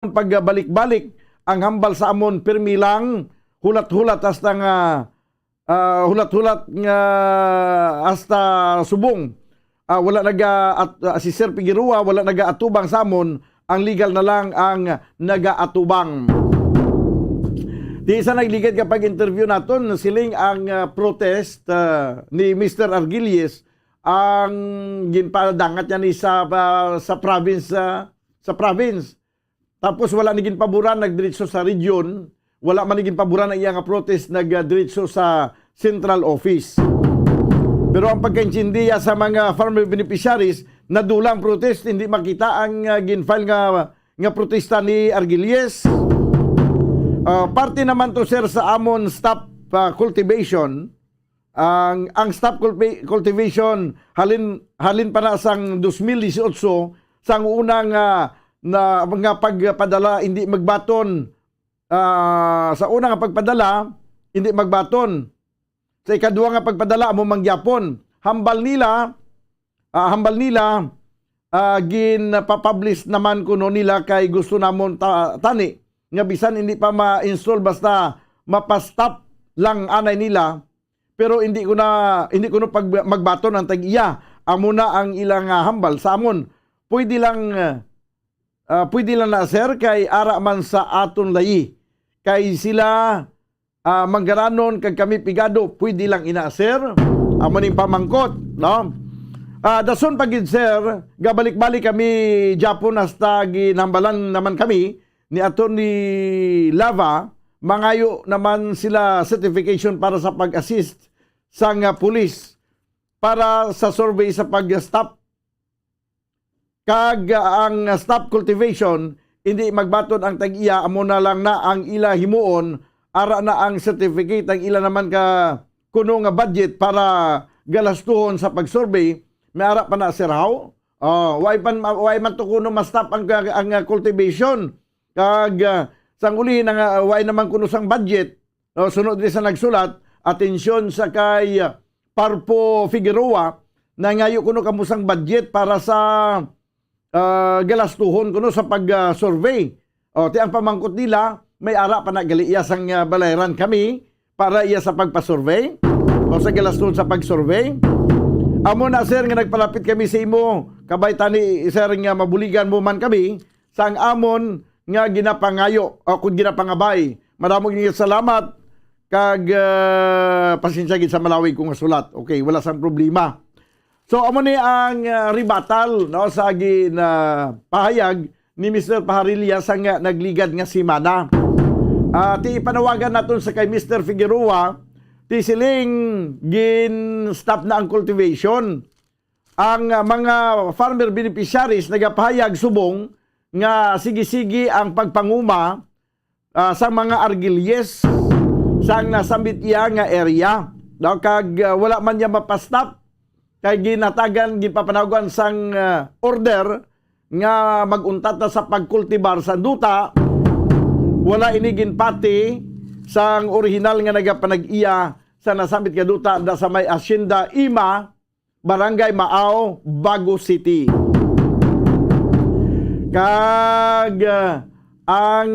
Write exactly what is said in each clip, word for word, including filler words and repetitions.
pagbalik-balik ang hambal sa amon, pirmi lang, hulat-hulat hasta nga, ah, hulat-hulat nga hasta subong. Ah, wala naga-, at, ah, si Sir Figueroa wala nagaatubang sa amon, ang legal na lang ang nagaatubang. Di sa nagligad ka pag-interview naton, siling ang, ah, protest, ah, ni Mister Argilles ang ginpadangat niya ni sa, ah, sa province, ah, sa province. Tapos wala ni ginpaboran, nagdiretso sa region. Wala man ni ginpaboran ang iya nga protest, nagdiretso sa central office. Pero ang pagkaintindiya sa mga farmer beneficiaries, nadulang protest, hindi makita ang, ah, gin-file nga, nga protesta ni Argilles. Ah, parte naman to, sir, sa amon stop, ah, cultivation. Ang, ang stop culti-, cultivation halin, halin pa na sang dos mil dieciocho, sang una nga, na, nga pagpadala hindi magbaton. Ah, sa una nga pagpadala, hindi magbaton. Sa ikaduha nga pagpadala, amo man gyapon. Hambal nila, ah, hambal nila, ah, ginpapublish naman kuno nila kay gusto namon ta-, tani nga bisan hindi pa ma-install, basta mapastop lang anay nila. Pero hindi ko na, hindi ko na pag-, magbaton ang tag-iya. Amo na ang ilang, ah, hambal sa amon. Pwede lang, ah, pwede lang na, sir, kay ara man sa aton layi. Kay sila, ah, manggaranon kag kami pigado, pwede lang ina, sir. Amo ning pamangkot, no? Ah, dason pa gid, sir, gabalik-balik kami gyapon hasta ginhambalan naman kami ni Attorney Lava, mangayo naman sila certification para sa pag-assist sang, ah, pulis para sa survey sa pag-stop. Kag, ah, ang stop cultivation, hindi magbaton ang tag-iya, amo na lang na ang ila himuon, ara na ang certificate, ang ila naman ka kuno nga budget para galastuhon sa pag-survey, may ara pa na, sir, how? Oh, why pan, why man to kuno ma-stop ang, ang, ah, cultivation? Kag, ah, sang uli na nga, ah, why naman kuno sang budget? No, sunod diri sa nagsulat, atensyon sa kay, ah, Parpo Figueroa, nangayo kuno kamo sang budget para sa, ah, galastuhon kuno sa pag, ah, survey. O, ti ang pamangkot nila, may ara pa na gali iya sang, ah, balayran kami para iya sa pagpa-survey o sa galastuhon sa pag-survey. Amo na, sir, nga nagpalapit kami sa imo, kabay tani, sir, nga mabuligan mo man kami sang amon nga ginapangayo o kung ginapangabay. Madamo nga salamat kag, ah, pasensya gid sa malawig ko nga sulat. Okay, wala sang problema. So, amo ni ang, ah, rebuttal, no, sa gin, ah, pahayag ni Mister Paharilla sa nga nagligad nga semana. Ah, ti ipanawagan naton sa kay Mister Figueroa, ti siling gin-stop na ang cultivation. Ang, ah, mga farmer beneficiaries nagapahayag subong nga sige-sige ang pagpanguma, ah, sa mga Argilles sang nasambit iya nga area. Daw kag, ah, wala man niya mapastop kay ginatagan, ginpapanawgan sang, ah, order nga mag-untat na sa pagkultibar sa duta. Wala ini ginpati sang orihinal nga nagapanag-iya sa nasambit nga duta da sa may Hacienda Ima, Barangay Maaw, Bago City. Kag, ah, ang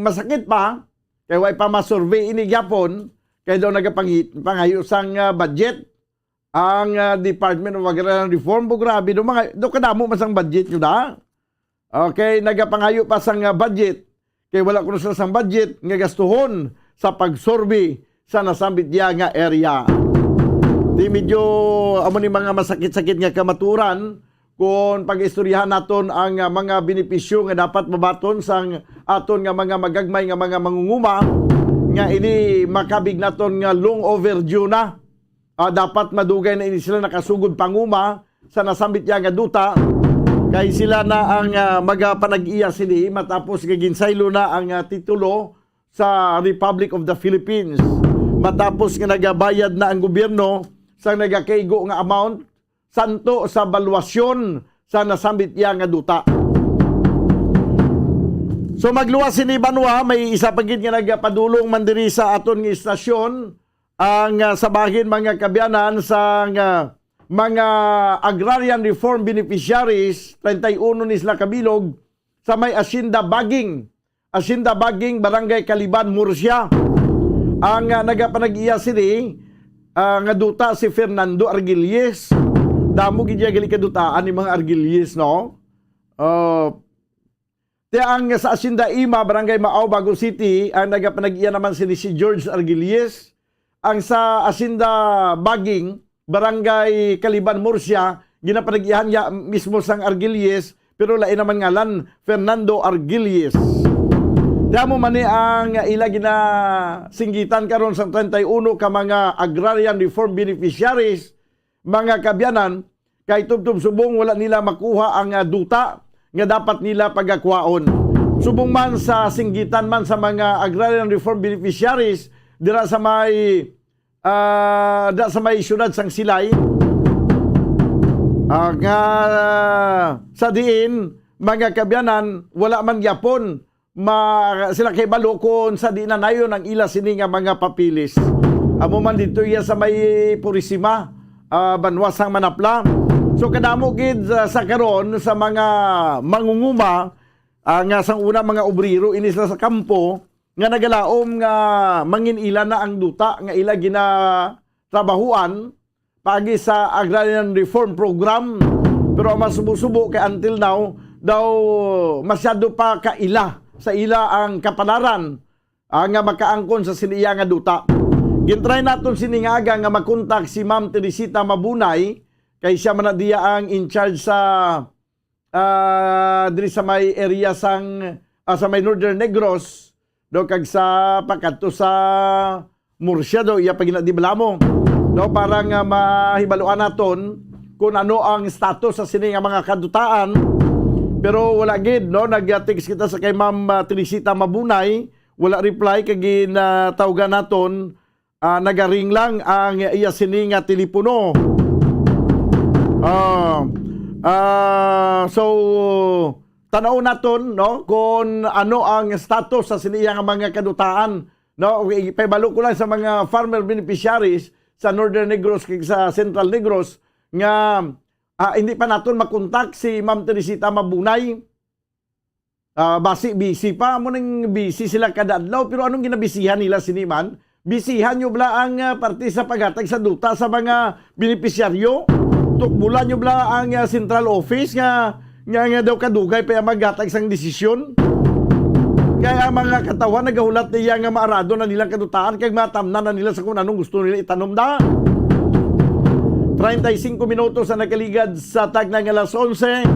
masakit pa, kay way pa ma-survey ini gyapon, kay daw nagapanghi-, pangayo sang, ah, budget ang, ah, Department of Agrarian Reform. Bo, grabe, do, mga, do kadamo man sang budget nyo da. Okay, nagapangayo pa sang, ah, budget. Kay wala kuno sila sang budget nga gastuhon sa pag-survey sa nasambit niya nga area. Di medyo amo ni mga masakit-sakit nga kamaturan kung pag-istoryahan naton ang, ah, mga benepisyo nga dapat mabaton sang aton nga mga magagmay nga mga mangunguma, nga ini makabig naton nga long overdue na. Ah, dapat madugay na ini sila nakasugod panguma sa nasambit niya nga duta, kay sila na ang, ah, magapanag-iya sini matapos nga ginsaylo na ang, ah, titulo sa Republic of the Philippines, matapos nga nagabayad na ang gobyerno sa nagakaigo nga amount santo sa balwasyon sa nasambit niya nga duta. So, magluwas sini banwa, may isa pa gid nga nagapadulong man diri sa aton nga istasyon, ang, ah, sa bahin, mga kaabyanan, sa, ah, mga agrarian reform beneficiaries, treinta y uno ni sila kabilog, sa may Hacienda Baging. Hacienda Baging, Barangay Caliban, Murcia. Ang, ah, nagapanag-iya sini, ah, nga duta si Fernando Argilles. Damo gid iya gali kadutaan ni mga Argilles, no? Ah, ti ang sa Hacienda Ima, Barangay Maao, Bago City, ang nagapanag-iya naman sini si George Argilles. Ang sa Hacienda Baging, Barangay Caliban, Murcia, ginapanag-iyahan niya mismo sang Argilles, pero lain naman ngalan, Fernando Argilles. Damo man ni ang ila ginasinggitan karon sang treinta y uno ka mga agrarian reform beneficiaries, mga kaabyanan, kay tubtob subong wala nila makuha ang, ah, duta nga dapat nila pagakwaon. Subong man sa singgitan man sa mga agrarian reform beneficiaries dira sa may, ah, da sa may siyudad sang Silay, ah, nga, ah, sa diin mga kaabyanan wala man gyapon ma-, sila kahibalo kon sa di na nayon ang ila sini nga mga papeles. Amo man dito iya sa may Purisima, ah, banwa sang Manapla. So, kadamo gid, ah, sa karon sa mga mangunguma, ah, nga sang una mga obrero ini sila sa kampo nga nagalaom nga mangin-ila na ang duta nga ila ginatrabahuan paagi sa Agrarian Reform Program. Pero ang masubo-subo kay until now, daw masyado pa kaila sa ila ang kapalaran, ah, nga makaangkon sa sini iya nga duta. Gintry naton sini nga aga nga makontak si Ma'am Teresita Mabunay, kay siya man na diya ang in charge sa, ah, diri sa may area sang, ah, sa may Northern Negros, do, kag sa pakadto sa Murcia, do, iya pa gina-, di bala mo, no, para nga mahibaluan naton kung ano ang status sa sini nga mga kadutaan. Pero wala gid, no, nag-text kita sa kay Ma'am, ah, Teresita Mabunay, wala reply, kag ginatawgan naton, ah, nagaring lang ang iya sini nga telepono. Ah, ah, so, tan-aw naton, no, kung ano ang status sa sini iya nga mga kadutaan, no? Ipahibalo ko lang sa mga farmer beneficiaries sa Northern Negros kag sa Central Negros nga, ah, hindi pa naton makontak si Ma'am Teresita Mabunay. Ah, basi busy pa, amo nang busy sila kada adlaw, pero anong ginabisihan nila sini man? Bisihan nyo bala ang, ah, parte sa paghatag sa duta sa mga benepisyaryo? Tukbulan nyo bala ang, ah, central office nga, nga, nga daw kadugay pa ang maghatag sang desisyon? Kaya ang mga katawhan nagahulat niya nga maarado na nilang kadutaan kag matamnan na nila sa kung anong gusto nila itanom da. Treinta y cinco minutos ang nakaligad sa tagna nga alas onse.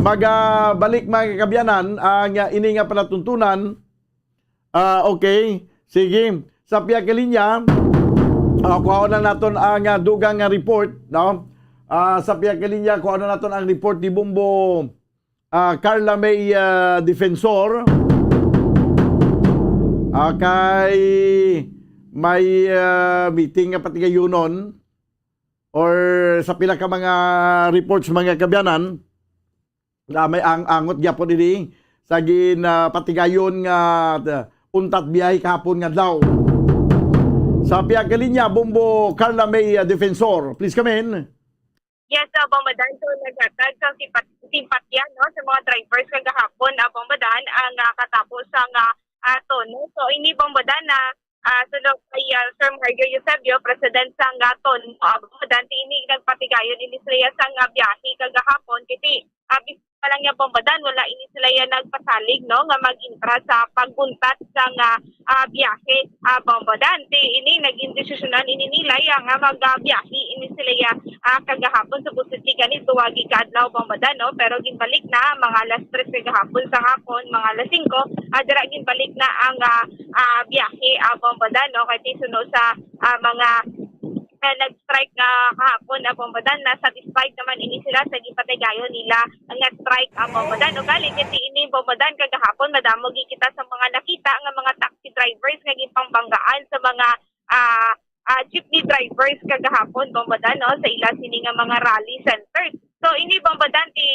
Magabalik, mga kaabyanan, ang, ah, ini nga palatuntunan. Ah, okay. Sige. Sa pihak nga linya, ah, kuhaon na naton ang, ah, dugang nga report, no? Ah, sa pihak nga linya, kuhaon na naton ang report ni Bombo, ah, Carla May, ah, Defensor. Ah, kay may, ah, meeting nga patigayunon or sa pila ka mga reports, mga kaabyanan, na may ang-angot gyapon ini sa gin, ah, patigayon nga, ah, untat biyahe kahapon nga adlaw. Sa pihak nga linya, Bombo Carla May, ah, Defensor. Please come in. Yes, ah, Bombo Dan, so naghatag sa simpat-, simpatya, no, sa mga drivers kagahapon, ah, Bombo Dan, ang, ah, katapos sang, ah, ah, tono. So, ini, Bombo Dan, na, ah, suno kay, ah, Sir Mario Eusebio, President sang, ah, tono, ah, Bombo Dan, ti ini nagpatigayon ini sila sang, ah, biyahe kagahapon, kasi, ah, bis-, pa lang niya, Bombo Dan, wala ini sila ya nagpasalig, no, nga mag-intra sa pagbuntat sang, ah, ah, biyahe, ah, Bombo Dan. Ti ini naging desisyonan ini nila ya nga mag, ah, biyahe ini sila ya, ah, kagahapon sa Busit Liga ni tuwagi ka adlaw, Bombo Dan, no? Pero ginbalik na mga alas tres kagahapon sa hapon, mga alas singko, ah, dira ginbalik na ang, ah, ah, biyahe, ah, Bombo Dan, no? Kay suno sa, ah, mga, ah, nag-strike nga kahapon, ah, Bombo Dan, na satisfied naman ini sila sa gipatigayon nila nga strike, ah, Bombo Dan. Ugaling, kasi ini, Bombo Dan, kagahapon, madamo gid kita sa mga nakita nga mga taxi drivers nga ginpambanggaan sa mga, ah, ah, jeepney drivers kagahapon, Bombo Dan, no, sa ila sini nga mga rally centers. So, ini, Bombo Dan, ti,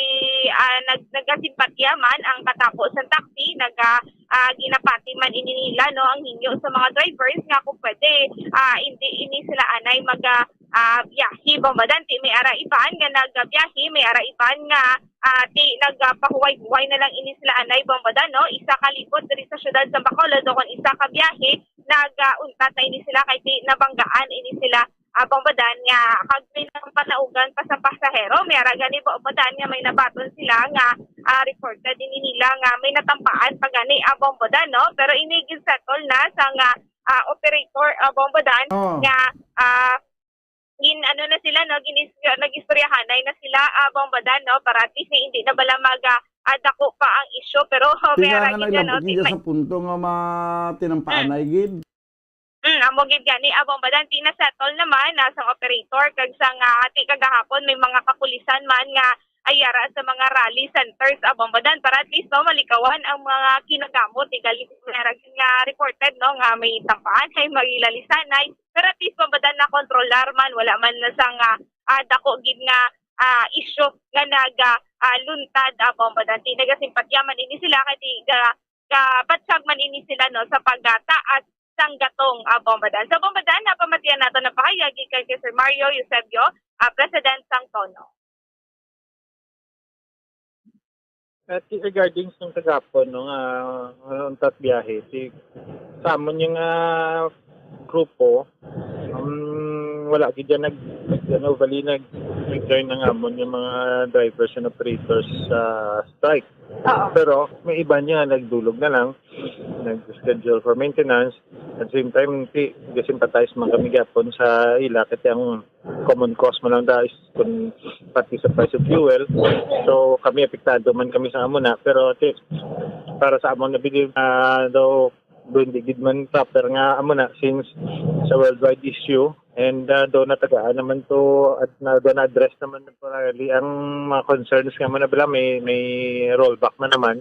ah, nag-, nagasimpatya man ang katapo sa taxi, naga, ah, ginapati man ini nila, no, ang hingyo sa mga drivers nga kung pwede, ah, hindi ini sila anay mag, ah, ah, biyahe, Bombadan. Ti may ara iban nga nagabiyahe, may ara iban nga, ah, ti nagapahuway-huway na lang ini sila anay, Bombadan, no? Isa ka libot diri sa siyudad sa Bacolod, o kon isa ka biyahe, nagauntat na ini sila kay ti nabanggaan ini sila, ah, Bombadan, nga kag may nang panaugan pa sa pasahero. May ara gani, Bombadan, nga may nabaton sila nga, ah, reported ini nila nga may natampaan pa gani, ah, Bombadan, no? Pero ini gin-settle na sa nga, ah, operator, ah, Bombadan, Oh. nga, ah, gin-, ano na sila, no, ginis-, nag-istoryahanay na sila, ah, Bombadan, no, para at least nga hindi na bala mag, ah, ah, dako pa ang issue, pero may Kailangan aragin na dyan, lang no, pagkita may sa punto nga matinampaanay gid. Mm, amo gid gani, ah, Bombadan, ti na-settle naman, ah, sang operator, kag sang, ah, ti kagahapon may mga kapulisan man nga ayara sa mga rally centers, ah, Bombadan, para at least, no, malikawan ang mga kinagamot, ti gali may aragin nga reported, no, nga may tampaan ay may lalisanay, pero at least, Bombadan, nakontrolar man, wala man na sang, ah, ah, dako gid nga, ah, issue nga naga, ah, luntad, ah, Bombadan. Ti nagasimpatya man ini sila kay ti ga-, gabatyag man ini sila, no, sa pagtaas sang gatong, ah, Bombadan. Sa Bombadan, napamatian nato na pahayag gikan kay Sir Mario Eusebio, ah, President sang Tono. At regarding sa kagapon, no, nga, nga untat biyahe, si, sa amon yung, ah, grupo, um, wala gid yan nag, nag, ano, bali nag, nag-join ang amon yung mga drivers and operators sa strike. Oo. Pero may iba niya nagdulog na lang, nag-schedule for maintenance. At the same time, ti, sympathize man kami gyapon sa ila kasi ang common cause mo lang da is kung pati sa price of fuel. So kami apektado man kami sa amo na, pero ti, para sa amo na believe na daw do hindi gid man proper nga amo na since sa worldwide issue and uh, do natagaan naman to at na do na address naman temporarily ang mga concerns nga man na bala may may rollback man naman.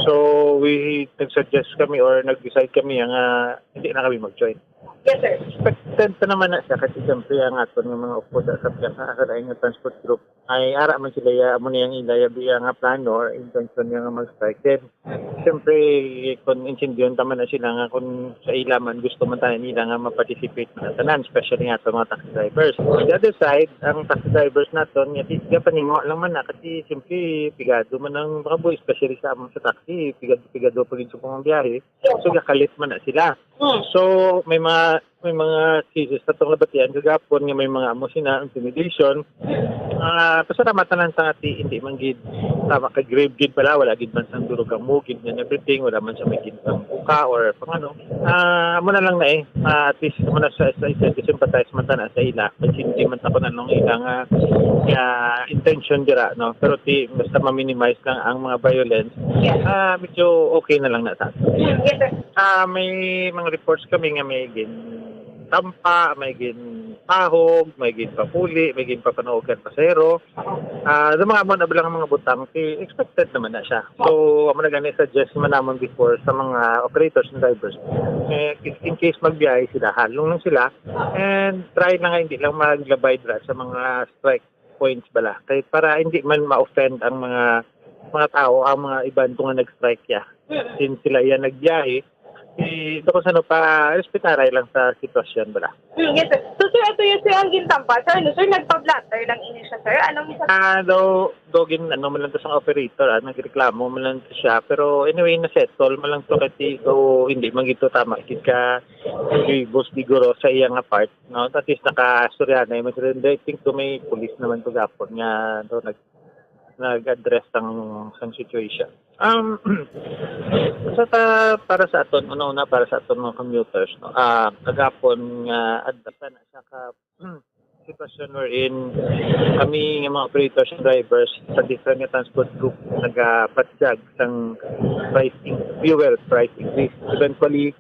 So we nag-suggest kami or nag-decide kami nga hindi na kami mag-join. Yes, sir. Expected pa naman na siya kasi siyempre ang aton nga mga upo sa sa sa sa lain nga transport group ay ara man sila ya amo na yung ilaya biya nga plano or intention nga mag-strike. Then siyempre kung intindiyon ta man na sila nga kung sa ila man gusto man tayo nila nga ma-participate man tanan, especially nga sa mga taxi drivers. On the other side, ang taxi drivers naton nga di ka paningo lang man na kasi siyempre pigado man ang mga boy, especially sa among sa taxi, pigado pigado pa gid sa pangbiyahe. So gakalit man na sila. Hmm. So may mga may mga cases na itong nabatian kagapon nga may mga amo sina intimidation. Ah, pasalamatan lang sa ati, hindi man gid tama kay grave gid pala, wala gid man sang durog ang mugid and everything, wala man sa may gintang buka or pang ano. Ah, amo na lang na eh. Ah, at least amo na sa sa isa sympathize man tana sa ila. Kasi hindi man ako nanong ila nga, nga intention dira, no. Pero ti basta ma-minimize lang ang mga violence. Yes. Ah, medyo okay na lang na sa atin. Yes, sir. Ah, may mga reports kami nga may gin tampa, may gin pahog, may gin papuli, may gin papanuogan pasahero. Ah, sa mga amo na bilang mga butang, ti expected naman na siya. So, amo na gani suggest man namon before sa mga operators and drivers. Eh, if in case magbiyahe sila, halong lang sila and try na nga hindi lang maglabay dira sa mga strike points bala. Kay para hindi man ma-offend ang mga mga tao, ang mga iban nga nag-strike ya. Since sila yan nagbiyahe, eh, ito kung saan pa, respetaray lang sa sitwasyon bala. Hmm, yes, sir. So, sir, ato yun, sir, ang gintampa. Sir, ano, sir, nagpa-blotter lang ini siya, sir? Anong isa? Ah, daw, daw gin, ano, man lang to sa operator, ah, nagreklamo man lang to siya. Pero anyway, na-settle man lang to kasi daw hindi man gito tama. Gid ka, grievous, siguro, sa iya nga part, no? At least, nakastorya na yung, I think, to may police naman to gapon nga, daw, nag, nag-address sang, sang situation. Um, sa ta, para sa aton, una-una para sa aton mga commuters, no? Ah, kagapon nga advance na siya ka sitwasyon wherein kami nga mga operators and drivers sa different nga transport group nagapatyag sang price in, fuel price increase. Eventually,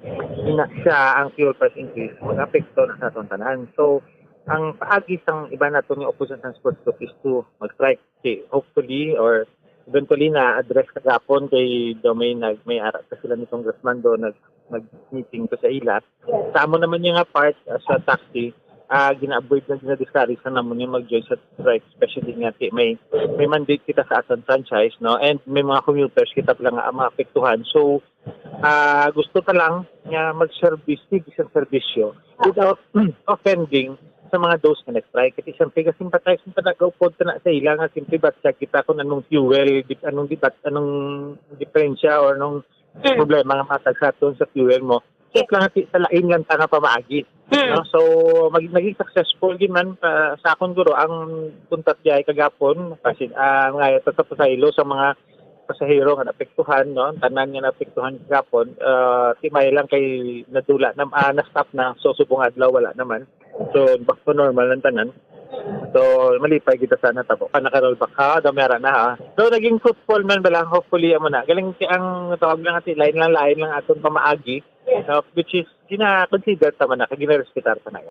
ina siya ang fuel price increase, mag-apekto na sa aton tanan. So, ang paagi sang iba naton nga opposition transport group is to mag-strike. Okay, hopefully or eventually na-address kagapon kay do may nag may ara pa sila ni Congressman do nag nag-meeting to sa ila. Sa amo naman yung nga part, ah, sa taxi, ah, gina-avoid na, gina-discourage na naman yung mag-join sa strike, especially nga ti may may mandate kita sa aton franchise, no, and may mga commuters kita pala nga ang maapektuhan. So, ah, gusto ta lang nga mag-service, sige sa serbisyo without offending sa mga those nga na-strike. Kasi siyempre, kasi sympathize mo talaga upod ka na sa ila nga simple batyag kita kung anong fuel, di, anong dibat, anong diferensya or anong Mm. problema nga matag sa aton sa fuel mo. Check lang ati sa lain lang ta nga pamaagi. Mm. No? So, mag-, naging successful din man, ah, sa akon guro ang untat biyahe kagapon, kasi, ah, nga ito sa pasahero, sa mga pasahero nga naapektuhan, no? Ang tanan nga naapektuhan kagapon, ah, timay lang kay nadula na, ah, na-stop na. So, subong adlaw, wala naman. So, back to normal ang tanan. So, malipay kita sa natabo. Kana ka rollback ha, damera na ha. So, naging fruitful man bala, hopefully, amo na. Galing si ang tawag lang ati, lain lang, lain lang aton pamaagi, no? Which is, gina-consider ta man na, kag gina-respetar ta na.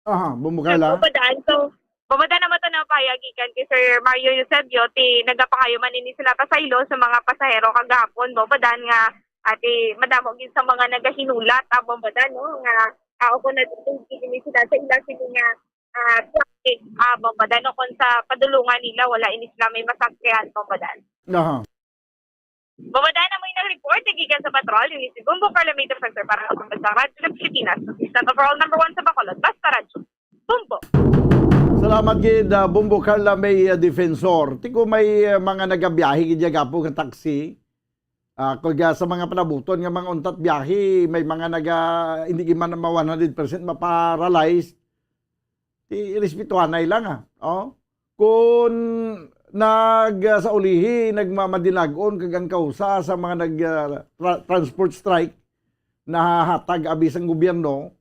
Aha, Bumbo Carla. Nagpapadaan, so, pamadaan naman to na pahayag gikan kay Sir Mario Eusebio, ti nagapangayo man ini sila pasaylo sa mga pasahero kagahapon, pamadaan nga, ati, madamo gid sa mga nagahinulat, ah, pamadaan, no, nga, ah, ako na dito, ini sila sa ila, sila nga, ah, traffic, ah, pamadaan, no, kung sa padulungan nila, wala ini sila may masakyan, pamadaan. Aha. Mabadaan na mo yung report na gikan sa patrol, ini si Bumbo Carla May Defensor para sa Pambansang Radyo sa Pilipinas. Sa overall number one sa Bacolod, basta radyo. Bumbo. Salamat gid, ah, Bumbo Carla May, ah, Defensor. Ti ko may, ah, mga nagabiyahe gid ya gapo nga taxi. Ah, kag, ah, sa mga panabuton nga mga untat biyahe, may mga naga, hindi gid man ma one hundred percent maparalyzed. Ti respetuhanay lang, ah. Oh. Kun nag, ah, sa ulihi, nagmamadinagon kag ang kausa sa mga nag, ah, tra-, transport strike nahahatag abi sang gobyerno,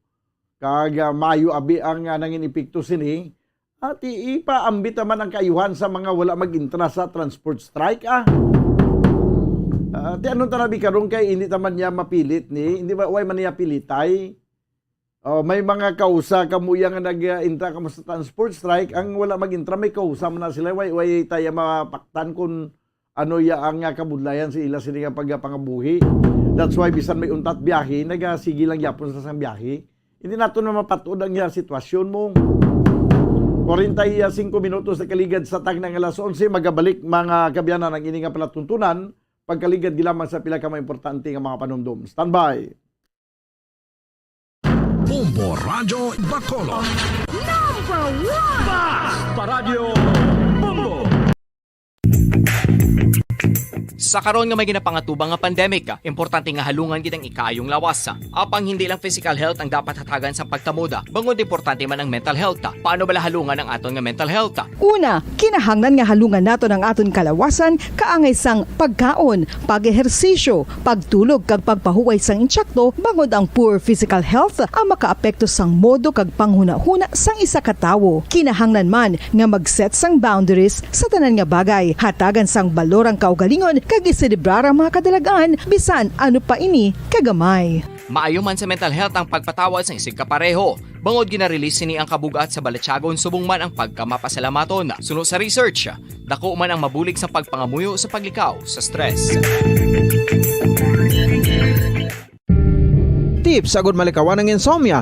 kag, ah, maayo abi ang, ah, nangin epekto sini, ati ipaambit naman ang kaayuhan sa mga wala mag-intra sa transport strike, ah. Ah, ti ano ta na bi karon kay hindi ta man niya mapilit ni, hindi ba, way man niya pilitay? Oh, may mga kausa kamo iya nga nag-intra kamo sa transport strike, ang wala mag-intra may kausa man na sila, way, way tayo mapaktan kung ano iya ang, ah, kabudlayan sa ila sini nga pagpangabuhi. That's why bisan may untat biyahe, nagasige lang gyapon sa sang biyahe. Hindi nato na mapatod ang iya sitwasyon mo. Kwarenta y singko minutos na kaligad sa tagna nga alas onse, magabalik mga kabyanan ang ini nga palatuntunan, pagkaligad gilamang sa pila ka mga importante nga mga panumdom. Standby! Bombo Radyo Bacolod. Number one! Bas! Paradyo Bombo! Sa karon nga may ginapangatubang nga pandemic, importante nga halungan gid ang ikaayong lawas. Apang hindi lang physical health ang dapat hatagan sa pagtamod, bangod importante man ang mental health. Paano bala halungan ang aton nga mental health? Una, kinahanglan nga halungan naton ang aton kalawasan kaangay sang pagkaon, pag-ehersisyo, pagtulog kag pagpahuway sang intsakto, bangod ang poor physical health ang makaapekto sang modo kag panghunahuna sang isa ka tawo. Kinahanglan man nga mag-set sang boundaries sa tanan nga bagay, hatagan sang balor ang kaugalingon kag iselebrar ang mga kadalag-an bisan ano pa ini kagamay. Maayo man sa mental health ang pagpatawad sang isigkapareho. Bangod gina-release sini ang kabug-at sa balatyagon subong man ang pagkamapasalamaton. Suno sa research, dako man ang mabulig sa pagpangamuyo sa paglikaw sa stress. Tips agud malikawan ang insomnia.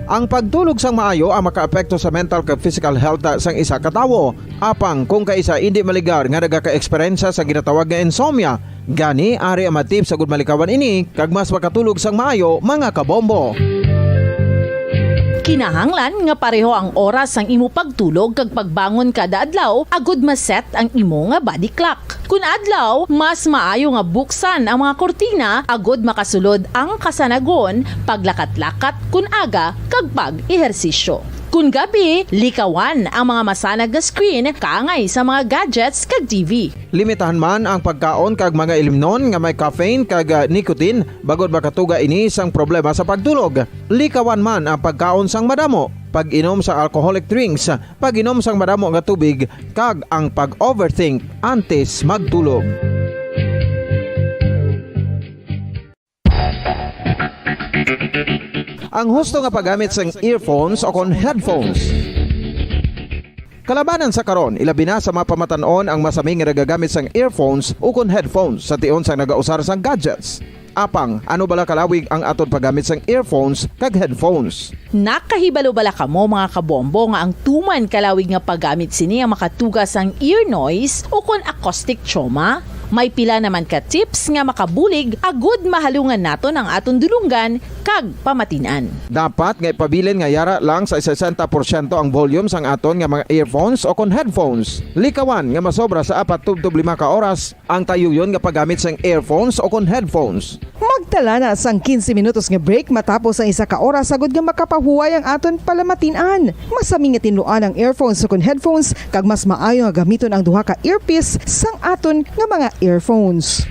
Ang pagtulog sang maayo ang makaapekto sa mental kag physical health sang isa ka tawo. Apang kung kaisa indi maligar nga nagaka-eksperyensya sa ginatawag nga insomnia, gani ari ang mga tips agud malikawan ini kag mas makatulog sang maayo, mga kabombo. Kinahanglan nga pareho ang oras sang imo pagtulog kag pagbangon kada adlaw agud ma-set ang imo nga body clock. Kun adlaw, mas maayo nga buksan ang mga kurtina agud makasulod ang kasanagon, paglakat-lakat kun aga, kag pag-ehersisyo. Kun gabi, likawan ang mga masanag nga screen kaangay sa mga gadgets kag T V. Limitahan man ang pagkaon kag mga ilimnon nga may caffeine kag, ah, nicotine, bangod makatuga ini sang problema sa pagtulog. Likawan man ang pagkaon sang madamo, pag-inom sa alcoholic drinks, pag-inom sang madamo nga tubig, kag ang pag-overthink antes magtulog. Ang husto nga paggamit sang earphones o kon headphones. Kalabanan sa karon, ilabi na sa mga pamatan-on ang masami nga nagagamit sang earphones o kon headphones sa tion sang nagausar sang gadgets. Apang, ano bala kalawig ang aton paggamit sang earphones kag headphones? Nakahibalo bala kamo, mga kabombo, nga ang tuman kalawig nga paggamit sini ang makatuga sang ear noise o kon acoustic trauma? May pila naman ka tips nga makabulig agud mahalungan naton ang aton dulonggan kag pamatin-an. Dapat nga ipabilin nga yara lang sa sesenta porsyento ang volume sang aton nga mga earphones o kon headphones. Likawan nga masobra sa apat tubtob lima ka oras ang tayuyon nga paggamit sang earphones o kon headphones. Magtala na sang quince minutos nga break matapos ang isa ka oras, agud nga makapahuway ang aton palamatin-an. Masami nga tinluan ang earphones o kon headphones, kag mas maayo nga gamiton ang duha ka earpiece sang aton nga mga earphones.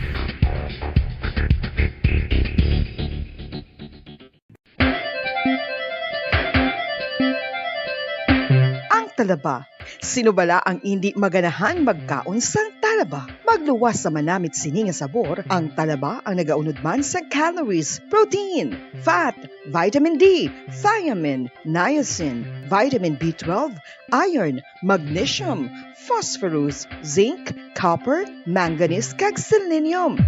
Ang talaba. Sino bala ang indi maganahan magkaon sang talaba? Magluwas sa manamit sini nga sabor, ang talaba ang nagaunod man sa calories, protein, fat, vitamin D, thiamine, niacin, vitamin B twelve, iron, magnesium, phosphorus, zinc, copper, manganese, kag selenium.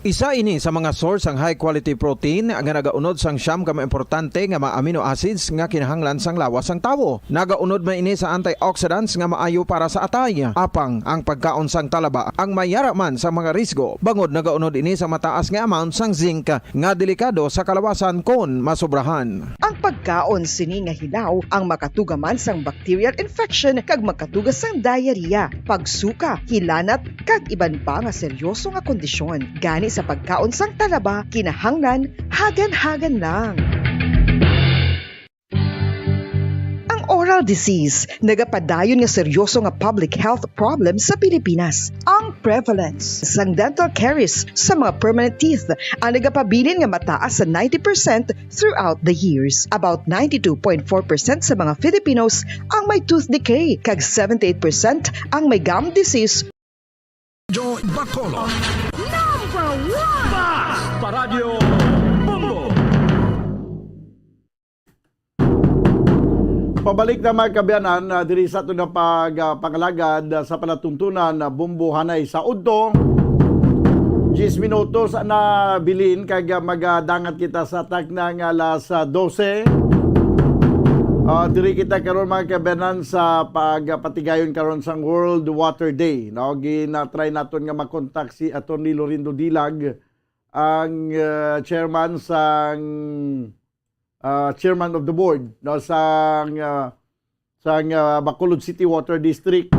Isa ini sa mga source sang high quality protein nga nagaunod sang siyam ka mga importante nga mga amino acids nga kinahanglan sang lawas sang tawo. Nagaunod man ini sa antioxidants nga maayo para sa atay. Apang ang pagkaon sang talaba ang mayara man sa mga risgo, bangod nagaunod ini sa mataas nga amount sang zinc nga delikado sa kalawasan kon masobrahan. Ang pagkaon sini nga hilaw ang makatuga man sang bacterial infection kag makatuga sang diarrhea, pagsuka, hilanat, kag iban pa nga seryoso nga kondisyon. Gani sa pagkaon sang talaba, kinahanglan hagan-hagan lang. Ang oral disease nagapadayon nga seryoso nga public health problem sa Pilipinas. Ang prevalence sang dental caries sa mga permanent teeth ang nagapabilin nga mataas sa ninety percent throughout the years. About ninety-two point four percent sa mga Filipinos ang may tooth decay, kag seventy-eight percent ang may gum disease. Joy Bacolod. Number one! Bas! Paradyo Bombo! Pabalik na, mga kaabyanan, ah, diri sa aton nga pag, ah, pangalagad, ah, sa palatuntunan, ah, Bombo Hanay sa Udto. Diyes minutos na bilin kag, ah, magadangat kita sa takna nga alas, ah, dose. Ah, diri kita karon, mga kaabyanan, sa pagpatigayon karon sang World Water Day, no? Gina-try naton nga makontak si Attorney Lorindo Dilag, ang, ah, chairman sang, ah, chairman of the board, no, sang, ah, sang, ah, Bacolod City Water District,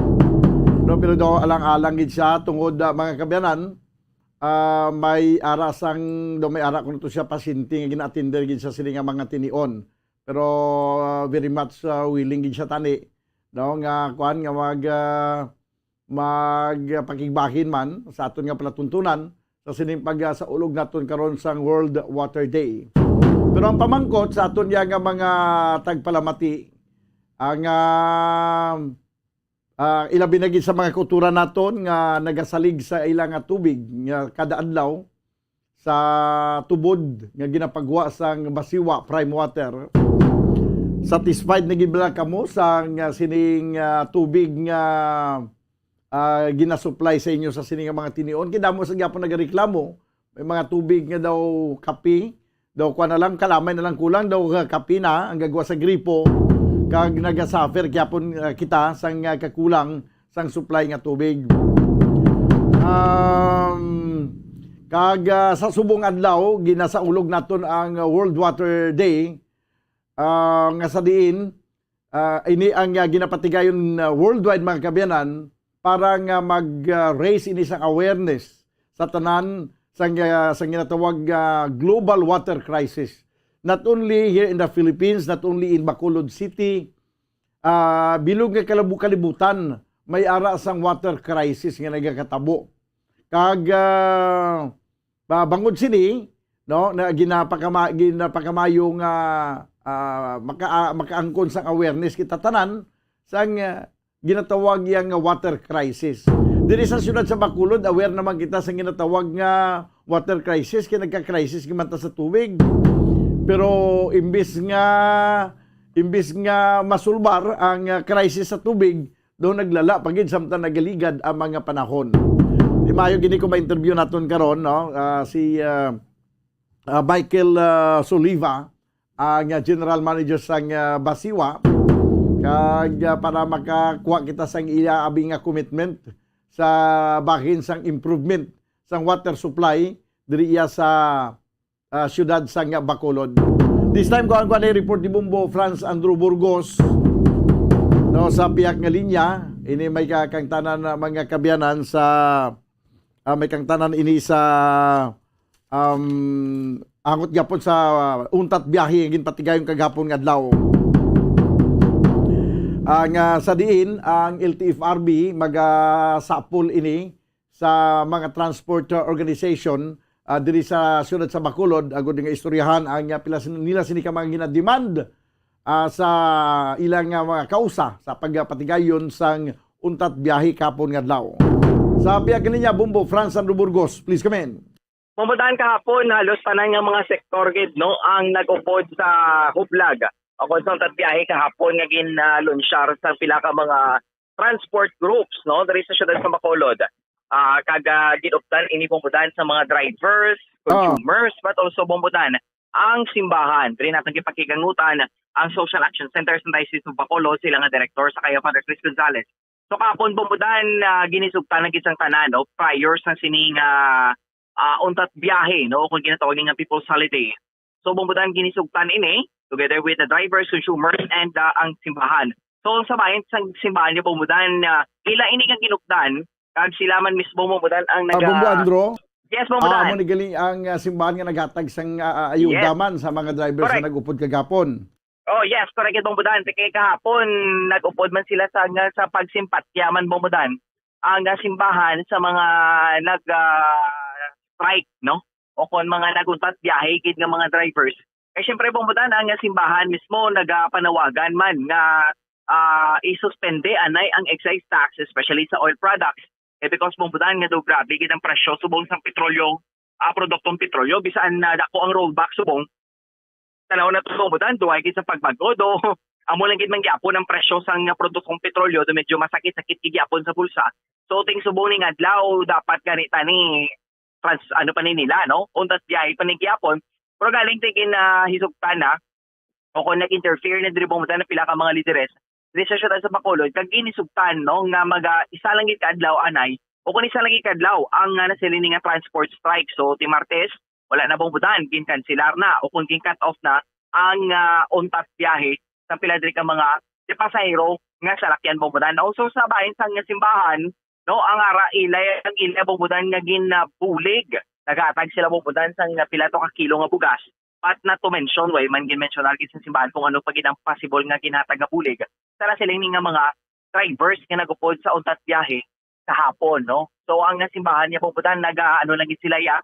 no, pero daw alang-alang gid siya tungod, ah, mga kaabyanan, ah, may ara sang, daw may ara kuno to siya pasyente nga gina-attender gid siya sini nga mga tinion. Pero, ah, very much, ah, willing gid siya tani, no, nga kuan nga mag, ah, magpakigbahin man sa aton nga palatuntunan sa sining pagsaulog naton karon sang World Water Day. Pero ang pamangkot sa aton ya nga mga tagpalamati, ang, ah, ah, ilabi na gid sa mga kautoran naton nga nagasalig sa ila nga tubig nga kada adlaw sa tubod nga ginapagwa sang Basiwa Prime Water. Satisfied na gid bala kamo sa nga sining, ah, tubig nga, ah, ginasupply sa inyo sa sini nga mga tinion? Kay damo sa gyapon nagareklamo, may mga tubig nga daw kape, daw kuan na lang, kalamay na lang kulang, daw, ah, kape na ang gagwa sa gripo, kag nagasuffer gyapon, ah, kita sang, ah, kakulang sang supply nga tubig. Um, kag, ah, sa subong adlaw, ginasaulog naton ang World Water Day, ah, nga sa diin, ah, ini ang, ah, ginapatigayon, ah, worldwide, mga kaabyanan, para nga mag, ah, raise ini sang awareness sa tanan sang, ah, sang ginatawag nga global water crisis. Not only here in the Philippines, not only in Bacolod City, ah, bilog nga kalabu-, kalibutan, may ara sang water crisis nga nagakatabo. Kag, ah, ba-, bangod sini, no, na ginapakama-, ginapakamayo nga, ah, maka-, makaangkon sang awareness kita tanan sang, ah, ginatawag yang water crisis. Diri sa siyudad sa Bacolod, aware naman kita sa ginatawag nga water crisis, kay nagka-crisis naman ta sa tubig. Pero imbis nga, imbis nga masulbar ang, ah, crisis sa tubig, do naglala pa gid samtang nagaligad ang mga panahon. Di maayo gini kung ma-interview naton karon, no? Ah, si, ah, ah, Michael, ah, Soliva, ang, ah, general manager sang, ah, Basiwa, kag, ah, para makakuha kita sang iya abi nga commitment sa bahin sang improvement sang water supply diri iya sa, ah, siyudad sang Bacolod. This time, kuan, kuan, report ni Bombo Franz Andrew Burgos, no, sa pihak nga linya. Ini may ka-, kang tanan, ah, mga kaabyanan sa, ah, may kang tanan ini sa, um, hangot gihapon sa, ah, untat biyahe nga ginpatigayon kagahapon nga adlaw. Ang, ah, sa diin ang L T F R B magasapol ini sa mga transport, uh, organization, uh, diri sa siyudad sa Bacolod, agod nga istoryahan ang, uh, pila sin-, nila sini ka mga gina-demand, uh, sa ilang, uh, mga kausa sa pagpatigayon sang untat biyahe kahapon nga adlaw. Sa pihak niya, Bombo Franz Sandro Burgos, please come in. Bombo Dan, kahapon, halos tanan nga mga sektor gid, no, ang nag-upod sa hublag o kon sa untat biyahe kahapon nga gin-, uh, lunsyar sa pila ka mga transport groups, no, diri sa siyudad sa Bacolod. Ah, kag, ah, gin-updan ini, Bombo Dan, sa mga drivers, Ah. consumers, but also, Bombo Dan, ang simbahan. Diri naton gipakigangutan ang Social Action Center sa Diocese of Bacolod, sila nga direktor sa kay Father Chris Gonzalez. So, kahapon, Bombo Dan, ah, ginisugtan na gid sang tanan, no, prior sa sining, ah, ah, untat biyahe, no, kung ginatawag ni nga People's Holiday. So, Bombo Dan, ginisugtan ini together with the drivers, consumers, and, ah, ang simbahan. So, sa bahin sang simbahan nga, Bombo Dan, ah, ila ini nga ginupdan, kag sila man mismo, Bombo Dan, ang Ah, naga- Bombo Andro? Yes, Bombo Ah, Dan. Amo ni gali ang, ah, simbahan nga naghatag sang, ah, ah, ayuda Yes. man sa mga drivers Correct. nga nag-upod kagapon. Oh, yes, correct, Bombo Dan. Kay kahapon, nag-upod man sila sa, nga, sa pagsimpatya man, Bombo Dan, ang, ah, simbahan sa mga nag, ah, strike, no? O kon mga nag-untat biyahe gid nga mga drivers. Kay siyempre, Bombo Dan, ang simbahan mismo nagapanawagan man nga, ah, isuspende anay ang excise tax, especially sa oil products. Eh, because, Bombo Dan, nga daw grabe gid ang presyo subong sang petrolyo, ah, produktong petrolyo, bisan na dako ang rollback subong. Tanaw na to, Bombo Dan, duway gid sa pagbag-o, do. Amo lang gid man gyapon ang presyo sang produktong petrolyo, do medyo masakit-sakit gid gyapon sa bulsa. So, ting subong ning adlaw, dapat gani tani trans-, ano pa ni nila, no? Untat biyahe pa ni gyapon. Pero galing ti gin, ah, hisugtan na, o kung nag-interfere na diri, Bombo Dan, ang pila ka mga lideres diri sa siyudad sa Bacolod, kag ginisugtan, no, nga maga isa lang gid ka adlaw anay, o kung isa lang gid ka adlaw ang, ah, nasiling ni nga transport strike. So, ti Martes, wala na, Bombo Dan, ginkanselar na o kung gin-cut off na ang, ah, untat biyahe sa pila diri ka mga ti pasahero nga salakyan, Bombo Dan. Also, sa bahin sang simbahan, no, ang ara ilay, ang ilay, Bombo Dan, nga ginabulig. Naghatag sila, Bombo Dan, sang pila to ka kilo nga bugas. But not to mention, way man ginmensyonar gid sa simbahan kung ano pa gid ang possible nga ginhatag nga bulig sa nasiling ni nga mga drivers nga nag-upod sa untat biyahe kahapon, no? So, ang simbahan niya, Bombo Dan, naga-, ano lang gid sila, ya,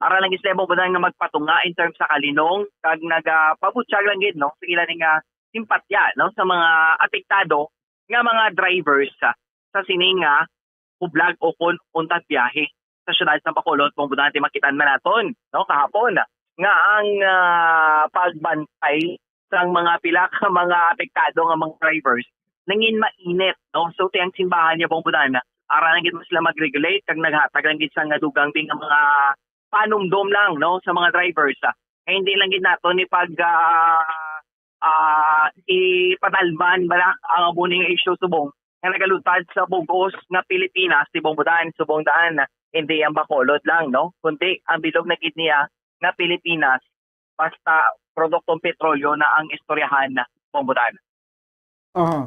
ara lang gid sila, Bombo Dan, nga magpatunga in terms sa kalinong, kag nagapabutyag lang gid, no, sa ila ni nga simpatya, no, sa mga apektado nga mga drivers, ah, sa sini nga hublag o kon untat biyahe sa siyudad sa Bacolod, Bombo Dan, ti makit-an man naton, no, kahapon, nga ang, ah, pagbantay sang mga pila ka mga apektado nga mga drivers nangin mainit, no? So, ti ang simbahan niya, Bombo Dan, ara lang gid mo sila mag-regulate kag naghatag lang gid sang dugang din nga mga panumdom lang, no, sa mga drivers, ah. Nga hindi lang gid nato ni pag, ah, ah, ipadalman bala ang amo ni nga issue subong nga nagalutad sa bug-os nga Pilipinas, ti Bombo Dan, subong daan, hindi ang Bacolod lang, no, kundi ang bilog na gid niya nga Pilipinas, basta produktong petrolyo na ang istoryahan, Bombo Dan. Aha.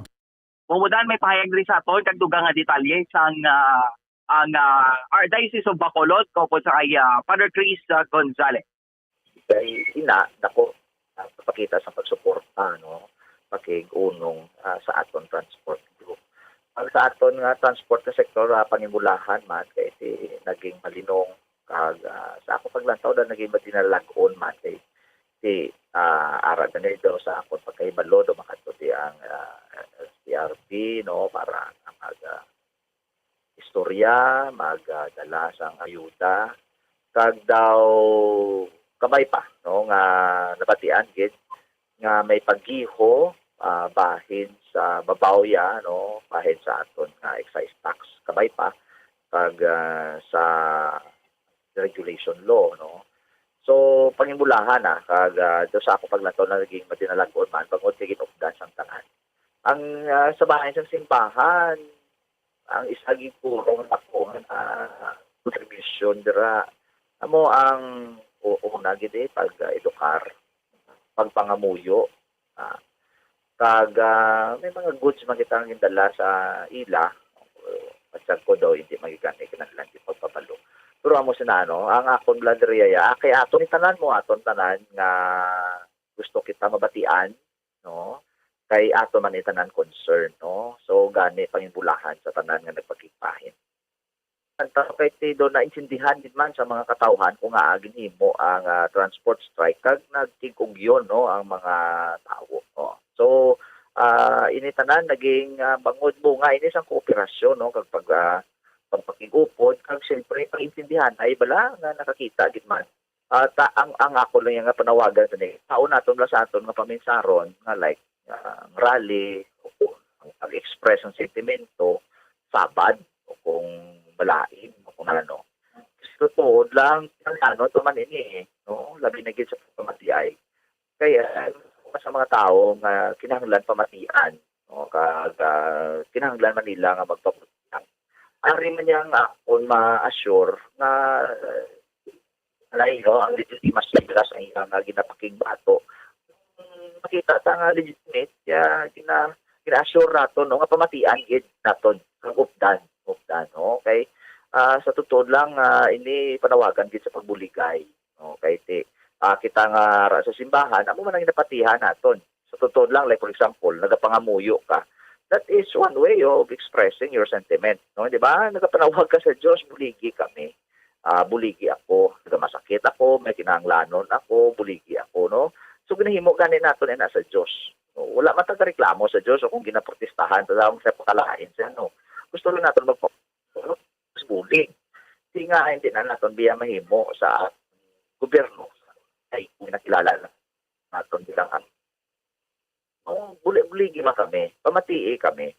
Bombo Dan, may pahayag diri sa aton kag dugang nga detalye sang, ah, ang, ah, Archdiocese of Bacolod, kaupod sa kay, ah, Father Chris, ah, Gonzalez. Kay ina, dako, ah, pagpakita sa pagsuporta, no, pakig-unong, ah, sa aton transport group. Ang sa aton nga transport nga sektor, ah, panginulahan man kay ti naging malinong kag, ah, sa ako paglantaw daw naging madinalag-on man kay ti, ah, ara na ni daw sa akon pagkahibalo daw makadto ti ang, ah, S T R B, no, para mag, ah, istorya, magdala sang ayuda, kag daw kabay pa, no, nga nabatian gid nga may paggiho, ah, bahin sa babaw ya, no, bahin sa aton nga excise tax, kabay pa kag, ah, sa regulation law, no. So, panginulahan na, kag, ah, do sa ako paglantaw na naging madinalag-on man, bangod kay ginupdan sang tanan. Ang, ah, sa bahin sang simbahan, Ang isa gid puro nga ako nga contribution dira, amo ang u-, una gid, eh, pag, ah, edukar, pagpangamuyo, ah, kag, ah, may mga goods man kita nga gindala sa ila, at sa ko daw, hindi magigani kinahanglan gid pagpabalo. Pero amo sina, ano, ang akon lang diri, ya, ah, kay aton tanan mo, aton tanan nga gusto kita mabatian, no? Kay ato man itanan concern, no? So, gani panginbulahan sa tanan nga nagpakigbahin. Ang tao kay ti do naintindihan gid man sa mga katawhan kung ngaa ginhimo ang, ah, transport strike kag nagkig-ugyon, no, ang mga tawo, no? So, ah, ini tanan naging, ah, bangod bunga ini sang kooperasyon, no, kag pag, ah, pagpakig-upod kag siyempre pag-intindihan ay bala nga nakakita gid man. Ah, ta-, ang, ang ako lang nga panawagan sa ni, tao naton lang sa aton nga paminsaron nga like, ah, ang rally, o ang pag-express ng sentimento, Sabad, o kung malain, o kung ano. Sa tuod lang, ang ano to man ini, eh, no? Labi na gid sa pamatiay. Kaya, sa mga tao nga kinahanglan pamatian, no? Kag, ah, kinahanglan man nila nga magpamatian. Ari man niya nga akon ma-assure nga, ah, Alay, no, ang legitimacy nila sa ila nga ginapakigbato. Kung makita ta nga legitimate, ya, gina-, gina-assure naton, no, nga pamatian gid naton, kag updan, updan, no? Kay, ah, sa totoo lang, ah, ini panawagan gid sa pagbuligay, no? Kay ti, ah, kita nga ra sa simbahan, amo man ang ginapatihan naton. Sa totoo lang, like, for example, nagapangamuyo ka. That is one way of expressing your sentiment, no? Di ba? Nagapanawag ka sa Diyos, buligi kami. Ah, buligi ako, nagamasakit ako, may kinahanglanon ako, buligi ako, no? So, ginahimo gani naton ina sa Diyos. No? Wala man ta gareklamo sa Diyos o kung ginaprotestahan ta sa pakalain siya, no? Gusto lang naton magpa-, mas bulig. Di nga, hindi na naton biya mahimo sa gobyerno. Ay, kung nakilala na naton bilang ang Oh, buli-, buligi man kami, pamatii kami.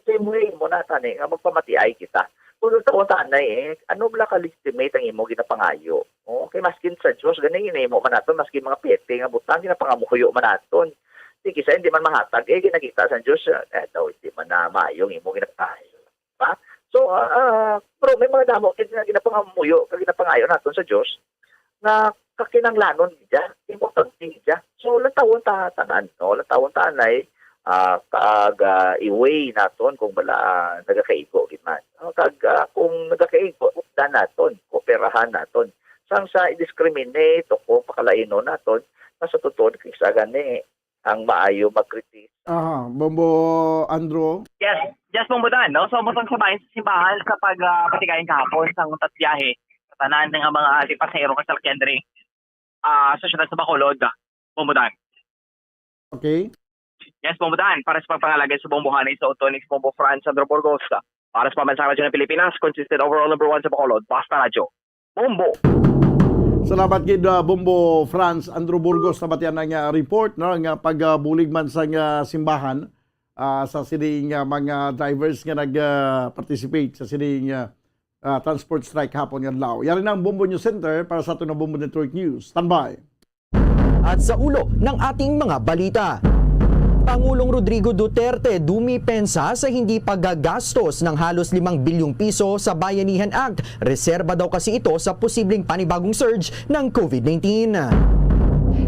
Same way mo na tani nga magpamatiay kita. Kung sa unta anay, eh, ano bala ka legitimate ang imo ginapangayo? Oh, kay maskin sa Dios, gani ginahimo man naton, maskin mga pete nga butang, ginapangamuyo man naton. Sige, sa hindi man mahatag, eh, ginakita sa Dios, eh, daw, hindi man na maayo ang imo ginapangayo. Ba? So, ah, ah, pero may mga damo gid nga ginapangamuyo kag ginapangayo naton sa Dios nga kakinahanglanon gid siya, importante gid siya. So, lantawon ta tanan, no? Lantawon ta anay, ah, kag, ah, i-weigh naton kung bala, ah, nagakaigo gid man. No? Kag, ah, kung nagakaigo, updan naton, kooperahan naton. Sang sa i-discriminate o kung pakalainon naton, nga sa totoo, kay sa gani, ang maayo mag-critique. Aha, Bombo Andrew? Yes, yes, Bombo Dan, no? So, butang sa bahin sa simbahan sa pag, ah, patigayon kahapon sa untat biyahe sa tanan nga mga ating pasahero nga salakyan diri, ah, sa siyudad sa Bacolod, Bombo Dan. Okay. Yes, Bombo Dan, para sa pagpangalagay sa bombohanay sa Otones, Bombo Franz Sandro Burgos, para sa Pambansang Radyo ng Pilipinas, consistent overall number one sa Bacolod, Basta Radyo. Bombo. Salamat gid, ah, Bombo Franz Andrew Burgos, nabatian ang, ah, report, no, nga pagbulig man sa nga simbahan, ah, sa sining, ah, mga drivers nga nag, ah, participate sa sining, ah, ah, transport strike hapon nga adlaw. Yari na ang Bombo News Center para sa aton nga Bombo Network News. Standby. At sa ulo ng ating mga balita. Pangulong Rodrigo Duterte dumipensa sa hindi paggagastos ng halos limang bilyong piso sa Bayanihan Act. Reserba daw kasi ito sa posibleng panibagong surge ng COVID nineteen.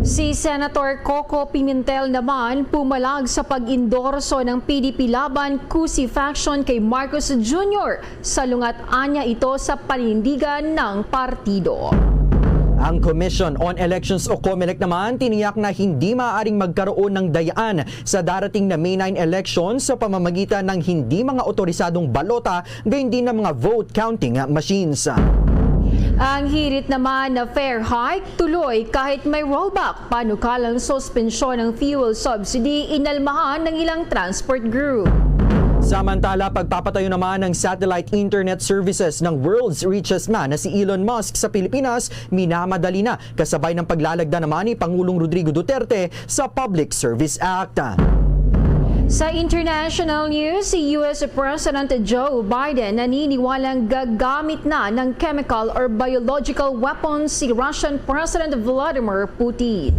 Si Senator Coco Pimentel naman pumalag sa pag-endorso ng P D P Laban Kusi faction kay Marcos Junior. Salungat anya ito sa paninindigan ng partido. Ang Commission on Elections o COMELEC naman tiniyak na hindi maaaring magkaroon ng dayaan sa darating na May nine election sa pamamagitan ng hindi mga otorisadong balota, gayon din ng mga vote counting machines. Ang hirit naman na fare hike tuloy kahit may rollback. Panukalang suspensyon ng fuel subsidy inalmahan ng ilang transport group. Samantala, pagpapatayo naman ng satellite internet services ng world's richest man na si Elon Musk sa Pilipinas, minamadali na, kasabay ng paglalagda naman ni Pangulong Rodrigo Duterte sa Public Service Act. Sa international news, si U S President Joe Biden naniniwalang gagamit na ng chemical or biological weapons si Russian President Vladimir Putin.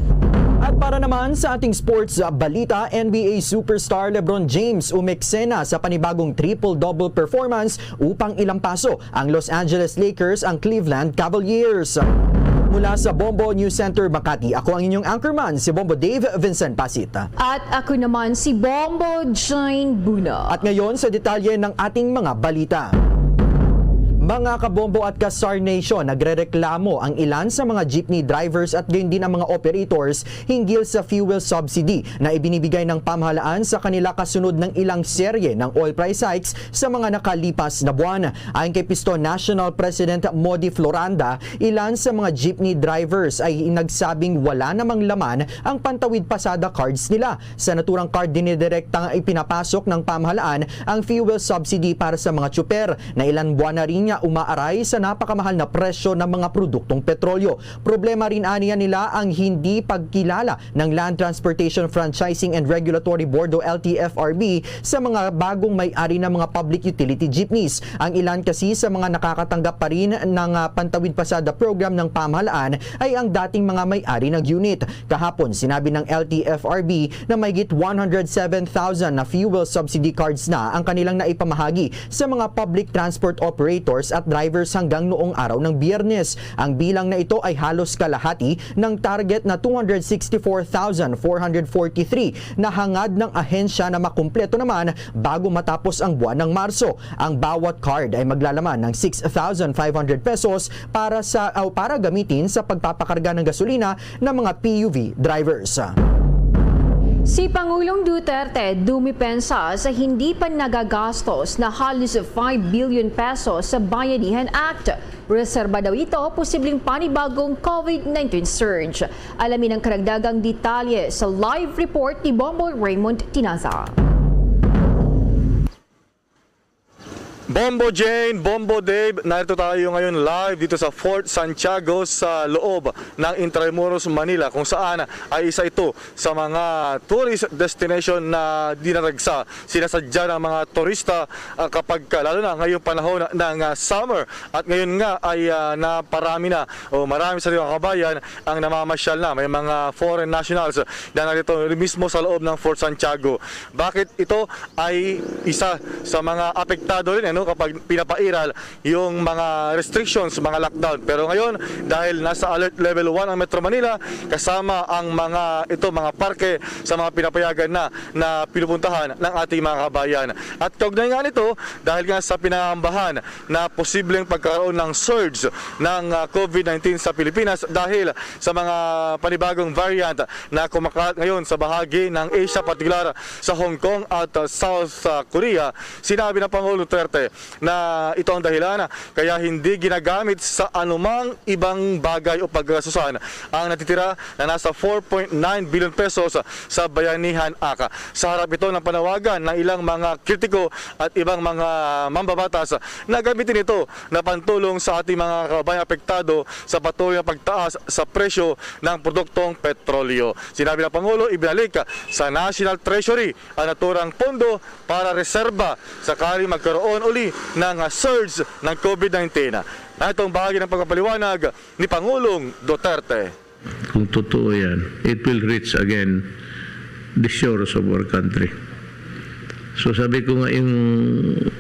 At para naman sa ating sports balita, N B A superstar LeBron James umeksena sa panibagong triple-double performance upang ilampaso ang Los Angeles Lakers ang Cleveland Cavaliers. Mula sa Bombo News Center, Makati, ako ang inyong anchorman, si Bombo Dave Vincent Pasit. At ako naman si Bombo Jane Buna. At ngayon sa detalye ng ating mga balita. Mga kabombo at ka-Star Nation, nagrereklamo ang ilan sa mga jeepney drivers at gayon din ang mga operators hinggil sa fuel subsidy na ibinibigay ng pamahalaan sa kanila kasunod ng ilang serye ng oil price hikes sa mga nakalipas na buwan. Ayon kay Piston National President Modi Floranda, ilan sa mga jeepney drivers ay nagsabing wala namang laman ang Pantawid Pasada cards nila. Sa naturang card, dinidirektang ipinapasok ng pamahalaan ang fuel subsidy para sa mga tsuper na ilang buwan na rin nga umaaray sa napakamahal na presyo ng mga produktong petrolyo. Problema rin aniya nila ang hindi pagkilala ng Land Transportation Franchising and Regulatory Board o L T F R B sa mga bagong may-ari ng mga public utility jeepneys. Ang ilan kasi sa mga nakakatanggap pa rin ng, ah, Pantawid Pasada program ng pamahalaan ay ang dating mga may-ari ng unit. Kahapon, sinabi ng L T F R B na mahigit one hundred seven thousand na fuel subsidy cards na ang kanilang naipamahagi sa mga public transport operators at drivers hanggang noong araw ng Biyernes. Ang bilang na ito ay halos kalahati ng target na two hundred sixty-four thousand four hundred forty-three na hangad ng ahensya na makumpleto naman bago matapos ang buwan ng Marso. Ang bawat card ay maglalaman ng six thousand five hundred pesos para sa, o para gamitin sa pagpapakarga ng gasolina ng mga P U V drivers. Si Pangulong Duterte dumipensa sa hindi pa nagagastos na halos five billion pesos sa Bayanihan Act. Reserba daw ito posibleng panibagong COVID nineteen surge. Alamin ang karagdagang detalye sa live report ni Bombo Raymond Tinaza. Bombo Jane, Bombo Dave, narito tayo ngayon live dito sa Fort Santiago sa loob ng Intramuros, Manila, kung saan ay isa ito sa mga tourist destination na dinaragsa, sinasadya ng mga turista, ah, kapag ka, lalo na ngayong panahon ng, ah, summer. At ngayon nga ay, ah, naparami na o marami sa ating mga kabayan ang namamasyal na. May mga foreign nationals na narito mismo sa loob ng Fort Santiago. Bakit ito ay isa sa mga apektado rin, ano, kapag pinapairal yung mga restrictions, mga lockdown. Pero ngayon, dahil nasa alert level one ang Metro Manila, kasama ang mga, ito, mga parke sa mga pinapayagan na, na pinupuntahan ng ating mga kabayan. At kaugnay nga nito, dahil nga sa pinangangambahan na posibleng pagkakaroon ng surge ng, ah, COVID nineteen sa Pilipinas dahil sa mga panibagong variant na kumakalat ngayon sa bahagi ng Asia, partikular sa Hong Kong at, ah, South, ah, Korea, sinabi ng Pangulong Duterte na ito ang dahilan kaya hindi ginagamit sa anumang ibang bagay o pagkakasusan ang natitira na nasa four point nine billion pesos sa Bayanihan Act. Sa harap ito ng panawagan ng ilang mga kritiko at ibang mga mambabatas na gamitin ito na pantulong sa ating mga kababayan apektado sa patuloy na pagtaas sa presyo ng produktong petrolyo. Sinabi ng Pangulo, ibinalik sa National Treasury ang naturang pondo para reserba sakali magkaroon uli ng, ah, surge ng COVID nineteen. Narito ang bahagi ng pagpapaliwanag ni Pangulong Duterte. Kung totoo yan, it will reach again the shores of our country. So sabi ko nga, yung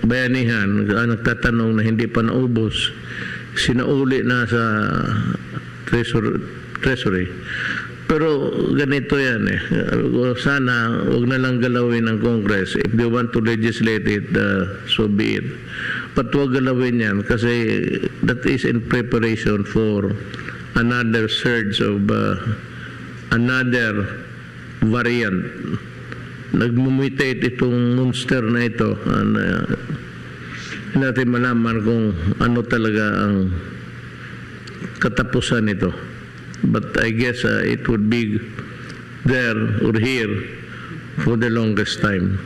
Bayanihan, ah, nagtatanong na hindi pa naubos, sinauli na sa treasure-, treasury. Pero ganito yan eh. Uh, sana wag na lang galawin ng Congress. If they want to legislate it, uh, so be it. But wag galawin yan kasi that is in preparation for another surge of, uh, another variant. Nagmumitate itong monster na ito. And, uh, hindi natin malaman kung ano talaga ang katapusan nito. But I guess, uh, it would be there or here for the longest time.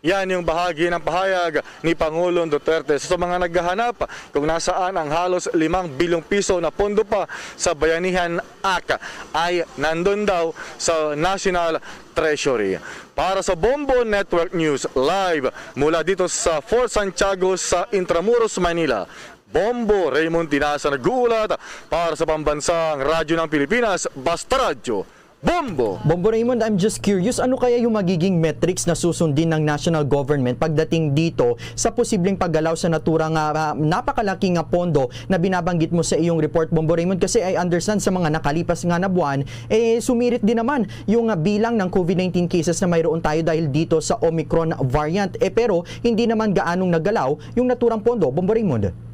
Yan yung bahagi ng pahayag ni Pangulong Duterte. Sa mga naghahanap kung nasaan ang halos limang bilyong piso na pondo pa sa Bayanihan Act, ay nandun daw sa National Treasury. Para sa Bombo Network News, live mula dito sa Fort Santiago sa Intramuros, Manila, Bombo Raymond Tinaza nag-uulat para sa Pambansang Radyo ng Pilipinas, Basta Radyo, Bombo! Bombo Raymond, I'm just curious, ano kaya yung magiging metrics na susundin ng national government pagdating dito sa posibleng paggalaw sa naturang, ah, ah, napakalaki nga pondo na binabanggit mo sa iyong report, Bombo Raymond? Kasi I understand sa mga nakalipas nga na buwan, eh, sumirit din naman yung, ah, bilang ng COVID nineteen cases na mayroon tayo dahil dito sa Omicron variant. Eh, pero hindi naman gaanong nagalaw yung naturang pondo, Bombo Raymond.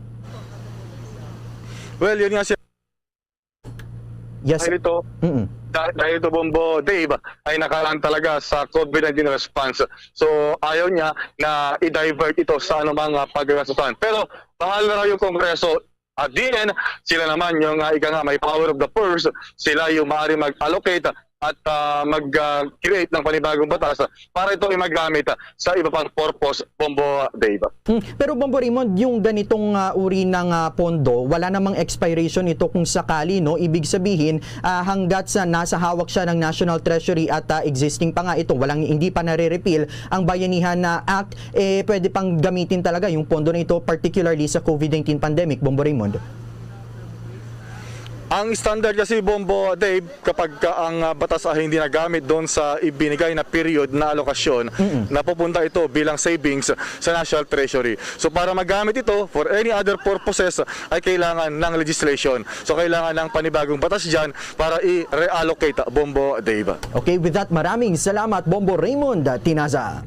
Well, yun nga, sir. Yes. Dahil ito, Mm-mm. da- dahil ito, Bombo Dave, ay nakalaan talaga sa COVID nineteen response. So, ayaw niya na i-divert ito sa anumang, ah, pagkakasuhan. Pero mahal na raw yung Kongreso. At diin, sila naman yung, ah, ika nga, may power of the purse, sila yung maaari mag-allocate at, ah, mag, ah, create ng panibagong batas para ito ay magamit, ah, sa iba pang purpose, Bombo Dave. Hmm, pero Bombo Raymond, yung ganitong, ah, uri ng, ah, pondo, wala namang expiration ito kung sakali, no? Ibig sabihin, ah, hanggat sa nasa hawak siya ng National Treasury at, ah, existing pa nga ito, walang, hindi pa nare-repeal ang Bayanihan, ah, Act, eh, pwede pang gamitin talaga yung pondo na ito, particularly sa COVID nineteen pandemic, Bombo Raymond. Ang standard kasi, Bombo Dave, kapag ka ang, ah, batas ay hindi nagamit doon sa ibinigay na period na alokasyon, Mm-mm. napupunta ito bilang savings sa National Treasury. So, para magamit ito for any other purposes, ay kailangan ng legislation. So, kailangan ng panibagong batas dyan para i-reallocate, Bombo Dave. Okay, with that, maraming salamat, Bombo Raymond Tinaza.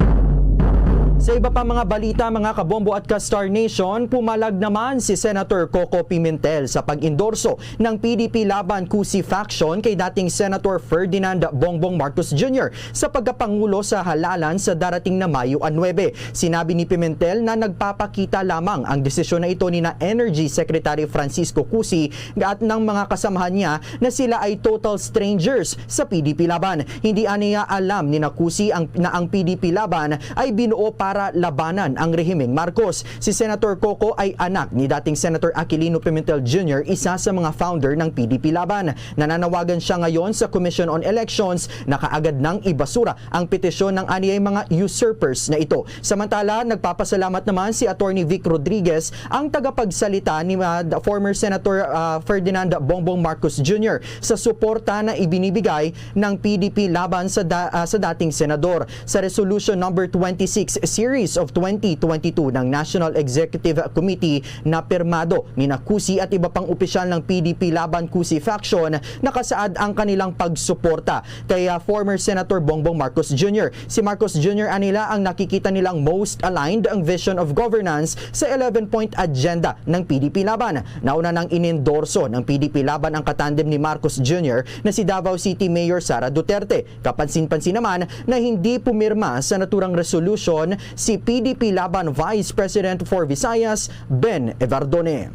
Sa iba pa mga balita, mga kabombo at ka-Star Nation, pumalag naman si Senator Coco Pimentel sa pag-endorso ng P D P Laban Cusi faction kay dating Senator Ferdinand Bongbong Marcos Junior sa pagkapangulo sa halalan sa darating na Mayo nuebe. Sinabi ni Pimentel na nagpapakita lamang ang desisyon na ito ni na Energy Secretary Francisco Cusi at ng mga kasamahan niya na sila ay total strangers sa P D P Laban. Hindi aniya alam ni na Cusi ang, na ang P D P Laban ay binuo para labanan ang rehimeng Marcos. Si Senator Coco ay anak ni dating Senator Aquilino Pimentel Junior, isa sa mga founder ng P D P Laban. Nananawagan siya ngayon sa Commission on Elections na kaagad nang ibasura ang petisyon ng aniyay mga usurpers na ito. Samantala, nagpapasalamat naman si Attorney Vic Rodriguez, ang tagapagsalita ni, ah, former Senator, ah, Ferdinand Bongbong Marcos Junior, sa suporta na ibinibigay ng P D P laban sa da-, ah, sa dating senador. Sa Resolution Number twenty-six Series of twenty twenty-two ng National Executive Committee na pirmado ni na Cusi at iba pang opisyal ng P D P Laban Cusi faction, nakasaad ang kanilang pagsuporta kay, ah, former Senator Bongbong Marcos Junior. Si Marcos Junior anila ang nakikita nilang most aligned ang vision of governance sa eleven-point agenda ng P D P Laban. Nauna nang inendorso ng P D P Laban ang katandem ni Marcos Junior na si Davao City Mayor Sara Duterte. Kapansin-pansin naman na hindi pumirma sa naturang resolusyon si P D P Laban Vice President for Visayas, Ben Evardone.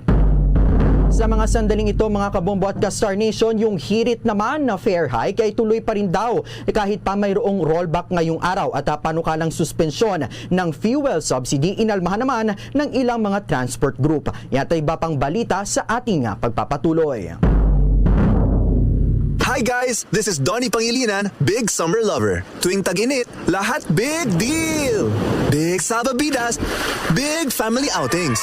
Sa mga sandaling ito, mga kabombo at ka-Star Nation, yung hirit naman na fare hike ay tuloy pa rin daw kahit pa mayroong rollback ngayong araw at, ah, panukalang suspensyon ng fuel subsidy, inalmahan naman ng ilang mga transport group. Yata iba pang balita sa ating, ah, pagpapatuloy. Hi guys, this is Donnie Pangilinan, big summer lover. Tuwing tag-init, lahat big deal! Big salbabidas, big family outings.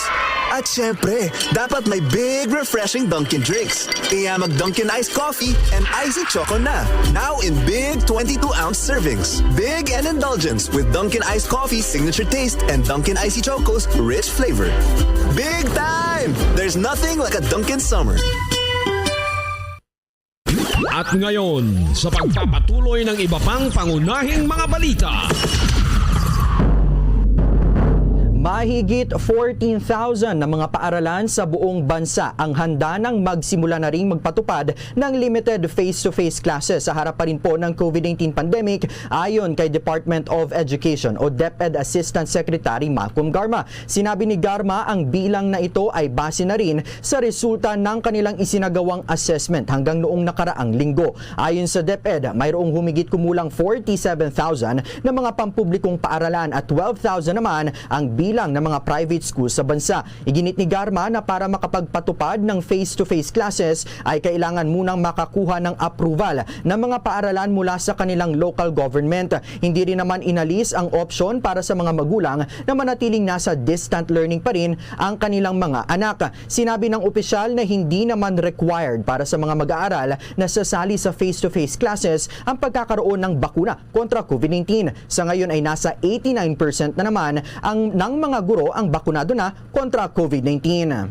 At syempre, dapat may big refreshing Dunkin' drinks. Kaya mag Dunkin' Ice Coffee and Icy Choco na. Now in big twenty-two ounce servings. Big and indulgence with Dunkin' Ice Coffee signature taste and Dunkin' Icy Choco's rich flavor. Big time! There's nothing like a Dunkin' summer. At ngayon, sa pagpapatuloy ng iba pang pangunahing mga balita. Mahigit fourteen thousand na mga paaralan sa buong bansa ang handa nang magsimula na ring magpatupad ng limited face-to-face classes sa harap pa rin po ng COVID nineteen pandemic, ayon kay Department of Education o DepEd Assistant Secretary Malcolm Garma. Sinabi ni Garma ang bilang na ito ay base na rin sa resulta ng kanilang isinagawang assessment hanggang noong nakaraang linggo. Ayon sa DepEd, mayroong humigit kumulang forty-seven thousand na mga pampublikong paaralan at twelve thousand naman ang bilang lang ng mga private schools sa bansa. Iginit ni Garma na para makapagpatupad ng face-to-face classes ay kailangan munang makakuha ng approval ng mga paaralan mula sa kanilang local government. Hindi rin naman inalis ang opsyon para sa mga magulang na manatiling nasa distant learning pa rin ang kanilang mga anak. Sinabi ng opisyal na hindi naman required para sa mga mag-aaral na sasali sa face-to-face classes ang pagkakaroon ng bakuna kontra COVID nineteen. Sa ngayon ay nasa eighty-nine percent na naman ang, ng mga guro ang bakunado na kontra COVID nineteen.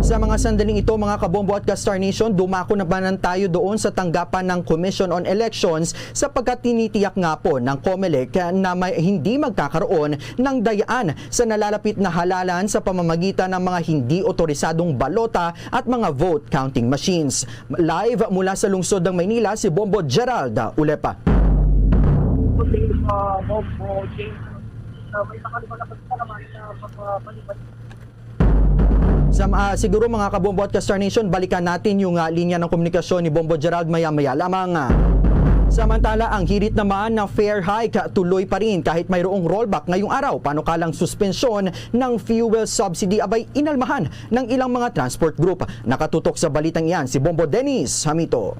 Sa mga sandaling ito, mga kabombo at ka-Star Nation, dumako naman tayo doon sa tanggapan ng Commission on Elections, sapagkat tinitiyak nga po ng COMELEC na may hindi magkakaroon ng dayaan sa nalalapit na halalan sa pamamagitan ng mga hindi otorisadong balota at mga vote counting machines. Live mula sa lungsod ng Maynila, si Bombo Gerald Ulepa. Pati, ah, Bombo James, ah, may mga lumalabas pa naman sa mga balibad. Sa, ah, siguro, mga kabombo at ka-Star Nation, balikan natin yung, ah, linya ng komunikasyon ni Bombo Gerald maya-maya lamang. Samantala, ang hirit naman na fare hike tuloy pa rin kahit mayroong rollback ngayong araw. Panukalang suspensyon ng fuel subsidy abay inalmahan ng ilang mga transport group. Nakatutok sa balitang iyan si Bombo Dennis Hamito.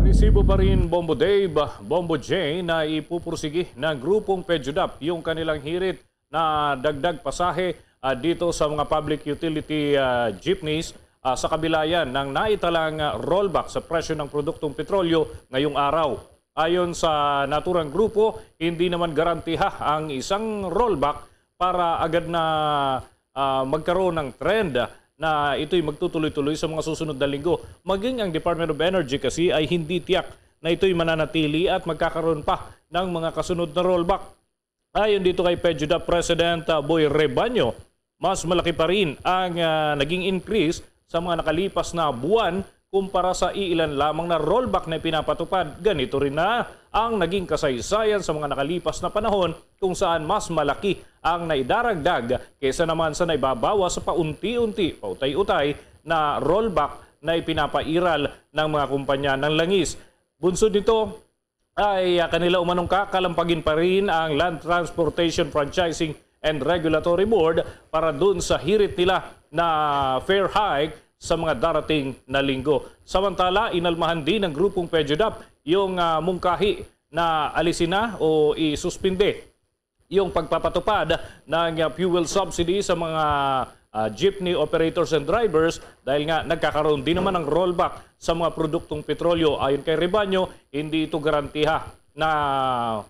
Resibo pa rin, Bombo Dave, Bombo Jay, na ipupursigi ng grupong PEDUDAP yung kanilang hirit na dagdag pasahe, ah, dito sa mga public utility, ah, jeepneys, ah, sa kabilayan ng naitalang, ah, rollback sa presyo ng produktong petrolyo ngayong araw. Ayon sa naturang grupo, hindi naman garantiha ang isang rollback para agad na, ah, magkaroon ng trend na ito'y magtutuloy-tuloy sa mga susunod na linggo. Maging ang Department of Energy kasi ay hindi tiyak na ito'y mananatili at magkakaroon pa ng mga kasunod na rollback. Ayon dito kay PEDUDAP President, ah, Boy Rebaño, mas malaki pa rin ang, ah, naging increase sa mga nakalipas na buwan kumpara sa iilan lamang na rollback na pinapatupad. Ganito rin na ang naging kasaysayan sa mga nakalipas na panahon, kung saan mas malaki ang naidaragdag kaysa naman sa naibabawas sa paunti-unti, pautay-utay na rollback na ipinapairal ng mga kumpanya ng langis. Bunsod nito, ay, ah, kanila umanong kakalampagin pa rin ang Land Transportation Franchising and Regulatory Board para dun sa hirit nila na fare hike sa mga darating na linggo. Samantala, inalmahan din ng grupong PEDUDAP yung, ah, mungkahi na alisin na o isuspinde yung pagpapatupad ng, ah, fuel subsidy sa mga, ah, jeepney operators and drivers dahil nga nagkakaroon din naman ng rollback sa mga produktong petrolyo. Ayon kay Rebaño, hindi ito garantiya na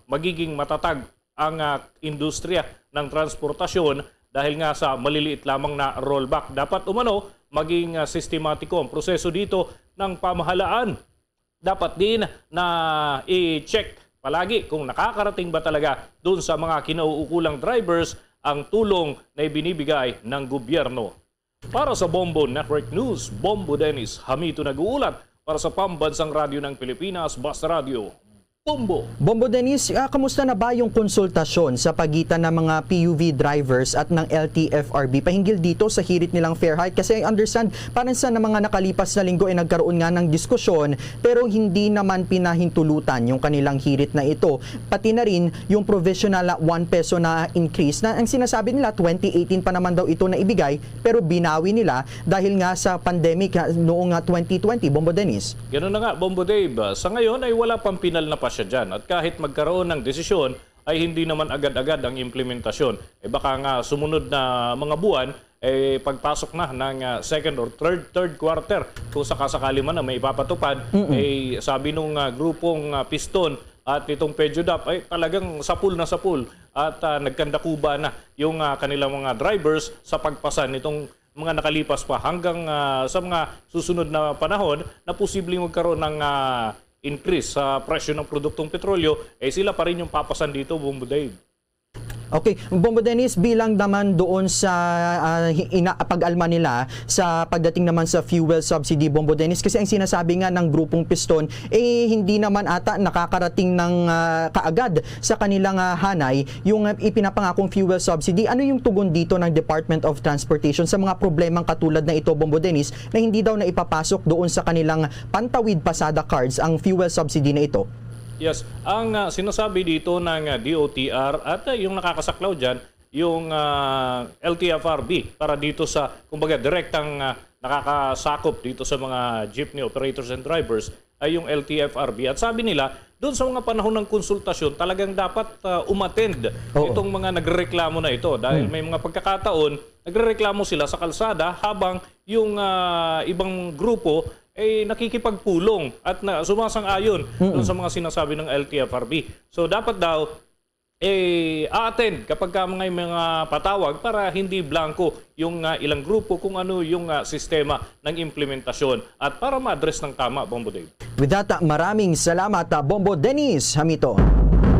magiging matatag ang, ah, industriya ng transportasyon dahil nga sa maliliit lamang na rollback. Dapat umano maging, ah, sistematiko ang proseso dito ng pamahalaan. Dapat din na i-check palagi kung nakakarating ba talaga dun sa mga kinauukulang drivers ang tulong na ibinibigay ng gobyerno. Para sa Bombo Network News, Bombo Dennis Hamito nag-uulat para sa Pambansang Radyo ng Pilipinas, Basta Radyo, Bombo. Bombo Dennis, ah, kamusta na ba yung konsultasyon sa pagitan ng mga P U V drivers at ng L T F R B pahinggil dito sa hirit nilang fare hike? Kasi I understand, parang sa mga nakalipas na linggo ay nagkaroon nga ng diskusyon, pero hindi naman pinahintulutan yung kanilang hirit na ito. Pati na rin yung provisional na one peso na increase na ang sinasabi nila, twenty eighteen pa naman daw ito na ibigay, pero binawi nila dahil nga sa pandemic, ha, noong, ah, twenty twenty, Bombo Dennis. Ganun na nga, Bombo Dave. Sa ngayon ay wala pang pinal na pasya dyan. At kahit magkaroon ng desisyon, ay hindi naman agad-agad ang implementasyon. Eh, baka nga sumunod na mga buwan, eh, pagpasok na ng, ah, second or third, third quarter, kung sakasakali man na may ipapatupad, Mm-mm. eh, sabi nung, ah, grupong, ah, Piston at itong PEDUDAP, ay talagang sapul na sapul at, ah, nagkandakuba na yung, ah, kanilang mga drivers sa pagpasa nitong mga nakalipas pa hanggang, ah, sa mga susunod na panahon na posibleng magkaroon ng, ah, increase sa presyo ng produktong petrolyo, eh, sila pa rin yung papasan dito, Bombo Dave. Okay, Bombo Dennis, bilang naman doon sa, ah, hi-, ina-, pag-alma nila sa pagdating naman sa fuel subsidy, Bombo Dennis, kasi ang sinasabi nga ng grupong Piston, eh, hindi naman ata nakakarating ng, ah, kaagad sa kanilang, ah, hanay yung, ah, ipinapangakong fuel subsidy. Ano yung tugon dito ng Department of Transportation sa mga problemang katulad na ito, Bombo Dennis, na hindi daw na ipapasok doon sa kanilang pantawid pasada cards ang fuel subsidy na ito? Yes, ang, ah, sinasabi dito ng, ah, D O T R at, ah, yung nakakasaklaw dyan, yung, ah, L T F R B para dito sa, kumbaga, direktang, ah, nakakasakop dito sa mga jeepney operators and drivers ay yung L T F R B. At sabi nila, doon sa mga panahon ng konsultasyon, talagang dapat, ah, umattend Oo. itong mga nagrereklamo na ito dahil Hmm. may mga pagkakataon, nagrereklamo sila sa kalsada habang yung, ah, ibang grupo ay nakikipagpulong at na, sumasang-ayon Mm. doon sa mga sinasabi ng L T F R B. So, dapat daw, eh, a-attend kapag ka mga, mga patawag para hindi blanco yung, ah, ilang grupo kung ano yung, ah, sistema ng implementasyon at para ma-address ng tama, Bombo Dave. With that, ah, maraming salamat, ah, Bombo Dennis Hamito.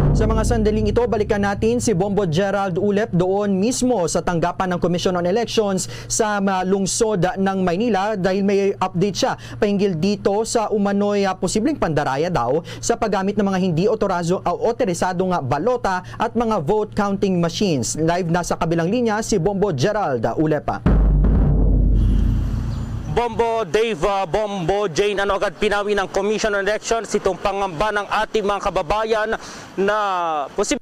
Sa mga sandaling ito, balikan natin si Bombo Gerald Ulep doon mismo sa tanggapan ng Commission on Elections sa, ah, lungsod ng Maynila dahil may update siya pahinggil dito sa umano'y, ah, posibleng pandaraya daw sa paggamit ng mga hindi otorazo-, ah, otorisado nga balota at mga vote counting machines. Live na sa kabilang linya si Bombo Gerald Ulepa. Bombo Dave, ah, Bombo Jane, ano agad pinawi ng Commission on Elections itong pangamba ng ating mga kababayan na posible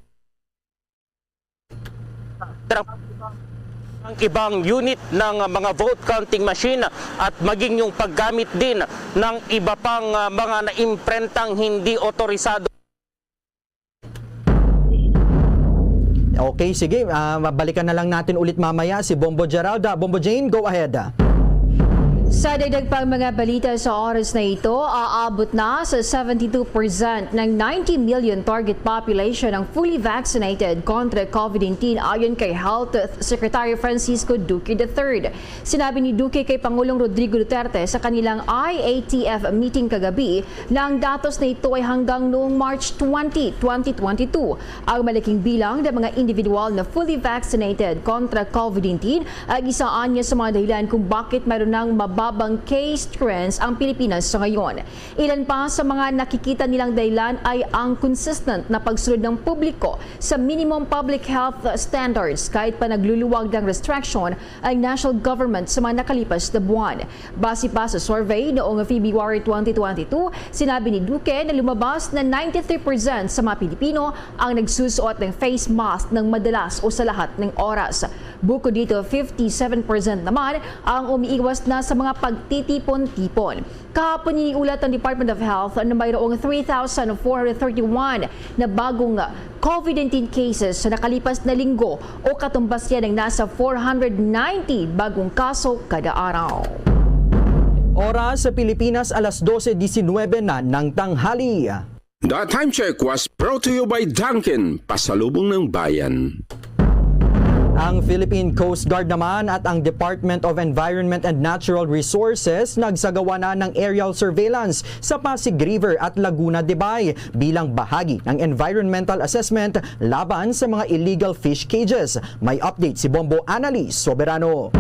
ang ibang unit ng mga vote counting machine at maging yung paggamit din ng iba pang, ah, mga naimprentang hindi otorisado. Okay, sige. Ah, mabalikan na lang natin ulit mamaya si Bombo Gerald. Ah, Bombo Jane, go ahead. Sa dagdag pang mga balita sa oras na ito, aabot na sa seventy-two percent ng ninety million target population ang fully vaccinated kontra COVID nineteen, ayon kay Health Secretary Francisco Duque the third. Sinabi ni Duque kay Pangulong Rodrigo Duterte sa kanilang I A T F meeting kagabi na ang datos na ito ay hanggang noong March twenty, twenty twenty-two. Ang malaking bilang ng mga individual na fully vaccinated kontra COVID nineteen ay isa anya sa mga dahilan kung bakit mayroon ng mababang case trends ang Pilipinas sa ngayon. Ilan pa sa mga nakikita nilang dahilan ay ang consistent na pagsunod ng publiko sa minimum public health standards kahit pa nagluluwag ng restriction ang national government sa mga nakalipas na buwan. Base pa sa survey noong February twenty twenty-two, sinabi ni Duque na lumabas na ninety-three percent sa mga Pilipino ang nagsusuot ng face mask ng madalas o sa lahat ng oras. Bukod dito, fifty-seven percent naman ang umiiwas na sa mga pagtitipon-tipon. Kahapon, iniulat ng Department of Health na mayroong three thousand four hundred thirty-one na bagong COVID nineteen cases sa nakalipas na linggo, o katumbas niya ng nasa four hundred ninety bagong kaso kada araw. Oras sa Pilipinas, alas dose diecinuebe na ng tanghali. The Time Check was brought to you by Dunkin, pasalubong ng bayan. Ang Philippine Coast Guard naman at ang Department of Environment and Natural Resources nagsagawa na ng aerial surveillance sa Pasig River at Laguna de Bay bilang bahagi ng environmental assessment laban sa mga illegal fish cages. May update si Bombo Annalise Soberano.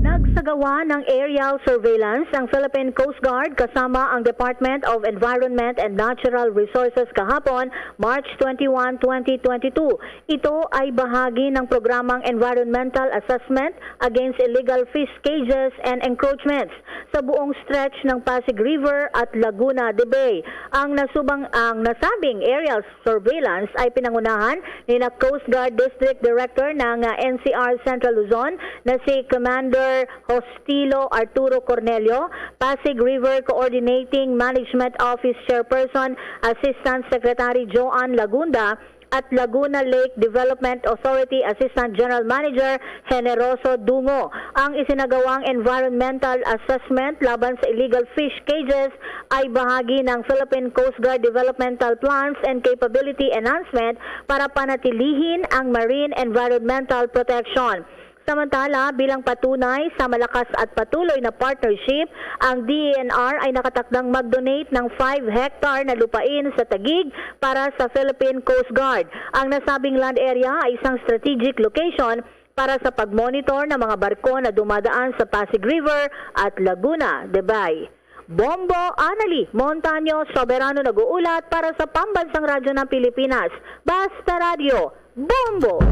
Nagsagawa ng aerial surveillance ang Philippine Coast Guard kasama ang Department of Environment and Natural Resources kahapon, March twenty-one, twenty twenty-two. Ito ay bahagi ng programang Environmental Assessment Against Illegal Fish Cages and Encroachments sa buong stretch ng Pasig River at Laguna de Bay. Ang nasubang, ang nasabing aerial surveillance ay pinangunahan ni na Coast Guard District Director ng, ah, N C R Central Luzon na si Commander Hostilo Arturo Cornelio, Pasig River Coordinating Management Office Chairperson Assistant Secretary Joan Lagunda, at Laguna Lake Development Authority Assistant General Manager Generoso Dungo. Ang isinagawang environmental assessment laban sa illegal fish cages ay bahagi ng Philippine Coast Guard Developmental Plans and Capability Enhancement para panatilihin ang marine environmental protection. Samantala, bilang patunay sa malakas at patuloy na partnership, ang D E N R ay nakatakdang mag-donate ng five hectare na lupain sa Taguig para sa Philippine Coast Guard. Ang nasabing land area ay isang strategic location para sa pag-monitor ng mga barko na dumadaan sa Pasig River at Laguna de Bay. Bombo Anali Montaño Soberano nag-uulat para sa Pambansang Radyo ng Pilipinas, Basta Radyo, Bombo!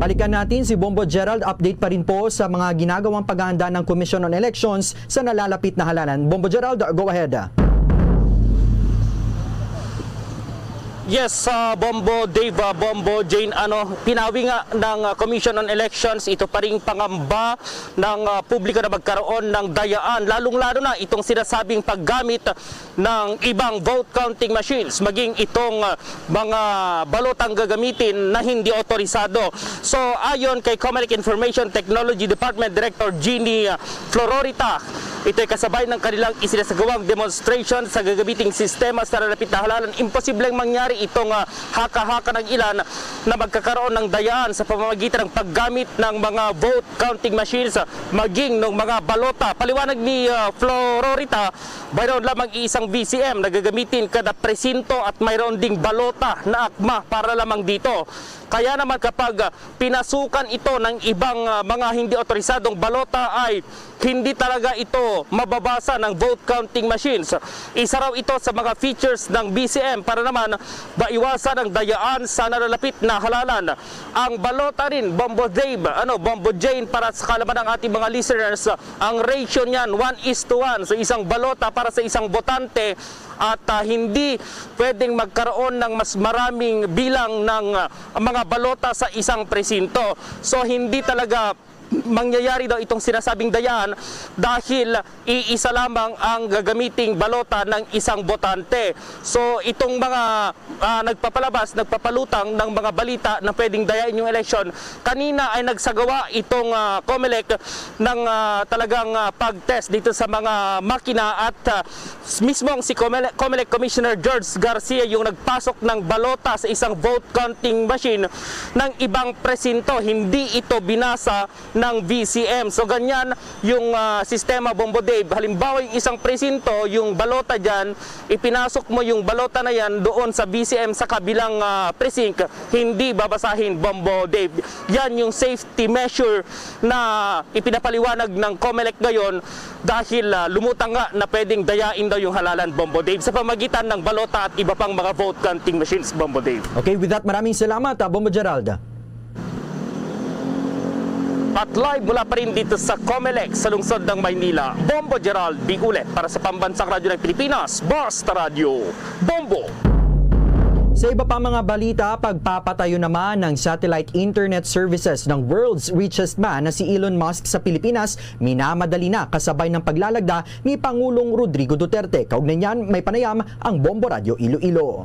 Balikan natin si Bombo Gerald. Update pa rin po sa mga ginagawang paghahanda ng Commission on Elections sa nalalapit na halalan. Bombo Gerald, go ahead. Yes, ah, Bombo Dave, ah, Bombo Jane, ano, pinawi nga ng, ah, Commission on Elections ito pa ring pangamba ng, ah, publiko na magkaroon ng dayaan, lalong-lalo na itong sinasabing paggamit ng ibang vote counting machines, maging itong, ah, mga balotang gagamitin na hindi otorisado. So, ayon kay Comelec Information Technology Department Director Jeannie, ah, Flororita, ito'y kasabay ng kanilang isinasagawang demonstration sa gagamiting sistema sa nalalapit na halalan. Imposibleng mangyari itong, ah, haka-haka ng ilan na magkakaroon ng dayaan sa pamamagitan ng paggamit ng mga vote counting machines, ah, maging ng mga balota. Paliwanag ni, ah, Flororita, mayroon lamang isang V C M na gagamitin kada presinto at mayroon ding balota na akma para lamang dito. Kaya naman kapag, ah, pinasukan ito ng ibang, ah, mga hindi otorisadong balota ay hindi talaga ito mababasa ng vote counting machines. Isa raw ito sa mga features ng V C M para naman maiwasan ang dayaan sa nalalapit na halalan. Ang balota rin, Bombo Dave, ano, Bombo Jane, para sa kaalaman ng ating mga listeners, ang ratio niyan, one is to one. So, isang balota para sa isang botante at, ah, hindi pwedeng magkaroon ng mas maraming bilang ng, ah, mga balota sa isang presinto. So, hindi talaga mangyayari daw itong sinasabing dayaan dahil iisa lamang ang gagamiting balota ng isang botante. So, itong mga, ah, nagpapalabas, nagpapalutang ng mga balita na pwedeng dayain yung eleksyon, kanina ay nagsagawa itong, ah, Comelec ng, ah, talagang, ah, pag-test dito sa mga makina at, ah, s-, mismong si Comele-, Comelec Commissioner George Garcia yung nagpasok ng balota sa isang vote counting machine ng ibang presinto. Hindi ito binasa ng V C M. So, ganyan yung, ah, sistema, Bombo Dave. Halimbawa, yung isang presinto, yung balota dyan, ipinasok mo yung balota na yan doon sa V C M sa kabilang, ah, precinct, hindi babasahin, Bombo Dave. Yan yung safety measure na ipinapaliwanag ng Comelec ngayon dahil, ah, lumutang nga na pwedeng dayain daw yung halalan, Bombo Dave, sa pamagitan ng balota at iba pang mga vote counting machines, Bombo Dave. Okay, with that, maraming salamat, ah, Bombo Gerald. At live mula pa rin dito sa Comelec sa lungsod ng Maynila, Bombo Gerald Biulet para sa Pambansang Radyo ng Pilipinas, Basta Radyo, Bombo! Sa iba pa mga balita, pagpapatayo naman ng satellite internet services ng world's richest man na si Elon Musk sa Pilipinas, minamadali na kasabay ng paglalagda ni Pangulong Rodrigo Duterte. Kaugnay niyan, may panayam ang Bombo Radyo Iloilo.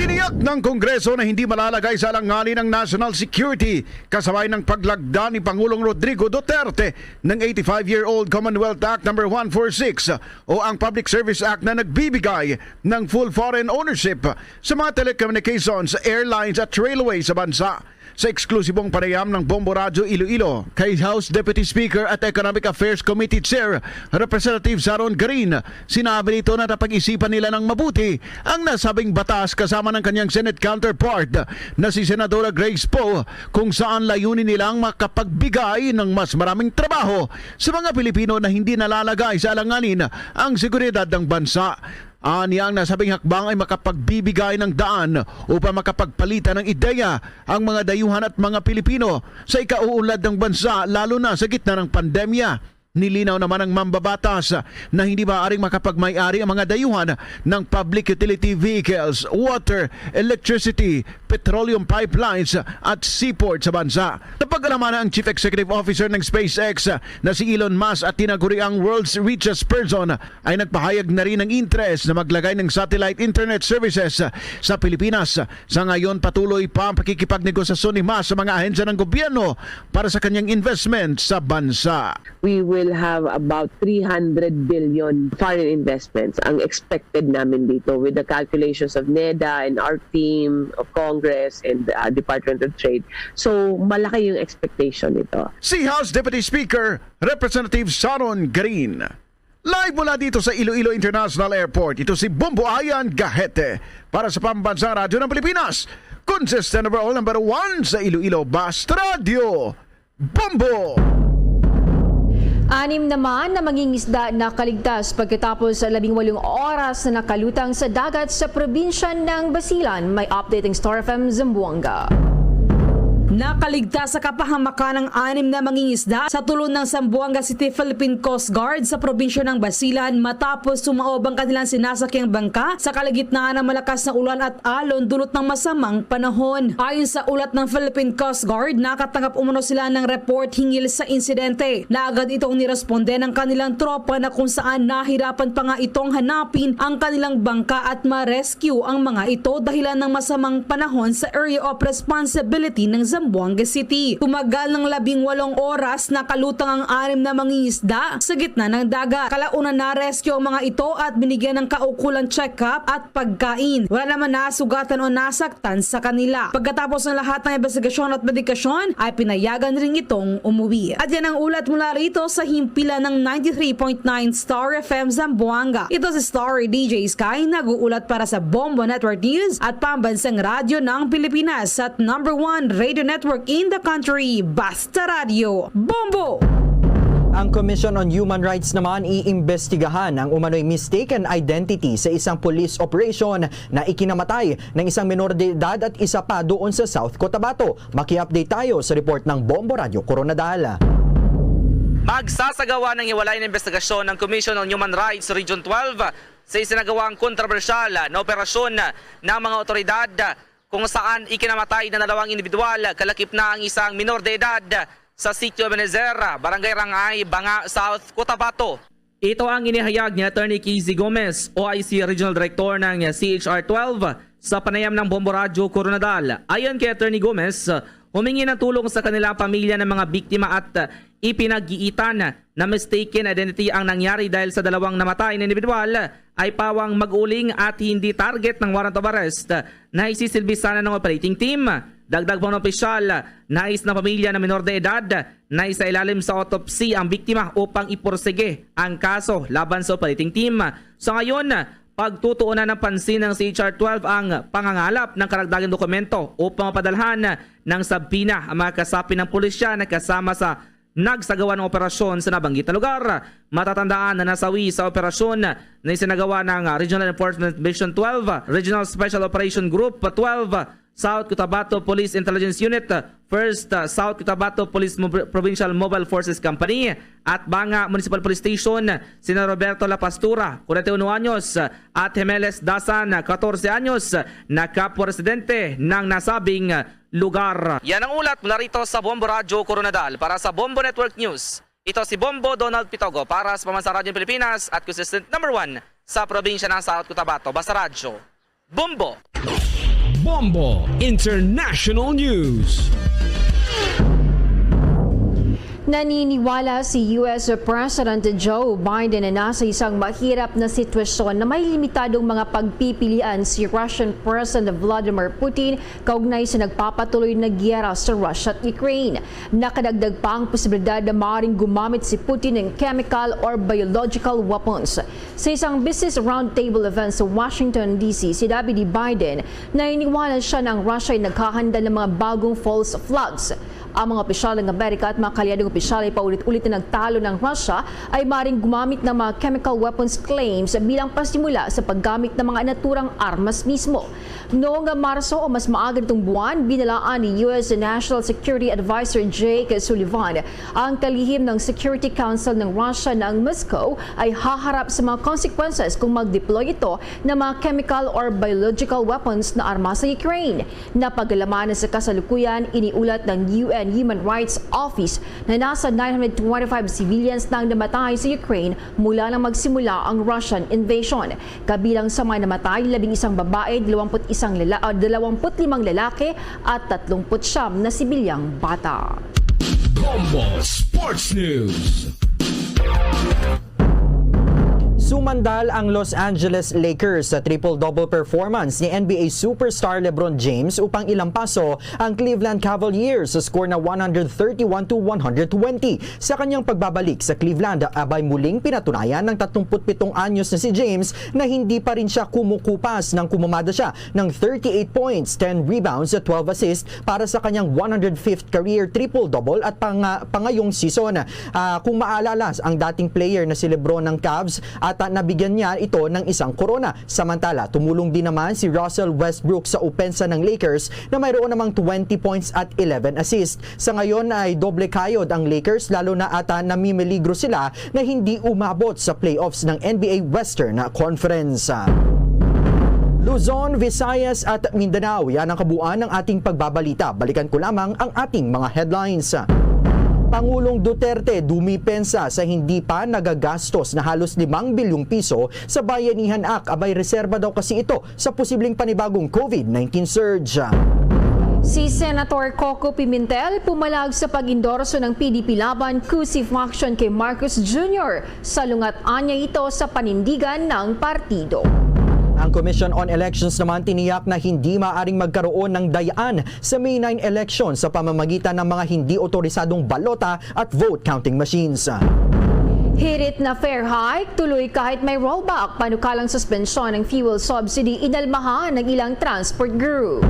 Tiniyag ng Kongreso na hindi malalagay sa alanganin ang national security kasabay ng paglagda ni Pangulong Rodrigo Duterte ng eighty-five-year-old Commonwealth Act number one four six o ang Public Service Act na nagbibigay ng full foreign ownership sa mga telecommunications, airlines at railway sa bansa. Sa eksklusibong panayam ng Bombo Radyo Iloilo kay House Deputy Speaker at Economic Affairs Committee Chair Representative Saron Garin, sinabi nito na napag-isipan nila ng mabuti ang nasabing batas kasama ng kanyang Senate counterpart na si Senadora Grace Poe, kung saan layunin nilang makapagbigay ng mas maraming trabaho sa mga Pilipino na hindi nalalagay sa alanganin ang seguridad ng bansa. Anya, ang nasabing hakbang ay makapagbibigay ng daan upang makapagpalitan ng ideya ang mga dayuhan at mga Pilipino sa ikauunlad ng bansa, lalo na sa gitna ng pandemya. Nilinaw naman ng mambabatas na hindi maaaring makapagmay-ari ang mga dayuhan ng public utility vehicles, water, electricity, petroleum pipelines at seaport sa bansa. Napag-alamanan ang Chief Executive Officer ng SpaceX na si Elon Musk at tinaguriang world's richest person ay nagpahayag na rin ng interes na maglagay ng satellite internet services sa Pilipinas. Sa ngayon, patuloy pa ang pakikipagnegosasyon ni Musk sa mga ahensya ng gobyerno para sa kanyang investment sa bansa. We will have about three hundred billion foreign investments ang expected namin dito with the calculations of NEDA and our team of Congress and uh, Department of Trade. So, malaki yung expectation nito. Si House Deputy Speaker Representative Saron Green. Live mula dito sa Iloilo International Airport, ito si Bombo Ayan Gahete para sa Pambansang Radyo ng Pilipinas. Consistent overall number one sa Iloilo, Basta Radyo, Bombo! Anim naman na mangingisda nakaligtas pagkatapos sa labing walong oras na nakalutang sa dagat sa probinsya ng Basilan. May update ang Star F M Zamboanga. Nakaligtas sa kapahamakan ang anim na mangingisda sa tulon ng Zamboanga City Philippine Coast Guard sa probinsya ng Basilan matapos sumaob ang kanilang sinasakyang bangka sa kalagitnaan ng malakas na ulan at alon dulot ng masamang panahon. Ayon sa ulat ng Philippine Coast Guard, nakatanggap umano sila ng report hingil sa insidente. Naagad itong niresponde ng kanilang tropa na kung saan nahirapan pa nga itong hanapin ang kanilang bangka at ma-rescue ang mga ito dahilan ng masamang panahon sa Area of Responsibility ng Zamboanga City. Tumagal ng labing walong oras, nakalutang ang anim na mangingisda sa gitna ng dagat. Kalaunan, na-rescue ang mga ito at binigyan ng kaukulang check-up at pagkain. Wala naman nasugatan o nasaktan sa kanila. Pagkatapos ng lahat ng investigasyon at medikasyon, ay pinayagan rin itong umuwi. At yan ang ulat mula rito sa himpilan ng ninety-three point nine Star F M Zamboanga. Ito si Star D J Sky, nag-uulat para sa Bombo Network News at Pambansang Radyo ng Pilipinas at number one radio network in the country, Basta Radyo. Bombo! Ang Commission on Human Rights naman iimbestigahan ang umano'y mistaken identity sa isang police operation na ikinamatay ng isang menor de edad at isa pa doon sa South Cotabato. Maki-update tayo sa report ng Bombo Radyo Koronadal. Magsasagawa ng hiwalay na investigasyon ng Commission on Human Rights Region twelve sa isinagawang kontrobersyal na operasyon ng mga otoridad kung saan ikinamatay ng dalawang individual, kalakip na ang isang minor de edad sa Sitio Ebenezer, Barangay Rangay, Banga, South Cotabato. Ito ang inihayag ni Attorney Casey Gomez, O I C Regional Director ng C H R twelve, sa panayam ng Bombo Radyo Koronadal. Ayon kay Attorney Gomez, humingi ng tulong sa kanila ang pamilya ng mga biktima at, uh, ipinaggiitan na mistaken identity ang nangyari dahil sa dalawang namatay na individual ay pawang mag-uling at hindi target ng warrant of arrest na isisilbi sana ng operating team. Dagdag pa ng opisyal, nais ng pamilya ng minor de edad na isailalim sa autopsy ang biktima upang ipursige ang kaso laban sa operating team. Sa ngayon, pagtutuunan ng pansin ng C H R twelve ang pangangalap ng karagdagang dokumento upang mapadalhan ng subpoena ang mga kasapi ng pulisya na kasama sa nagsagawa ng operasyon sa nabanggit na lugar. Matatandaan na nasawi sa operasyon na isinagawa ng Regional Enforcement Mission twelve, Regional Special Operation Group twelve, South Cotabato Police Intelligence Unit, First, uh, South Cotabato Police Mob-, Provincial Mobile Forces Company, at Banga Municipal Police Station, sina Roberto La Pastura, forty-one anyos, at Hemeles Dasan, catorce anyos, na kapwa residente ng nasabing lugar. Yan ang ulat mula rito sa Bombo Radyo Koronadal. Para sa Bombo Network News, ito si Bombo Donald Pitogo para sa Pambansang Radyo ng Pilipinas at consistent number one sa probinsya ng South Cotabato. Basta Radyo, Bombo! Bombo International News. Naniniwala si U S President Joe Biden na nasa isang mahirap na sitwasyon na may limitadong mga pagpipilian si Russian President Vladimir Putin kaugnay sa nagpapatuloy na giyera sa Russia at Ukraine. Nakadagdag pa ang posibilidad na maaaring gumamit si Putin ng chemical or biological weapons. Sa isang business roundtable event sa Washington, D C, si David D. Biden, naniniwala siya na ang Russia ay naghahanda ng mga bagong false flags. Ang mga opisyal ng Amerika at mga kaalyadong opisyal ay paulit-ulit na nagtalo ng Russia ay maaaring gumamit ng mga chemical weapons claims bilang pasimula sa paggamit ng mga naturang armas mismo. Noong Marso o mas maaga nitong buwan, binalaan ni U S National Security Advisor Jake Sullivan ang kalihim ng Security Council ng Russia na ang Moscow ay haharap sa mga consequences kung mag-deploy ito ng mga chemical or biological weapons na armas sa Ukraine. Napagalaman na sa kasalukuyan, iniulat ng U N Human Rights Office na nasa nine hundred twenty-five civilians na ang namatay sa Ukraine mula nang magsimula ang Russian invasion. Kabilang sa mga namatay, labing isang babae, dalawampu't isang lala-, ah, dalawampu't limang lalaki at tatlumpu't siyam na sibilyang bata. Bombo Sports News. Sumandal ang Los Angeles Lakers sa triple-double performance ni N B A superstar LeBron James upang ilampaso ang Cleveland Cavaliers sa score na one hundred thirty-one to one hundred twenty. Sa kanyang pagbabalik sa Cleveland, abay muling pinatunayan ng tatlumpu't pitong anyos na si James na hindi pa rin siya kumukupas nang kumamada siya ng thirty-eight points, ten rebounds at twelve assists para sa kanyang one hundred fifth career triple-double at panga-, pangayong season. Ah, kung maalala, ang dating player na si LeBron ng Cavs at ta-, nabigyan niya ito ng isang korona. Samantala, tumulong din naman si Russell Westbrook sa opensa ng Lakers na mayroon namang twenty points at eleven assists. Sa ngayon ay doble kayod ang Lakers, lalo na ata namimiligro sila na hindi umabot sa playoffs ng N B A Western Conference. Luzon, Visayas at Mindanao, yan ang kabuuan ng ating pagbabalita. Balikan ko lamang ang ating mga headlines. Pangulong Duterte dumipensa sa hindi pa nagagastos na halos limang bilyong piso sa Bayanihan Act. Abay, reserba daw kasi ito sa posibleng panibagong COVID nineteen surge. Si Senator Coco Pimentel pumalag sa pag-endorso ng P D P Laban Kusi faction kay Marcos Junior. Salungat anya ito sa panindigan ng partido. Ang Commission on Elections naman tiniyak na hindi maaring magkaroon ng dayaan sa May nine election sa pamamagitan ng mga hindi otorisadong balota at vote counting machines. Hirit na fare hike, tuloy kahit may rollback. Panukalang suspensyon ng fuel subsidy, inalmahan ng ilang transport group.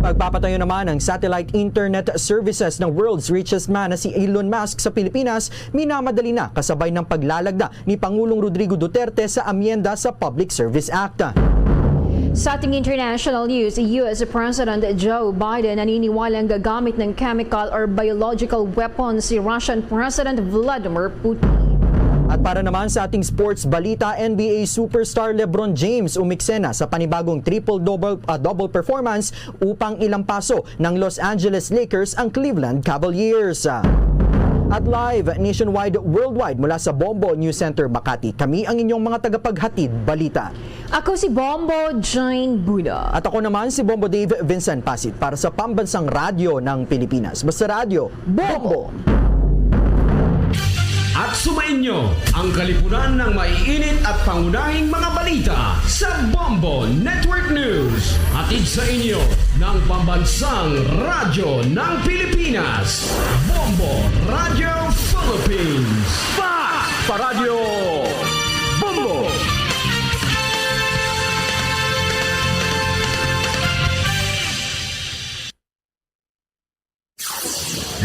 Pagpapatayo naman ng satellite internet services ng world's richest man na si Elon Musk sa Pilipinas, minamadali na kasabay ng paglalagda ni Pangulong Rodrigo Duterte sa amyenda sa Public Service Act. Sa ating international news, U S President Joe Biden naniniwalang gagamit ng chemical or biological weapons si Russian President Vladimir Putin. At para naman sa ating sports balita, N B A superstar LeBron James umiksena sa panibagong triple-double, ah, double performance upang ilampaso ng Los Angeles Lakers ang Cleveland Cavaliers. At live nationwide, worldwide, mula sa Bombo News Center, Makati, kami ang inyong mga tagapaghatid balita. Ako si Bombo Jane Buna. At ako naman si Bombo Dave Vincent Pasit para sa Pambansang Radyo ng Pilipinas. Basta Radyo, Bombo! At sumainyo ang kalipunan ng maiinit at pangunahing mga balita sa Bombo Network News. Hatid sa inyo ng Pambansang Radyo ng Pilipinas, Bombo Radyo Philippines. Fast Paradyo Bombo!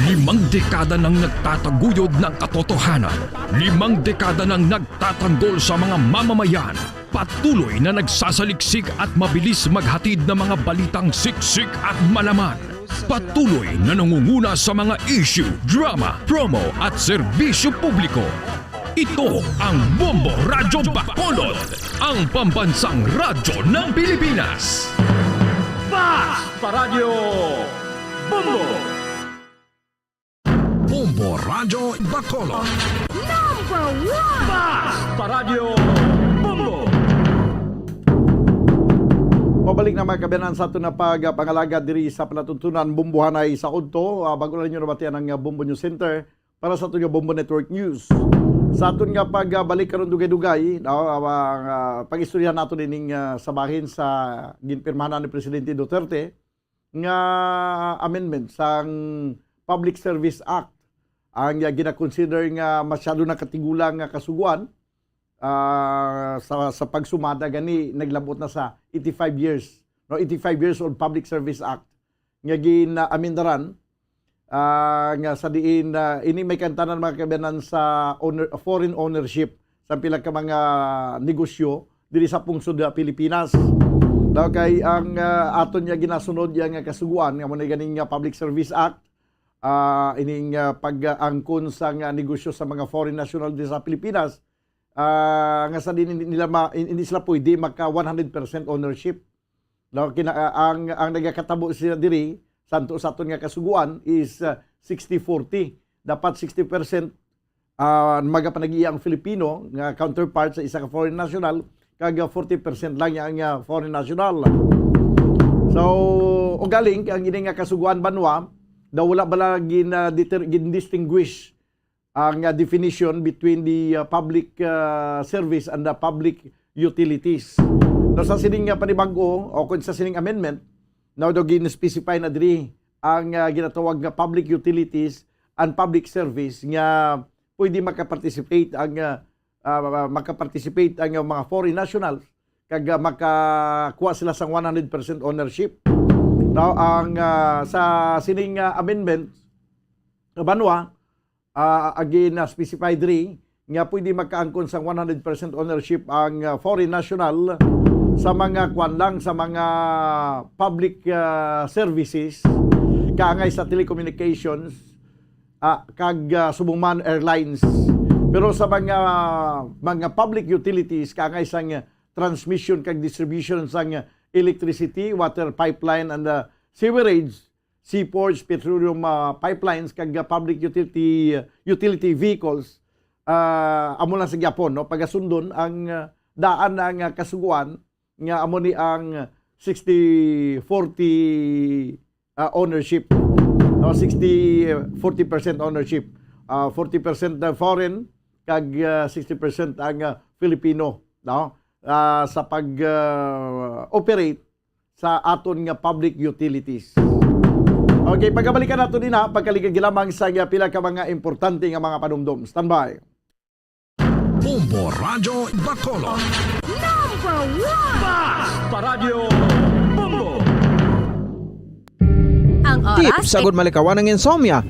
Limang dekada nang nagtataguyod ng katotohanan. Limang dekada nang nagtatanggol sa mga mamamayan. Patuloy na nagsasaliksik at mabilis maghatid ng mga balitang siksik at malaman. Patuloy na nangunguna sa mga issue, drama, promo at serbisyo publiko. Ito ang Bombo Radyo Bacolod, ang pambansang radyo ng Pilipinas. Fast Paradyo Bombo! Bombo Radyo Bacolod. Number one! Fast Paradyo Bombo! Pabalik na, mga kaabyanan, sa aton na pagpangalagad diri sa palatuntunan. Bombohanay sa udto. Ah, bago lang nyo nabatian ang, ah, Bombo News Center, para sa aton nga Bombo Network News. Sa aton nga pagbalik karon, dugay-dugay, no, ang, ah, pag-istoryahan nato ining, ah, sa bahin sa ginpirmahan ni Presidente Duterte nga amendment sang Public Service Act ang, ah, gina-consider nga masyado na katigulang nga kasugoan, ah, sa, sa pagsumada gani naglabot na sa eighty-five years, no, eighty-five years old Public Service Act nga gin-amendaran, ah, nga sa diin, ah, ini may kaangtanan, mga kaabyanan, sa owner, foreign ownership sa pila ka mga negosyo diri sa pungsod, ah, Pilipinas. Daw kay ang, ah, aton nga ginasunod ya nga kasugoan nga mo na ganing, ah, Public Service Act, ah, ining, ah, pag-angkon sa nga negosyo sa mga foreign national diri sa Pilipinas, ah, nga sa diin nila ma-, hindi sila pwede maka one hundred percent ownership. No, kina-, ah, ang, ang nagakatabo siya diri, santo sa aton nga kasugoan is, ah, sixty forty. Dapat sixty percent, ah, magapanag-iya ang Filipino nga counterpart sa isa ka foreign national, kag, ah, forty percent lang ang, ah, foreign national. So, ugaling, ang ini nga kasugoan banwa, daw wala bala gin, ah, deter-, gin-distinguish ang, ah, definition between the, ah, public, ah, service and the public utilities. Now, sa sining, ah, panibag-o o kung sa sining amendment, now daw gin-specify na diri ang, ah, ginatawag nga public utilities and public service nga pwede makaparticipate ang, ah, ah, makaparticipate ang, ah, mga foreign nationals kag, ah, makakuha sila sang one hundred percent ownership. Now, ang, ah, sa sining, ah, amendment, banwa, ah, again, ah, specify diri nga pwede makaangkon sang one hundred percent ownership ang, ah, foreign national sa mga kwan lang, sa mga public, ah, services, kaangay sa telecommunications, ah, kag, ah, subong man airlines. Pero sa mga, mga public utilities, kaangay sang transmission kag distribution sang electricity, water pipeline, and, ah, sewerage, seaports, petroleum, ah, pipelines, kag, ah, public utility, utility vehicles, ah, amo lang sa gyapon, no? Pagasundon ang, ah, daan na nga kasugoan nga amo ni ang sixty forty, ah, ownership, no? Sixty, forty percent ownership. Ah, forty percent na foreign, kag, ah, sixty percent ang, ah, Filipino, no? Ah, sa pag, ah, operate sa aton nga public utilities. Okay, pagabalikan nato din, ha, pagkaligagi lamang sa nga pila ka mga importante nga mga panumdom. Standby. Bombo Radyo Bacolod. Number one! Bas! Paradyo Bombo! Ang oras Tips agud malikawan ang insomnia.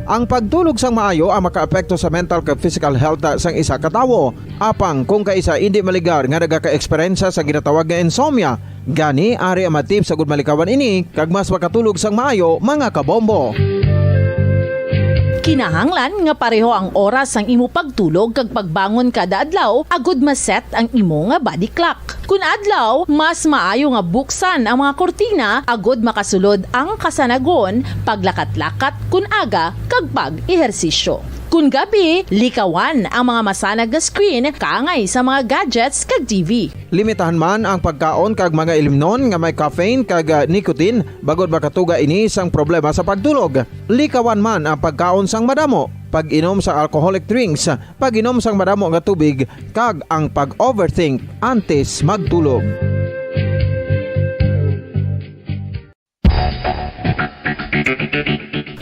Ang pagtulog sang maayo ang makaapekto sa mental kag physical health sang isa ka tawo. Apang kung kaisa indi maligar nga nagaka-eksperyensya sa ginatawag nga insomnia, gani ari ang mga tips agud malikawan ini kag mas makatulog sang maayo, mga kabombo. Kinahanglan nga pareho ang oras sang imo pagtulog kag pagbangon kada adlaw agud ma-set ang imo nga body clock. Kun adlaw, mas maayo nga buksan ang mga kurtina agud makasulod ang kasanagon, paglakat-lakat kun aga, kag pag-ehersisyo. Kun gabi, likawan ang mga masanag nga screen kaangay sa mga gadgets kag T V. Limitahan man ang pagkaon kag mga ilimnon nga may caffeine kag, ah, nicotine, bangod makatuga ini sang problema sa pagtulog. Likawan man ang pagkaon sang madamo, pag-inom sang alcoholic drinks, pag-inom sang madamo nga tubig, kag ang pag-overthink antes magtulog.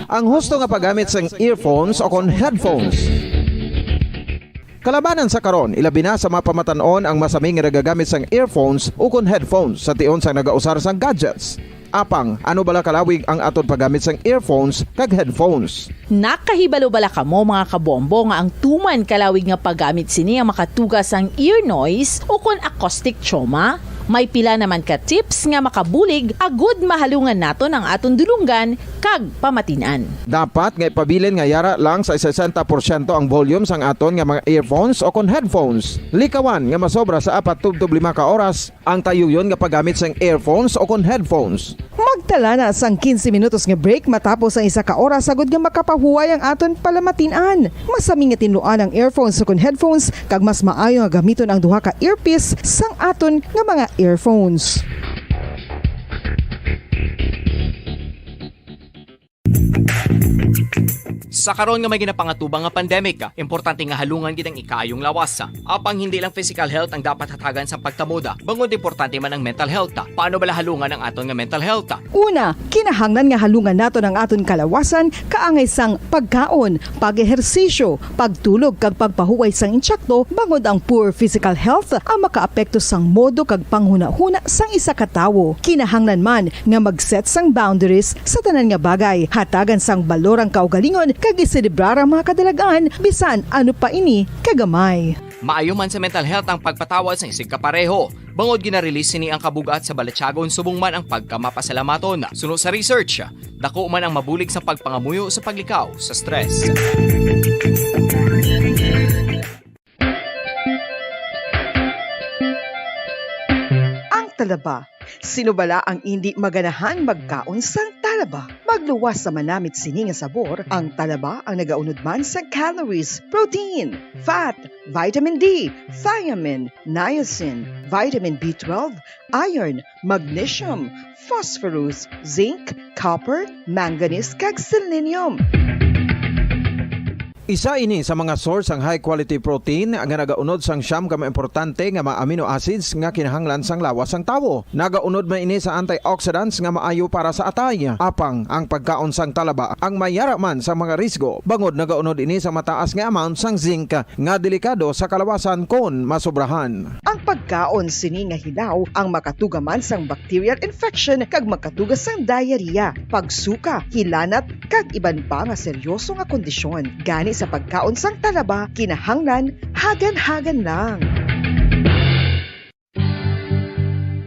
Ang husto nga paggamit sang earphones o kon headphones. Kalabanan sa karon, ilabi na sa mga pamatan-on ang masami nga nagagamit sang earphones o kon headphones sa tion sang nagausar sang gadgets. Apang, ano bala kalawig ang aton paggamit sang earphones kag headphones? Nakahibalo bala kamo, mga kabombo, nga ang tuman kalawig nga paggamit sini ang makatuga sang ear noise o kon acoustic trauma? May pila naman ka tips nga makabulig agud mahalungan naton ang aton dulonggan kag pamatin-an. Dapat nga ipabilin nga yara lang sa sesenta porsyento ang volume sang aton nga mga earphones o kon headphones. Likawan nga masobra sa apat tubtob lima ka oras ang tayuyon nga paggamit sang earphones o kon headphones. Magtala na sang quince minutos nga break matapos ang isa ka oras, agud nga makapahuway ang aton palamatin-an. Masami nga tinluan ang earphones o kon headphones, kag mas maayo nga gamiton ang duha ka earpiece sang aton nga mga earphones. Sa karon nga may ginapangatubang nga pandemic, importante nga halungan gid ang ikaayong lawas. Apang hindi lang physical health ang dapat hatagan sang pagtamod, bangod importante man ang mental health. Paano bala halungan ang aton nga mental health? Una, kinahanglan nga halungan naton ang aton kalawasan kaangay sang pagkaon, pag-ehersisyo, pagtulog kag pagpahuway sang insakto, bangod ang poor physical health ang makaapekto sang modo kag panghunahuna sang isa ka tawo. Kinahanglan man nga mag-set sang boundaries sa tanan nga bagay, hatagan sang balor ang kaugalingon kag iselebrar ang mga kadalag-an bisan ano pa ini kagamay. Maayo man sa mental health ang pagpatawad sang isigkapareho, bangod gina-release sini ang kabug-at sa balatyagon subong man ang pagkamapasalamaton. Suno sa research, dako man ang mabulig sa pagpangamuyo sa paglikaw sa stress. Ang talaba. Sino bala ang indi maganahan magkaon sang talaba? Magluwas sa manamit sini nga sabor, ang talaba ang nagaunod man sa calories, protein, fat, vitamin D, thiamine, niacin, vitamin B twelve, iron, magnesium, phosphorus, zinc, copper, manganese, kag selenium. Isa ini sa mga source sang high quality protein nga nagaunod sang siyam ka mga importante nga mga amino acids nga kinahanglan sang lawas sang tawo. Nagaunod man ini sa antioxidants nga maayo para sa atay. Apang ang pagkaon sang talaba ang may yara man sa mga risgo, bangod nagaunod ini sa mataas nga amount sang zinc nga delikado sa kalawasan kon masobrahan. Ang pagkaon sini nga hilaw ang makatuga man sang bacterial infection kag makatuga sang diarrhea, pagsuka, hilanat, kag iban pa nga seryoso nga kondisyon. Gani, Sa pagkaon sang talaba, kinahanglan hagan-hagan lang.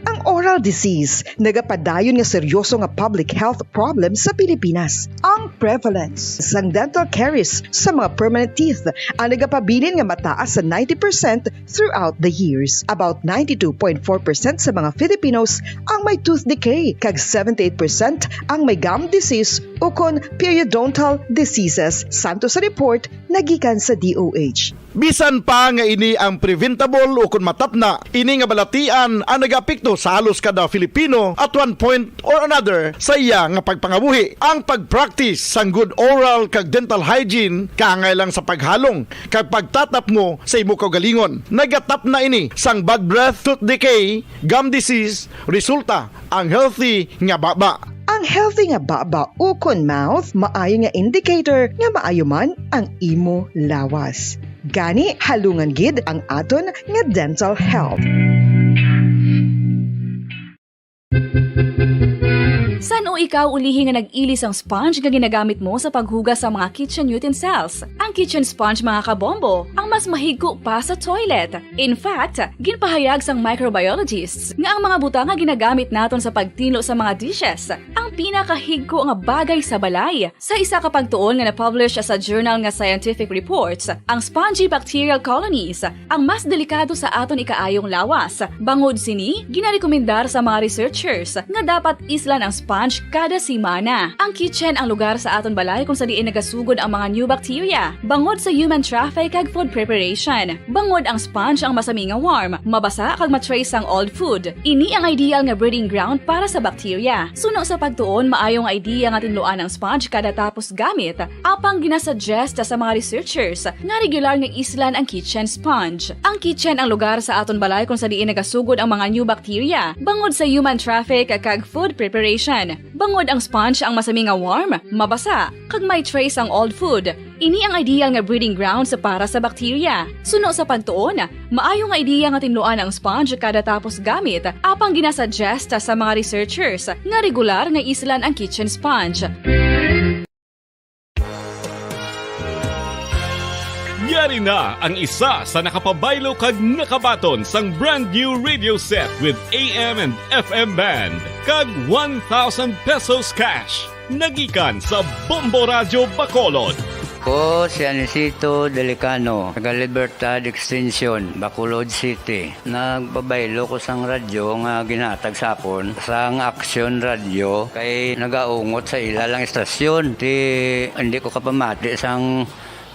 Ang oral disease nagapadayon nga seryoso nga public health problem sa Pilipinas. Ang prevalence sang dental caries sa mga permanent teeth ang nagapabilin nga mataas sa ninety percent throughout the years. About ninety-two point four percent sa mga Filipinos ang may tooth decay, kag seventy-eight percent ang may gum disease ukon periodontal diseases, santo sa report nagikan sa D O H. Bisan pa nga ini ang preventable ukon matapna, ini nga balatian ang nagaapekto sa halos kada Filipino at one point or another sa iya nga pagpangabuhi. Ang pag-practice sang good oral kag dental hygiene kaangay lang sa paghalong kag pagtatapngo sa imo kaugalingon. Nagatapna ini sang bad breath, tooth decay, gum disease, resulta ang healthy nga baba. Ang healthy nga baba ukon mouth maayo nga indicator nga maayo man ang imo lawas. Gani, halungan gid ang aton nga dental health. San-o ikaw ulihi nga nag-ili sang sponge nga ginagamit mo sa paghugas sa mga kitchen utensils? Ang kitchen sponge, mga kabombo, ang mas mahigko pa sa toilet. In fact, ginpahayag sang microbiologists nga ang mga butang nga ginagamit naton sa pagtinlo sa mga dishes ang pinakahigko nga bagay sa balay. Sa isa ka pagtuon nga na-publish sa journal nga Scientific Reports, ang spongy bacterial colonies ang mas delikado sa aton ikaayong lawas. Bangod sini, ginarekomendar sa mga researchers nga dapat islan ang sponge kada semana. Ang kitchen ang lugar sa aton balay kung sa diin nagasugod ang mga new bacteria, bangod sa human traffic kag food preparation. Bangod ang sponge ang masami nga warm, mabasa kag ma-trace ang old food. Ini ang ideal nga breeding ground para sa bacteria. Suno sa pagtuon, maayo nga idea nga tinluan ang sponge kada tapos gamit, apang ginasuggest sa mga researchers nga regular nga islan ang kitchen sponge. Ang kitchen ang lugar sa aton balay kung sa diin nagasugod ang mga new bacteria, bangod sa human traffic kag food preparation. Bangod ang sponge ang masami nga warm, mabasa, kag may trace ang old food. Ini ang ideal nga breeding grounds para sa bacteria. Suno sa pagtuon, maayo nga ideya nga tinluan ang sponge kada tapos gamit, apang ginasuggest sa mga researchers nga regular nga islan ang kitchen sponge. Yari na ang isa sa nakapabaylo kag nakabaton sang brand new radio set with A M and F M band kag one thousand pesos cash. Nagikan sa Bombo Radyo Bacolod. Ko si Anisito Delicano, taga Libertad Extension, Bacolod City. Nagpabaylo ko sang radyo nga ginhatag sa akon sang Action Radio kay nagaungot sa ila lang istasyon. Ti, hindi ko kapamati sang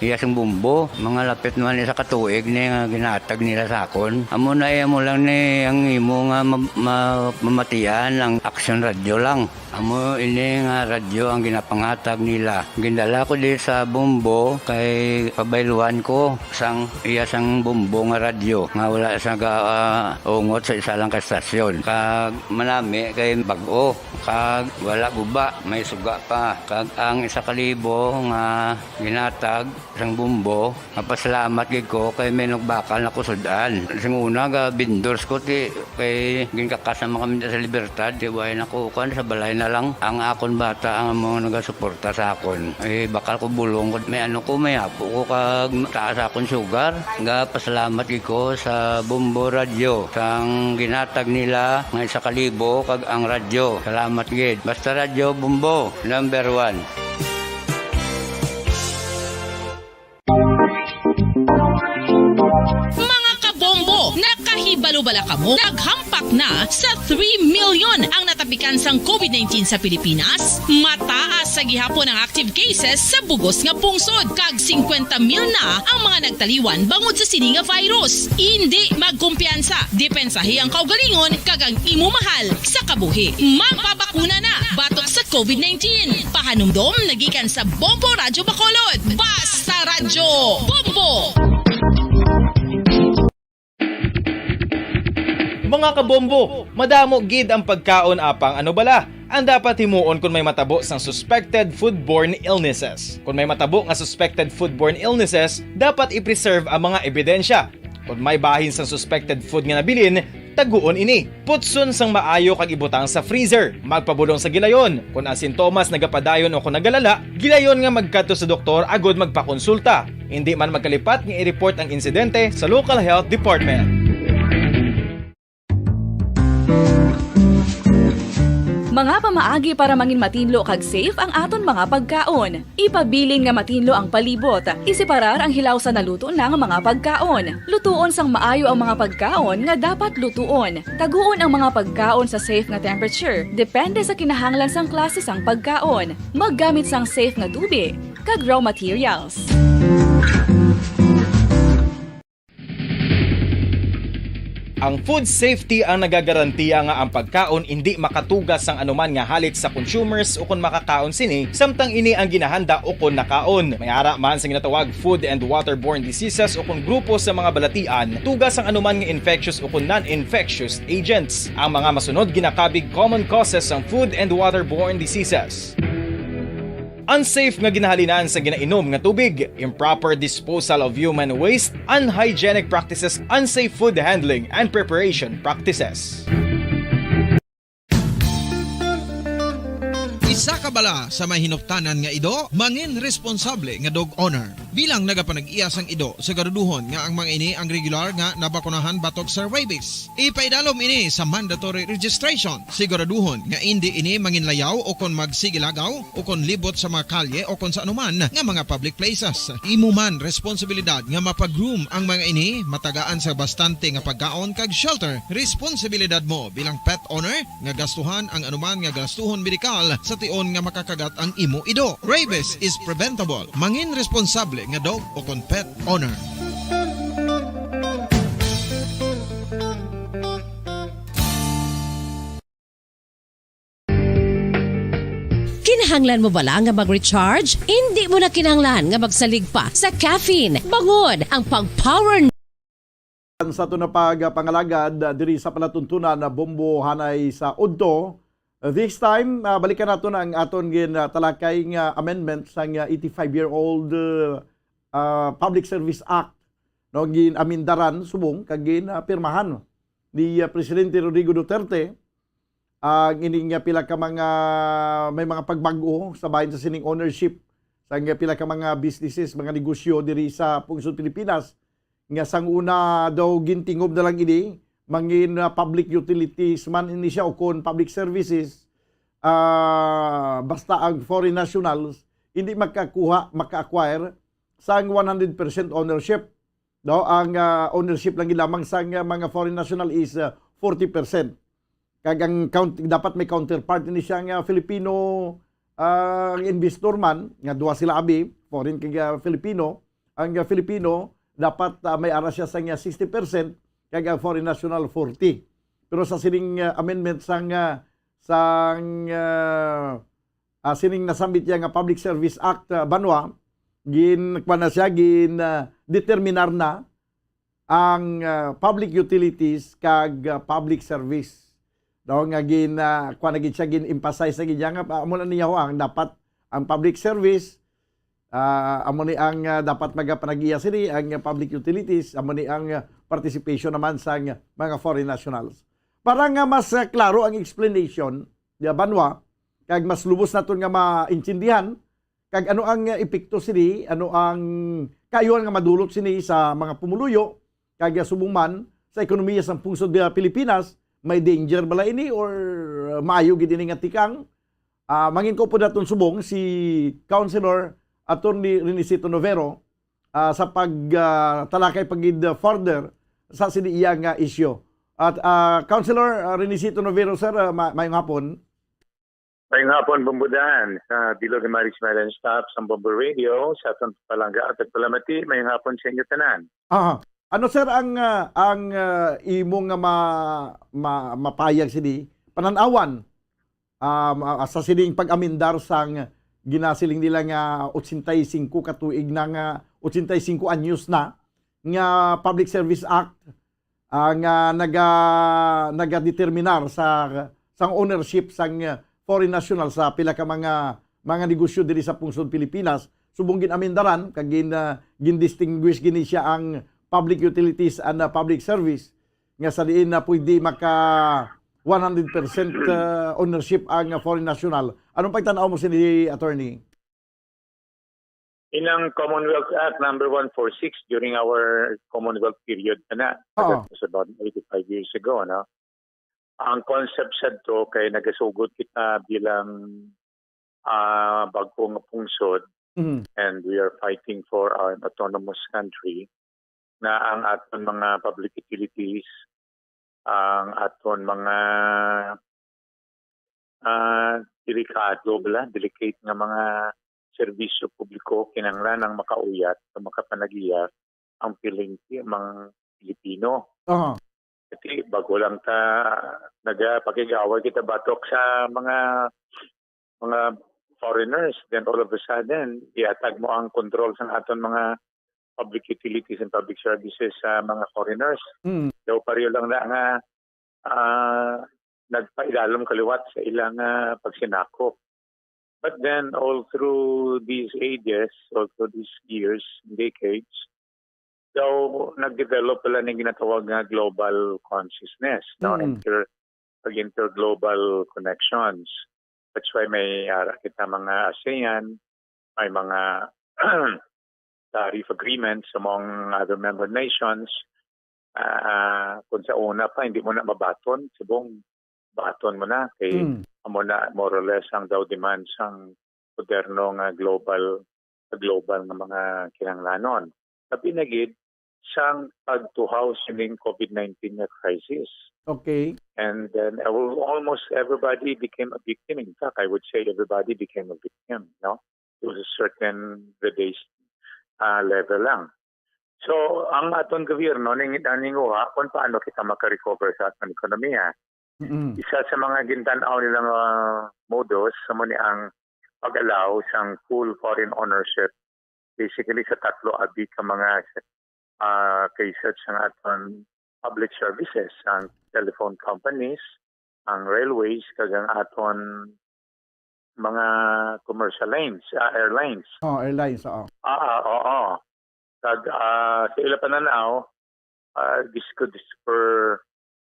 iya sang Bombo. Mga lapit naman isa ka tuig ni nga ginhatag nila sa akon. Amo na, eh, amo lang ni ang imo nga ma-, ma-, mamatian ang Action Radio lang. Amo ini nga radyo ang ginapanghatag nila. Gindala ko di sa Bombo kay pabayluhan ko sang iya sang Bombo nga radyo nga wala sa ga, ah, ungot sa isa lang ka estasyon. Kag manami kay bag-o, kag wala guba, may suga pa. Kag ang isa ka libo nga ginhatag sang Bombo, mapasalamat gid ko kay may nagbakal na ko sud-an. Sing una, ga vendors ko, ti, kay ginkakas naman kami sa Libertad, ti, way na ko, kuwan, sa balay na lang. Ang akon bata ang mga nagasuporta sa akon. Eh, bakal ko bulong ko, may ano ko, may apo ko, kag taas akon sugar. Ga pasalamat gid ko sa Bombo Radyo, sang ginhatag nila nga isa ka libo, kag ang radyo. Salamat gid. Basta Radyo Bombo, number one. Mga kabombo, nakahibalo bala kamo? Naghampak na sa three million ang natapikan sang COVID nineteen sa Pilipinas. Mataas sa gihapon ang active cases sa bugos nga pungsod, kag singkwenta mil na ang mga nagtaliwan bangod sa sini nga virus. Indi magkumpiyansa, depensahi ang kaugalingon kag ang imo mahal sa kabuhi. Magpabakuna na batok sa COVID nineteen. Pahanumdom nagikan sa Bombo Radyo Bacolod. Basta Radyo Bombo! Mga kabombo, madamo gid ang pagkaon, apang ano bala ang dapat himuon kon may matabo sang suspected foodborne illnesses? Kon may matabo nga suspected foodborne illnesses, dapat i-preserve ang mga ebidensya. Kon may bahin sang suspected food nga nabilin, Taguon ini. Putson sang maayo kag ibutang sa freezer. Magpabulong sa gilayon. Kon ang sintomas nagapadayon o kon nagalala, gilayon nga magkadto sa doktor agud magpakonsulta. Indi man magkalipat nga i-report ang insidente sa local health department. Mga pamaagi para mangin matinlo kag safe ang aton mga pagkaon. Ipabilin nga matinlo ang palibot. Iseparar ang hilaw sa naluto na nga mga pagkaon. Lutuon sang maayo ang mga pagkaon nga dapat lutuon. Taguon ang mga pagkaon sa safe nga temperature, depende sa kinahanglan sang klase sang pagkaon. Maggamit sang safe nga tubig kag raw materials. Ang food safety ang nagagarantiya nga ang pagkaon indi makatuga sang anuman nga halit sa consumers ukon makakaon sini, samtang ini ang ginahanda ukon nakaon. May ara man sa ginatawag food and waterborne diseases ukon grupo sa mga balatian, tuga sang anuman nga infectious ukon non-infectious agents. Ang mga masunod ginakabig common causes sang food and waterborne diseases. Unsafe nga ginahalinan sa ginainom nga tubig, improper disposal of human waste, unhygienic practices, unsafe food handling and preparation practices. Isa ka bala sa may hinuptanan nga ido, mangin responsable nga dog owner. Bilang nagapanag-iya sang ido, siguraduhon nga ang mga ini ang regular nga nabakunahan batok sa rabies. Ipaidalom ini sa mandatory registration. Siguraduhon nga indi ini manginlayaw o kon magsigilagaw o kon libot sa mga kalye o kon sa anuman nga mga public places. Imo man responsibilidad nga mapag-groom ang mga ini, matagaan sa bastante nga pagkaon kag shelter. Responsibilidad mo bilang pet owner nga gastuhan ang anuman nga gastuhon medikal sa tion nga makakagat ang imo ido. Rabies is preventable. Mangin responsable nga dog o kon pet owner. Kinahanglan mo bala nga mag-recharge? Indi mo na kinahanglan nga magsalig pa sa caffeine. Bangod ang pag-power sa aton nga pagpangalagad, ah, diri sa palatuntunan na Bombo Hanay sa Udto. This time, ah, balikan naton ang aton gin, ah, talakay nga amendment sang, ah, eighty-five-year-old, ah, Public Service Act, no, gin-amendaran subong kag gin, ah, pirmahan ni, ah, Presidente Rodrigo Duterte ang ining, ah, pila ka mga, may mga pagbag-o sa bahin sa sining ownership sang, ah, pila ka mga businesses, mga negosyo diri sa pungsod Pilipinas, nga sang una daw gintingob na lang ini, mangin, ah, public utilities man ini siya o kon public services, ah, basta ang foreign nationals hindi makakuha, maka-acquire sang one hundred percent ownership. No, ang, ah, ownership lang gid lamang sang, ah, mga foreign national is, ah, forty percent. Kag ang count-, dapat may counterpart ni siya nga Filipino, ah, ang investor man, nga duha sila abi, foreign kag, ah, Filipino. Ang, ah, Filipino, dapat, ah, may ara siya sang, ah, sixty percent, kag ang foreign national, forty. Pero sa sining, ah, amendment sang, ah, sang, ah, ah, sining nasambit niya nga Public Service Act, ah, banwa, gin-, kuwan na siya, gin, ah, determinar na ang, ah, public utilities kag, ah, public service. No, nga gin, ah, kuwan na gid siya, gin-emphasize na gid niya nga, ah, amo na niya ho ang dapat ang public service, ah, amo ni ang, ah, dapat magapanag-iya sini, ang, ah, public utilities, amo ni ang, ah, participation naman sa, ah, mga foreign nationals. Para nga mas, ah, klaro ang explanation, di ba, Banwa, kag mas lubos naton nga maintindihan, kag ano ang, ah, epekto sini, ano ang kaayuhan nga madulot sini sa mga pumuluyo, kag, ah, subong man sa ekonomiya sang pungsod nga Pilipinas, may danger bala ini or, ah, maayo gid ini nga tikang? Ah, mangin ko po naton subong si Councilor Attorney Renisito Novero, ah, sa pag, ah, talakay pa gid, ah, further sa sini iya nga isyu. At, ah, Councilor, ah, Renisito Novero, sir, ah, ma-, maayong hapon. Maayong hapon, Bombo Dan, sa Bilog and Maris Island staff sa Bombo Radio, sa aton palangga at palamati, maayong hapon sa inyo tanan. Aha. Ano, sir, ang, ah, ang, ah, imo nga ma-, ma-, mapayag sini, panan-awan, um, ah, sa sining pag-amendar sang ginasiling nila nga ochenta y cinco ka tuig na nga, ochenta y cinco anyos na, nga Public Service Act, ah, nga naga-, nagadeterminar sa, sang ownership sang, ah, foreign national sa pila ka mga, mga negosyo diri sa pungsod Pilipinas. Subong gin-amendaran kag gin-, ah, gin-distinguish gini siya ang public utilities and, ah, public service. nga sa diin na pwede maka one hundred percent, uh, ownership ang foreign national. Anong pagtan-aw mo sini, attorney? Inang Commonwealth Act number one four six during our Commonwealth period na na. Oo. That was about eighty-five years ago, no? Ang concept sadto kay nagasugod kita bilang, ah, bag-o nga pungsod, Mhm. and we are fighting for our autonomous country, na ang aton mga public utilities, ang aton mga, ah, delikado bala, delicate nga mga serbisyo publiko kinahanglan ang makauyat o makapanagiya ang piling-, mga Pilipino. Aha. Kasi bago lang ta nagapakig-away kita batok sa mga, mga foreigners, then all of a sudden, ihatag mo ang control sa aton mga public utilities and public services sa mga foreigners. Mm. Daw pareho lang na nga, ah, nagpailalom kaliwat sa ilang, ah, pagsinakop. But then, all through these ages, all through these years, decades, daw nag-develop pala ning ginatawag nga global consciousness, no? Mm. Inter-, pag-interglobal connections. That's why may ara kita mga ASEAN, may mga tariff agreements among other member nations. Ah, kung sa una pa, hindi mo na mabaton, subong baton mo na. Kay Mm. amo na, more or less, ang daw demand sang moderno nga global, sa global nga mga kinahanglanon. Labi na gid sang pagtuhaw sining COVID nineteen nga crisis. Okay. And then, uh, well, almost everybody became a victim. In fact, I would say everybody became a victim, no? To a certain, the base, uh, level lang. So, ang aton gobyerno ning-, naninguha kung paano kita maka-recover sa aton ekonomiya. Mm. Isa sa mga gintan-aw nila nga modus, amo ni ang pag-allow sang full foreign ownership, basically sa tatlo abi ka mga, ah, cases sang aton public services, ang telephone companies, ang railways, kag ang aton mga commercial lines, ah, airlines. Oh, airlines, oo. Ah, ah, oo. Kag, ah, sa ila pananaw, ah, this could spur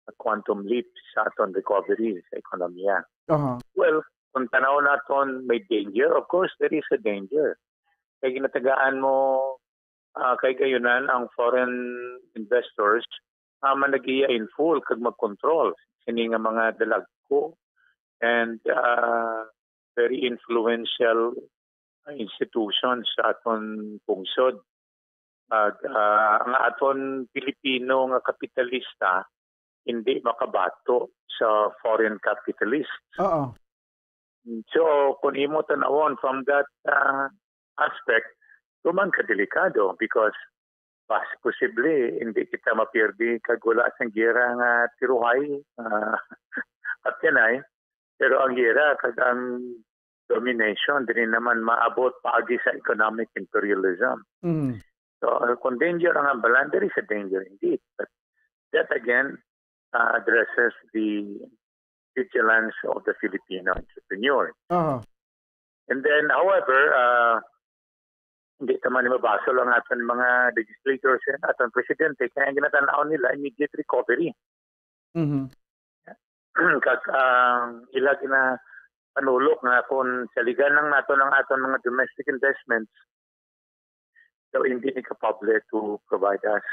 a quantum leap sa aton recovery sa ekonomiya. Aha. Well, kung tanaw naton may danger, of course, there is a danger. Kay ginatagaan mo, ah, kay gayunan ang foreign investors, ah, managiya in full kag mag-control sini nga mga dalagko and, ah, very influential institutions sa aton pungsod. Ag, ah, ang aton Pilipino nga kapitalista hindi makabato sa foreign capitalists. Oo. So, kung imo tan-awon from that, ah, aspect, tuman ka delikado because pas-, posible hindi kita mapirdi kag wala sang giyera nga tiruhay, ah, at yan ay. Pero ang giyera kag ang domination diri naman maabot paagi sa economic imperialism. Mm. So, uh, kung danger ang hambalan, there is a danger indeed. But that again, uh, addresses the vigilance of the Filipino entrepreneur. Aha. And then, however, uh, hindi ta man mabasol ang aton mga legislators and aton presidente, kaya ang ginatanaw nila, immediate recovery. Mhm. Kag ang ila ginapanulok nga kung saligan lang naton ang aton mga domestic investments, daw hindi ni kapable to provide us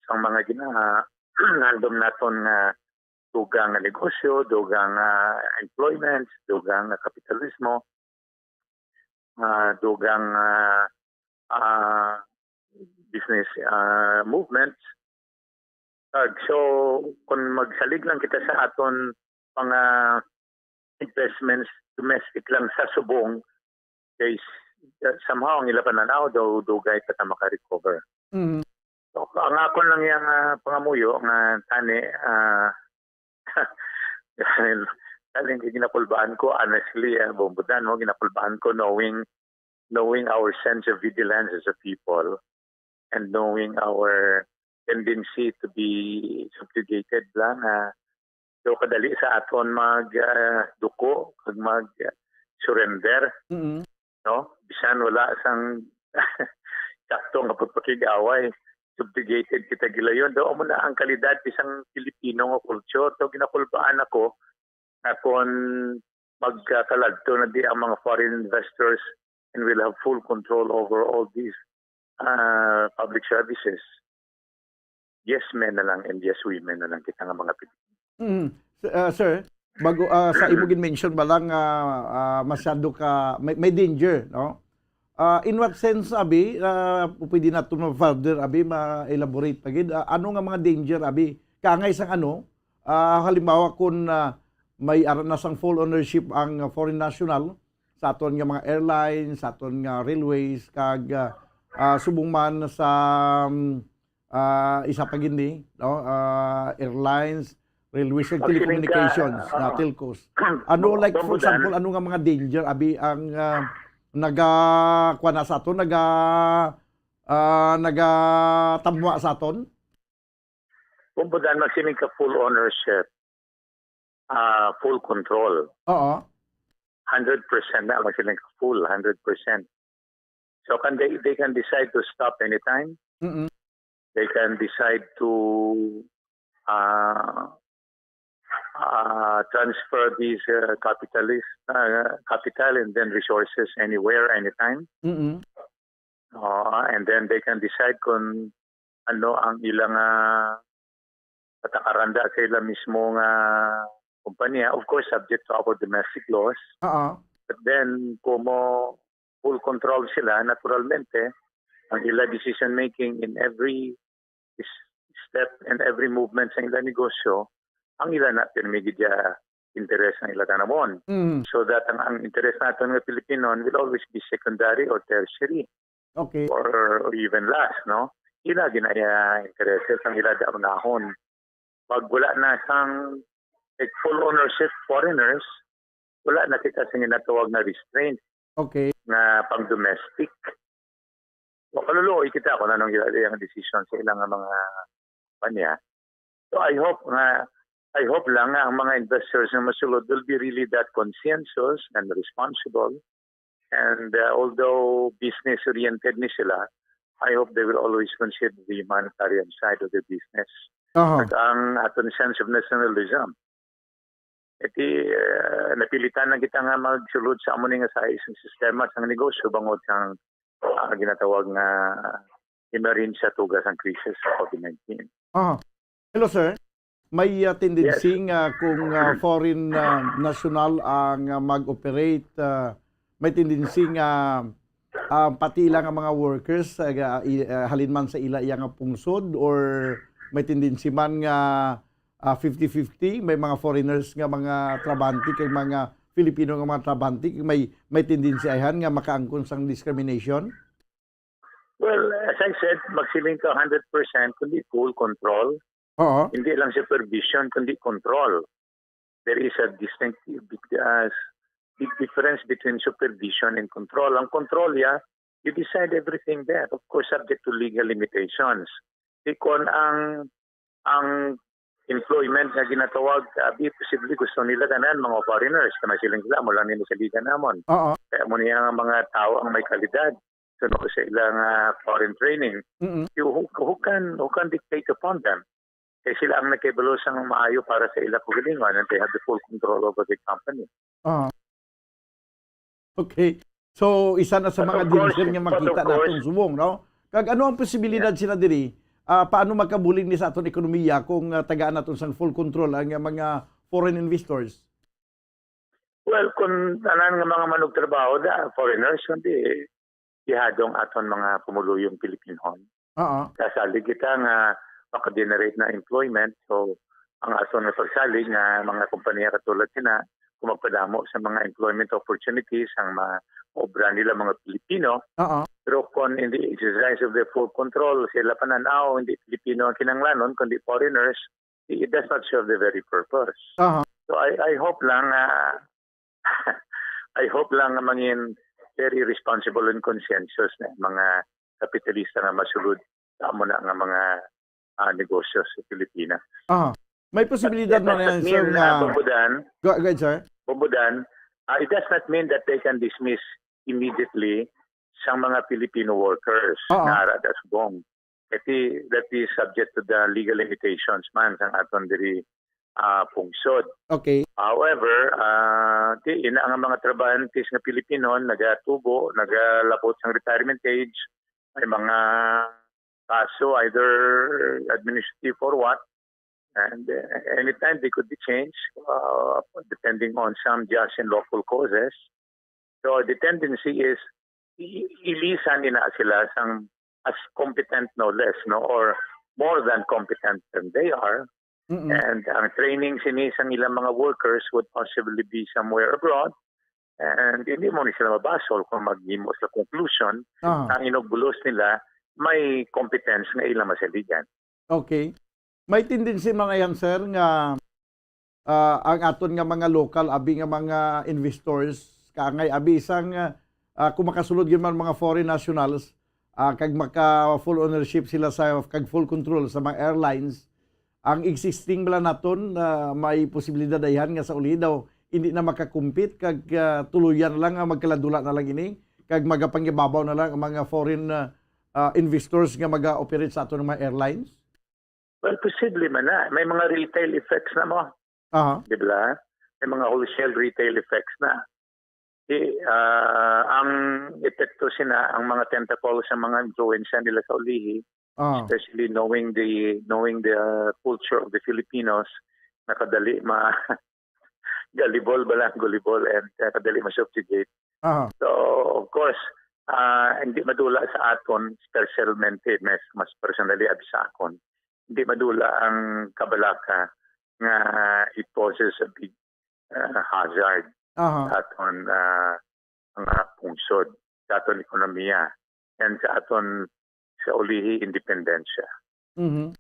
sang mga gina-, handom naton nga dugang nga negosyo, dugang nga employments, dugang nga kapitalismo, ah, dugang nga, ah, business, ah, movements. Kag so, kung magsalig lang kita sa aton mga investments domestic lang sa subong, kay s-, somehow ang ila pananaw daw dugay pa ta maka-recover. Mm. So, ang akon lang yang, ah, pangamuyo nga tani, ah, galing kay ginakulbaan ko, honestly, ah, bumbudan mo, ginakulbaan ko knowing, knowing our sense of vigilance as a people and knowing our tendency to be subjugated lang, ah, so kadali sa aton mag, ah, duko kag mag, ah, surrender, Mm-mm. no? Bisan wala sang sakto nga pagpakig-away. subjugated kita gilayon. Daw amo na ang kalidad isang Filipino nga culture. Daw ginakulbaan ako na kon magkakalagto na di ang mga foreign investors and will have full control over all these, ah, public services. Yes men na lang and yes women na lang kita nga mga Pilipino. Mm. S- ah, sir, bago, ah, sa imo gin-mention ba lang, ah, ah, masyado ka, may, may danger, no? Ah, in what sense, abi, ah, pwede nato ma-further, abi, ma-elaborate pa gid? Ah, ano nga mga danger, abi? Kaangay sang ano, ah, halimbawa, kung, ah, may ara na sang full ownership ang foreign national sa aton nga mga airlines, sa aton nga railways, kag, ah, ah, subong man sa, mm, ah, isa pa gid ni, no? Ah, airlines, railways, kag Actually, telecommunications, ka-, na ah, telcos. Ano, Bom-, like, for Bombodan. Example, ano nga mga danger, abi, ang, ah, naga-, kuwan na sa ato, naga-, ah, nagatamwa sa aton? Bombodan, magsiling ka full ownership, ah, full control. Oo. Hundred percent na, magsiling ka full, hundred percent. So, can they, they can decide to stop anytime. Mm-mm. They can decide to, uh, uh, transfer these, uh, capitalist, uh, capital and then resources anywhere, anytime. Mm-mm. Uh, and then they can decide kung ano ang ilang, ah, patakaranda sa ila mismo nga kompanya. Of course, subject to our domestic laws. Oo. But then, como full control sila, naturalmente, ang ila decision making in every s-, step and every movement sa ila negosyo, ang ila na pirmi gid ya interes ang ila tanamon. Mm. So that ang, ang interes naton nga Pilipino will always be secondary or tertiary. Okay. Or, or even last, no? Ila gid na iya intereses ang ila daunahon. Pag wala na sang, like, full ownership foreigners, wala na kita sa ginatawag na restraint Okay. nga pang-domestic. Makaluluoy kita kung anong ila, ila nga decision sa ilang mga panya. So, I hope nga, I hope lang nga ang mga investors nga masulod will be really that conscientious and responsible. And, uh, although business-oriented ni sila, I hope they will always consider the humanitarian side of their business. Aha. At ang aton sense of nationalism. Iti, uh, napilitan na kita nga magsulod sa amo ni nga sa isang sistema sang negosyo bangod sang, uh, ginatawag nga emerhensya tungod sang krisis sa COVID nineteen. Aha. Hello, sir. May, ah, tendency Yes. nga kung, ah, foreign, ah, national ang, ah, mag-operate, ah, may tendency nga, ah, pati ila nga mga workers, ah, ga-, i-, ah, halin man sa ila iya nga pungsod, or may tendency man nga, ah, fifty fifty, may mga foreigners nga mga trabahante kag mga Filipino nga mga trabahante, may, may tendency ayhan nga makaangkon sang discrimination? Well, as I said, magsiling ka hundred percent kundi full control. Oo. Hindi lang supervision, kundi control. There is a distinct, uh, big difference between supervision and control. Ang control, yeah, you decide everything there, of course, subject to legal limitations. Di kon ang, ang employment nga ginatawag, abi, posible gusto nila tanan mga foreigners, kay masiling sila, amo lang ni masaligan namon. Oo. Kay amo niya nga mga tawo ang may kalidad. Suno sa ilang, ah, foreign training, Mm-mm. you, who, who can, who can dictate upon them? Kay sila ang nagkahibalo sang maayo para sa ila kaugalingon, and they have the full control over the company. Ah. Okay. So, isa na sa But mga of course, danger nga but of makita course, naton subong, no? Kag ano ang posibilidad Yeah. sila diri? Ah, paano makabulig ni sa aton ekonomiya kung, ah, tagaan naton sang full control ang, ah, mga foreign investors? Well, kung tanan nga mga manugtrabaho da, foreigners, kundi ihadong aton mga pumuluyong Pilipinhon. Oo. Kasalig kita nga maka-generate na employment, so ang aton nga pagsalig nga mga kompanya katulad sina, kung magpadamo sa mga employment opportunities ang mga obra nila mga Pilipino, Oo. pero kung in the exercise of their full control, sila pananaw, hindi Pilipino ang kinanglanon, kundi foreigners, it does not serve the very purpose. Aha. So I, I hope lang, ah, I hope lang nga mangin very responsible and conscientious na mga kapitalista nga masulod sa amo na nga mga, ah, negosyo sa Pilipinas. Aha. May posibilidad But man that yan, sir, doesn't mean, na ah, Bombodan, Go, go ahead, sir. Bombodan, ah, it does not mean that they can dismiss immediately sang mga Filipino workers Oo. na ara da subong. Kay that is subject to the legal limitations man sang aton diri, ah, pungsod. Okay. However, ah, ti, ina nga mga trabahantes nga Pilipino nagatubo, nagalabot sang retirement age, may mga kaso, either administrative or what, and, uh, anytime they could be changed, uh, depending on some just and lawful causes. So the tendency is i-, ilisan nila sila sang as competent, no less, no, or more than competent than they are. Mm-mm. And ang training sini sang ilang mga workers would possibly be somewhere abroad. And hindi mo ni sila mabasol kung maghimo sa conclusion Ah. Ang inugbulos nila may competence nga ila masaligan. Okay. May tendency man ayan, sir, nga, ah, ang aton nga mga local, abi nga mga investors, kaangay, abi sang, ah, ah, kung makasulod gyud man mga foreign nationals, ah, kag maka full ownership sila sa, kag full control sa mga airlines, ang existing bala naton, ah, may posibilidad ayhan nga sa uli daw hindi na makakumpit kag, ah, tuluyan lang nga magkaladula na lang ini kag magapangyababaw na lang ang mga foreign, ah, ah, investors nga maga-operate sa aton mga airlines? Well, posible man na. May mga retail effects na mo. Aha. Di ba? May mga wholesale retail effects na. Di, ah, ang epekto sina, ang mga tentacles sa mga influensya nila sa ulihi, Ah. especially knowing the, knowing the culture of the Filipinos, nakadali ma-, gullible ba lang, gullible, and, uh, kadali ma-subjugate. Aha. So, of course, ah, hindi madula sa aton, specialmente, mas, mas personally, abi sa akon, hindi madula ang kabalaka nga it poses a big, ah, hazard Aha. sa aton, ah, mga pungsod, sa aton ekonomiya, and sa aton, sa ulihi, independensya. Mhm.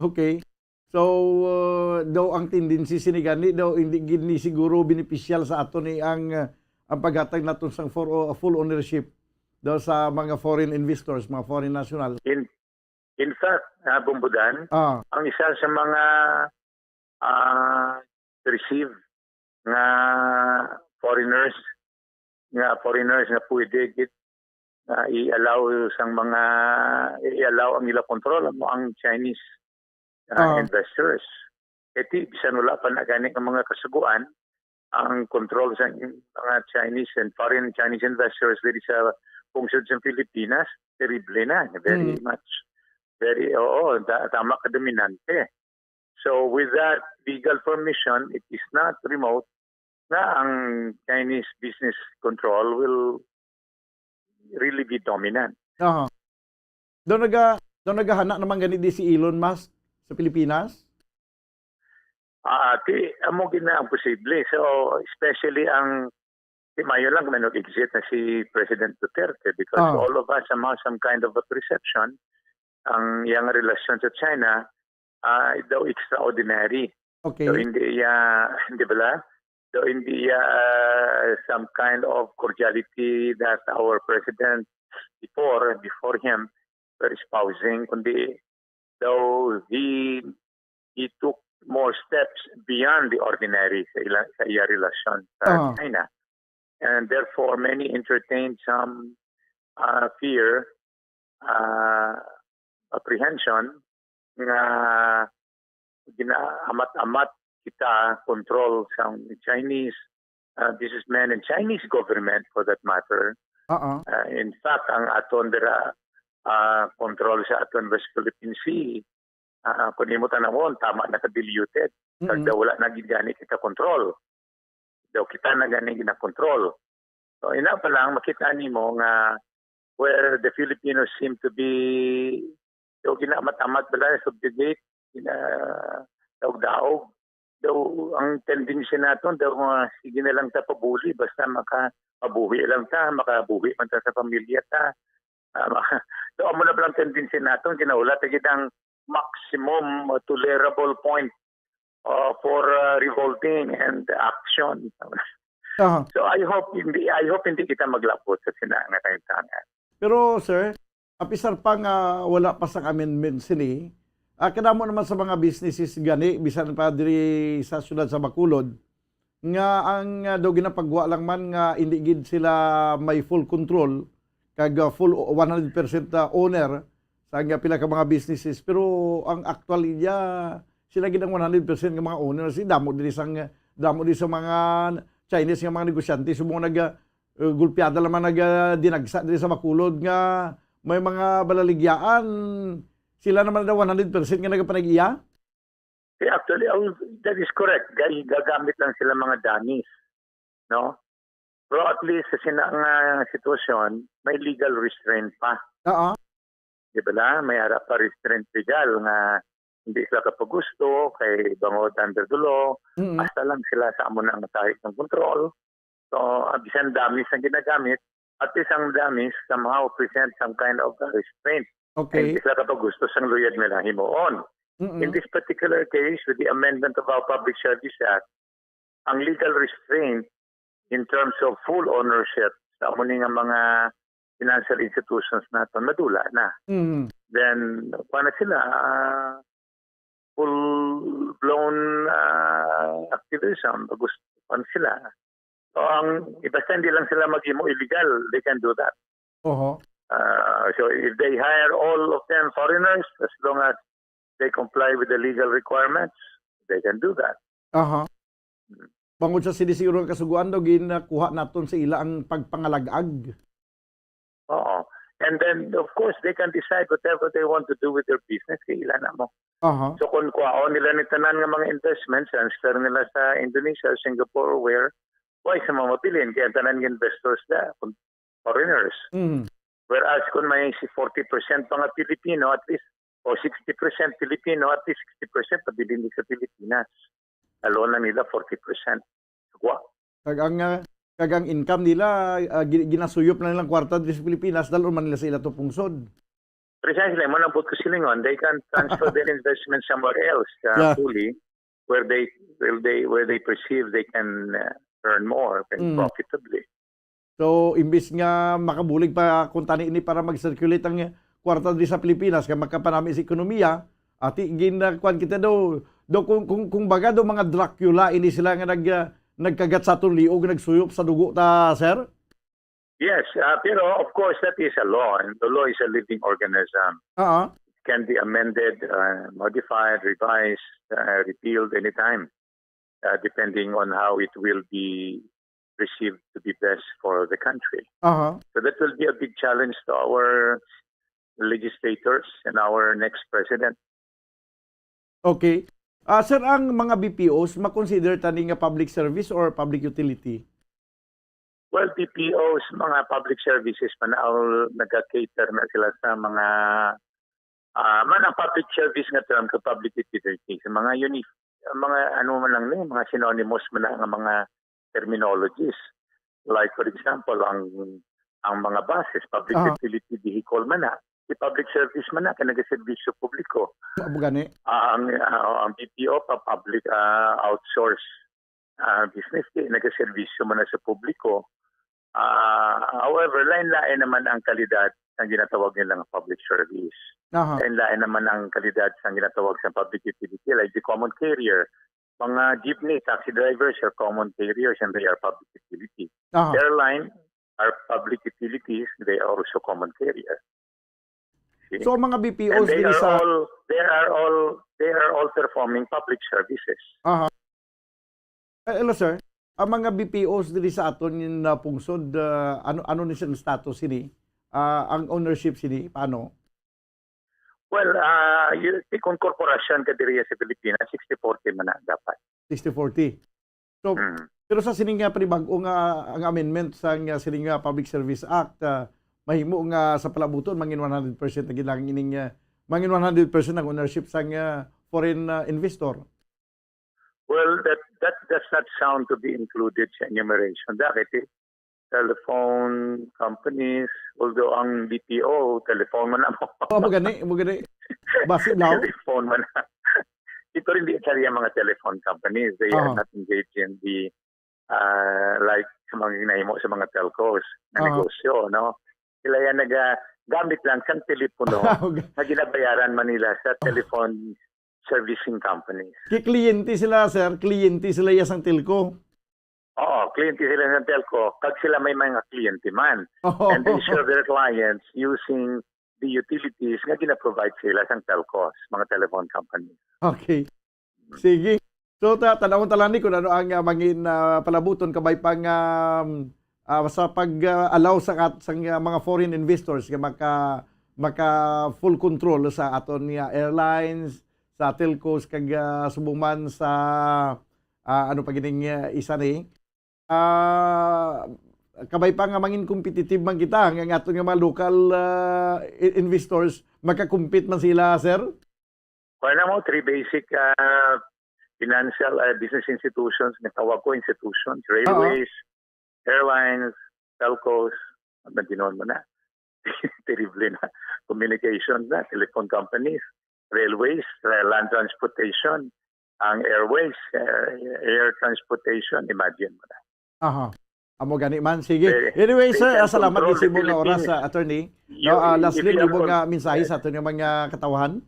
Okay. So, uh, daw ang tendency sini gani, daw hindi gid ni siguro beneficial sa aton ni ang, uh, ang paghatag naton sang for, uh, full ownership daw sa mga foreign investors, mga foreign nationals. In, in fact, uh, Bumbudan, Ah. ang isa sa mga, uh, receive nga foreigners, nga foreigners nga pwede gid, ah, i-allow sang mga, i-allow ang ila control amo ang Chinese, ah, Ah. investors. Kay ti, bisan wala pa na gani ang mga kasugoan, ang control sa mga Chinese and foreign Chinese investors diri sa pungsod sa Pilipinas, terrible na, very Mm. much. Very, oo, ta-, tama ka, dominante. So with that legal permission, it is not remote na ang Chinese business control will really be dominant. Aha. Daw naga-, daw nagahana naman gani di si Elon Musk sa Pilipinas? Ah, ti, amo gid na ang posible. So, especially ang, ti, mayo lang kung nag-exit na si President Duterte because Ah. all of us somehow some kind of a perception, ang iyang relasyon sa China, ah, daw extraordinary. Okay. Daw hindi iya, hindi bala? Daw hindi iya, ah, some kind of cordiality that our president before, before him, were espousing, kundi daw he, he took more steps beyond the ordinary sa ila-, sa iya relasyon sa Ah. China. And therefore, many entertained some, uh, fear, uh, apprehension nga ginaamat-amat kita control sa Chinese, uh, businessmen and Chinese government for that matter. Oo. Uh, in fact, ang aton dira, uh, control sa aton West Philippine Sea, ah, kung imo tanawon, tama na ka diluted. Kag Mm-mm. daw wala na gid gani kita control. Daw kita na gani ginakontrol. So, ina pa lang, makita nimo nga where the Filipinos seem to be, daw ginaamat-amat bala, subjugate, gina-, daog-daog. Daw, ang tendency naton, daw, nga sige na lang ta pabuli, basta maka-, mabuhi lang ta, makabuhi man ta sa pamilya ta. Ah, ma-, daw, amo na bala ang tendency naton, ginahulat na gid ang maximum tolerable point, uh, for, uh, revolting and action. Aha. So, I hope hindi, I hope hindi kita maglabot sa sina nga kahimtangan. Pero, sir, apisar pa nga wala pa sang amendment sini, ah, kadamo naman sa mga businesses gani, bisan pa diri sa siyudad sa Bacolod, nga ang, ah, daw ginapagwa lang man nga hindi gid sila may full control, kag, ah, full o-, one hundred percent, ah, owner, sa nga pila ka mga businesses, pero ang actual iya sila gid ang one hundred percent nga mga owners. Damo diri sang, damo diri sa mga Chinese nga mga negosyante subong nag, uh, gulpiada naman nag, uh, dinagsa diri sa Bacolod nga may mga balaligyaan. Sila naman daw one hundred percent nga nagapanag-iya. Eh, actually, ang, that is correct. Gay-, gagamit lang sila mga dummies, no? Pero at least sa sina nga sitwasyon, may legal restraint pa. Oo. Di ba lang? May ara pa restraint legal nga hindi sila kapagusto kay bangod under the law. Mm. Basta lang sila sa amo na ang tahi ng control. So, ang bisan dummies ang ginagamit, at least ang dummies somehow present some kind of uh, restraint. Okay. Hindi sila kapagusto sang luyag nila himuon. Mm-mm. In this particular case, with the amendment of our Public Service Act, ang legal restraint in terms of full ownership sa amo ni nga mga financial institutions naton madula na. Mm. Then, kuha na sila, ah, full-blown ah, activism. Gusto pa sila. So, ang, basta hindi lang sila maghimo illegal, they can do that. Oho. Uh, so, if they hire all of them foreigners, as long as they comply with the legal requirements, they can do that. Aha. Bangod sa sini siguro nga kasugoan daw, ginakuha naton sa ila ang pagpangalag-ag. Oo. And then, of course, they can decide whatever they want to do with their business. Kay ila na mo. Aha. So, kung kuhaon nila ni tanan nga mga investments, transfer nila sa Indonesia, Singapore, or where, why sa mga mabilin? Kaya tanan nga investors na, kung foreigners. Mm. Whereas, kung may si forty percent pa nga Pilipino, at least, o sixty percent Pilipino, at least sixty percent pabilin sa Pilipinas. Lalo na nila forty percent. Wa. Kag ang, ah, kag ang income nila, ah, gi-, ginasuyop na nilang kwarta diri sa Pilipinas, dal-on man nila sa ila to pungsod. Precisely, mo nang buot ko silingon, they can transfer their investment somewhere else, uh, Yeah. fully, where they, where they, where they perceive they can uh, earn more and Mm. profitably. So, imbis nga makabulig pa kung tani ini para mag-circulate ang kwarta diri sa Pilipinas, kay makapanami sa ekonomiya, ati gin, ah, kuwan kita daw, daw kung, kung, kung baga daw mga Dracula ini sila nga nag, ah, nagkagat sa aton liog, nagsuyop sa dugo ta, sir? Yes, uh, pero of course that is a law, and the law is a living organism. Oo. Can be amended, uh, modified, revised, uh, repealed anytime, uh, depending on how it will be perceived to be best for the country. Aha. So that will be a big challenge to our legislators and our next president. Okay. Ah, sir, ang mga B P Os, makonsider tani nga public service or public utility? Well, B P Os, mga public services man, all nag-cater na sila sa mga ah, man ang public service nga term ka public utility sa mga uni-, mga ano man lang ni, mga synonymous man na nga mga terminologies. Like, for example, ang ang mga buses, public Aha. Utility vehicle man na, si public service man na, kay nagaserbisyo publiko. Amo gani. Ah, ang ah, ang B P O pa, public ah, outsource ah, business, kay nagaserbisyo man na sa publiko. Ah, however, lain-lain naman ang kalidad ng ginatawag nila nga public service. Aha. Lain-lain naman ang kalidad ng ginatawag sa public utility, like the common carrier. Mga jeepney, taxi drivers are common carriers and they are public utility. Aha. Airline are public utilities, they are also common carrier. See? So, ang mga B P And Os they diri are sa... all they are all they are all performing public services. Aha. Eh, hello, sir. Ang mga B P Os diri sa aton nga pungsod, ah, ano, ano ni siyang status sini? Ah, ang ownership sini, paano? Well, ah, y-, kung korporasyon ka diri sa Pilipinas, sixty forty man na dapat. Sixty forty. So, Mm. pero sa sini nga panibag-o nga, ang amendment sa nga sini nga Public Service Act, ah, mahimo nga sa palabuton mangin one hundred percent ang ilang ining, ah, mangin one hundred percent ang ownership sa nga foreign, ah, investor. Well, that that does not sound to be included sa enumeration. Dahil telephone companies, although ang B P O, telephone man ako. Oh, amo gani, amo gani. Basi daw. Telephone man. Pero hindi siya mga telephone companies. They are Aha. Not engaged in the, uh, like, sa mga ginahimo sa mga telcos na Aha. Negosyo, no? Sila yan nag-, ah, gamit lang sa telepono Amo ga-, na ginabayaran man nila sa telephone servicing companies. Kay kliyente sila, sir. Kliyente sila iya sang telco. Oo, kliyente sila ng telco. Pag sila may mga kliyente man. Oo. And they serve their clients using the utilities nga gina-provide sa ila sang telcos, mga telephone companies. Okay. Sige. So, ta-, tanawon ta lang ni kung ano ang, ah, mangin, ah, palabuton, kabay pa nga, um, ah, sa pag, ah, allow sa kat-, sa, ah, mga foreign investors nga maka-, maka full control sa aton nga airlines, sa telcos, kag, ah, subong man sa, ah, ano pa gining, ah, isa ni? Ah, kabay pa nga mangin competitive man kita, nga, nga aton nga mga local, ah, i-, investors, maka-compete man sila, sir? Wala mo, three basic, ah, financial, ah, business institutions, nga tawag ko institutions, railways, airlines, telcos, ano, ginawa mo na? Terrible na. Communications na, telephone companies, railways, uh, land transportation, ang airways, uh, air transportation, imagine mo na. Aha. Amo gani man. Sige. Anyway, sir, ah, salamat gid sa imong oras, ah, attorney. No, ah, lastly, imong, ah, mensahe sa aton nga mga katawhan?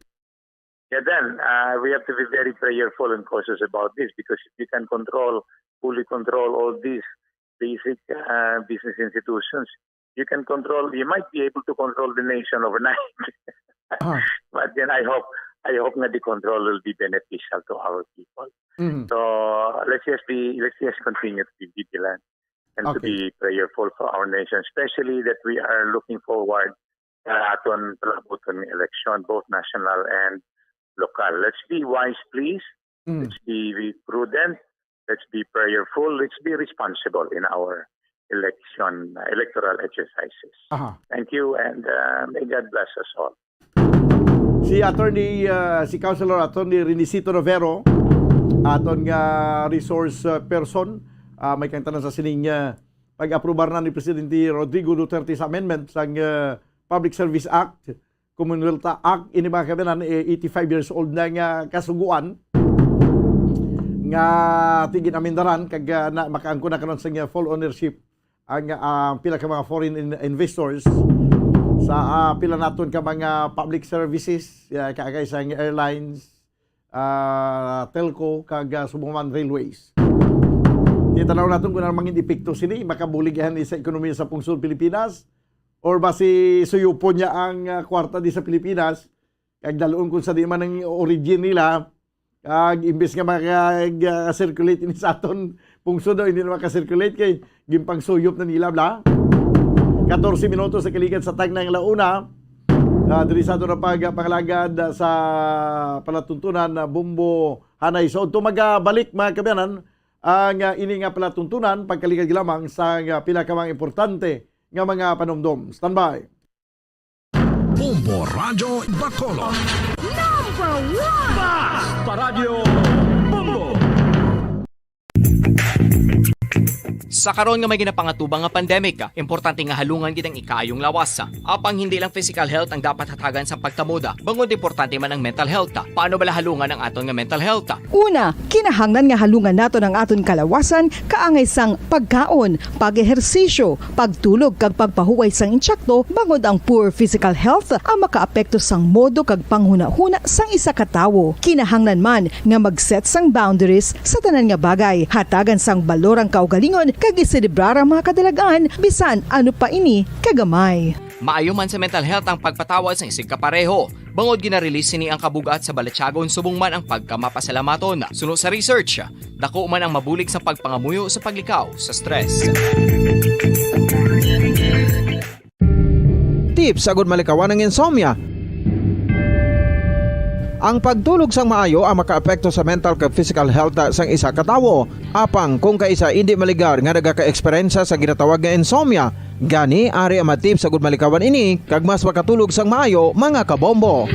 Yeah, then, uh, we have to be very prayerful and cautious about this, because if you can control, fully control all these basic, uh, business institutions, you can control, you might be able to control the nation overnight. Ah. But then I hope, I hope nga the control will be beneficial to our people. Mhm. So let's just be, let's just continue to be vigilant and to Okay. be prayerful for our nation, especially that we are looking forward sa aton palabuton nga election, both national and local. Let's be wise, please. Mm. Let's be prudent. Let's be prayerful. Let's be responsible in our election, electoral exercises. Aha. Thank you, and, uh, may God bless us all. Si Attorney, uh, si Councilor Attorney Renicito Rovero, aton nga resource, uh, person, uh, may kang tanan sa sining, uh, pag-aprobar na ni Presidente Rodrigo Duterte sa amendment sang, uh, Public Service Act, Commonwealth Act, ini, mga kaabyanan, eh, eighty-five years old na nga kasugoan nga tigin-amendaran kag, ah, na, makaangkon na karon sa, ah, full ownership ang, ah, pila ka mga foreign in-, investors sa, ah, pila naton ka mga public services, ah, kaagay sa airlines, ah, telco, kag, ah, subong man railways. Kita na naton kung ano mangin epekto sini, makabulig yan sa ekonomiya sa pungsod Pilipinas, or basi suyupon niya ang, ah, kwarta di sa Pilipinas, kag dalon kung sa di man ang origin nila, kag imbes nga maka-, ah, circulate ini sa aton pungsod, hindi na maka-circulate kay ginpangsuyop na nila bla. Katorse minutos sa kaligad sa tagna nga launa. Ah, diri sa aton ang pagpangalagad sa palatuntunan na Bombo Hanay. So, ito magabalik, mga kaabyanan, ang, ah, ini nga palatuntunan, pagkaligad lamang sa, ah, pila ka mga importante nga mga panumdom. Standby. Bombo Radyo Bacolod. Number one! Basta Radyo Bombo! Sa karon nga may ginapangatubang nga pandemic, importante nga halungan gid ang ikaayong lawas. Apang hindi lang physical health ang dapat hatagan sa pagtamod, bangod importante man ang mental health. Paano bala halungan ang aton nga mental health? Una, kinahanglan nga halungan naton ang aton kalawasan kaangay sang pagkaon, pag-ehersisyo, pagtulog kag pagpahuway sang intsakto, bangod ang poor physical health ang makaapekto sang modo kag panghunahuna sang isa ka tawo. Kinahanglan man nga mag-set sang boundaries sa tanan nga bagay, hatagan sang balor ang kaugalingon kag iselebrar ang mga kadalag-an, bisan ano pa ini kagamay. Maayo man sa mental health ang pagpatawad sang isigkapareho, bangod gina-release sini ang kabug-at sa balatyagon subong man ang pagkamapasalamaton. Suno sa research, dako man ang mabulig sa pagpangamuyo sa paglikaw sa stress. Tips agud malikawan ang insomnia. Ang pagtulog sang maayo ang makaapekto sa mental kag physical health sang isa ka tawo. Apang kung kaisa indi maligar nga nagakaeksperyensya sa ginatawag nga insomnia, gani ari ang mga tips agud malikawan ini kag mas makatulog sang maayo, mga kabombo.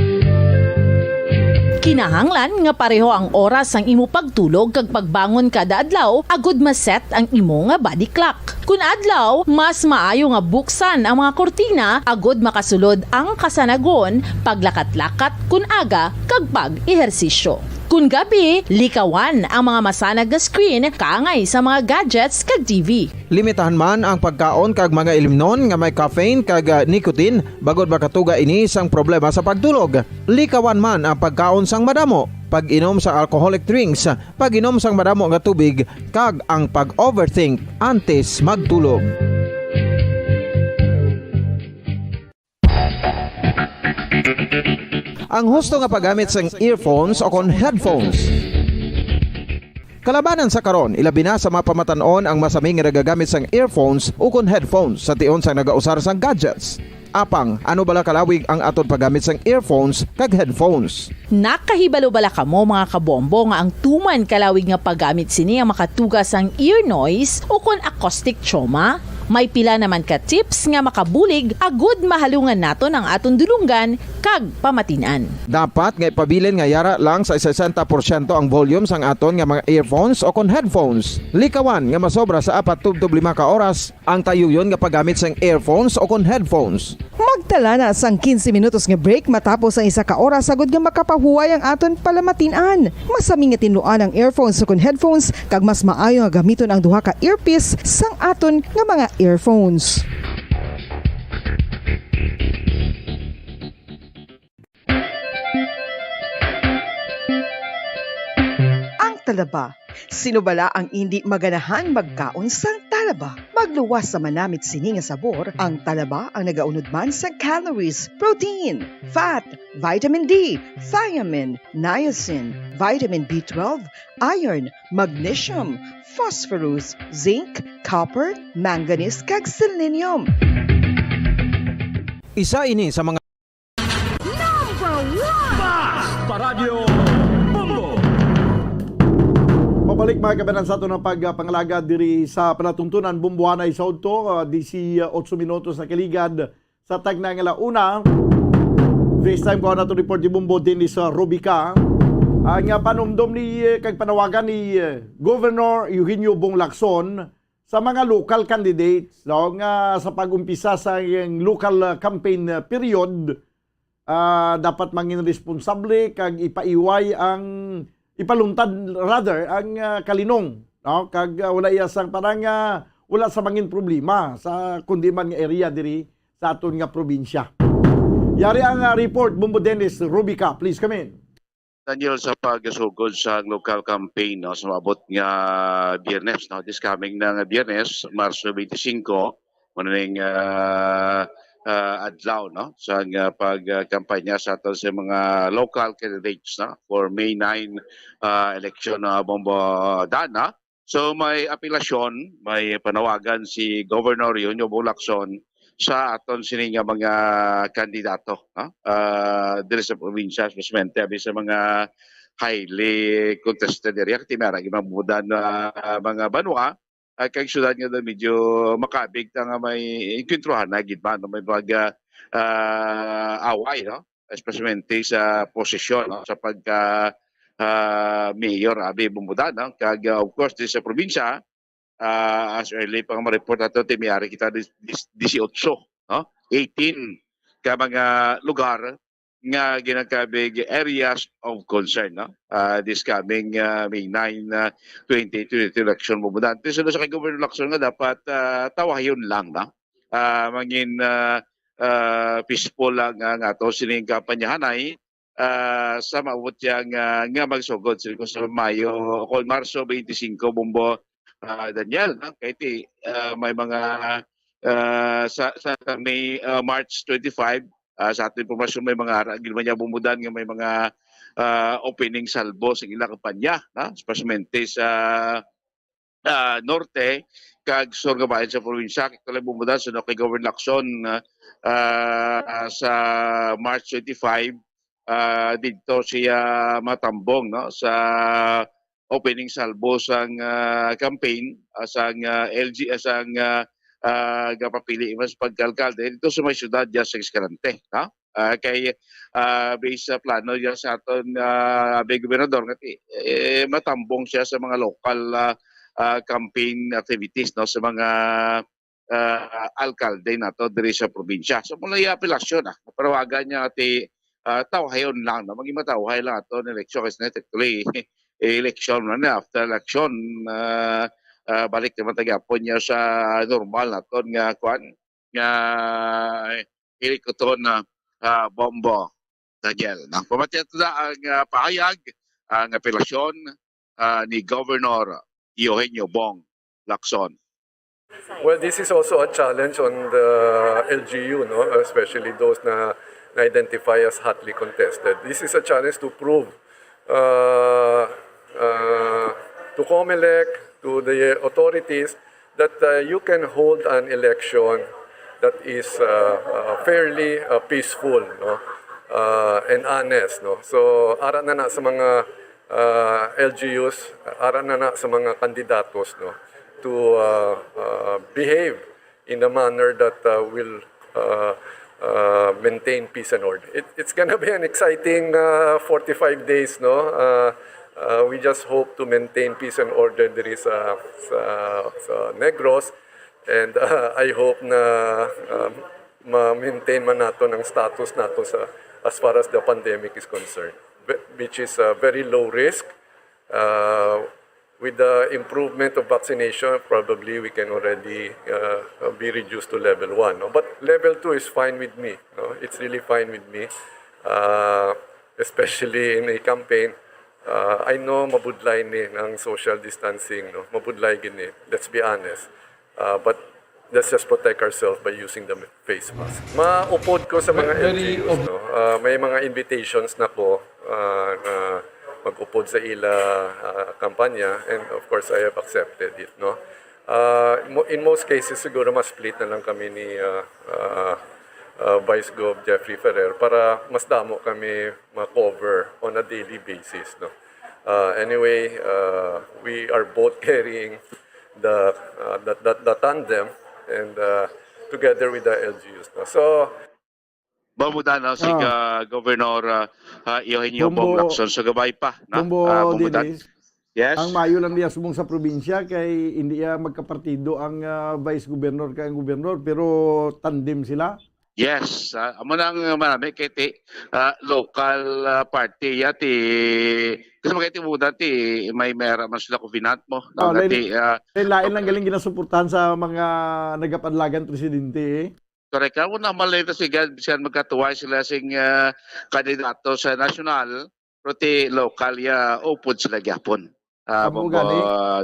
Kinahanglan nga pareho ang oras sang imo pagtulog kag pagbangon kada adlaw agud ma-set ang imo nga body clock. Kun adlaw, mas maayo nga buksan ang mga kurtina agud makasulod ang kasanagon, paglakat-lakat kun aga, kag pag-ehersisyo. Kun gabi, likawan ang mga masanag nga screen kaangay sa mga gadgets kag T V. Limitahan man ang pagkaon kag mga ilimnon nga may caffeine kag, ah, nicotine, bangod makatuga ini sang problema sa pagtulog. Likawan man ang pagkaon sang madamo, pag-inom sa alcoholic drinks, pag-inom sang madamo nga tubig, kag ang pag-overthink antes magtulog. Ang husto nga paggamit sang earphones o kon headphones. Kalabanan sa karon, ilabi na sa mga pamatan-on ang masami nga nagagamit sang earphones ukon headphones sa tion sang nagausar sang gadgets. Apang, ano bala kalawig ang aton paggamit sang earphones kag headphones? Nakahibalo bala kamo, mga kabombo, nga ang tuman kalawig nga paggamit sini ang makatuga sang ear noise ukon acoustic trauma? May pila naman ka tips nga makabulig agud mahalungan naton ang aton dulonggan kag pamatin-an. Dapat nga ipabilin nga yara lang sa sesenta porsyento ang volume sang aton nga mga earphones o kon headphones. Likawan nga masobra sa apat tubtob lima ka oras ang tayuyon nga paggamit sang earphones o kon headphones. Magtala na sang quince minutos nga break matapos ang isa ka oras agud nga makapahuway ang aton palamatin-an. Masami nga tinluan ang earphones ukon headphones, kag mas maayo nga gamiton ang duha ka earpiece sang aton nga mga earphones. Ang talaba. Sino bala ang indi maganahan magkaon sang talaba? Magluwas sa manamit sini nga sabor, ang talaba ang nagaunod man sa calories, protein, fat, vitamin D, thiamine, niacin, vitamin B twelve, iron, magnesium, phosphorus, zinc, copper, manganese, kag selenium. Isa ini sa mga Number one! Basta Radyo Bombo! Pabalik, mga kabanan, sa aton ang pagpangalaga diri sa palatuntunan, Bombohanay sa udto, ah, disi otso minutos na kaligad sa tagna nga ala una. This time, kuha nato report ni Bombo Dennis, ah, Rubica. Ang, ah, panumdom ni, eh, kag panawagan ni, eh, Governor Eugenio Bong Lacson sa mga local candidates, no, nga sa pag-umpisa sa iyang local, ah, campaign, ah, period, ah, dapat mangin responsable kag ipaiway ang, ipaluntad rather ang, ah, kalinong, no, kag, ah, wala iya sang parang, ah, wala sa mangin problema sa kundi man nga area diri sa aton nga probinsya. Yari ang, ah, report, Bombo Dennis Rubica, please come in. Daniel, sa pagsugod sa local campaign, no, sa maabot nga Biyernes, no, this coming na nga Biyernes, Marso twenty-five, mao ning, ah, ah, adlaw, no, sa nga pagkampanya sa aton sa mga local candidates, no, for May nine, ah, election, ah, Bombo Dana. So, may apelasyon, may panawagan si Governor Eugenio Bong Lacson sa aton sini nga mga kandidato, no? Ah, diri sa probinsya, espesiyalmente abi sa mga highly contested area, kay may ara gid mabudan na mga banwa, ah, kag syudad nga daw medyo makabig ta nga may enkwentruhan na gid ba, no? May mga, ah, away, no? Especially sa posisyon, no? Sa pagka, ah, mayor, abi, Bombo Dana, no? Kag, ah, of course, di sa probinsya, ah, as early pa nga ma-report nato, ti may ara kita dis-, dis-, disiotso, no? Eighteen ka mga lugar nga ginakabig areas of concern, no? Ah, this coming, ah, May nine, ah, twenty twenty-two election, Bombo Dana. Ti sunod sa kay Governor Lacson nga dapat, ah, tawayon lang, no? Ah, mangin, ah, ah, peaceful lang ang ato sining kampanyahanay, ah, sa maabot siya nga, nga magsugod sila ko sa Mayo o Marso twenty-five, Bombo, ah, Daniel, no? Kay ti, ah, may mga, ah, sa, sa May, ah, March twenty-five, ah, sa ating impormasyon, may mga ara gid man niya, Bombo Dan, nga may mga, ah, opening salvo sa ilang kampanya, no? Especially sa, ah, norte kag sur nga bahin sa probinsya. Kita lang, Bombo Dan, sa kay Governor Lacson, ah, ah, sa March twenty-five, ah, didto siya matambong, no, sa opening salvo sang, ah, campaign, ah, sang, ah, L G, ah, sang, ah, ah, gapapili man sa pagkaalkalde didto sa may siyudad diya sa Escalante, no? Ah, kay, ah, based sa plano diya sa aton, ah, abi, gobernador nga ti-, eh, matambong siya sa mga local, ah, ah, campaign activities, no, sa mga, ah, alkalde nato diri sa probinsya. So, mao na iya apelasyon, ah. Panawagan niya ti, ah, tawhayon lang, no? Maging matawhay lang aton eleksyon kasi na technically election na na. After election, ah, ah, balik naman ta gyapon niya sa normal naton nga kwan, nga hilikuton na, ah, Bombo Daniel. Nang pamatian ta ang, ah, pahayag, ang apelasyon, ah, ni Governor Eugenio Bong Lacson. Well, this is also a challenge on the L G U, no? Especially those na na-identify as hotly contested. This is a challenge to prove uh, uh, to COMELEC, to the authorities, that uh, you can hold an election that is uh, uh, fairly uh, peaceful, no? Uh, and honest, no? So, ara na na sa mga uh, L G Us, ara na na sa mga kandidatos, no? To uh, uh, behave in a manner that uh, will uh, uh, maintain peace and order. It, it's gonna be an exciting uh, forty-five days, no? Uh, uh, we just hope to maintain peace and order diri sa, sa, sa Negros. And uh, I hope na um, ma-maintain man nato ang status nato sa, as far as the pandemic is concerned, whi- which is uh, very low risk. Uh, with the improvement of vaccination, probably we can already uh, be reduced to level one. No? But level two is fine with me. No? It's really fine with me, uh, especially in a campaign. Uh, I know mabudlay ni ang social distancing, no? Mabudlay gini. Let's be honest. Uh, but let's just protect ourselves by using the face mask. Maupod ko sa mga Very L G Us, ob- no? Uh, may mga invitations na ko uh, na mag-upod sa ila uh, kampanya, and of course I have accepted it, no? Uh, mo- in most cases siguro mas split na lang kami ni uh, uh, uh, Vice Gov Jeffrey Ferrer para mas damo kami ma-cover on a daily basis, no? Uh, anyway, uh, we are both carrying the, uh, the, the, the tandem and uh, together with the L G Us, no? So, Bumudan, no, si Ah. uh, Governor uh, uh, Eugenio Bombo- Bong Lacson sa gabay pa, no? Bombo Ah, Bumudan. Dennis, Yes. Ang maayo lang niya subong sa probinsya kay hindi ya magkapartido ang ah, vice governor kay ang governor, pero tandem sila. Yes, ah, amo na ang marami kay ti ah, local ah, party ya ti kasi magkay ti muda ti may mera man sila covenant mo. Ah, Nga lain- ti, ah, Kay lain lang galing ginasuportahan sa mga nagapadlagan presidente eh. Correct. Kamo na malay na siya, siya magkatuway sila sing ah, kandidato sa national, pero ti local ya upod sila gyapon. Ah, Amo Bombo gani.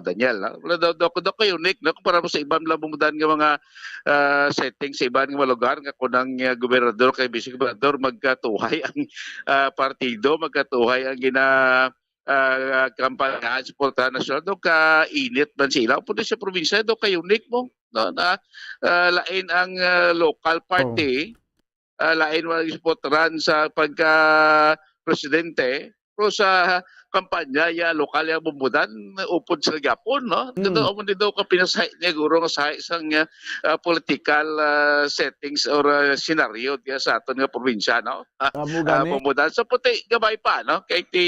Daniel, ah. Wala daw, daw, daw kayo, Nick, no? Kumpara mo sa iban lang bumudan nga mga ah, setting sa iban nga mga lugar nga kunang ah, gobernador kay vice gobernador magkatuhay ang ah, partido, magkatuhay ang gina ah, kampanya, suporta nasyonal, do ka init man sila. Pwede sa probinsya, do ka unique mo. No? Na, ah, lain ang ah, local party, ah, lain wala suportaran sa pagka presidente, pero sa kampanya ya lokal ya bumudan upod sa gapon, no? Mm. Ito mo daw ka pinasahi niya guro nga sahi sang ah, political ah, settings or ah, scenario diya sa aton nga probinsya, no? Ah, Amo ah, gani. Bumudan sa puti gamay pa, no? Kay ti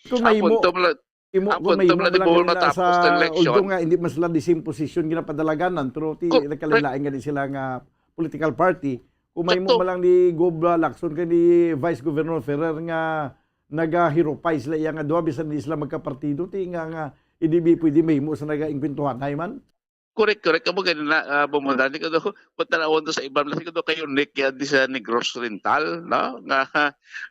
Kung ah, mahimo, punto mo lang, imo, ang kung punto mahimo mo lang ni lang Bol nila matapos sa ng eleksyon. Although nga hindi man sila the same position ginapadalaganan, pero ti Ko-, nagkalain-lain gani sila nga political party. Kung mahimo Sakto. Man lang ni Gob ah, Lacson kay ni Vice Governor Ferrer nga nagahirupay sila iya nga duha bisan di sila magkapartido, ti nga nga hindi bi pwede mahimo sa nagaingkwentuhan, hay man? Correct, correct. Amo gani na, ah, bumundani ko do. Kung tanawon do sa iban, mas ko do kayo Nick yan di sa Negros Oriental, no? Nga,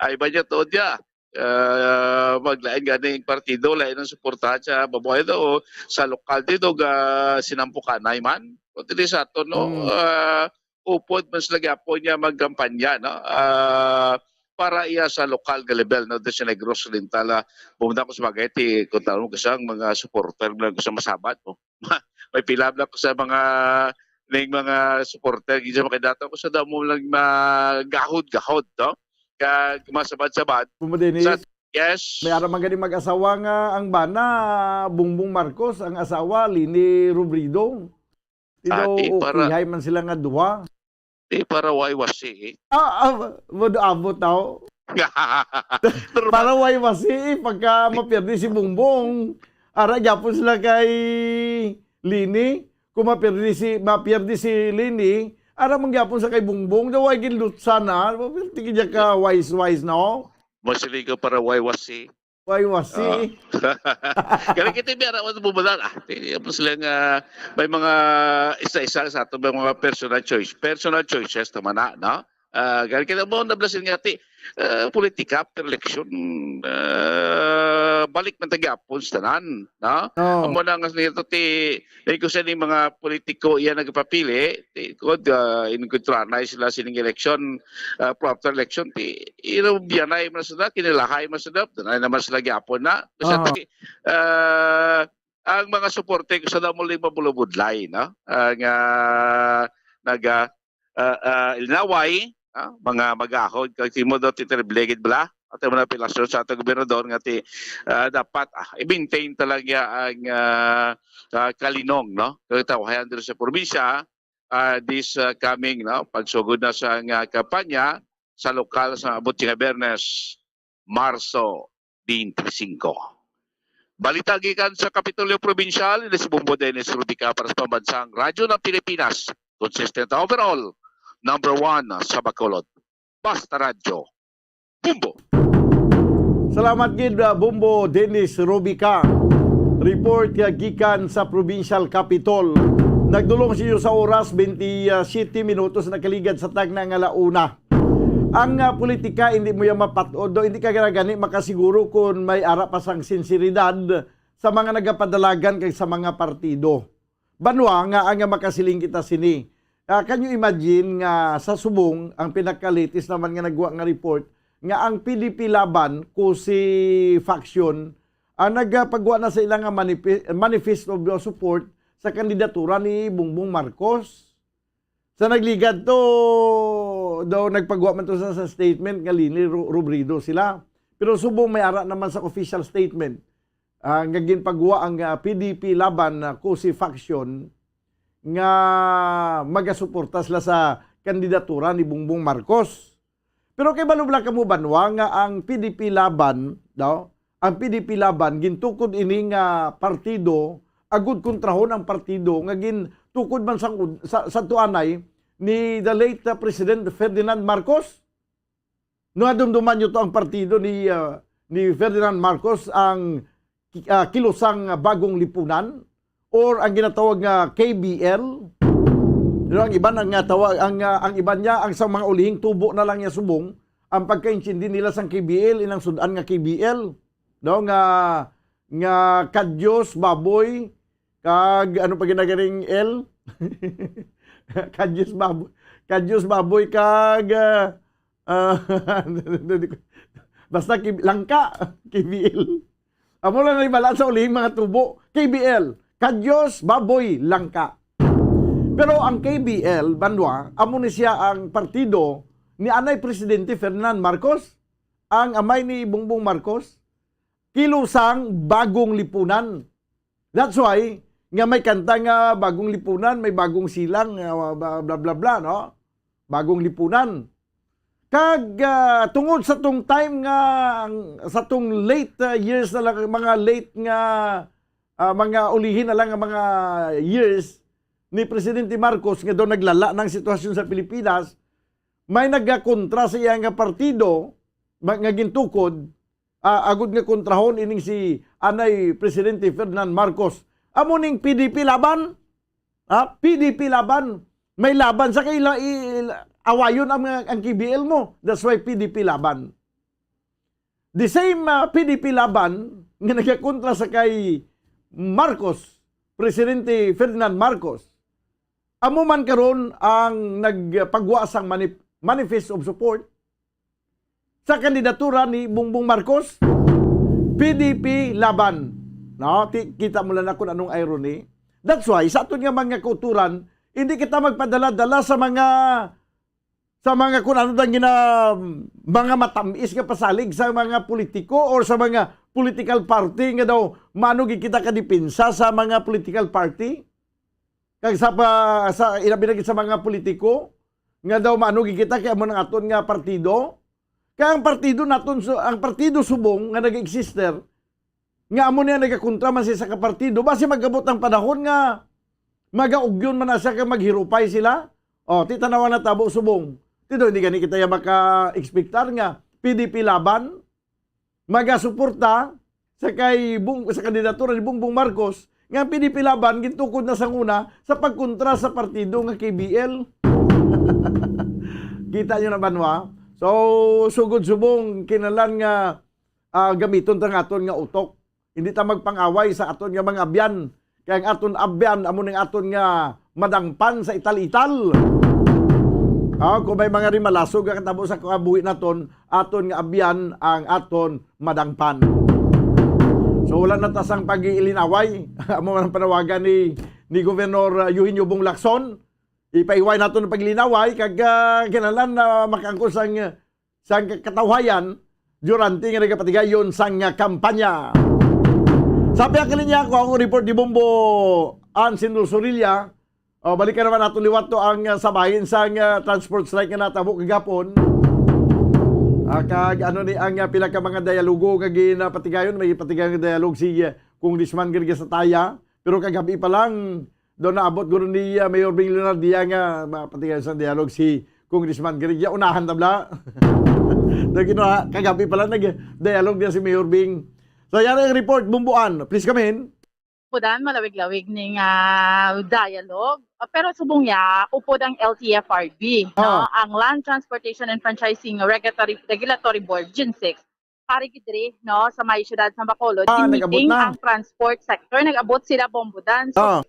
ay ba niya to dia? Ah, maglain gani ang partido, lain ang suportahan sa babuhay do, o sa lokal dito, ga sinampukanay man. O dili sa ato, no? Mm. Ah, upod man sila gyapon niya magkampanya, no? Ah, para iya sa lokal nga level, no? Doon sa Negros Oriental, ah, bumunda ko sa bagay, ti, kung tawag mo, kasi ang mga supporter, mga gusto masabat, no? May pila na ko sa mga ning mga supporter, gid sa mga kandidato ko sa damo lang magahod-gahod, no? Kag masabad-sabad. Kumo din Sa, eh, yes. May ara man gani mag-asawa nga ang bana, Bongbong Marcos, ang asawa, Leni Robredo. Ikaw, Ati, para, okay, hay man sila nga duha. Di para way wasi, eh. Ah, ah, abot, abot daw. Normal. Para way wasi, eh, pagka mapirdi si Bongbong, ara gyapon sila kay Leni. Kung mapirdi si, mapirdi si Leni, ara man gyapon sa kay Bongbong, daw ay ginlutsa na. Mapirdi kanya ka wise-wise, no? Masili ka para way wasi. Way wasi. Ah. Kaya kita may arawan mo ba ah? Ti, tapos lang, ah, may mga isa-isa sa ato, may mga personal choice. Personal choices naman na, no? Ah, gani kay mo na blasin nga ti, ah, politika after election, ah, balik man ta gyapon sa tanan, no? Oo. Amo na nga nito ti, eh, kung saan yung mga politiko iya nagpapili, ti, kod, ah, inengkontranay sila sining election, ah, pro after election, ti, iro biyanay man sila, kinilahay man sila, danay naman sila gyapon na. Basta Aha. ti, ah, ang mga suporte ko sa damo lang mabulabudlay, no? Ang, ah, naga, ah, ah, linaway, ah, mga magahod, kag timo daw ti terrible gid bala. Ato mo na pilasyon sa atong gobernador nga ti, ah, dapat, ah, i-maintain talaga ang, ah, ah, kalinong, no? Kag tawahan diri sa probinsya, ah, this, ah, coming, no? Pagsugod na sa nga kampanya sa lokal sa abot nga Biyernes, Marso twenty-five. Balita gikan sa Kapitolyo Probinsyal, ini si Bombo Dennis Rubica para sa Pambansang Radyo ng Pilipinas. Consistent overall, number one sa Bacolod. Basta Radyo, Bombo! Salamat gid, uh, Bombo Dennis Rubica. Report nga gikan sa Provincial Capitol. Nagdulong siya sa oras, twenty-seven minutos nakaligad sa tagna nga ala una. Ang, uh, politika, hindi mo yan mapat-od, do hindi ka gani makasiguro kung may ara pa sang sinseridad sa mga nagapadalagan kag sa mga partido. Banwa nga ang makasiling kita sini. Ah, can you imagine nga sa subong, ang pinaka-latest naman nga nagwa nga report, nga ang P D P Laban, Kusi faction, ang nagpagwa na sa ilang nga manife-, manifesto of support sa kandidatura ni Bongbong Marcos. Sa nagligad to, daw nagpagwa man to sa, sa statement nga Leni Ro-, Robredo sila. Pero subong may ara naman sa official statement, ah, nga ginpagwa ang, ah, P D P Laban, ah, Kusi faction nga magasuporta sila sa kandidatura ni Bongbong Marcos. Pero kay balo bala kamo banwa nga ang P D P Laban, no? Ang P D P Laban, gintukod ini nga partido, agud kontrahon ang partido nga gintukod man sang ud-, sa, sa tuanay ni the late, uh, President Ferdinand Marcos. No, dumduman nyo to ang partido ni, uh, ni Ferdinand Marcos, ang ki-, ah, Kilusang Bagong Lipunan or ang ginatawag nga K B L. Pero ang iban ang nga tawag, ang, ah, ang iban niya, ang sa mga ulihing tubo na lang niya subong, ang pagkaintindi nila sang K B L, inang sudan nga K B L, no, nga, nga kadyos, baboy, kag ano pa ginagaring L? Kadyos, baboy, kadyos, baboy, kag, ah, ah, basta kib-, langka, K B L. Amo lang na ibalaan sa ulihing mga tubo. K B L, kadyos, baboy, langka. Pero ang K B L, banwa, amo ni siya ang partido ni anay Presidente Ferdinand Marcos, ang amay ni Bongbong Marcos, Kilusang Bagong Lipunan. That's why, nga may kanta nga Bagong Lipunan, may bagong silang, nga bla, bla, bla, bla, no? Bagong Lipunan. Kag, ah, tungod sa tong time nga, ang, sa tong late, ah, years na lang, mga late nga, ah, mga ulihin na lang nga mga years ni Presidente Marcos nga daw naglala ng sitwasyon sa Pilipinas, may nagakontra sa iya nga partido, ma-, nga gintukod, ah, agud nga kontrahon ining si anay Presidente Ferdinand Marcos. Amo ning P D P Laban. Ha? P D P Laban. May laban sa kaila, i-, i-, awayon ang, ang K B L mo. That's why P D P Laban. The same, ah, P D P Laban nga nagakontra sa kay Marcos, Presidente Ferdinand Marcos. Amo man karon ang nagpagwa sang manif-, manifest of support sa kandidatura ni Bongbong Marcos, P D P Laban. No, ti-, kita mo lang na kung anong irony. That's why, sa aton nga mga kauturan, hindi kita magpadala-dala sa mga, sa mga kung ano dang gina-, mga matamis nga pasalig sa mga politiko or sa mga political party nga daw maano gid kita kadepensa sa mga political party. Kag sa pa, sa, ilabi na gid sa mga politiko, nga daw maano gid kita kay amo nang aton nga partido. Kay ang partido naton, su-, ang partido subong nga nag-exister, nga amo niya nagakontra man sa isa ka partido, basi magabot ang panahon nga magaugyon man na siya kay maghirupay sila. O, ti tanawa na tabo subong. Ti daw, hindi gani kita ya maka-expectar nga P D P Laban magasuporta sa kay Bong-, sa kandidatura ni Bongbong Marcos, nga ang P D P Laban gintukod na sang una sa pagkontra sa partido nga K B L. Kita nyo na, banwa? So, sugod subong, kinahanglan nga, ah, gamiton ta nga aton nga utok. Hindi ta magpang-away sa aton nga mga abyan. Kay ang aton abyan, amo ning aton nga madangpan sa ital-ital. Ah, kung may mga rimalasog nga katabo sa kabuhi naton, aton nga abyan ang aton madangpan. So, wala na ta sang pag-ilinaway. Amo man ang panawagan ni, ni Governor, ah, Eugenio Bong Lacson. Ipaiway naton ang paglinaway, kag, ah, kinahanglan na makaangkon sang, sang katawhayan durante nga nagapatigayon sang, ah, kampanya. Sa pihak nga linya, ako ang report ni Bombo Ansin Sorilla. O, balikan naman naton liwat to ang, ah, sa bahin sang, ah, transport strike nga natabo kagapon. Ah, kag ano ni ang, ah, pila ka mga dialogo nga ginapatigayon, may patigayon nga dialogue si, ah, Congressman Greg Sataya. Pero kagabi pa lang, daw naabot guro ni, ah, Mayor Bing Leonardia nga mapatigayon sa dialogue si Congressman Greg. Ya, unahan tabla. Daw ginawa, kagabi pa lang nag-dialogue niya si Mayor Bing. So, yan ang report, Bombo Ann. Please come in. Budan, malawig-lawig ning, ah, dialogue. Ah, pero subong niya, upod ang L T F R B, no? Ah. Ang Land Transportation and Franchising Regulatory, Regulatory Board, GenSex. Ari gid diri, no, sa may siyudad sa Bacolod, Ah, nag-abot gin-meeting na. Ang transport sector, nag-abot sila, Bombo Dan. So, Ah.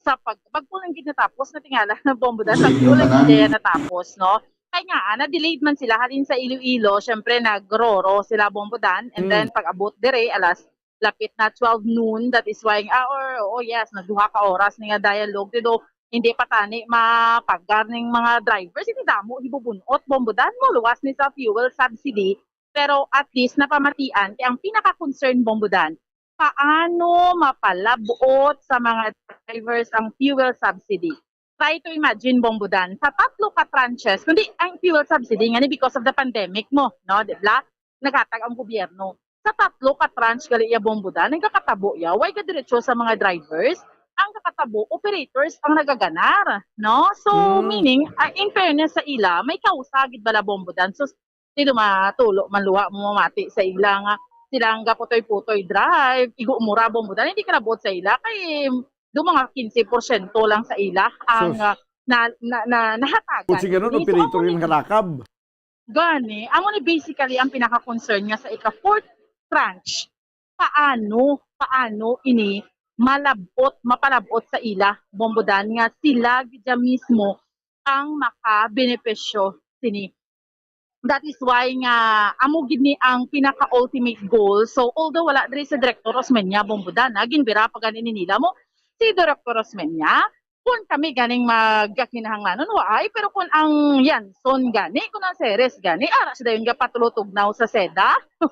sa pag-, bagpo lang gid natapos, natingala na, Bombo Dan, bagpo lang gid natapos, no? Kay nga, ah, na-delayed man sila, halin sa Iloilo, syempre, nag-roro sila, Bombo Dan, and Mm. then pag-abot dire, alas lapit na twelve noon, that is why, ah, or, oh yes, nagduha ka oras ni nga dialogue, pero hindi pa tani mapagar ning mga drivers, hindi damo hibubunot, Bombo Dan, mo luwas ni sa fuel subsidy, pero at least napamatian kay ang pinaka-concern, Bombo Dan, paano mapalabot sa mga drivers ang fuel subsidy? Try to imagine, Bombo Dan, sa tatlo ka tranches, kundi ang fuel subsidy nga ni because of the pandemic mo, no, di ba? Naghatag ang gobyerno. Sa tatlo ka tranche gali iya, Bombo Dan, ang kakatabo iya, way ka diretso sa mga drivers, ang kakatabo, operators ang nagaganar, no? So, Hmm. meaning, ah, in fairness sa ila, may kausa gid bala, Bombo Dan. So, di matulo man luwa mo mamati sa ila nga sila ang gaputoy-putoy drive, igo mura, Bombo Dan, hindi ka nabot sa ila kay do mga quince porsyento lang sa ila ang, Sus. ah, na, na, na, nahatagan. Kung sige nun, Ni, so, operator amo ni yung halakab. Gani, amo ni basically ang pinaka-concern nga sa ika-fourth tranche. Paano, paano ini malabot, mapalabot sa ila, Bombo Dan, nga sila gid mismo ang makabenepisyo sini. That is why nga amo gid ni ang pinaka-ultimate goal. So, although wala diri si Director Osmeña, Bombo Dan, ha, ginbira pa gani ni nila mo si Director Osmeña, kung kami ganing magkakinahanglanon, waay, pero kung ang Yanson gani, kung ang Ceres gani, ara siya dayon gapatulotugnaw sa seda. So,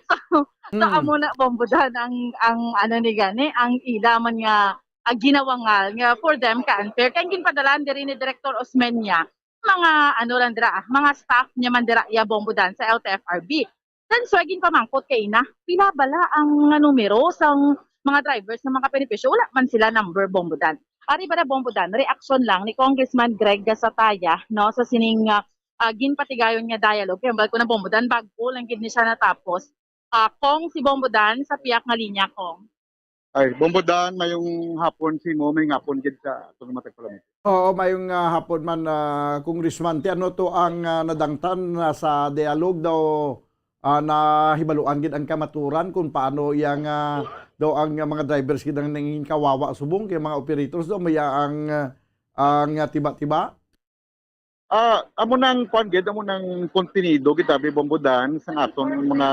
so, Hmm. amo na, Bombo Dan, ang, ang ano ni gani, ang ila man nga, ah, ginawangal nga for them ka unfair. Kay ang ginpadala diri ni Director Osmeña, mga ano lang dira, ah, mga staff niya man dira, iya, Bombo Dan, sa L T F R B. Then, so, ginpamangkot kay ina, pila bala ang nga numero sang mga drivers nga makabenepisyo? Wala man sila number, Bombo Dan. Ari bala, Bombo Dan, reaksyon lang ni Congressman Greg Gasataya, no, sa sining, ah, ah, ginpatigayon nga dialogue. Kaya bal ko na, Bombo Dan, bago lang gid ni siya natapos. Ah, Kong, si Bombo Dan, sa piyak nga linya, Kong. Ay, Bombo Dan, mayong hapon sa imo, mayong hapon gid sa atong mga tagpalamig. Oo, mayong, ah, hapon man, ah, Congressman. Ti ano to ang, ah, nadangtan na sa dialogue daw, ah, nahibaluan gid ang kamaturan kung paano iya nga daw ang, ah, mga drivers gid ang nangin kawawa subong kay mga operators daw may ang, ah, ang, ah, tiba-tiba? Ah, amo nang kuan gid, amo nang kontenido gid, abi, Bombo Dan, sa aton mga,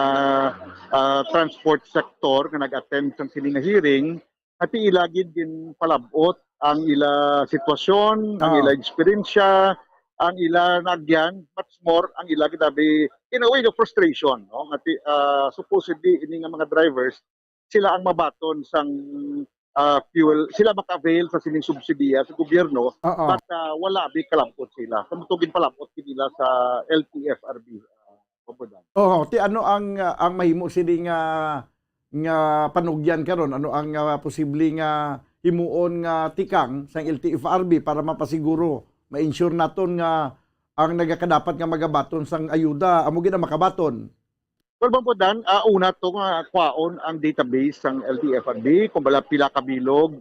ah, transport sector nga nag-attend sa sini nga hearing, ati ila gid ginpalab-ot ang ila sitwasyon, ang Oo. ila eksperyensya, ang ila naagyan, much more ang ila gid, abi, in a way of frustration, no? Ati, ah, supposedly ini nga mga drivers sila ang mabaton sang, ah, fuel, sila maka-avail sa sining subsidiya sa gobyerno, Oo. but, ah, wala bi kalab-ot sila. Sa mutugin palab-ot nila sa L T F R B, ah, Bombo Dan. Oo, ti ano ang, ah, ang mahimo sini nga, nga panugyan karon? Ano ang, ah, posible nga himuon nga tikang sang L T F R B para mapasiguro, ma-ensure naton nga ang nagakadapat nga magabaton sang ayuda amo gid ang makabaton? Well, Bombo Dan, ah, una to nga kwaon ang database sang L T F R B, kung bala pila ka bilog,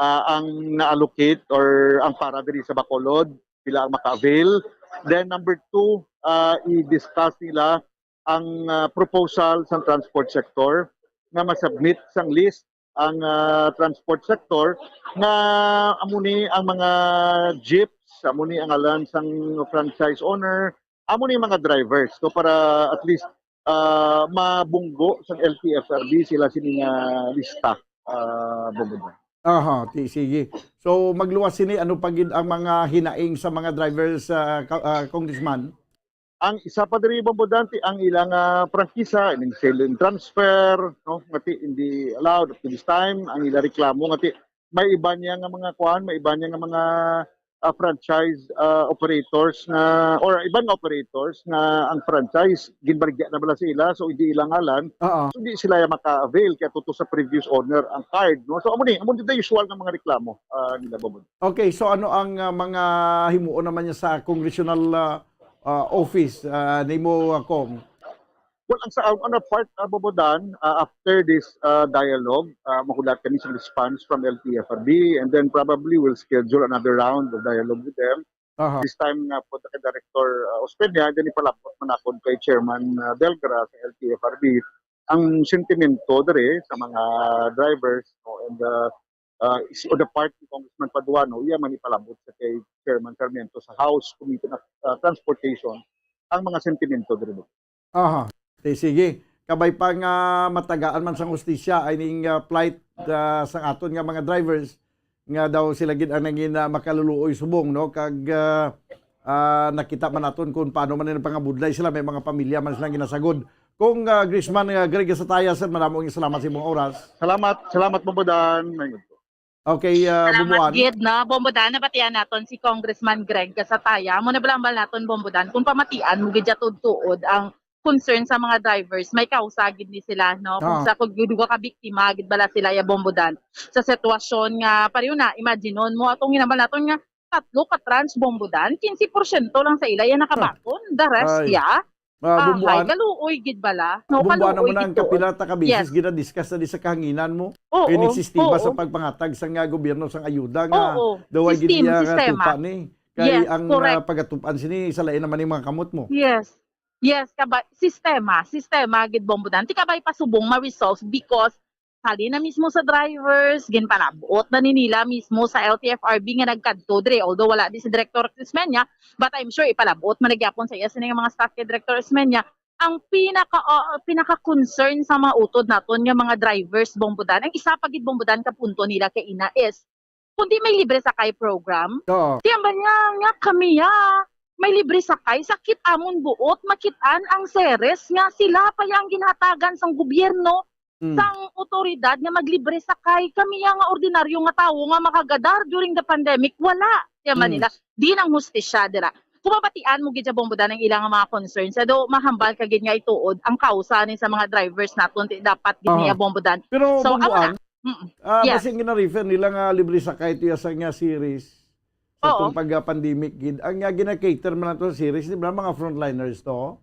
ah, ang na-allocate or ang para diri sa Bacolod, pila ang maka-avail. Then number two, ah, i-discuss nila ang, ah, proposal sa transport sector nga ma-submit sang list ang, ah, transport sector nga amo ni ang mga jeeps, amo ni ang ngalan sang franchise owner, amo ni mga drivers. So para at least, ah, mabunggo sang L T F R B sila sini nga lista, ah, Bobodang. Aha, ti-, sige. So, magluwas sini, ano pa gid ang mga hinaing sa mga drivers, ah, ka-, ah, Congressman? Ang isa pa diri, Bobodang, ti ang ilang, ah, prangkisa, ining sale and transfer, no, nga ti hindi allowed up to this time. Ang ila reklamo nga ti may iba niya nga mga kuan, may iba niya nga mga, ah, franchise, ah, operators nga, or iban nga operators nga ang franchise ginbaligya na bala sa ila, so hindi ila ngalan. Oo. So di sila ya maka-avail kay tuto sa previous owner ang card, no? So amo ni, amo ni the usual nga mga reklamo, ah, nila, Bobodang. Okay, so ano ang, ah, mga himuon naman niya sa congressional, ah, ah, office, ah, nimo, ah, Cong? Well, ang sa, on our part, ah, Bobodang, ah, after this, ah, dialogue, ah, mahulat kami sa response from L T F R B, and then probably we'll schedule another round of dialogue with them. Aha. This time nga po kay Director, ah, Ospeña, then ipalabot man ako kay Chairman, ah, Delgra sa L T F R B ang sentimento diri sa mga drivers, no, and, ah, ah, is, on the part ni Congressman Paduano, iya man ipalabot sa kay Chairman Sarmiento sa House Committee on, ah, Transportation ang mga sentimento diri. Aha. Ti, sige. Kabay pa nga matagaan man sang hustisya ay ning, ah, plight, ah, sang aton nga mga drivers nga daw sila gid ang nangin, ah, makaluluoy subong, no? Kag, ah, ah, nakita man naton kung paano man nila pangabudlay sila, may mga pamilya man silang ginasagod. Kung, ah, Congressman, ah, Greg Gasataya, sir, madamo nga salamat sa imong oras. Salamat, salamat, Bobodang. May Okay, ah, Salamat Bumbuan. gid, no? Bobodang, nabatian naton si Congressman Greg Gasataya. Amo na bala ang bal naton, Bobodang, kung pamatian mo gid ya tuod-tuod ang concern sa mga drivers, may kausa gid ni sila, no? Kung Ah. sa, kung duha ka biktima gid bala sila ya, Bobodang, sa sitwasyon nga pareho na, imagine mo atong hinambal naton nga tatlo ka tranche, Bobodang, quince porsyento lang sa ila ya nakabakon. The rest Ay. ya, Ah, ah, Bumbuan. Hay, kaluoy gid bala. No, Bumbuan, amo kaluoy na ang gid tuod. kapila ta ka beses Yes. gina-discuss na di sa kahanginan mo. Oo, Kay ning sistema oo. sa pagpangatag sa nga gobyerno sang ayuda nga Oo, daw ay gid system, niya sistema. tupa ni. Kay Yes, ang, correct. ah, pagatupan sini sa lain naman ning mga kamot mo. Yes. Yes, kabay, sistema, sistema gid, Bobodang. Ti kabay pa subong ma-resolve because halin na mismo sa drivers, ginpalab-ot na ni nila mismo sa L T F R B nga nagkadto diri. Although wala di si Director Osmeña, but I'm sure ipalab-ot man na gyapon sa iya sini nga mga staff kay Director Osmeña. Ang pinaka, uh, pinaka-concern sa mga utod naton nga mga drivers, Bobodang, ang isa pa gid, Bobodang, ka punto nila kay ina is, kundi may libre sakay program. Oo. Ti ambal niya nga kami ya, may libre sakay, sakit amon buot makit-an ang series nga sila pa ya ang ginhatagan sang gobyerno, Mm. sang otoridad nga maglibre sakay. Kami ya nga ordinaryo nga tawo nga makagadar during the pandemic, wala. Ti ambal Mm. nila, di nang hustisya dira. Kung mabatian mo gid ya, Bobodang, ang ilang mga concerns, ado mahambal ka gid nga ituod ang kausa ni sa mga drivers naton, ti dapat gid Aha. niya, Bobodang. Pero, So, amo Bumbuan, na. Mm. ah, Yes. basin gina-refer nila nga libre sakay to ya sa nga series sa Oo. atong pag-pandemic gid. Ang nga gina-cater man nato sa series, di ba, mga frontliners to?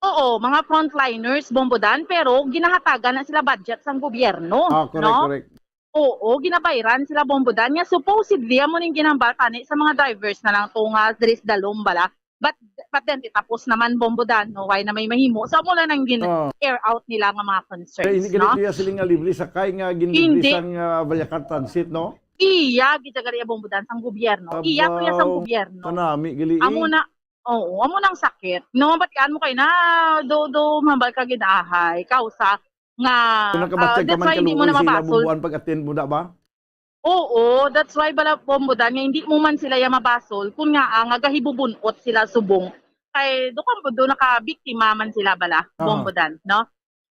Oo, mga frontliners, Bobodang, pero ginahatagan na sila budget sang gobyerno, Ah, correct, no? correct. Oo, ginabayran sila, Bobodang, nga supposedly amo ning ginhambal tani sa mga drivers na lang to nga diri sa dalom bala. But, but then, ti tapos naman, Bobodang, no? Why na may mahimo? So, amo lang ang gin-, Oh. air out nila nga mga concerns, Kay hindi no? gani iya sila nga libre sakay nga ginlibre Hindi. sang, ah, Villacar Transit, no? Iya, gid ya gali, Bobodang, sang gobyerno. Iya to ya sang Abaw, gobyerno. kanami gali, Amo eh. na, oo, amo nang sakit. No, mabatian mo kay na, do, do, mambal ka gid, ahay, kausa nga, Kung ah, nakabatsyag ka that's man why hindi mo kaluoy na sa ila, mabasol. Bumbuan, pag-attend mo na ba? Oo, that's why bala, Bobodang, nga hindi mo man sila ya mabasol, kung nga, ah, nga gahibubun-ot sila subong. Kay, do ka, do nakabiktima man sila bala, Aha. Bobodang, no?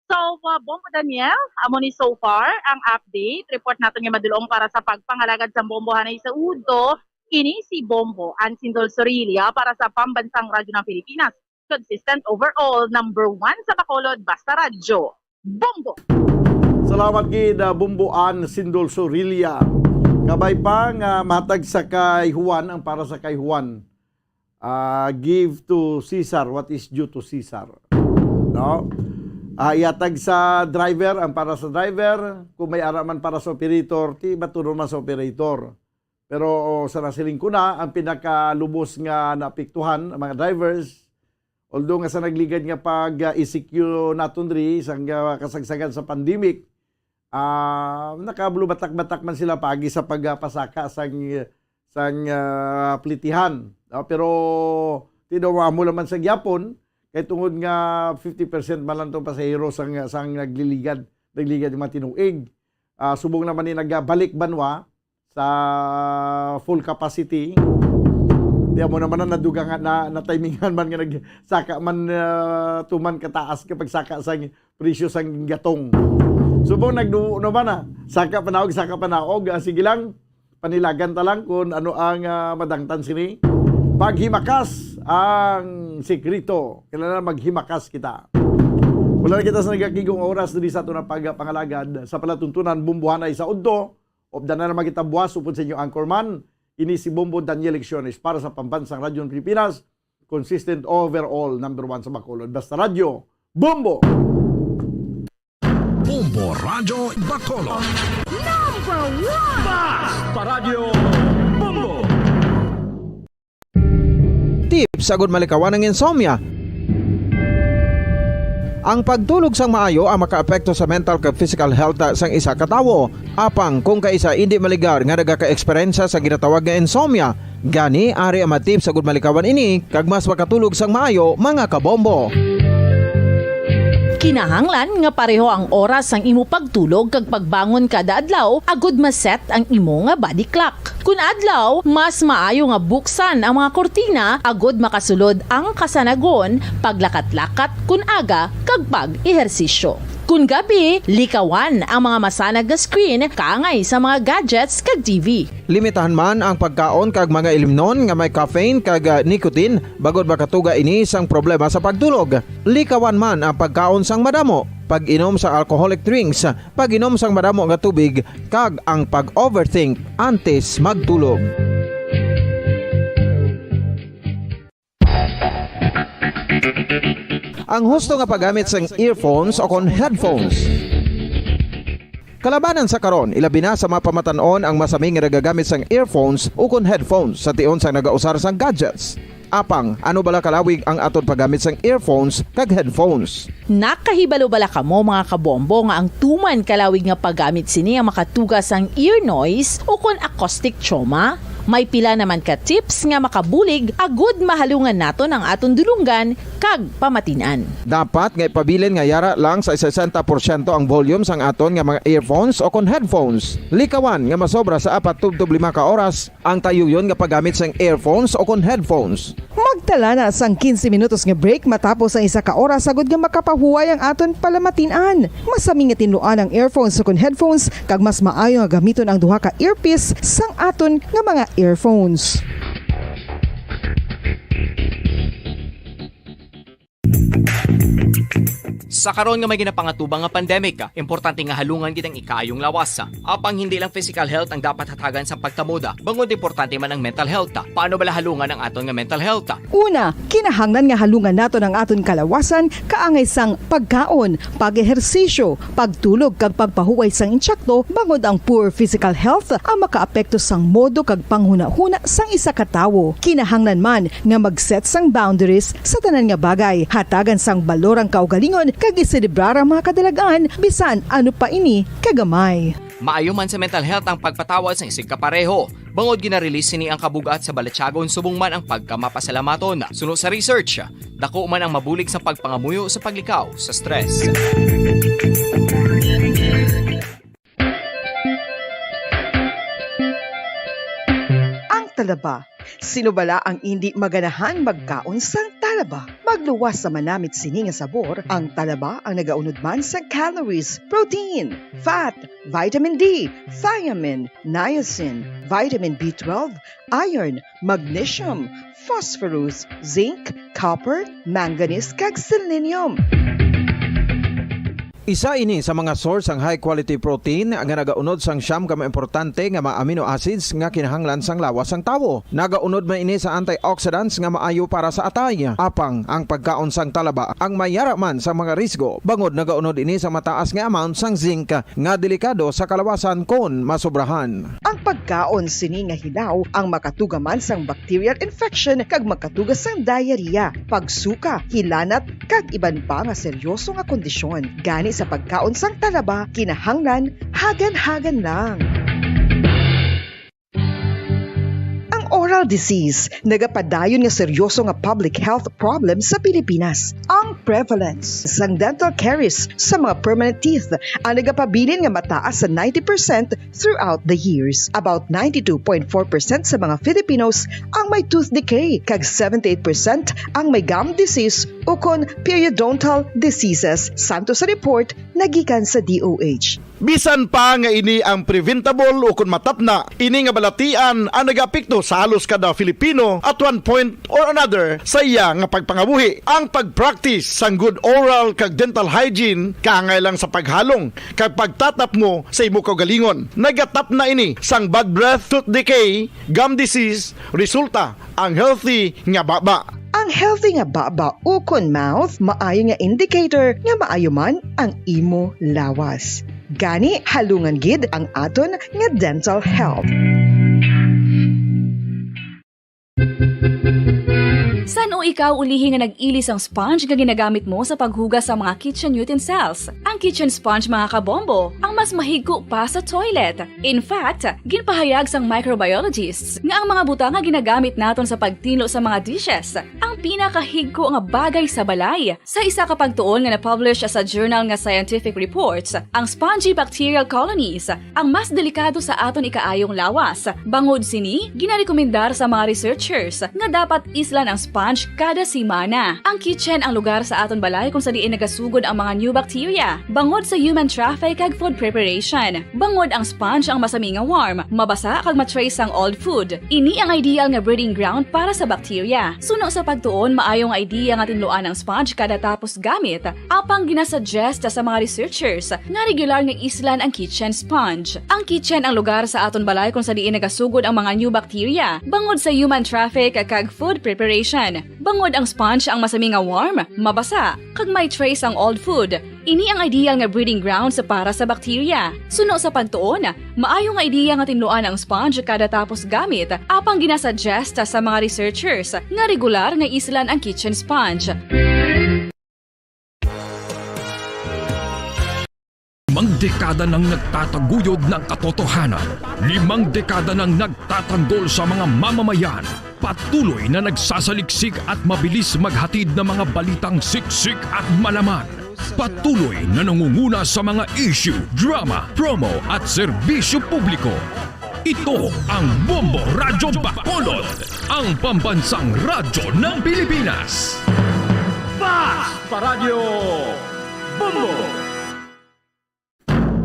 So, uh, Bombo Daniel, amo ni so far ang update. Report naton nga madulong para sa pagpangalagad sa Bombo Hanay sa Udo. Ini si Bombo Ansindol Sorilla para sa Pambansang Radyo ng Pilipinas. Consistent overall, number one sa Bacolod, basta radyo. Bombo! Salamat gid, ah, Bombo Ansindol Sorilla. Kabay pa nga matag sa kay Juan ang para sa kay Juan. Ah, give to Cesar what is due to Cesar. No? Ah, ihatag sa driver ang para sa driver, kung may ara man para sa operator, ti batunon man sa operator. Pero sa nasiling ko na, ang pinakalubos nga naapektuhan, ang mga drivers, although nga sa nagligad nga pag, ah, E C Q naton diri, sa, ah, kasagsagan sa pandemic, ah, nakalubatak-batak man sila paagi sa pagpasaka sang, sang, ah, plitihan. Ah, pero tinuod, amo lang man sa gyapon, kay tungod nga fifty percent man lang tong pasahero sang, sang nagliligad, nagligad nga mga tinuig. Ah, subong naman ni nagabalik banwa sa full capacity. Di amo naman na naduga nga na, natimingan man nga nagsaka man, ah, tuman kataas ka pagsaka sang presyo sang gatong. Subong nagduo naman na. Saka panaog, saka panaog. Ah, sige lang. Panilagan ta lang kung ano ang, ah, madangtan sini. Paghimakas ang sikreto. Kailangan maghimakas kita. Wala na kita sa nagakigong oras diri sa aton nga pagpangalagad sa palatuntunan, Bombohanay sa udto. Updan na naman kita buwas upod sa inyo anchorman. Ini si Bombo Daniel Lecciones para sa Pambansang Radyo ng Pilipinas, consistent overall number one sa Bacolod. Basta Radyo, Bombo! Bombo Radyo Bacolod. Number one! Basta Radyo, Bombo! Tips agud malikawan ang insomnia. Ang pagtulog sang maayo ang makaapekto sa mental kag physical health sang isa ka tawo. Apang kung kaisa indi maligar nga nagakaeksperyensya sa ginatawag nga insomnia, gani ari ang mga tips agud malikawan ini kag mas makatulog sang maayo, mga kabombo. Kinahanglan nga pareho ang oras sang imo pagtulog kag pagbangon kada adlaw agud ma-set ang imo nga body clock. Kun adlaw, mas maayo nga buksan ang mga kurtina agud makasulod ang kasanagon, paglakat-lakat kun aga, kag pag-ehersisyo. Kun gabi, likawan ang mga masanag nga screen kaangay sa mga gadgets kag T V. Limitahan man ang pagkaon kag mga ilimnon nga may caffeine kag, ah, nicotine, bangod makatuga ini sang problema sa pagtulog. Likawan man ang pagkaon sang madamo, pag-inom sa alcoholic drinks, pag-inom sang madamo nga tubig, kag ang pag-overthink antes magtulog. Ang husto nga paggamit sang earphones o kon headphones. Kalabanan sa karon, ilabi na sa mga pamatan-on ang masami nga nagagamit sang earphones o kon headphones sa tion sang nagausar sang gadgets. Apang, ano bala kalawig ang aton paggamit sang earphones kag headphones? Nakahibalo bala kamo, mga kabombo, nga ang tuman kalawig nga paggamit sini ang makatuga sang ear noise o kon acoustic trauma? May pila naman ka tips nga makabulig agud mahalungan naton ang aton dulonggan kag pamatin-an. Dapat nga ipabilin nga yara lang sa sesenta porsyento ang volume sang aton nga mga earphones o kon headphones. Likawan nga masobra sa apat tubtob lima ka oras ang tayuyon nga paggamit sang earphones o kon headphones. Magtala na sang quince minutos nga break matapos ang isa ka oras agud nga makapahuway ang aton palamatin-an. Masami nga tinluan ang earphones o kon headphones, kag mas maayo nga gamiton ang duha ka earpiece sang aton nga mga earphones. Sa karon nga may ginapangatubang nga pandemic, importante nga halungan gid ang ikaayong lawas. Apang hindi lang physical health ang dapat hatagan sa pagtamod, bangod importante man ang mental health. Paano bala halungan ang aton nga mental health? Una, kinahanglan nga halungan naton ang aton kalawasan kaangay sang pagkaon, pag-ehersisyo, pagtulog kag pagpahuway sang intsakto, bangod ang poor physical health ang makaapekto sang modo kag panghunahuna sang isa ka tawo. Kinahanglan man nga mag-set sang boundaries sa tanan nga bagay, hatagan sang balor ang kaugalingon kag iselebrar ang mga kadalag-an, bisan ano pa ini kagamay. Maayo man sa mental health ang pagpatawad sang isigkapareho, bangod gina-release sini ang kabug-at sa balatyagon subong man ang pagkamapasalamaton. Suno sa research, dako man ang mabulig sa pagpangamuyo sa paglikaw sa stress. Ang talaba. Sino bala ang indi maganahan magkaon sang talaba? Magluwas sa manamit sini nga sabor, ang talaba ang nagaunod man sa calories, protein, fat, vitamin D, thiamine, niacin, vitamin B twelve, iron, magnesium, phosphorus, zinc, copper, manganese, kag selenium. Isa ini sa mga source sang high-quality protein nga nagaunod sang siyam ka mga importante nga mga amino acids nga kinahanglan sang lawas sang tawo. Nagaunod man ini sa antioxidants nga maayo para sa atay. Apang ang pagkaon sang talaba ang may yara man sa mga risgo, bangod nagaunod ini sa mataas nga amount sang zinc nga delikado sa kalawasan kon masobrahan. Ang pagkaon sini nga hilaw ang makatuga man sang bacterial infection kag makatuga sang diarrhea, pagsuka, hilanat, kag iban pa nga seryoso nga kondisyon. Gani sa pagkaon sang talaba, kinahanglan hagan-hagan lang. Ang oral disease nagapadayon nga seryoso nga public health problem sa Pilipinas. Ang prevalence sang dental caries sa mga permanent teeth ang nagapabilin nga mataas sa ninety percent throughout the years. About ninety-two point four percent sa mga Filipinos ang may tooth decay, kag seventy-eight percent ang may gum disease ukon periodontal diseases, santo sa report nagikan sa D O H. Bisan pa nga ini ang preventable ukon matapna, ini nga balatian ang nagaapekto sa halos kada Filipino at one point or another sa iya nga pagpangabuhi. Ang pag-practice sang good oral kag dental hygiene kaangay lang sa paghalong kag pagtatapmo sa imo kaugalingon. Nagatapna ini sang bad breath, tooth decay, gum disease, resulta ang healthy nga baba. Ang healthy nga baba ukon mouth maayo nga indicator nga maayo man ang imo lawas. Gani, halungan gid ang aton nga dental health. San-o ikaw ulihi nga nag-ili sang sponge nga ginagamit mo sa paghugas sa mga kitchen utensils? Ang kitchen sponge, mga kabombo, ang mas mahigko pa sa toilet. In fact, ginpahayag sang microbiologists nga ang mga butang nga ginagamit naton sa pagtinlo sa mga dishes ang pinakahigko nga bagay sa balay. Sa isa ka pagtuon nga na-publish sa journal nga Scientific Reports, ang spongy bacterial colonies ang mas delikado sa aton ikaayong lawas. Bangod sini, ginarekomendar sa mga researchers nga dapat islan ang sponge kada semana. Ang kitchen ang lugar sa aton balay kung sa diin nagasugod ang mga new bacteria, bangod sa human traffic kag food preparation. Bangod ang sponge ang masami nga warm, mabasa kag ma-trace ang old food. Ini ang ideal nga breeding ground para sa bacteria. Suno sa pagtuon, maayo nga idea nga tinluan ang sponge kada tapos gamit, apang ginasuggest sa mga researchers nga regular nga islan ang kitchen sponge. Ang kitchen ang lugar sa aton balay kung sa diin nagasugod ang mga new bacteria, bangod sa human traffic kag food preparation. Bangod ang sponge ang masami nga warm, mabasa, kag may trace ang old food. Ini ang ideal nga breeding grounds para sa bacteria. Suno sa pagtuon, maayo nga ideya nga tinluan ang sponge kada tapos gamit, apang ginasuggest sa mga researchers nga regular nga islan ang kitchen sponge. Limang dekada nang nagtataguyod ng katotohanan. Limang dekada nang nagtatanggol sa mga mamamayan. Patuloy na nagsasaliksik at mabilis maghatid ng mga balitang siksik at malaman. Patuloy na nangunguna sa mga issue, drama, promo at serbisyo publiko. Ito ang Bombo Radyo Bacolod, ang pambansang radyo ng Pilipinas. Fast Paradyo Bombo!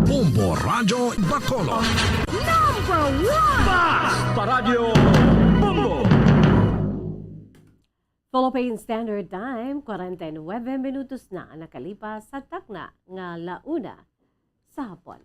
Bombo Radyo Bacolod. Number one! Fast Paradyo Bombo! Philippine Standard Time, kwarenta y nuebe minutos na ang nakalipas sa takna nga la una sa hapon.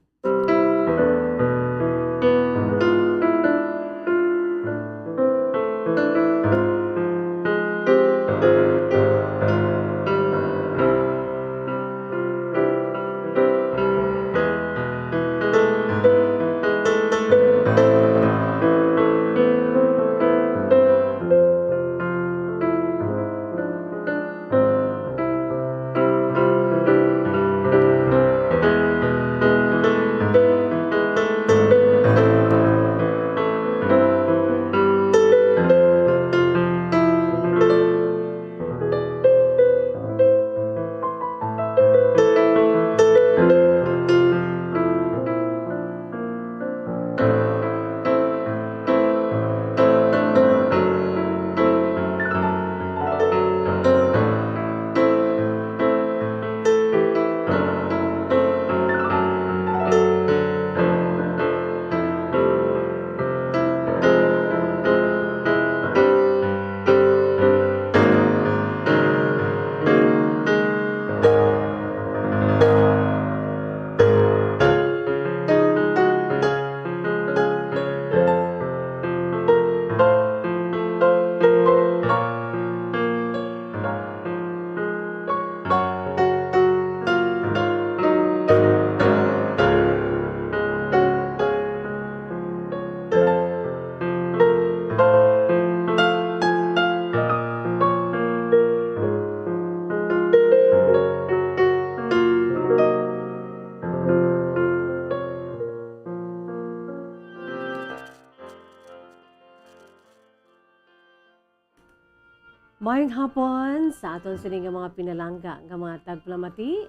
Hapon sa aton sini nga mga pinalangga nga mga tagpalamati,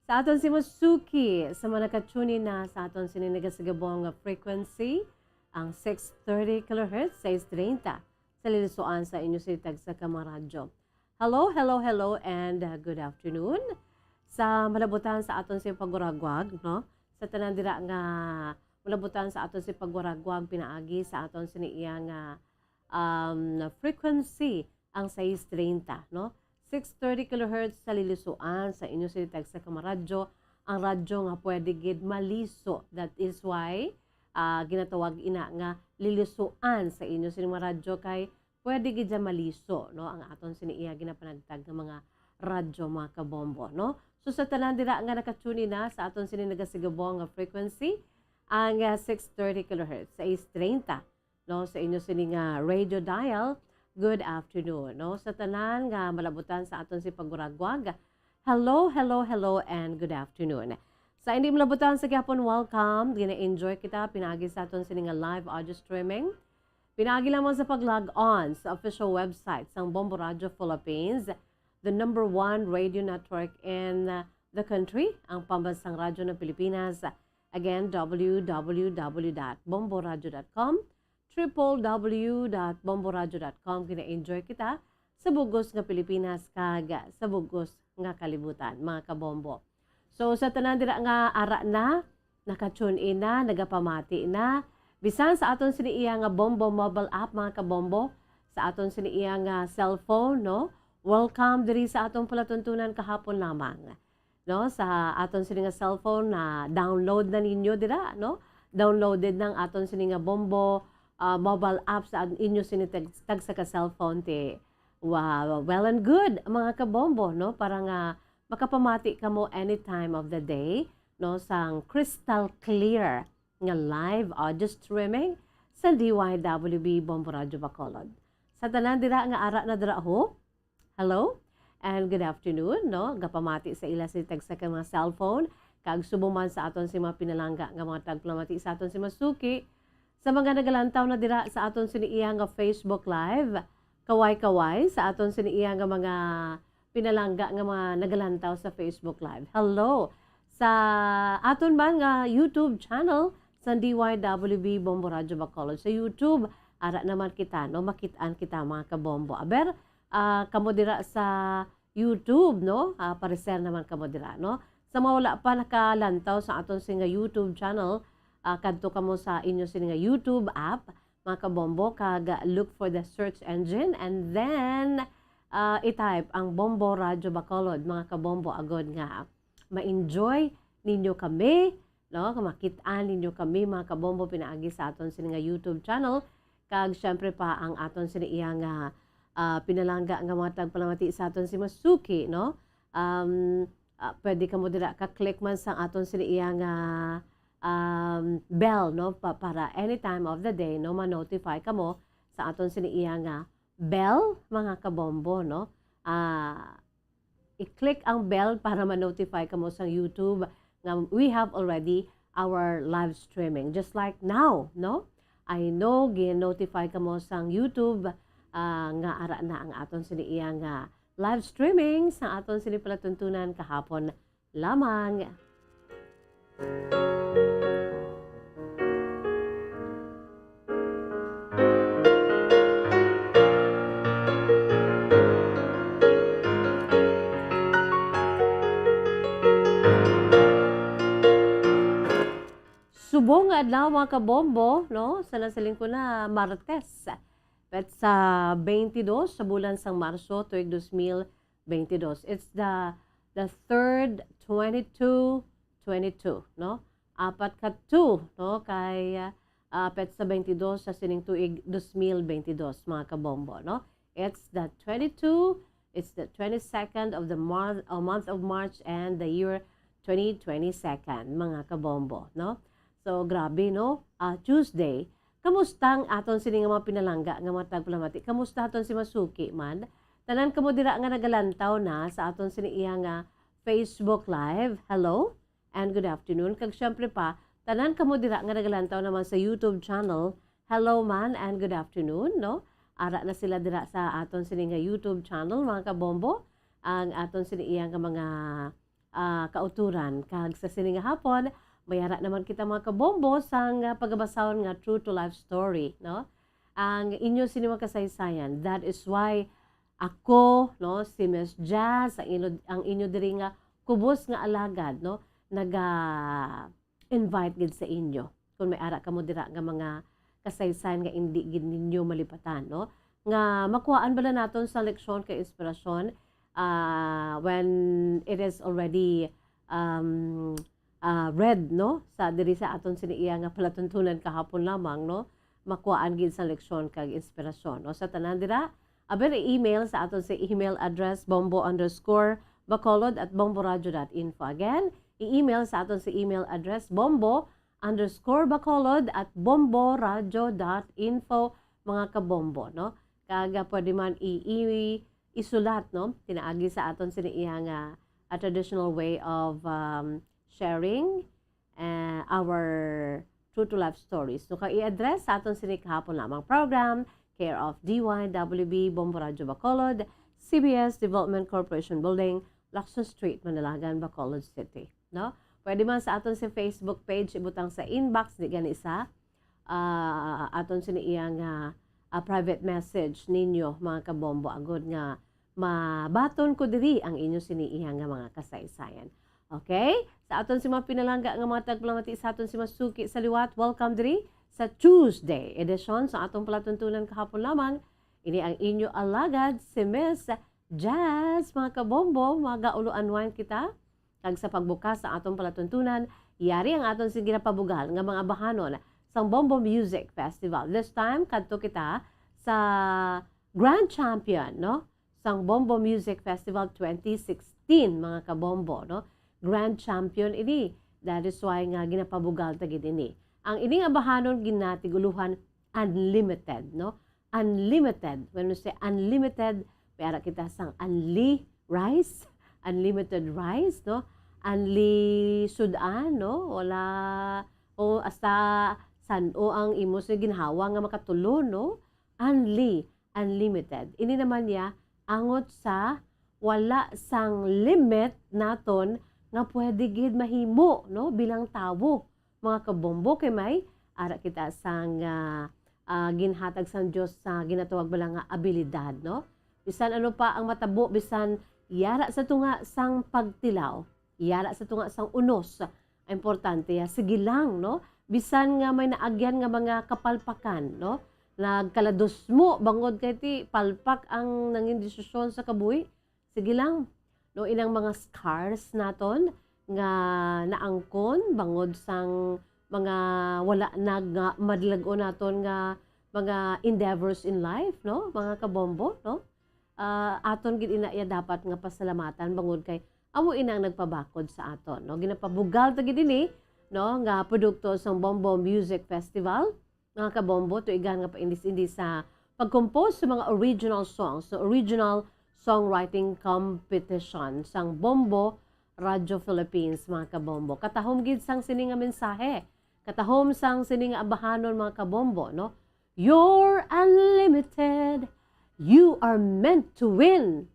sa aton si masuki sa mga nakatune in na sa aton sini nagasigabong nga frequency, ang six thirty kilohertz, sais treinta, sa lilisuan sa inyo sini tagsa ka mga radyo. Hello, hello, hello, and uh, good afternoon sa malabutan sa aton si pagwaragwag, no? Sa tanan dira nga malabutan sa aton si pagwaragwag pinaagi sa aton sini iya nga um, frequency, ang sais treinta, no? Six thirty kilohertz sa lilisuan sa inyo sini tagsa ka mga radyo, ang radyo nga pwede gid maliso. That is why ah, ginatawag ina nga lilisuan sa inyo sini mga radyo kay pwede gid siya maliso, no? Ang aton sini iya ginapanagtag nga mga radyo, mga kabombo, no? So sa tanan dira nga nakatune in na sa aton sini nagasigabong nga frequency, ang ah, six thirty kilohertz, sais treinta, no, sa inyo sini nga radio dial, good afternoon, no? Sa tanan nga malabutan sa aton si pagwaragwag, hello, hello, hello, and good afternoon. Sa hindi malabutan sa gihapon, welcome. Gina-enjoy kita pinaagi sa aton sini nga live audio streaming. Pinaagi lamang sa pag-log on sa official website sang Bombo Radio Philippines, the number one radio network in uh, the country, ang pambansang radyo ng Pilipinas. Again, w w w dot bomboradio dot com, triple w dot bomboradio dot com. Gina-enjoy kita sa bugos nga Pilipinas kag sa bugos nga kalibutan, mga kabombo. So, sa tanan dira nga ara na, naka-tune in na, nagapamati na, bisan sa aton sini iya nga Bombo mobile app, mga kabombo, sa aton sini iya nga cellphone, no? Welcome diri sa atong palatuntunan kahapon lamang. No, sa aton sini nga cellphone, na download na ninyo dira, no? Downloaded nang aton sini nga Bombo ah, mobile app sa inyo sini tag-, tagsa ka cellphone ti. Wow, well and good, mga kabombo, no? Para nga makapamati kamo any time of the day, no? Sang crystal clear nga live audio streaming sa D Y W B Bombo Radio Bacolod. Sa tanan dira nga ara na dira ho, hello and good afternoon, no? Gapamati sa ila sa tagsa ka mga cellphone, kag subong man sa aton si mga pinalangga nga mga tagpalamati sa aton si masuki, sa mga nagalantaw na dira sa aton sini iya nga Facebook Live, kaway-kaway sa aton sini iya nga mga pinalangga nga mga nagalantaw sa Facebook Live. Hello sa aton man nga YouTube channel sa D Y W B Bombo Radio Bacolod. Sa YouTube, ara naman kita, no? Makit-an kita, mga kabombo. Aber, ah, kamo dira sa YouTube, no? Ah, pareser naman kamo dira, no? Sa mga wala pa nakalantaw sa aton sini nga YouTube channel, ah, kadto kamo sa inyo sini nga YouTube app, mga kabombo, kag look for the search engine, and then, ah, i-type ang Bombo Radio Bacolod, mga kabombo, agod nga ma-enjoy ninyo kami, no? Makit-an ninyo kami, mga kabombo, pinaagi sa aton sini nga YouTube channel. Kag syempre pa ang aton sini iya nga, ah, pinalangga nga mga tagpalamati sa aton si masuki, no? Um, ah, pwede kamo dira ka-click man sa aton sini iya nga, um, bell, no? Pa-, para any time of the day, no, ma-notify kamo sa aton sini iya nga bell, mga kabombo, no? Ah, i-click ang bell para ma-notify kamo sang YouTube nga we have already our live streaming. Just like now, no? I know, gin-notify kamo sang YouTube, ah, nga ara na ang aton sini iya nga live streaming sa aton sini palatuntunan kahapon lamang. Subong nga adlaw, mga kabombo, no? Sa nasa lingkod na Martes, petsa twenty-two sa bulan sang Marso, tuig dos mil twenty-two. It's the, the third, twenty-two, twenty-two, no? Apat ka two, no? Kay, ah, petsa twenty-two sa sining tuig dos mil twenty-two, mga kabombo, no? It's the twenty-two, it's the twenty-second of the month, uh, month of March and the year twenty twenty-second, mga kabombo, no? So, grabe, no? Ah, Tuesday, kamusta ang aton sini nga mga pinalangga nga mga tagpalamati? Kamusta aton si masuki man? Tanan kamo dira nga nagalantaw na sa aton sini iya nga Facebook Live, hello and good afternoon. Kag syempre pa, tanan kamo dira nga nagalantaw naman sa YouTube channel, hello man and good afternoon, no? Ara na sila dira sa aton sini nga YouTube channel, mga kabombo, ang aton sini iya nga mga, ah, kauturan. Kag sa sini nga hapon, may ara naman kita, mga kabombo, sang, ah, pagabasahon nga true to life story, no? Ang inyo sini mga kasaysayan. That is why ako, no, si Miss Jazz, ang inyo, ang inyo diri nga kubos nga alagad, no, naga-invite gid sa inyo. Kung may ara kamo dira nga mga kasaysayan nga indi gid ninyo malipatan, no, nga makuhaan bala naton sa leksyon kay inspirasyon, ah, when it is already, um, ah, read, no, sa diri sa aton sini iya nga palatuntunan kahapon lamang, no, makuhaan gid sa leksyon kag inspirasyon, no. Sa tanan dira, aber i-email sa aton sa email address, bombo underscore bacolod at bomboradio dot info. Again, i-email sa aton sa email address, bombo underscore bacolod at bomboradio dot info, mga kabombo, no? Kag, ah, pwede man i-, i-, isulat, no? Pinaagi sa aton sini iya nga, ah, traditional way of, um, sharing, eh, our true to life stories. No, kag i-address sa aton sini kahapon lamang program, care of D Y W B, Bombo Radyo Bacolod, C B S Development Corporation Building, Lacson Street, Manalagan, Bacolod City, no? Pwede man sa aton si Facebook page, ibutang sa inbox, di gani sa, ah, aton sini iya nga, ah, private message ninyo, mga kabombo, agod nga mabaton ko diri ang inyo sini iya nga mga kasaysayan. Okay? Sa aton si mga pinalangga nga mga tagpalamati, sa aton si mga suki sa liwat, welcome diri sa Tuesday edition sa atong palatuntunan kahapon lamang. Ini ang inyo alagad, si Miss Jazz, mga kabombo, mag-ulo unwind kita. Kag sa pagbukas sa atong palatuntunan, yari ang aton sing ginapabugal nga mga bahanon sang Bombo Music Festival. This time, kadto kita sa grand champion, no, sang Bombo Music Festival twenty sixteen, mga kabombo, no? Grand champion ini. That is why nga ginapabugal ta gid ini. Ang ini nga bahanon ginatiguluhan unlimited, no? Unlimited. When we say unlimited, may ara kita sang unli rice, unlimited rice, no? Unli sud-an, no? Wala, o hasta san-o ang imo sa ginhawa nga makatulo, no? Unli, unlimited. Ini naman niya, angot sa wala sang limit naton nga pwede gid mahimo, no? Bilang tawo, mga kabombo, kay may ara kita sang, ah, ah, ginhatag sang Dios sa ginatawag bala nga abilidad, no? Bisan ano pa ang matabo, bisan yara sa tunga sang pagtilaw, yara sa tunga sang unos, ang importante, ah, sige lang, no? Bisan nga may naagyan nga mga kapalpakan, no? Nagkaladusmo bangod kay ti palpak ang nangin desisyon sa kabuhi, sige lang. No, inang mga scars naton nga naangkon bangod sang mga wala na nga madlag-on naton nga mga endeavors in life, no, mga kabombo, no? Ah, aton gid ina iya dapat nga pasalamatan bangod kay amo ina ang nagpabakod sa aton, no? Ginapabugal ta gid ini, no, nga produkto sang Bombo Music Festival. Mga kabombo, tuigan nga paindis-indis sa pag-compose sa mga original songs, sa original songwriting competition sang Bombo Radio Philippines, mga kabombo. Katahom gid sang sini nga mensahe, katahom sang sini nga abahanon, mga kabombo, no? You're unlimited. You are meant to win.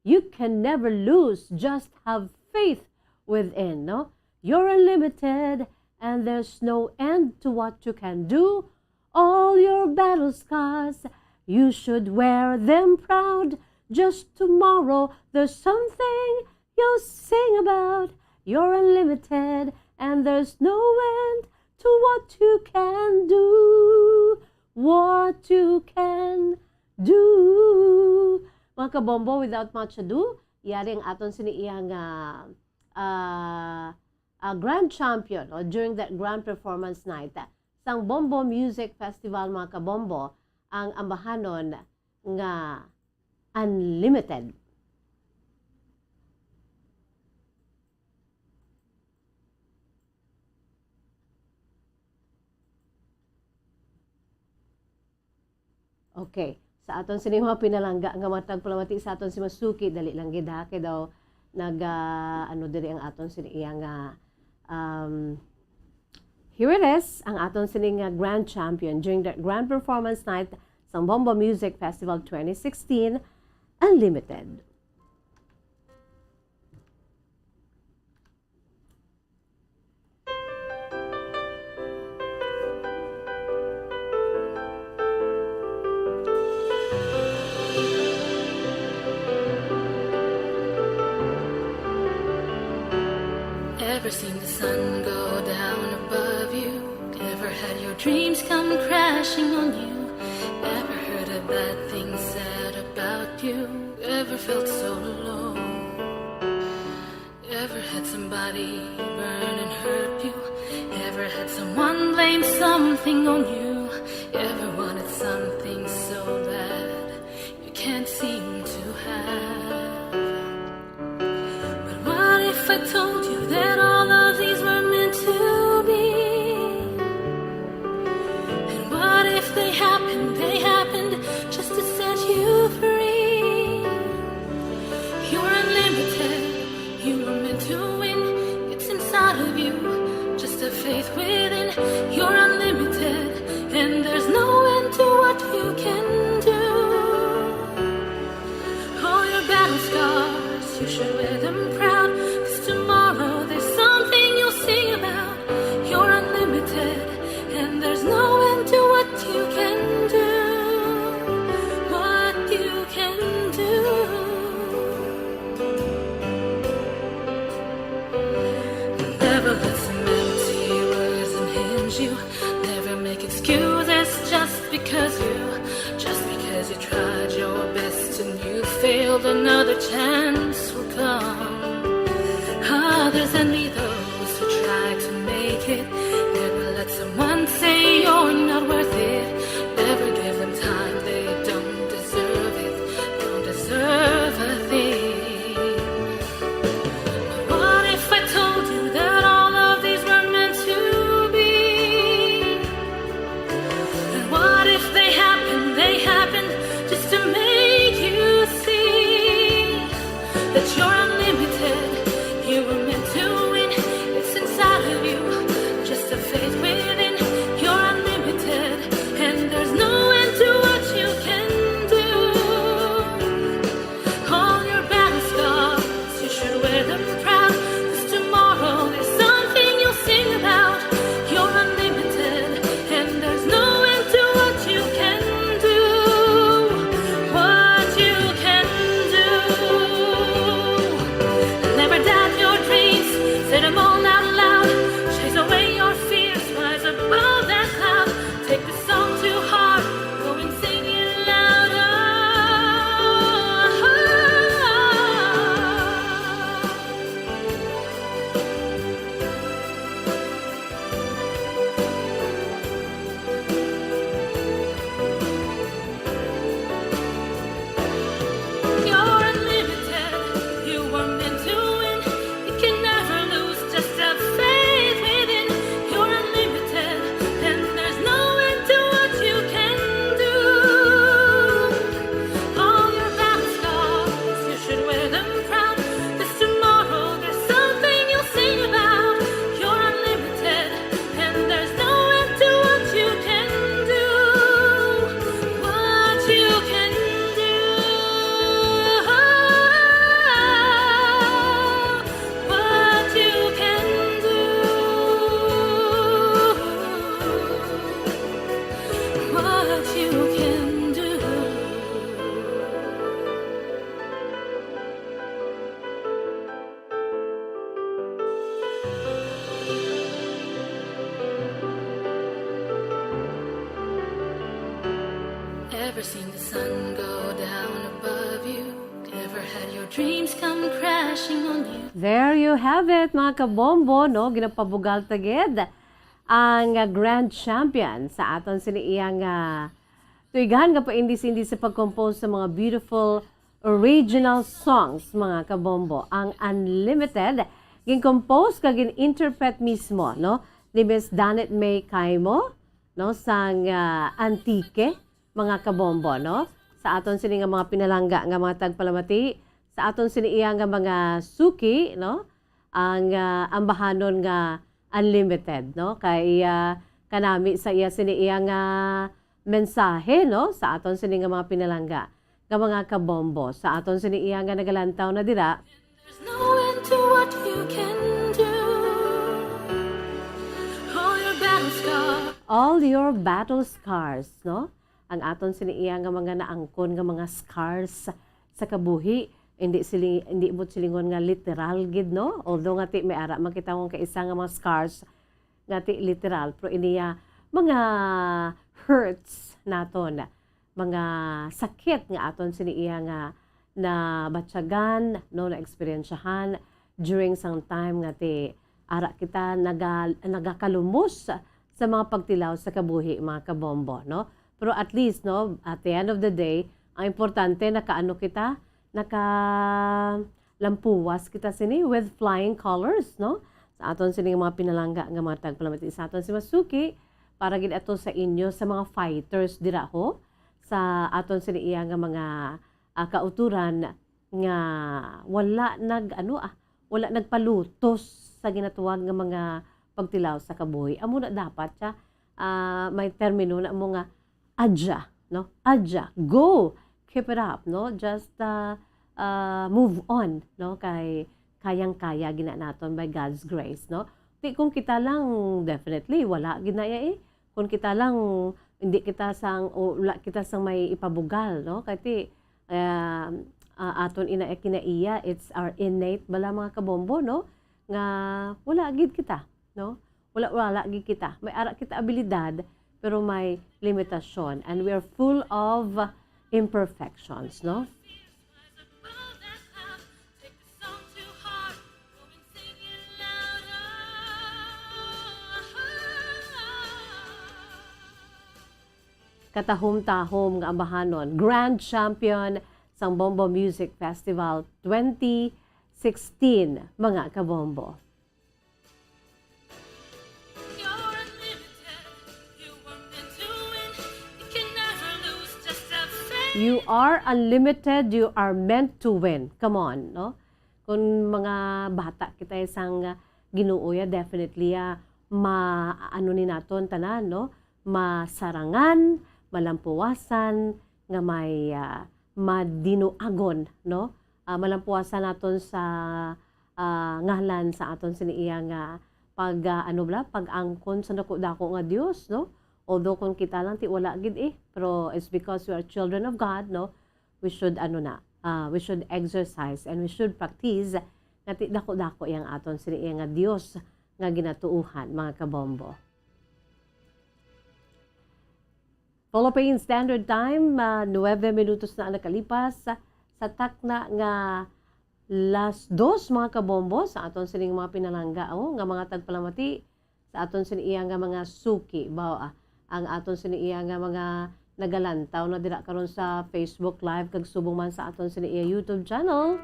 You can never lose. Just have faith within, no? You're unlimited, and there's no end to what you can do. All your battle scars, you should wear them proud. Just tomorrow, there's something you'll sing about. You're unlimited, and there's no end to what you can do. What you can do. Mga kabombo, without much ado, yari ang aton sini iya nga, ah, ah, grand champion, no, during that grand performance night, ah, sang Bombo Music Festival, mga kabombo, ang ambahanon nga Unlimited. Okay. Sa aton sini mga pinalangga nga mga tagpalamati sa aton si Masuki, dali lang gid ha, kay daw nag, ah, ano diri ang aton sini iya nga, um, here it is, ang aton sini nga grand champion during the grand performance night sang Bombo Music Festival twenty sixteen, Unlimited. Ever seen the sun go down above you? Ever had your dreams come crashing on you? Ever heard a bad thing said about you? Ever felt so alone? Ever had somebody burn and hurt you? Ever had someone blame something on you? Ever wanted something so bad you can't seem to have? But what if I told you that all of these were meant to be? And what if they happened, they happened just to set you free? You're unlimited, you were meant to win. It's inside of you, just a faith within. You're unlimited, and there's no end to what you can do. All your battle scars, you should wear them proud. 'Cause tomorrow there's something you'll sing about. You're unlimited, and there's no end to what you can do. What you can do. Never let some empty words unhinge you. Never make excuses just because you, just because you tried your best and you failed, another chance will come. Others envy those who try to make it. Never let someone say you're not worth it. Never give them time, they don't deserve it. Don't deserve a thing. What if I told you that all of these were meant to be? And what if they happened, they happened just to make you see that you're unlimited? You were meant to win, it's inside of you, just a faith within. You're unlimited, and there's no end to what you can do. All your battle scars, you should wear them proud. 'Cause tomorrow there's something you'll sing about. You're unlimited, and there's no end to what you can do. What you can do. Never doubt your dreams, say them all out loud. Chase away your fears, rise above that cloud. Take the song to heart, go and sing it louder. You're unlimited, you were meant to win. You can never lose, just have faith within. You're unlimited, and there's no end to what you can do. All your battle scars, you should wear them proud. 'Cause tomorrow there's something you'll sing about. You're unlimited, and there's no end to what you can do. What you can do. What you can do. What you can do. Ever seen the sun go down above you? Ever had your dreams come crashing on you? There you have it, mga kabombo, no? Ginapabugal ta gid ang, ah, grand champion sa aton sini iyang, ah, tuigan nga paindis-indis sa pag-compose sa mga beautiful original songs, mga kabombo. Ang Unlimited, gin-compose kag gin-interpret mismo, no, ni Miss Danette May Caimo, no, sang, ah, Antique, mga kabombo, no? Sa aton sini nga mga pinalangga nga mga tagpalamati, sa aton sini iya nga mga suki, no? Ang, ah, ambahanon nga Unlimited, no? Kay, ah, kanami sa iya sini iya nga mensahe, no, sa aton sini nga mga pinalangga nga mga kabombo, sa aton sini iya nga nagalantaw na dira. There's no end to what you can do. All your battle scars. All your battle scars, no? Ang aton sini iya nga mga naangkon nga mga scars sa kabuhi, hindi sili-, hindi mo silingon nga literal gid, no? Although nga ti may ara man kita nga isa nga mga scars nga ti literal, pero iniya mga hurts naton, mga sakit nga aton sini iya nga nabatyagan, no, naeksperyensyahan during sang time nga ti ara kita naga-, nagakalumos sa mga pagtilaw sa kabuhi, mga kabombo, no? Pero at least, no, at the end of the day, ang importante, nakaano kita, nakalampuwas kita sini with flying colors, no? Sa aton sini nga mga pinalangga nga mga tagpalamati sa aton si Masuki, para gid ato sa inyo, sa mga fighters dira ho, sa aton sini iya nga mga, ah, kauturan nga wala nag, ano, ah, wala nagpalutos sa ginatuwag nga mga pagtilaw sa kabuhi. Amo na dapat siya, ah, may termino na mo nga, "Adya, no? Adya, go! Keep it up, no? Just, ah, ah, move on, no? Kay kayang-kaya gina naton by God's grace, no?" Ti kung kita lang, definitely, wala gid na iya, eh. Kung kita lang, hindi kita sang, o wala kita sang may ipabugal, no? Kay ti, ah, ah, aton ina, kinaiya, it's our innate bala, mga kabombo, no? Nga wala gid kita, no? Wala, wala gid kita. May ara kita abilidad, pero may limitasyon. And we are full of imperfections, no? Katahom-tahom nga ambahanon, grand champion sang Bombo Music Festival twenty sixteen, mga kabombo. You are unlimited, you are meant to win. Come on, no? Kung mga bata kita sang Ginoo, ya, definitely, ya, ma-, ano ni naton tanan, no? Masarangan, malampuwasan, nga may, ah, madinuagon, no? Ah, malampuwasan naton sa, ah, ngalan sa aton sini iya nga pag, ah, ano bala, pag-angkon sa dako-dako nga Dios, no? Although kung kita lang ti wala gid, eh, pero it's because we are children of God, no? We should, ano na, ah, we should exercise and we should practice nga ti dako-dako yang aton sini iya nga Dios nga ginatuohan, mga kabombo. Philippine Standard Time, ah, nuwebe minutos na ang nakalipas sa, sa takna nga las dos, mga kabombo, sa aton sining mga pinalangga, oh, nga mga tagpalamati sa aton sini iya nga mga suki. Baw, ah, ang aton sini iya nga mga nagalantaw na dira karon sa Facebook Live kag subong man sa aton sini iya YouTube channel.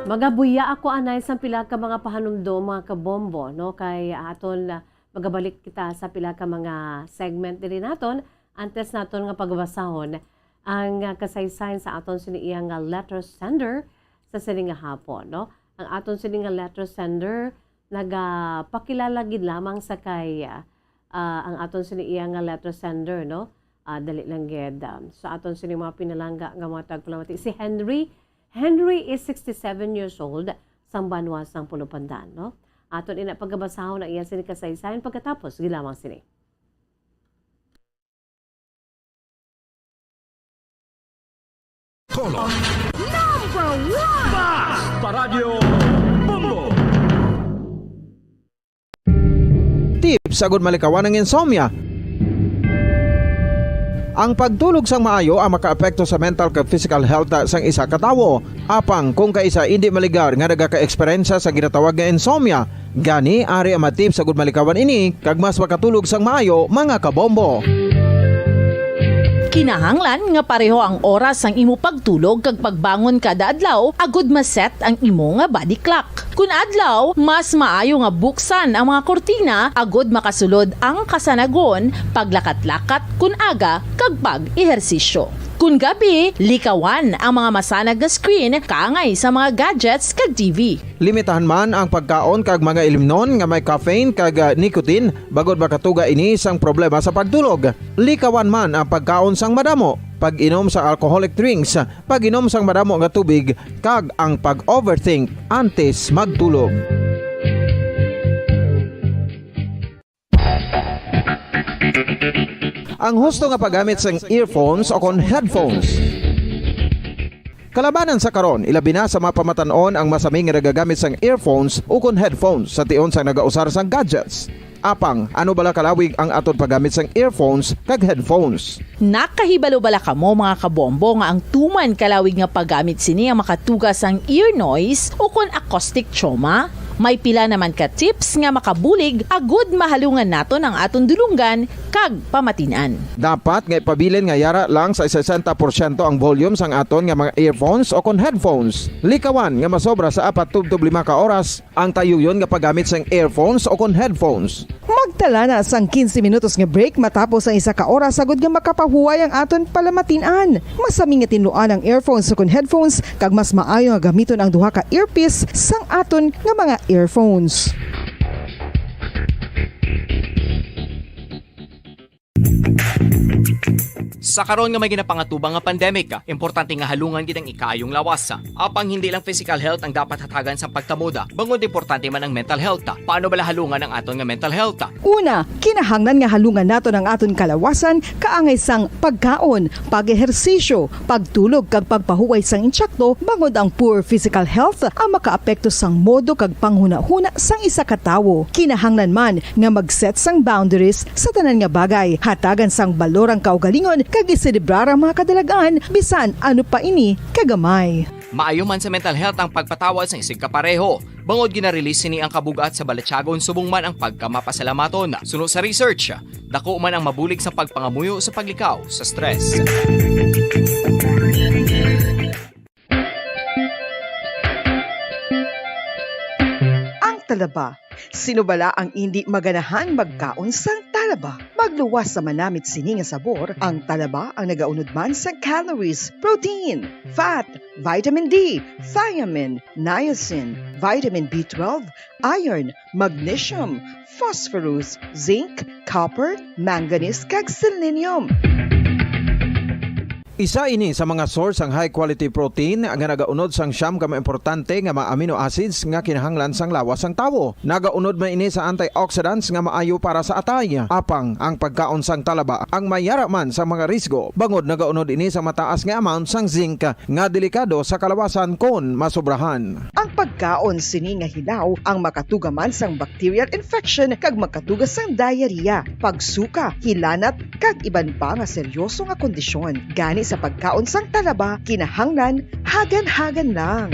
Magabuya ako anay sang pila ka mga pahanumdom, mga kabombo, no? Kay aton, ah, magabalik kita sa pila ka mga segment diri naton. Antes naton nga pagbasahon ang, ah, kasaysayan sa aton sini iya nga letter sender sa sini nga hapon, no? Ang aton sini nga letter sender nagapakilala gid lamang sa kay, ah, ah, ang aton sini iya nga letter sender, no? Ah, dali lang gid, um, sa aton sini mga pinalangga nga mga tagpalamati. Si Henry, Henry is sixty-seven years old, sang banwa sang Pulupandan, no? Aton ina pagabasahon ang iya sini kasaysayan pagkatapos gid lamang sini. Color. Number one! Basta Radyo Bombo! Tips agud malikawan ang insomnia. Ang pagtulog sang maayo ang makaapekto sa mental kag physical health sang isa ka tawo. Apang kung kaisa indi maligar nga nagaka-eksperyensya sa ginatawag nga insomnia, gani ari ang mga tips agud malikawan ini kag mas makatulog sang maayo, mga kabombo. Kinahanglan nga pareho ang oras sang imo pagtulog kag pagbangon kada adlaw agud ma-set ang imo nga body clock. Kun adlaw, mas maayo nga buksan ang mga kurtina agud makasulod ang kasanagon, paglakat-lakat kun aga, kag pag-ehersisyo. Kun gabi, likawan ang mga masanag nga screen kaangay sa mga gadgets kag T V. Limitahan man ang pagkaon kag mga ilimnon nga may caffeine kag, ah, nicotine, bangod makatuga ini sang problema sa pagtulog. Likawan man ang pagkaon sang madamo, pag-inom sang alcoholic drinks, pag-inom sang madamo nga tubig, kag ang pag-overthink antes magtulog. Ang husto nga paggamit sang earphones o kon headphones. Kalabanan sa karon, ilabi na sa mga pamatan-on ang masami nga nagagamit sang earphones o kon headphones sa tion sang nagausar sang gadgets. Apang, ano bala kalawig ang aton paggamit sang earphones kag headphones? Nakahibalo bala kamo, mga kabombo, nga ang tuman kalawig nga paggamit sini ang makatuga sang ear noise o kon acoustic trauma? May pila naman ka tips nga makabulig agud mahalungan naton ang aton dulonggan kag pamatin-an. Dapat nga ipabilin nga yara lang sa sesenta porsyento ang volume sang aton nga mga earphones o kon headphones. Likawan nga masobra sa apat tubtob lima ka oras ang tayuyon nga paggamit sang earphones o kon headphones. Magtala na sang quince minutos nga break matapos ang isa ka oras agud nga makapahuway ang aton palamatin-an. Masami nga tinluan ang earphones o kon headphones, kag mas maayo nga gamiton ang duha ka earpiece sang aton nga mga earphones. Sa karon nga may ginapangatubang nga pandemic, importante nga halungan gid ang ikaayong lawas. Apang hindi lang physical health ang dapat hatagan sang pagtamod, bangod importante man ang mental health. Paano bala halungan ang aton nga mental health? Una, kinahanglan nga halungan naton ang aton kalawasan kaangay sang pagkaon, pag-ehersisyo, pagtulog kag pagpahuway sang insakto, bangod ang poor physical health ang makaapekto sang modo kag panghunahuna sang isa ka tawo. Kinahanglan man nga mag-set sang boundaries sa tanan nga bagay, hatagan sang balor ang kaugalingon kag iselebrar ang mga kadalag-an bisan ano pa ini kagamay. Maayo man sa mental health ang pagpatawad sang isigkapareho, bangod gina-release sini ang kabug-at sa balatyagon subong man ang pagkamapasalamaton. Suno sa research, dako man ang mabulig sa pagpangamuyo sa paglikaw sa stress. Ang talaba. Sino bala ang indi maganahan magkaon sang talaba? Magluwas sa manamit sini nga sabor, ang talaba ang nagaunod man sa calories, protein, fat, vitamin D, thiamine, niacin, vitamin B twelve, iron, magnesium, phosphorus, zinc, copper, manganese, kag selenium. Isa ini sa mga source sang high quality protein nga nagaunod sang siyam ka mga importante nga mga amino acids nga kinahanglan sang lawas sang tawo. Nagaunod man ini sa antioxidants nga maayo para sa atay. Apang ang pagkaon sang talaba ang may yara man sa mga risgo, bangod nagaunod ini sa mataas nga amount sang zinc nga delikado sa kalawasan kon masobrahan. Ang pagkaon sini nga hilaw ang makatuga man sang bacterial infection kag makatuga sang diarrhea, pagsuka, hilanat, kag iban pa nga seryoso nga kondisyon. Gani sa pagkaon sang talaba, kinahanglan hagan-hagan lang.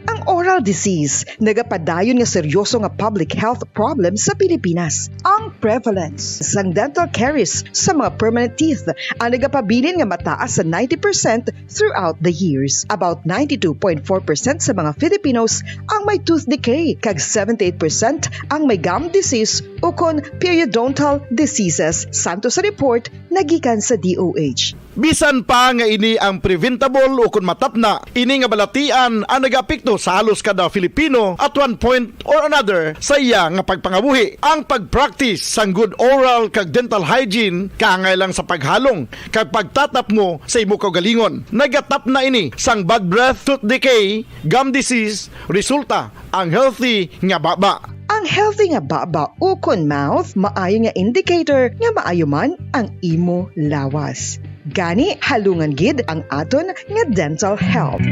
Ang oral disease nagapadayon nga seryoso nga public health problem sa Pilipinas. Ang prevalence sang dental caries sa mga permanent teeth ang nagapabilin nga mataas sa ninety percent throughout the years. About ninety-two point four percent sa mga Filipinos ang may tooth decay, kag seventy-eight percent ang may gum disease ukon periodontal diseases, santo sa report nga gikan sa D O H. Bisan pa nga ini ang preventable ukon matapna, ini nga balatian ang nagaapekto sa halos kada Filipino at one point or another sa iya nga pagpangabuhi. Ang pag-practice sang good oral kag dental hygiene kaangay lang sa paghalong kag pagtatapmo sa imo kaugalingon. Nagatapna ini sang bad breath, tooth decay, gum disease, resulta ang healthy nga baba. Ang healthy nga baba ukon mouth maayo nga indicator nga maayo man ang imo lawas. Gani, halungan gid ang aton nga dental health.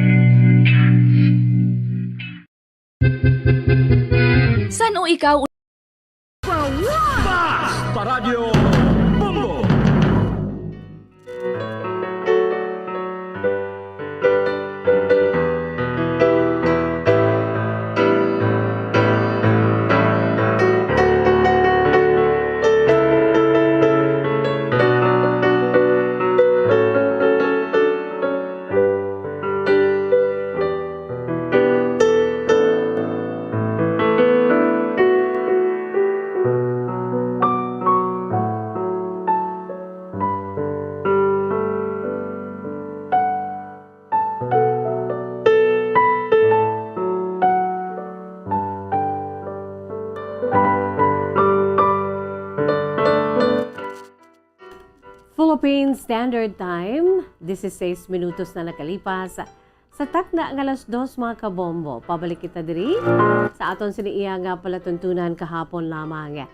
San-o ikaw? Pawas pa Radyo Bombo. In Standard Time, dieciséis minutos na nakalipas sa takna nga alas dos, mga kabombo. Pabalik kita diri sa aton sini iya nga palatuntunan kahapon lamang.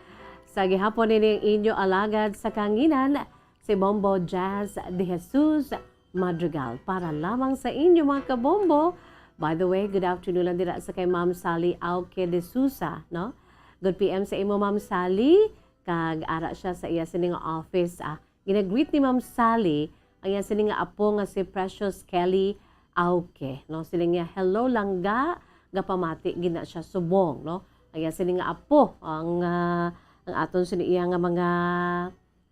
Sa gihapon ini ang inyo alagad sa kanginan, si Bombo Jazz De Jesus Madrigal. Para lamang sa inyo, mga kabombo. By the way, good afternoon lang dira sa kay Ma'am Sally Auque de Sousa, no? Good P M sa imo, Ma'am Sally. Kag ara siya sa iya sini nga office, ah. Ginagreet ni Ma'am Sally ang iya sini nga apo nga si Precious Kelly Auque, no? Sila niya, "Hello, langga." Gapamati gid na siya subong, no? Ang iya sini nga apo, ang, ah, ang aton sini iya nga mga,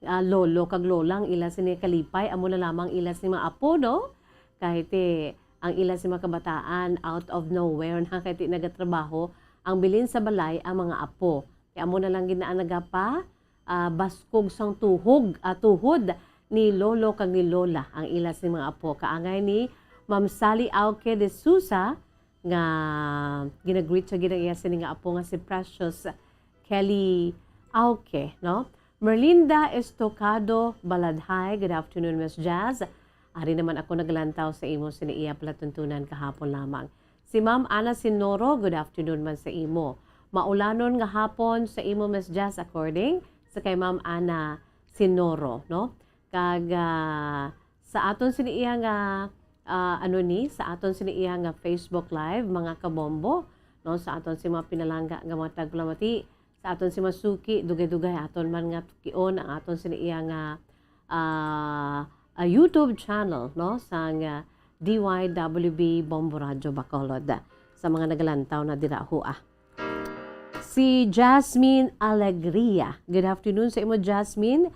ah, lolo kag lola, ang ila sini kalipay, amo na lamang ila sini mga apo, no? Kahit, eh, ang ila sini mga kabataan out of nowhere na, kahit di nagatrabaho, ang bilin sa balay ang mga apo. Kaya amo na lang gid na ang nagapa, ah, baskog sang tuhog, ah, tuhod ni lolo kag ni lola ang ila sini mga apo. Kaangay ni Ma'am Sally Auque de Sousa nga ginagreet siya gid ang iya sini nga apo nga si Precious Kelly Auque, no? Merlinda Estocado Baladhay, good afternoon, Miss Jazz. Ari naman ako naglantaw sa imo sini iya palatuntunan kahapon lamang. Si Ma'am Ana Sinoro, good afternoon man sa imo. Maulanon nga hapon sa imo, Miss Jazz, according sa kay Ma'am Ana Sinoro, no? Kag, ah, sa aton sini iya nga, ah, ano ni, sa aton sini iya nga Facebook Live, mga kabombo, no? Sa aton si mga pinalangga nga mga tagpalamati, sa aton si mga suki, dugay-dugay aton man nga tukion ang aton sini iya nga, ah, ah, YouTube channel, no? Sang, ah, D Y W B Bombo Radio Bacolod. Sa mga nagalantaw na dira, hua. Si Jasmine Alegria. Good afternoon sa imo, Jasmine.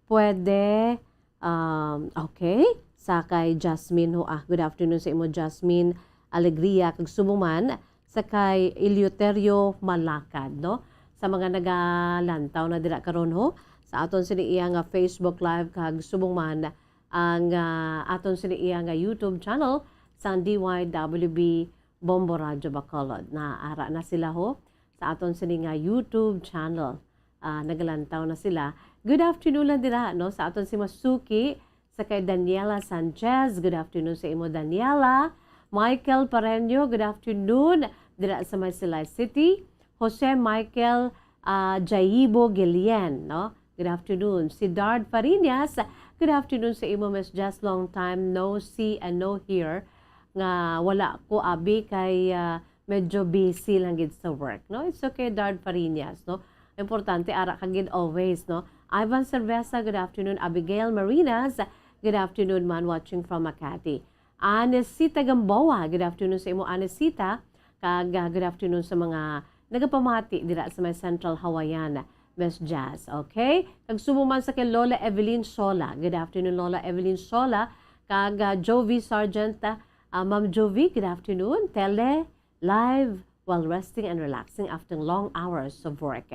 Pwede, um, okay. Sa kay Jasmine, hua. Good afternoon sa imo, Jasmine Alegria. Kag subong man sa kay Eleuterio Malakad, no? Sa mga nagalantaw na dira karon, ho, sa aton sini iya nga Facebook Live, kag subong man ang, ah, aton sini iya nga YouTube channel sang D Y W B Bombo Radyo Bacolod. Naara na sila, ho, sa aton sini nga YouTube channel. Ah, nagalantaw na sila. Good afternoon lang dira, no, sa aton si Masuki, sa kay Daniela Sanchez. Good afternoon sa imo, Daniela. Michael Pareño, good afternoon dira sa may Silay City. Jose Michael, ah, Jaibo Guillen, no? Good afternoon. Si Dard Fariñas, good afternoon sa imo, Miss Jess. Long time no see and no hear nga wala ko abi kay, ah, medyo busy lang gid sa work, no? It's okay, Dard Fariñas, no? Importante, ara ka gid always, no? Ivan Cerveza, good afternoon. Abigail Marinas, good afternoon man, watching from Makati. Anesita Gamboa, good afternoon sa imo, Anesita. Kag, ah, good afternoon sa mga nagapamati dira sa may Central Hawaiian, Miss Jazz, okay? Kag subong man sa kay Lola Evelyn Sola. Good afternoon, Lola Evelyn Sola. Kag, ah, Jovi Sargent, ah, ah, Ma'am Jovi, good afternoon. Tele, live while resting and relaxing after long hours of work.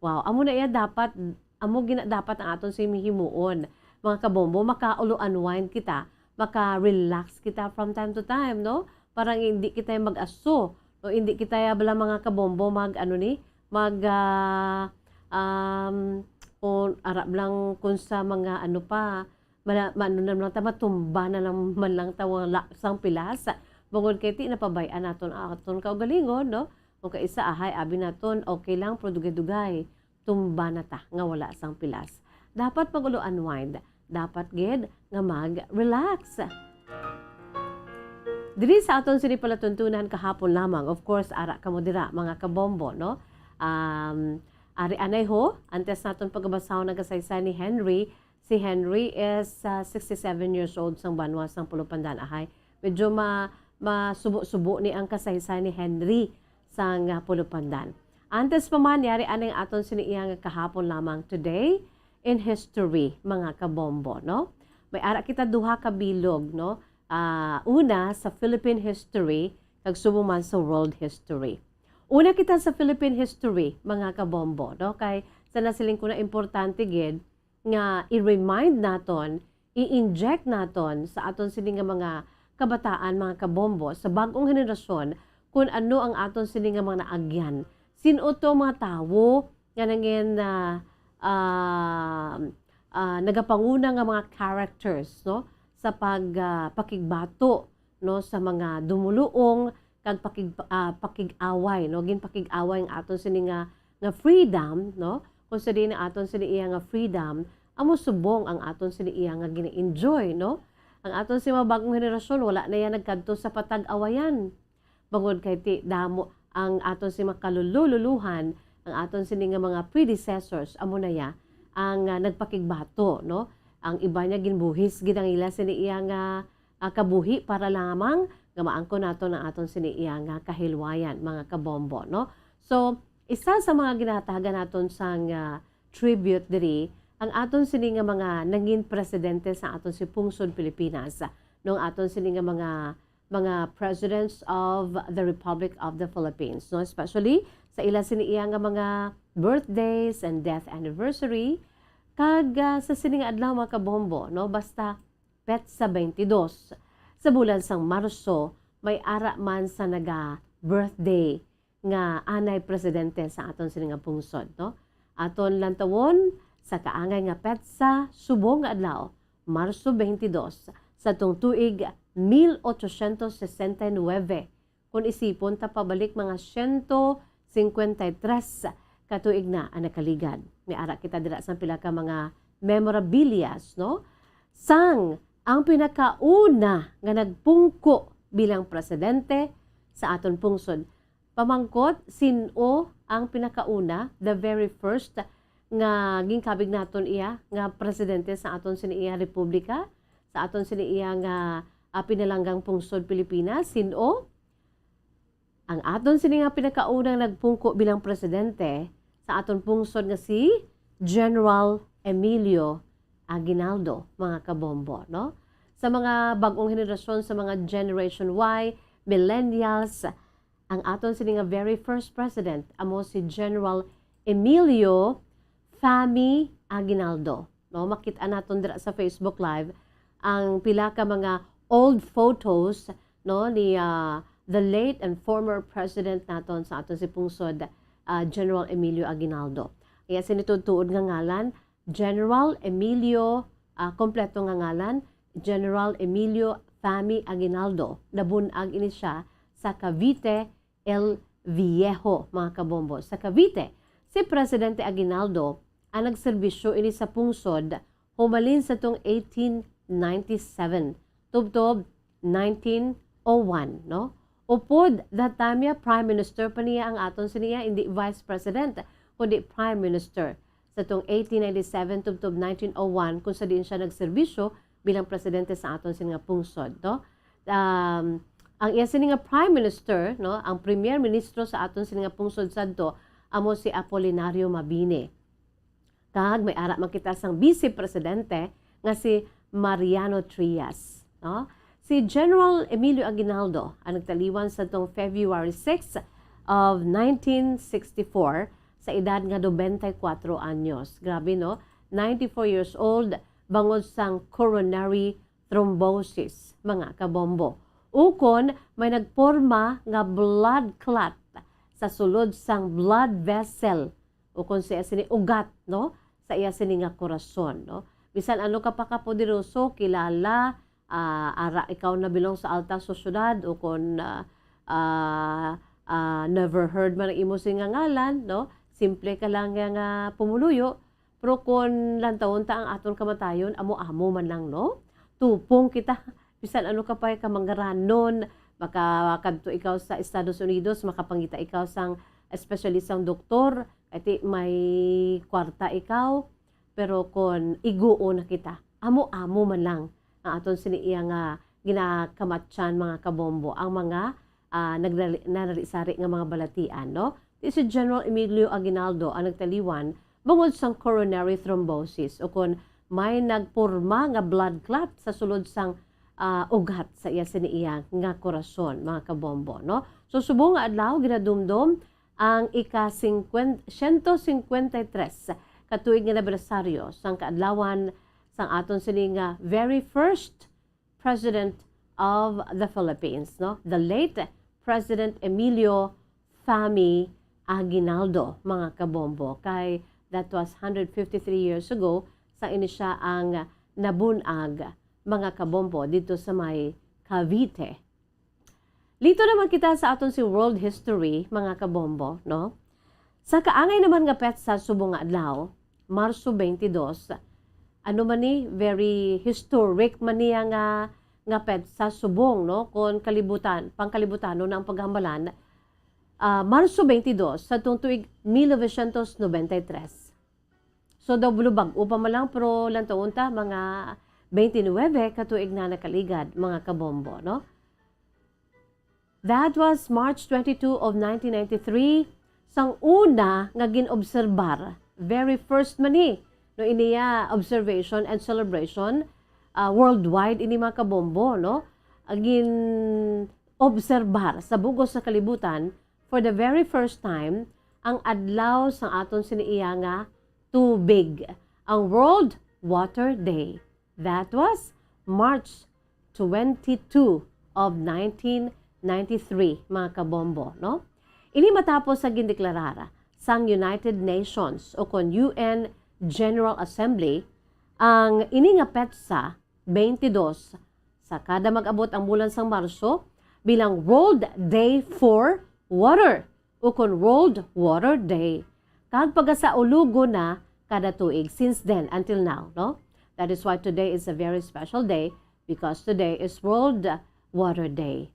Wow, amo na iya dapat, amo gina dapat ang aton sini himuon. Mga kabombo, makaulo-unwind kita, maka-relax kita from time to time, no? Para nga hindi kita mag-aso, no? Hindi kita bala, mga kabombo, mag, ano ni, mag, ah, um, kung arab lang kung sa mga ano pa, mala-, maano na lang ta, matumba na lang man lang ta, wala sang pilas. Bangod kay ti napabay-an naton aton kaugalingon, no? Kung kaisa ahay, abi naton, okay lang, pero dugay-dugay, tumba na ta nga wala sang pilas. Dapat pag ulo unwind, dapat gid nga mag-relax. Diri sa aton sini palatuntunan kahapon lamang, of course, ara kamo dira, mga kabombo, no? Um, ari anay ho, antes naton pagabasahon ang kasaysay ni Henry, si Henry is, ah, sixty-seven years old sang banwa sang Pulupandan, ahay. Medyo ma-, masubo-subo ni ang kasaysay ni Henry sang, ah, Pulupandan. Antes pa man, yari aning aton sini iya nga kahapon lamang, Today in History, mga kabombo, no? May ara kita duha ka bilog, no? Ah, una sa Philippine history, kag subong man sa world history. Una kita sa Philippine history, mga kabombo, no? Kay sa nasiling ko na, importante gid nga i-remind naton, i-inject naton sa aton sini nga mga kabataan, mga kabombo, sa bag-ong henerasyon, kung ano ang aton sini nga mga naagyan. Sin-o to mga tawo nga nangin, ah, ah, ah, nagapanguna nga mga characters, no, sa pag, ah, pakigbato, no, sa mga dumuluong kag pakig-, ah, pakig-away, no, ginpakig-away ang aton sini nga, nga freedom, no, kung sa diin ang aton sini iya nga freedom, amo subong ang aton sini iya nga gina-enjoy, no. Ang aton si mga bagong henerasyon, wala na yan nagkadto sa patag-awayan. Bangod kay ti damo ang aton si mga kalululuhan, ang aton sini nga mga predecessors, amo na ya ang, ah, nagpakigbato, no? Ang iba niya ginbuhis gid ang ila sini iya nga, ah, kabuhi para lamang nga maangkon naton ang aton sini iya nga kahilwayan, mga kabombo, no? So, isa sa mga ginahatagan naton sang, ah, tribute diri ang aton sini nga mga nangin presidente sa aton si pungsod Pilipinas, no? Ang aton sini nga mga mga presidents of the Republic of the Philippines, no? Especially sa ila sini iya nga mga birthdays and death anniversary, kag, ah, sa sini nga adlaw, mga kabombo, no? Basta petsa twenty-two sa bulan sang Marso, may ara man sa naga-birthday nga anay presidente sa aton sini nga pungsod, no? Aton lantawon sa kaangay nga petsa, subong nga adlaw, Marso twenty-two, sa tong tuig mil ochocientos sesenta y nuebe, kun isipon ta pabalik, mga siyento singkwenta y tres ka tuig na ang nakaligad. May ara kita dira sang pila ka mga memorabilias, no? Sang ang pinakauna nga nagpungko bilang presidente sa aton pungsod. Pamangkot, sin-o ang pinakauna, the very first, nga ginkabig naton iya nga presidente sa aton sini iya republika, sa aton sini iya nga, ah, pinalanggang pungsod Pilipinas? Sin-o? Ang aton sini nga pinakaunang nagpungko bilang presidente sa aton pungsod nga si General Emilio Aguinaldo, mga kabombo, no? Sa mga bag-ong henerasyon, sa mga Generation Y, millennials, ang aton sini nga very first president amo si General Emilio Fami Aguinaldo, no? Makit-an naton dira sa Facebook Live ang pila ka mga old photos, no, ni, ah, the late and former president naton sa aton si pungsod, ah, General Emilio Aguinaldo. Iya sini tuod-tuod nga ngalan, General Emilio, ah, kompleto nga ngalan, General Emilio Fami Aguinaldo. Nabun-ag ini siya sa Cavite, El Viejo, mga kabombo. Sa Cavite, si Presidente Aguinaldo ang nagserbisyo ini sa pungsod humalin sa tong eighteen ninety-seven tubtob nineteen oh one, no? Upod that time ya, Prime Minister pa niya ang aton siniya, hindi Vice President, kundi Prime Minister. Sa tong eighteen ninety-seven tubtob nineteen oh one, kung sa diin siya nagserbisyo bilang presidente sa aton sini nga pungsod, no? Um, ang iya sini nga Prime Minister, no, ang Premier Ministro sa aton sini nga pungsod sadto, amo si Apolinario Mabini. Kag may ara man kita sang Vice Presidente nga si Mariano Trias, no? Si General Emilio Aguinaldo ang nagtaliwan sa tong February six of nineteen sixty-four sa edad nga nobenta y kuwatro anyos. Grabe, no? Ninety-four years old, bangod sang coronary thrombosis, mga kabombo. Ukon may nagporma nga blood clot sa sulod sang blood vessel, ukon sa iya sini ugat, no? Sa iya sini nga korason, no? Bisan ano ka pa kapoderoso, kilala, ah, ara ikaw na belong sa alta sosyedad, ukon, ah, ah, ah, never heard man ang imo sini nga ngalan, no? Simple ka lang nga, nga pumuluyo, pero kung lantawon ta ang aton kamatayon, amo-amo man lang, no? Tupong kita. Bisan ano ka pa ka manggaranon, makakadto ikaw sa Estados Unidos, makapangita ikaw sang espesyalistang doktor, kay ti may kwarta ikaw, pero kon iguo na kita, amo-amo man lang ang aton sini iya nga ginakamatyan, mga kabombo, ang mga, ah, nagnali-, nanari-sari nga mga balatian, no? Ti si General Emilio Aguinaldo ang nagtaliwan bangod sang coronary thrombosis, o kon may nagporma nga blood clot sa sulod sang, ah, ugat sa iya sini iya nga korason, mga kabombo, no? So, subong nga adlaw, ginadumdom ang ika singkwen-, siyento singkwenta y tres ka tuig nga anibersaryo sang kaadlawan sang aton sini nga very first President of the Philippines, no? The late President Emilio Fami Aguinaldo, mga kabombo, kay that was hundred fifty-three years ago, sa ini siya ang nabunag, mga kabombo, dito sa may Cavite. Lito naman kita sa aton si world history, mga kabombo, no? Sa kaangay naman nga petsa subong nga adlaw, Marso twenty-two, ano man ni, very historic man niya nga, nga petsa subong, no? Kon kalibutan, pangkalibutano na ang paghambalan, ah, Marso twenty-two sa tuig mil novecientos nobenta y tres. So, daw bag-o pa man lang, pero lantawon ta, mga twenty-nine ka tuig na nakaligad, mga kabombo, no? That was March twenty-two of nineteen ninety-three, sang una nga gin-obserbar, very first man ni, no, iniya observation and celebration, ah, worldwide ini, mga kabombo, no? Ang gin-obserbar sa bugos sa kalibutan, for the very first time, ang adlaw sang aton sini iya nga tubig, ang World Water Day. That was March twenty-two of nineteen ninety-three, mga kabombo, no? Ini matapos sa gindeklarar sang United Nations o kon U N General Assembly ang ini nga petsa twenty-two sa kada mag-abot ang bulan sang Marso bilang World Day for Water, ukon World Water Day, kag pagasaulogon na kada tuig since then until now, no? That is why today is a very special day, because today is World Water Day.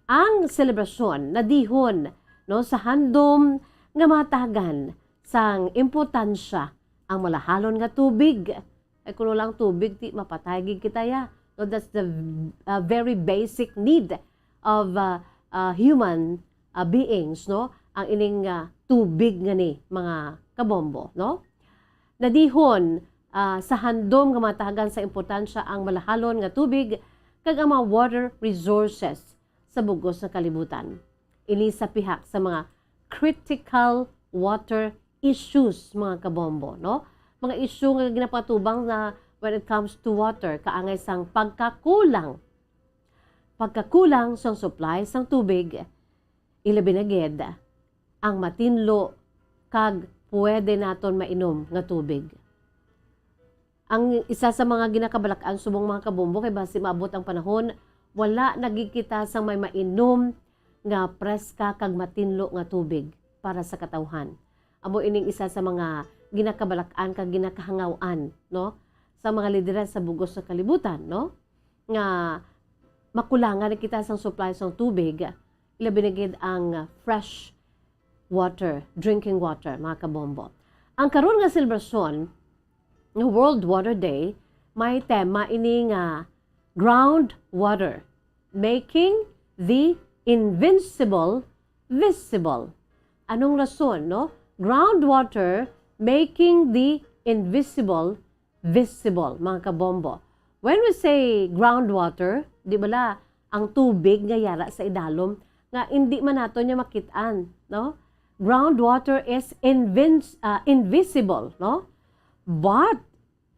Ang selebrasyon nadihon, no, sa handom nga mahatagan sang importansya ang malahalon nga tubig. Ay, kuno lang tubig, ti mapatay gid kita ya. No, that's the, uh, very basic need of, uh, uh, human, uh, beings, no? Ang ining, uh, tubig nga ni, mga kabombo, no? Nadihon, uh, sa handom nga mahatagan sa importansya ang malahalon nga tubig kag ang mga water resources sa bugos nga kalibutan. Ini sa pihak sa mga critical water issues, mga kabombo, no? Mga issue nga ginapatubang na when it comes to water, kaangay sang pagkakulang, pagkakulang sang supply sang tubig, ilabi na gid ang matinlo kag pwede naton mainom nga tubig. Ang isa sa mga ginakabalak-an subong, mga kabombo, kay basi maabot ang panahon, wala na gid kita sang may mainom nga preska kag matinlo nga tubig para sa katawhan. Amo ining isa sa mga ginakabalak-an kag ginakahangaw-an, no, sa mga lideres sa bugos nga kalibutan, no, nga makulangan na kita sang supply sang tubig, ilabi na gid ang fresh water, drinking water, mga kabombo. Ang karon nga selebrasyon nga World Water Day, may tema ini nga groundwater, making the invincible visible. Anong rason, no? Groundwater, making the invisible visible, mga kabombo. When we say groundwater, di bala ang tubig nga yara sa idalom nga indi man nato niya makit-an, no? Groundwater is invin-, ah, invisible, no? But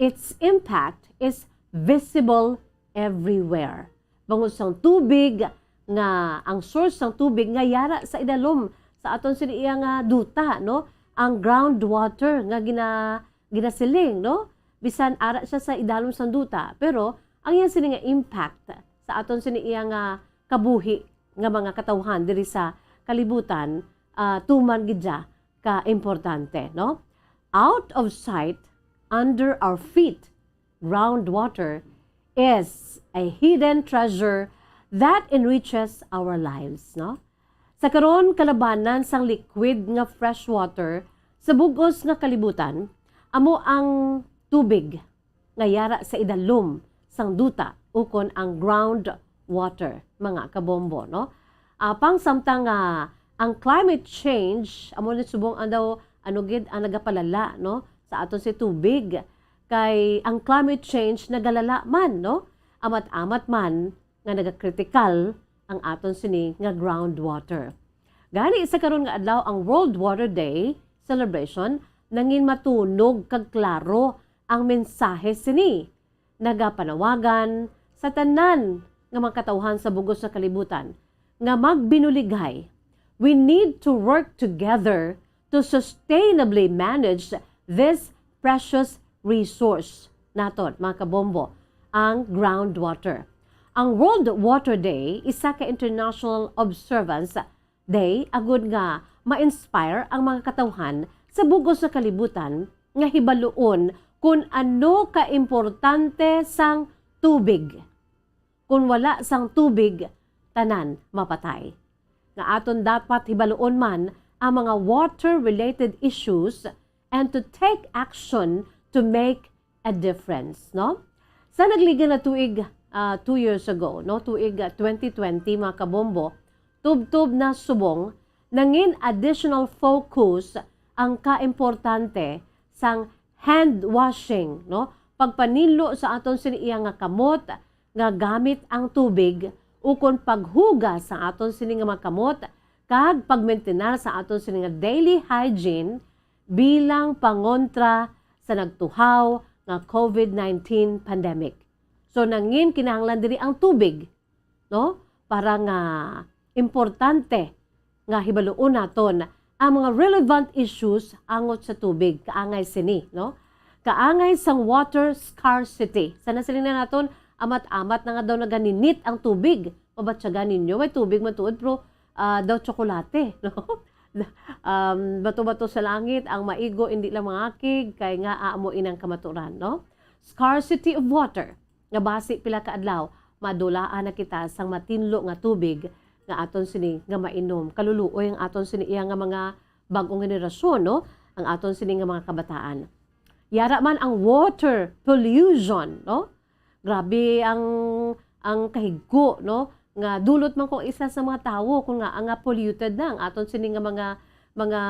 its impact is visible everywhere. Bangod sang tubig nga, ang source sang tubig nga yara sa idalom sa aton sini iya nga duta, no? Ang groundwater nga gina-, ginasiling, no? Bisan ara siya sa idalom sang duta, pero ang iya sini nga impact sa aton sini iya nga kabuhi nga mga katawhan diri sa kalibutan, ah, tuman gid siya ka importante, no? Out of sight, under our feet, groundwater is a hidden treasure that enriches our lives, no? Sa karon, kalabanan sang liquid nga fresh water sa bug-os nga kalibutan amo ang tubig nga yara sa idalom sang duta, ukon ang ground water, mga kabombo, no? Apang samtang nga ang climate change amo ni subong ang daw, ano gid, ang nagapalala, no, sa aton si tubig, kay ang climate change nagalala man, no? Amat-amat man nga nagakritikal ang aton sini nga groundwater. Gani, sa karon nga adlaw, ang World Water Day celebration nangin matunog kag klaro ang mensahe sini. Nagapanawagan sa tanan nga mga katawhan sa bugos nga kalibutan nga magbinuligay. We need to work together to sustainably manage this precious resource naton, mga kabombo, ang groundwater. Ang World Water Day, isa ka international observance day agud nga ma-inspire ang mga katawhan sa bug-os nga kalibutan nga hibaluon kun ano ka importante sang tubig. Kun wala sang tubig, tanan mapatay. Nga aton dapat hibaluon man ang mga water-related issues and to take action to make a difference, no? Sa nagligad na tuig, ah, two years ago, no, tuig, ah, twenty twenty, mga kabombo, tubtob na subong, nangin additional focus ang kaimportante sang hand washing, no? Pagpanilo sa aton sini iya nga kamot nga gamit ang tubig, ukon paghugas sa aton sini nga mga kamot, kag pagmentenar sa aton sini nga daily hygiene bilang pangontra sa nagtuhaw nga covid nineteen pandemic. So, nangin kinahanglan diri ang tubig, no? Para nga importante nga hibaluon naton ang mga relevant issues angot sa tubig, kaangay sini, no? Kaangay sang water scarcity. Sa nasiling na naton, amat-amat na nga daw naganinit ang tubig. Mabatyagan ninyo, may tubig man tuod, pero, ah, daw tsokolate, no? Um, bato-bato sa langit ang maigo, hindi lang mangakig, kay nga amo inang kamaturan, no? Scarcity of water, nga basi pila ka adlaw, madulaan na kita sang matinlo nga tubig nga aton sini nga mainom. Kaluluoy ang aton sini iya nga mga bag-ong henerasyon, no? Ang aton sini nga mga kabataan. Yara man ang water pollution, no? Grabe ang, ang kahigko, no? Nga dulot man kung isa sa mga tawo, kung nga, nga polluted na ang aton sini nga mga, mga,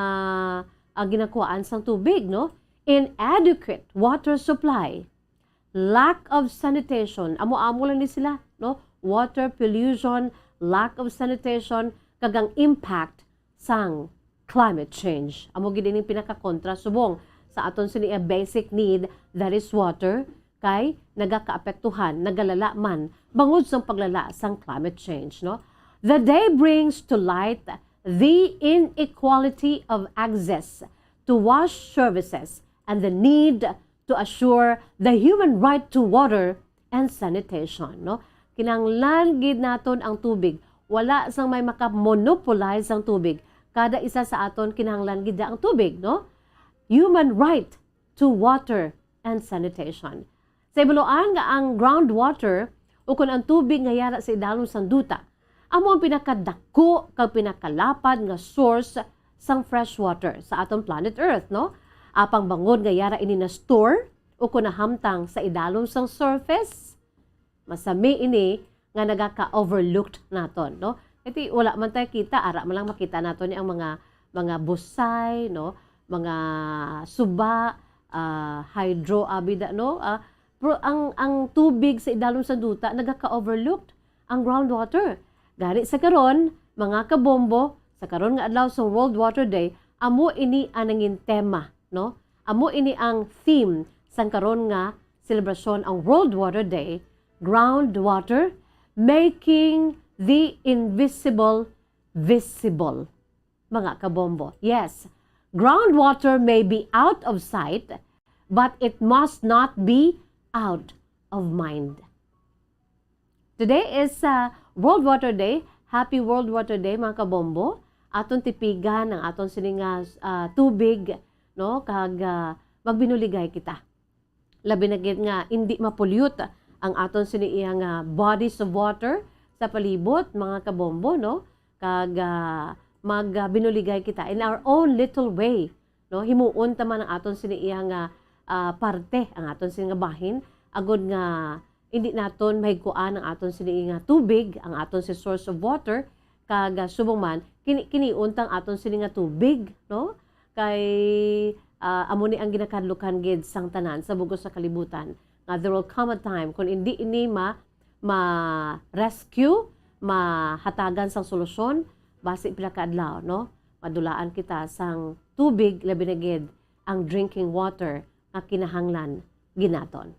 ah, ginakuhaan sang tubig, no? Inadequate water supply, lack of sanitation, amo-amo lang ni sila, no? Water pollution, lack of sanitation, kag ang impact sang climate change. Amo gid ining pinakakontra subong sa aton sini nga basic need, that is water, kay nagakaapektuhan, nagalala man bangod sang paglala sang climate change, no? The day brings to light the inequality of access to wash services and the need to assure the human right to water and sanitation, no? Kinahanglan gid naton ang tubig. Wala sang may makamonopolize sang tubig. Kada isa sa aton kinahanglan gid ang tubig, no? Human right to water and sanitation. Sa ibaluan nga ang groundwater, ukon ang tubig nga yara sa idalom sang duta, amo ang pinakadako kag pinakalapad nga source sang fresh water sa aton planet Earth, no? Apang bangod nga yara ini na-store ukon nahamtang sa idalom sang surface, masami ini nga nagaka-overlooked naton, no? Kay wala man tayo kita, ara man lang makita naton ni ang mga, mga busay, no? Mga suba, ah, hydro, abi da, no? Ah, pero ang, ang tubig sa idalom sa duta nagaka-overlooked, ang groundwater. Gani sa karon, mga kabombo, sa karon nga adlaw sa World Water Day, amo ini ang nangin tema, no? Amo ini ang theme sang karon nga selebrasyon, ang World Water Day, groundwater, making the invisible visible. Mga kabombo, yes, groundwater may be out of sight, but it must not be out of mind. Today is, uh, World Water Day. Happy World Water Day, mga kabombo. Aton tipigan ang aton sini nga, uh, tubig, no? Kag, uh, magbinuligay kita. Labi na gid nga indi ma-pollute ang aton sini iya nga bodies of water sa palibot, mga kabombo, no? Kag, ah, mag, ah, binuligay kita in our own little way, no? Himuon ta man ang aton sini iya nga, ah, parte, ang aton sini nga bahin, agod nga indi naton mahigkuan ang aton sini nga tubig, ang aton si source of water, kag, ah, subong man, kini, kinion ta ang aton sini nga tubig, no? Kay, ah, amo ni ang ginakadlukan gid sang tanan sa bugos sa kalibutan, nga there will come a time kon indi ini ma-, ma-rescue, mahatagan sang solusyon, basi pila ka adlaw, no? Madulaan kita sang tubig, labi na gid ang drinking water nga kinahanglan gid naton.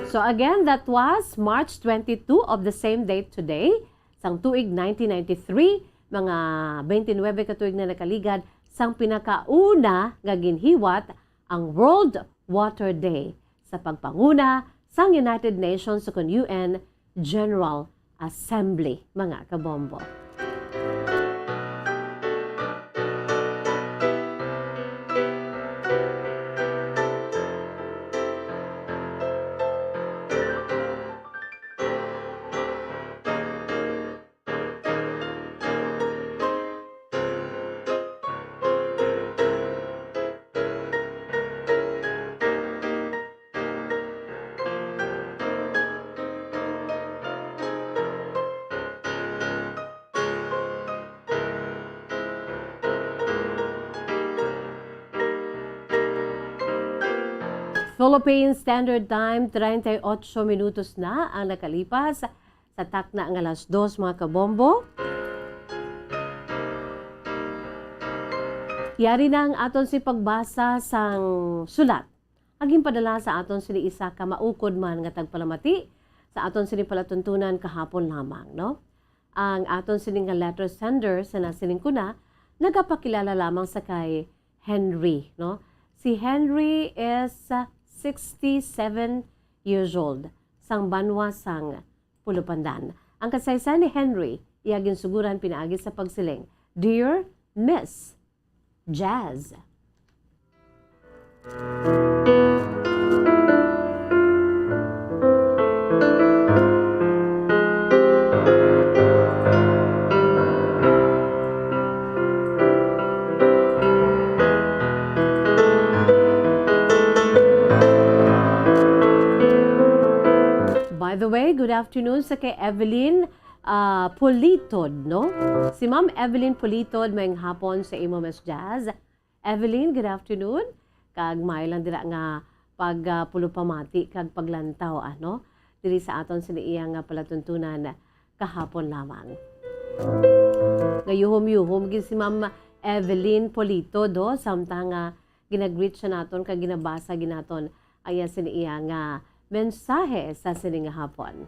So again, that was March twenty-two of the same date today, sang tuig nineteen ninety-three. Mga twenty-nine ka tuig na nakaligad sang pinakauna nga ginhiwat ang World Water Day sa pagpanguna sang United Nations, ukon U N General Assembly, mga kabombo. Philippine Standard Time, treinta y ocho minutos na ang nakalipas sa takna nga alas dos, mga kabombo. Yari na ang aton si pagbasa sang sulat nga ginpadala sa aton sini isa ka maukod man nga tagpalamati sa aton sini palatuntunan kahapon lamang, no? Ang aton sini nga letter sender sa nasiling ko na, nagapakilala lamang sa kay Henry, no? Si Henry is, uh, sixty-seven years old, sang banwa sang Pulupandan. Ang kasaysayan ni Henry, iya ginsuguran pinaagi sa pagsiling, "Dear Miss Jazz." By the way, good afternoon sa kay Evelyn, ah, Politod, no? Si Ma'am Evelyn Politod, maayong hapon sa imo, Miss Jazz. Evelyn, good afternoon. Kag maayo lang dira nga pag, ah, pulupamati kag paglantaw, ano, diri sa aton sini iya nga palatuntunan kahapon lamang. Gayuhom-yuhom gid si Ma'am Evelyn Polito, do, samtang, ah, ginagreet siya naton kag ginabasa gid naton ang iya sini iya nga mensahe sa sini nga hapon.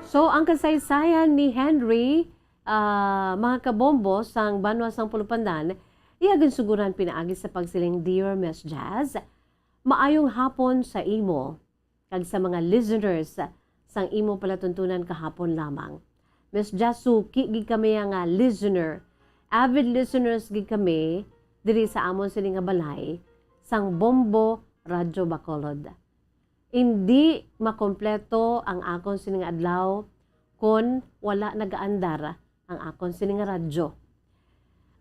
So, ang kasaysayan ni Henry, ah, mga kabombo, sang banwa sang Pulupandan, iya ginsuguran pinaagi sa pagsiling, "Dear Miss Jazz, maayong hapon sa imo kag sa mga listeners sang imo palatuntunan kahapon lamang. Miss Jazz, suki gid kami nga listener. Avid listeners gid kami diri sa amon sini nga balay sang Bombo Radyo Bacolod. Indi makompleto ang akon sini nga adlaw kon wala nagaandar ang akon sini nga radyo.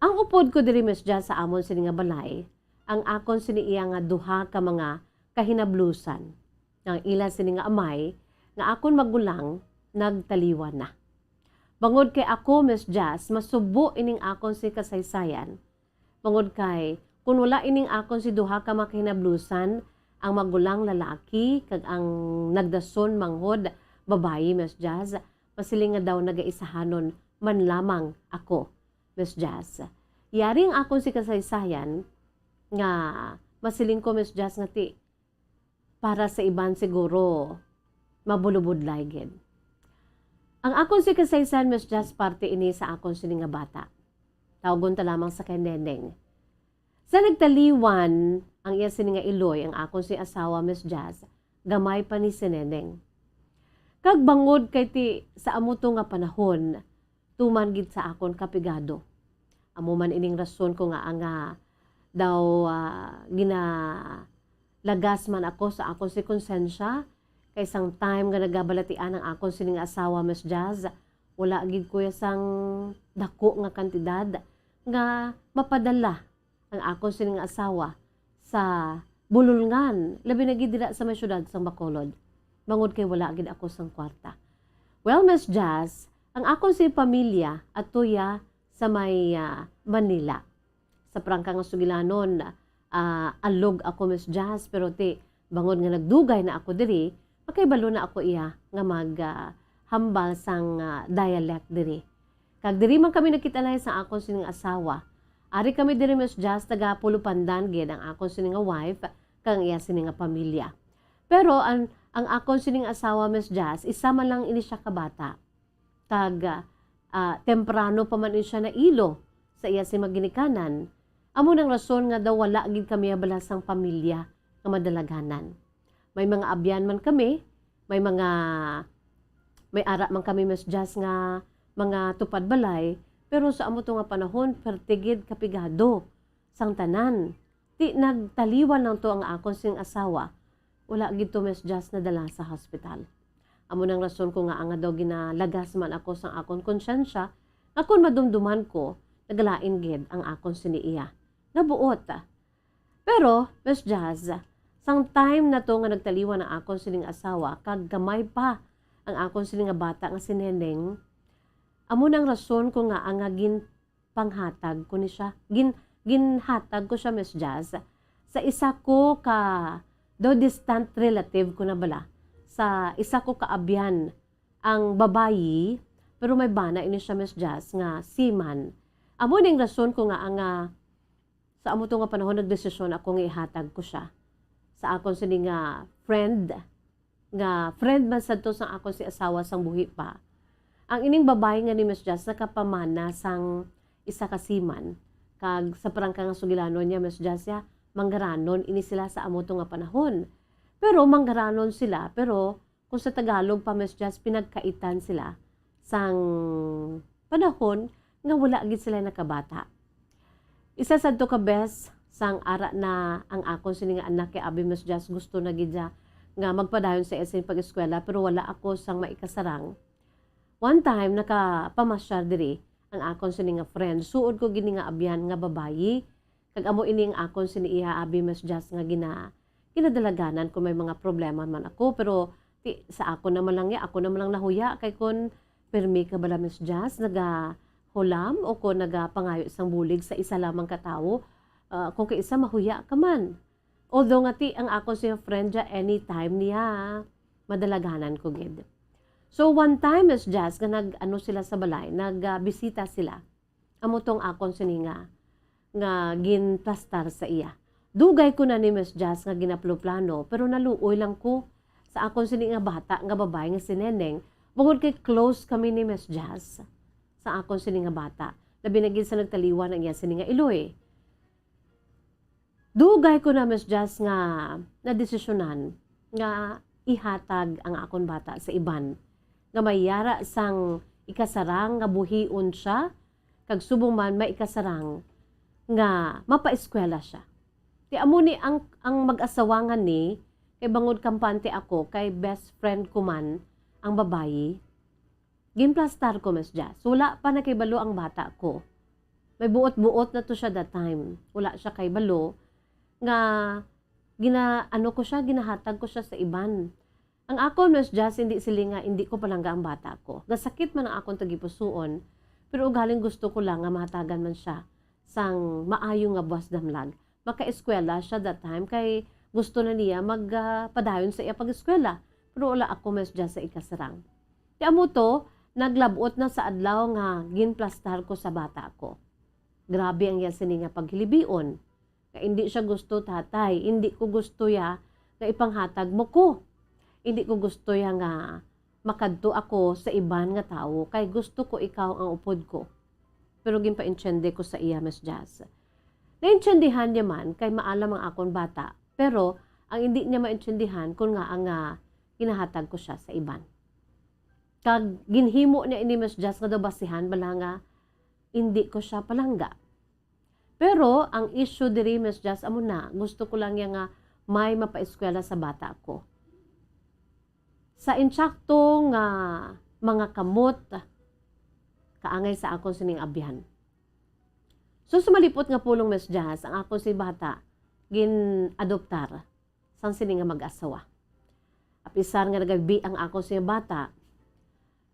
Ang upod ko diri, Miss Jazz, sa amon sini nga balay, ang akon sini iya nga duha ka mga kahinablusan, nga ang ila sini nga amay nga akon magulang nagtaliwan na. Bangod kay ako, Miss Jazz, masubo ining akon sini kasaysayan, bangod kay, kun wala ining akon si duha ka mga kahinablusan, ang magulang lalaki kag ang nagdason manghod babayi, Miss Jazz, masiling nga daw nagaisahanon man lamang ako, Miss Jazz. Yari ang akon si kasaysayan nga masiling ko, Miss Jazz, nga ti para sa iban siguro mabulubudlay gid. Ang akon si kasaysayan, Miss Jazz, parte ini sa akon sini nga bata. Tawgon ta lamang sa kay Neneng. Sa nagtaliwan ang iya sini nga iloy, ang akon si asawa, Miss Jazz, gamay pa ni si Neneng. Kag bangod kay ti sa amo to nga panahon, tuman gid sa akon kapigado. Amo man ining rason ko nga, nga daw, ah, ginalagas man ako sa akon si konsensya, kay sang time nga nagabalatian ang akon sining asawa, Miss Jazz, wala gid ko ya sang dako nga kantidad nga mapadala ang akon sining asawa sa bulolngan, labi na gid dira sa may siyudad sang Bacolod, bangod kay wala gid ako sang kwarta. Well, Miss Jazz, ang akon si pamilya atuya sa may, ah, Manila. Sa prangka nga sugilanon, ah, alog ako, Miss Jazz, pero ti, bangod nga nagdugay na ako diri, makahibalo na ako iya nga mag, ah, hambal sang, ah, dialect diri. Kag diri man kami nagkita-anay sa akon sining asawa. Ari kami diri, Miss Jazz, taga Pulupandan gid ang akon sini nga wife kag ang iya sini nga pamilya. Pero ang Ang akon sining asawa, Miss Jazz, isa man lang ini siya ka bata. Kag, ah, temprano pa man ini siya nailo sa iya sing mga ginikanan. Amo nang rason nga daw wala gid kami bala sang pamilya nga madalaganan. May mga abyan man kami, may mga, may ara man kami, Miss Jazz, nga mga tupad balay, pero sa amo to nga panahon, perti gid kapigado sang tanan. Ti nagtaliwan lang to ang akon sing asawa. Wala gid to, Miss Jazz, nadala sa hospital. Amo nang rason ko nga, nga daw ginalagas man ako sang akon konsyensya, nga kon madumduman ko, nagalain gid ang akon sini iya. Nabuot. Pero, Miss Jazz, sang time na to nga nagtaliwan ang akon sining asawa, kag gamay pa ang akon sini nga bata nga si Neneng, amo nang rason ko nga, nga ginpanghatag ko ni siya. Gin-, ginhatag ko siya, Miss Jazz, sa isa ko ka, daw distant relative ko na bala, sa isa ko ka abyan ang babayi, pero may bana ini siya, Miss Jazz, nga seaman. Amo ning rason ko nga, nga sa amo to nga panahon, nagdesisyon ako nga ihatag ko siya sa akon sini nga friend, nga friend man sad to sang akon si asawa sang buhi pa. Ang ining babayi nga ni Miss Jazz nakapamana sang isa ka seaman, kag sa prangka nga sugilanon niya, Miss Jazz, ya, manggaranon ini sila sa amo to nga panahon. Pero manggaranon sila, pero kung sa Tagalog pa, Miss Jazz, pinagkaitan sila sang panahon nga wala gid sila nakabata. Isa sad to ka bes, sang ara na ang akon sini nga anak kay abi, Miss Jazz, gusto na gid siya nga magpadayon sa iya sing pag-eskwela, pero wala ako sang maikasarang. One time, nakapamasyar diri ang akon sini nga friend. Suod ko gini nga abyan nga babayi, kag amo ini ang akon sini iya abi, Miss Jazz, nga gina-, ginadalaganan kung may mga problema man ako. Pero ti-, sa akon naman lang ya, ako naman lang nahuya. Kay kung pirmi ka bala, Miss Jazz, nagahulam o kung nagapangayo sang bulig sa isa lamang ka tawo, ah, kung kay isa, mahuya ka man. Although nga ti ang akon siya friend dya, anytime niya, madalaganan ko gid. So, one time, Miss Jazz, nga nag-ano sila sa balay, nag, ah, bisita sila. Amo tong akon sini nga, nga ginplastar sa iya. Dugay ko na ni Miss Jazz nga ginapluplano, pero naluoy lang ko sa akon sini nga bata nga babayi nga si Neneng, bangod kay close kami ni Miss Jazz sa akon sini nga bata. Labi na gid sa nagtaliwan ang iya sini nga iloy. Dugay ko na, Miss Jazz, nga nadesisyonan nga ihatag ang akon bata sa iban nga may yara sang ikasarang nga buhion siya, kag subong man may ikasarang nga mapaeskwela siya. Ti amo ni ang, ang mag-asawa nga ni, kay bangod kampante ako, kay best friend ko man ang babayi. Ginplastar ko, Miss Jazz. Wala pa nakahibalo ang bata ko. May buot-buot na to siya that time. Wala siya kahibalo nga gina-, ano ko siya, ginahatag ko siya sa iban. Ang akon, Miss Jazz, hindi sili nga hindi ko palangga ang bata ko. Gasakit man ang akon tagipusuon, pero ugaling gusto ko lang nga mahatagan man siya sang maayo nga buwas damlag. Makaeskwela siya that time kay gusto na niya mag, ah, padayon sa iya pag-eskwela. Pero wala ako, Miss Jazz, sa ikasarang. Ti amo to, naglab-ot na sa adlaw nga ginplastar ko sa bata ko. Grabe ang iya sini nga paghilibion. Nga indi siya gusto, "Tatay, indi ko gusto ya nga ipanghatag mo ko. Indi ko gusto ya nga makadto ako sa iban nga tawo, kay gusto ko ikaw ang upod ko." Pero ginpaintiende ko sa iya, Miss Jazz. Naintiendihan niya man kay maalam ang akon bata, pero ang indi niya maintiendihan kon ngaa nga ginahatag ko siya sa iban. Kag ginhimo niya ini, Miss Jazz, nga daw basihan bala nga indi ko siya palangga. Pero ang issue diri, Miss Jazz, amo na, gusto ko lang ya nga may mapaeskwela sa bata ko. Sa insakto nga mga kamot, kaangay sa akon sining abyan. So, sa malipot nga pulong, Miss Jazz, ang akon si bata gin-adoptar sang sini nga mag-asawa. Apisar nga nagabi ang akon siya bata,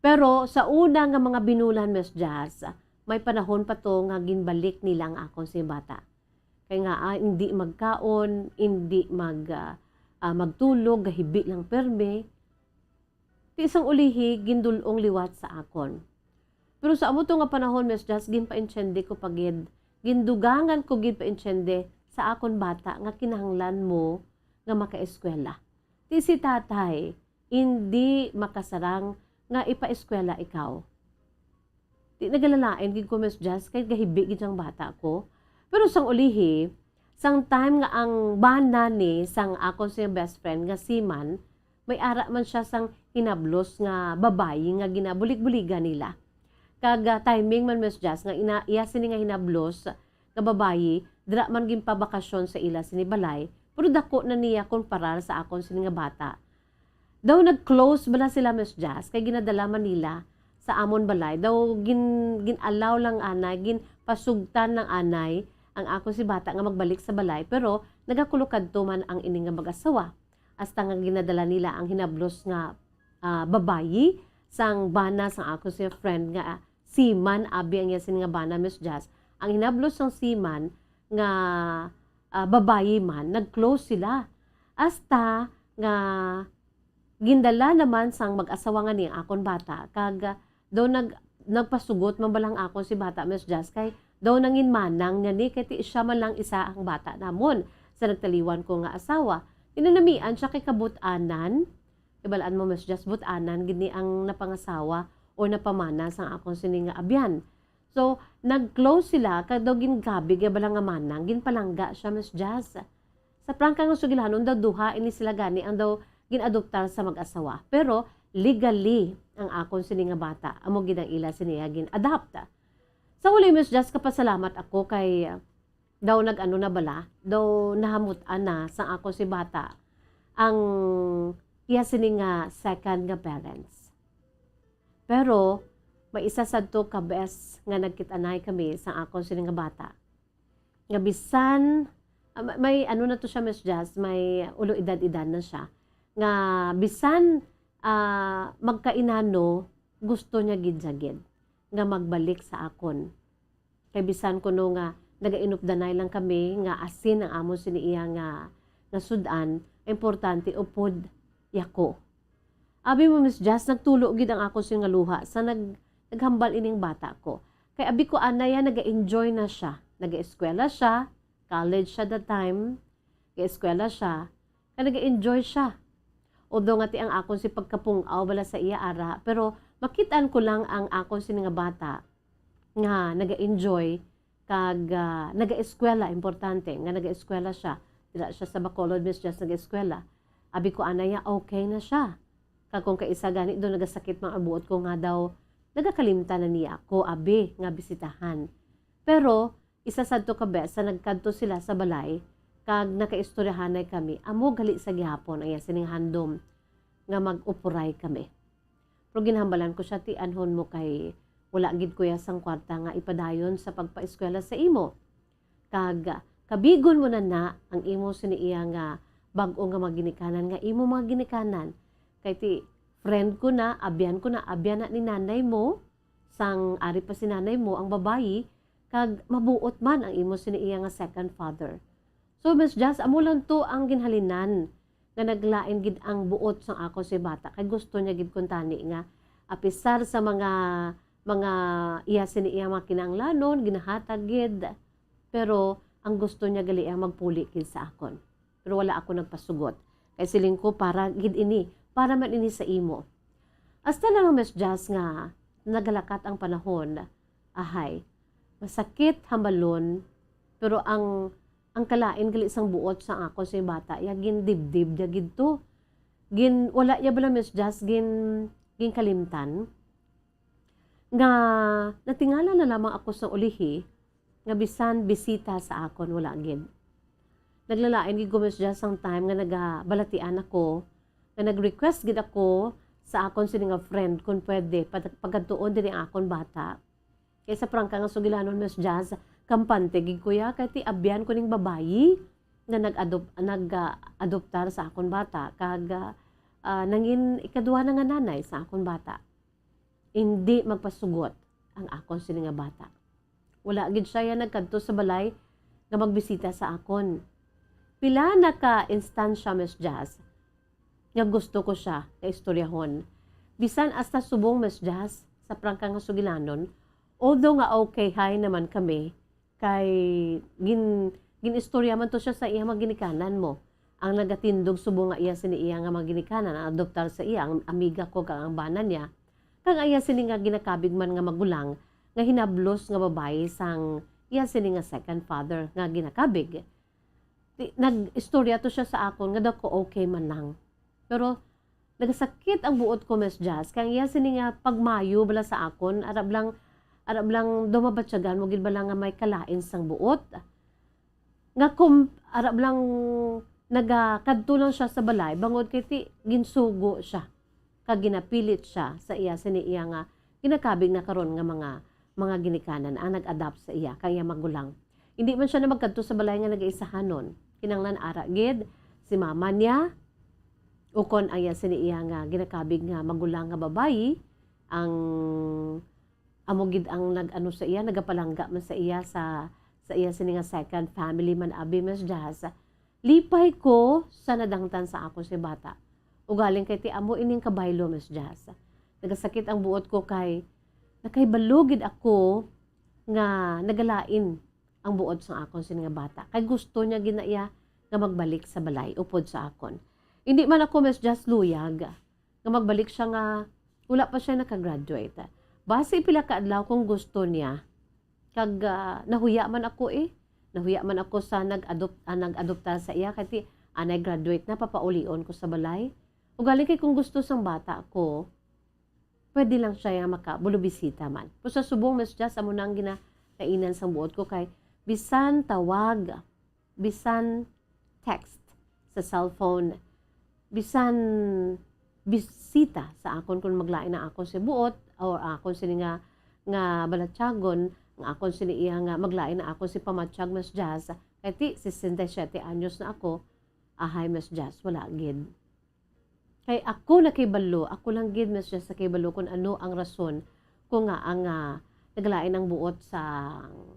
pero sa una nga mga binulan, Miss Jazz, may panahon pa to nga ginbalik nila ang akon siya bata. Kay nga, ah, hindi magkaon, hindi mag, ah, ah, magtulog, gahibi lang perme. Ti sang ulihi, gindul-ong liwat sa akon. Pero sa amo to nga panahon, Miss Jazz, ginpaintiende ko pa gid, gindugangan ko gid paintiende sa akon bata nga kinahanglan mo nga makaeskwela. Ti si tatay, indi makasarang nga ipaeskwela ikaw. Di nagalalain gid ko, Miss Jazz, kay gahibi gid ang bata ko. Pero sang ulihi, sang time nga ang bana ni sang akon siyang best friend nga seaman, may ara man siya sang hinablos nga babayi nga ginabulig-buligan nila. Kag, ah, timing man, Miss Jazz, nga ina-, iya sini nga hinablos nga babayi, dira man ginpabakasyon sa ila sini balay, pero dako na niya kumparar sa akon sini nga bata. Daw nag-close bala sila, Miss Jazz, kay ginadala man nila sa amon balay. Daw gin-, gin-allow lang anay, ginpasugtan lang anay ang akon si bata nga magbalik sa balay, pero nagakulokadto man ang ini nga mag-asawa. Hasta nga ginadala nila ang hinablos nga, ah, babayi sang bana sang akon si friend nga, ah, seaman, abi ang iya sini nga bana, Miss Jazz. Ang hinablos sang seaman nga, ah, babayi man, nag-close sila. Hasta nga gindala naman sang mag-asawa nga ni ang akon bata, kag, ah, daw nag-, nagpasugot man bala ang akon si bata, Miss Jazz, kay daw nangin manang niya ni, kay ti siya man lang isa ang bata namon sa nagtaliwan ko nga asawa. Tinanamian siya kay kabut-anan, ibalaan mo, Miss Jazz, but-anan gid ni ang napangasawa o napamana sang akon sini nga abyan. So, nag-close sila, kag daw gingabig ya bala nga manang, ginpalangga siya, Miss Jazz. Sa prangka nga sugilanon daw, duha ini sila gani ang daw gin-adoptar sa mag-asawa. Pero legally, ang akon sini nga bata, amo gid ang ila sini nga gin-adopt. Sa huli, Miss Jazz, kapasalamat ako kay, uh, daw nag-ano na bala, daw nahamut-an na sang akon si bata ang iya sini nga second nga parents. Pero may isa sadto ka bes nga nagkit-anay kami sang akon sini nga bata, nga bisan, ah, ma-, may ano na to siya, Miss Jazz, may ulo edad-edad na siya, nga bisan, ah, magkainano, gusto niya gid siya gid nga magbalik sa akon. Kay bisan kuno nga nagainupdanay lang kami nga asin ang amon sini iya nga, nga sud-an, importante upod ya ko. Abi mo, Miss Jazz, nagtulo gid ang akon sini nga luha sa nag-, naghambal ining bata ko. Kay abi ko anay ya, naga-enjoy na siya. Naga-eskwela siya, college siya that time, ga-eskwela siya, kay naga-enjoy siya. Although nga ti ang akon si pagkapung-aw bala sa iya ara, pero makit-an ko lang ang akon sini nga bata nga naga-enjoy kag, ah, naga-eskwela, importante nga naga-eskwela siya. Dira siya sa Bacolod, Miss Jazz, naga-eskwela. Abi ko anay ya, okay na siya. Kag kung kaisa gani daw nagasakit man ang buot ko nga daw nagakalimtan na niya ako, abi, nga bisitahan. Pero isa sadto ka bes sa nagkadto sila sa balay kag nakaistoryahanay kami, amo gali sa gihapon ang iya sining handom nga mag-upuray kami. Pero ginhambalan ko siya, "Ti anhon mo kay wala gid ko ya sang kwarta nga ipadayon sa pagpaeskwela sa imo. Kag kabigon mo na na ang imo sini iya nga bag-o nga mga ginikanan nga imo mga ginikanan. Kay ti friend ko na, abyan ko na, abyan na ni nanay mo, sang ari pa si nanay mo, ang babayi, kag mabuot man ang imo sini iya nga second father." So, Miss Jazz, amo lang to ang ginhalinan nga naglain gid ang buot sang ako si bata, kay gusto niya gid kuntani nga apisar sa mga, mga iya sini iya mga kinahanglanon, ginahatag gid, pero ang gusto niya gali ang magpuli gid sa akon. Pero wala ako nagpasugot. Kay siling ko, para gid ini, para man ini sa imo. Hasta na lang, Miss Jazz, nga nagalakat ang panahon, ahay, masakit hambalon, pero ang, ang kalain gali sang buot sang ako sing bata, ya gindibdib niya gid to. Gin-, wala ya bala, Miss Jazz, gin-, ginkalimtan nga natingala na lamang ako sa ulihi nga bisan bisita sa akon, wala gid. Naglalain gid ko, Miss Jazz, sang time nga nagabalatian ako, nga nag-request gid ako sa akon sini nga friend kung pwede pag-, pagkadtuon diri ang akon bata. Kay sa prangka nga sugilanon, Miss Jazz, kampante gid ko ya, kay ti abyan ko ning babayi nga nag-adop-, nag, ah, adoptar sa akon bata, kag, ah, ah, nangin ikaduha na nga nanay sa akon bata. Indi magpasugot ang akon sini nga bata. Wala gid siya ya nagkadto sa balay nga magbisita sa akon. Pila na ka instansya, Miss Jazz, nga gusto ko siya nga istoryahon. Bisan hasta subong, Miss Jazz, sa prangka nga sugilanon, although nga okay, hi naman kami, kay gin-, gin-istorya man to siya sa iya mga ginikanan mo. ang nagatindog subong nga iya sini iya nga mga ginikanan, ang adoptar sa iya, ang amiga ko kag ang bana niya, kag ang iya sini nga ginakabig man nga magulang nga hinablos nga babayi sang iya sini nga second father nga ginakabig. Ti-, nag-istorya to siya sa akon nga daw ko okay man lang. Pero nagasakit ang buot ko, Miss Jazz, kay ang iya sini nga pagmayo bala sa akon, arab lang, arab lang daw mabatyagan mo gid bala nga may kalain sang buot. Nga kung arab lang nagakadto lang siya sa balay, bangod kay ti ginsugo siya, kag ginapilit siya sa iya sini iya nga ginakabig na karon nga mga, mga ginikanan ang nag-adopt sa iya, kang iya magulang. Hindi man siya na magkadto sa balay nga nagaisahanon. Kinahanglan ara gid si mama niya, ukon ang iya sini iya nga ginakabig nga magulang nga babayi, ang amo gid ang nag-ano sa iya, nagapalangga man sa iya sa, sa iya sini nga second family man abi, Miss Jazz. Lipay ko sa nadangtan sa akon si bata. Ugaling kay ti amo ining kabaylo, Miss Jazz. Nagasakit ang buot ko kay nakahibalo gid ako nga nagalain ang buot sang akon sini nga bata. Kay gusto niya gid na iya nga magbalik sa balay upod sa akon. Hindi man ako, Miss Jazz, luyag nga magbalik siya nga wala pa siya naka-graduate. Basi pila ka adlaw kung gusto niya. Kag, ah, nahuya man ako eh. Nahuya man ako sa nag-adopt-, ah, nag-adoptar sa iya. Kay ti, anay graduate na, papaulion ko sa balay. Ugaling kay kung gusto sang bata ko, pwede lang siya nga makabulubisita man. Pero sa subong, Miss Jazz, amo na ang ginakainan sang buot ko kay bisan tawag, bisan text sa cellphone, bisan bisita sa akon kung maglain na akon si buot or akon sini nga, nga balatyagon, nga akon sini iya nga maglain na akon si pamatyag, Miss Jazz, kay ti sesenta y siete anyos na ako, ahay, Miss Jazz, wala gid. Kay ako nakibalo, ako lang gid, Miss Jazz, nakibalo kung ano ang rason kung nga ang, ah, naglain ang buot sa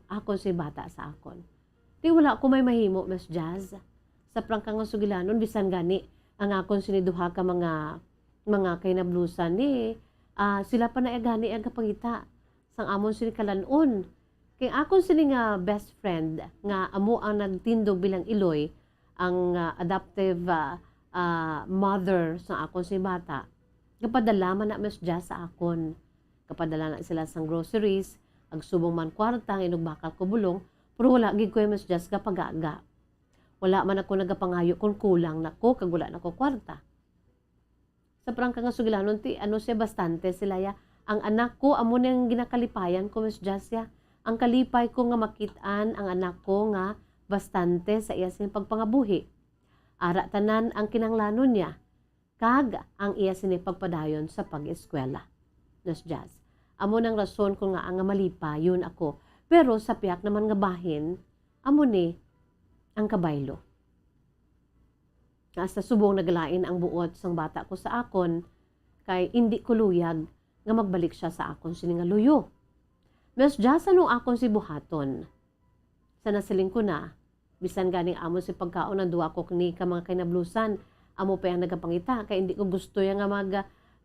akon si bata sa akon. Di wala ko may mahimo, Miss Jazz. Sa prangka nga sugilanon, bisan gani ang akon sini duha ka mga, mga kahinablusan ni, ah, sila pa na gani ang kapangita sang amon sini kalan-on. Kay akon sini nga best friend nga amo ang nagtindog bilang iloy, ang, ah, adoptive, ah, ah, mother sa akon sini bata, gapadala man na, Miss Jazz, sa akon. Gapadala na sila sang groceries, ag subong man kwarta nga inugbakal ko bulong, pero wala gid ko, Miss Jazz, gapagaga. Wala man ako nagapangayo kung kulang na ko kag wala na ko kwarta. Sa prangka nga sugilanon, ti, ano siya, bastante sila ya. Ang anak ko, amo ni ang ginakalipayan ko, Miss Jazz, ya. Ang kalipay ko nga makit-an ang anak ko nga bastante sa iya sing pagpangabuhi. Ara tanan ang kinahanglanon niya, kag ang iya sini pagpadayon sa pag-eskwela. Miss Jazz, amo nang rason ko nga, nga malipayon ako. Pero sa pihak naman nga bahin, amo ni ang kabaylo. Nga sa subong nagalain ang buot sang bata ko sa akon, kay indi ko luyag nga magbalik siya sa akon sini nga luyo. Miss Jazz, ano akon si buhaton? Sa nasiling ko na, bisan ganing amo si pagkaon ang duha ko ni ka mga kinablusan, amo pa ang nagapangita, kay indi ko gusto ya nga mag,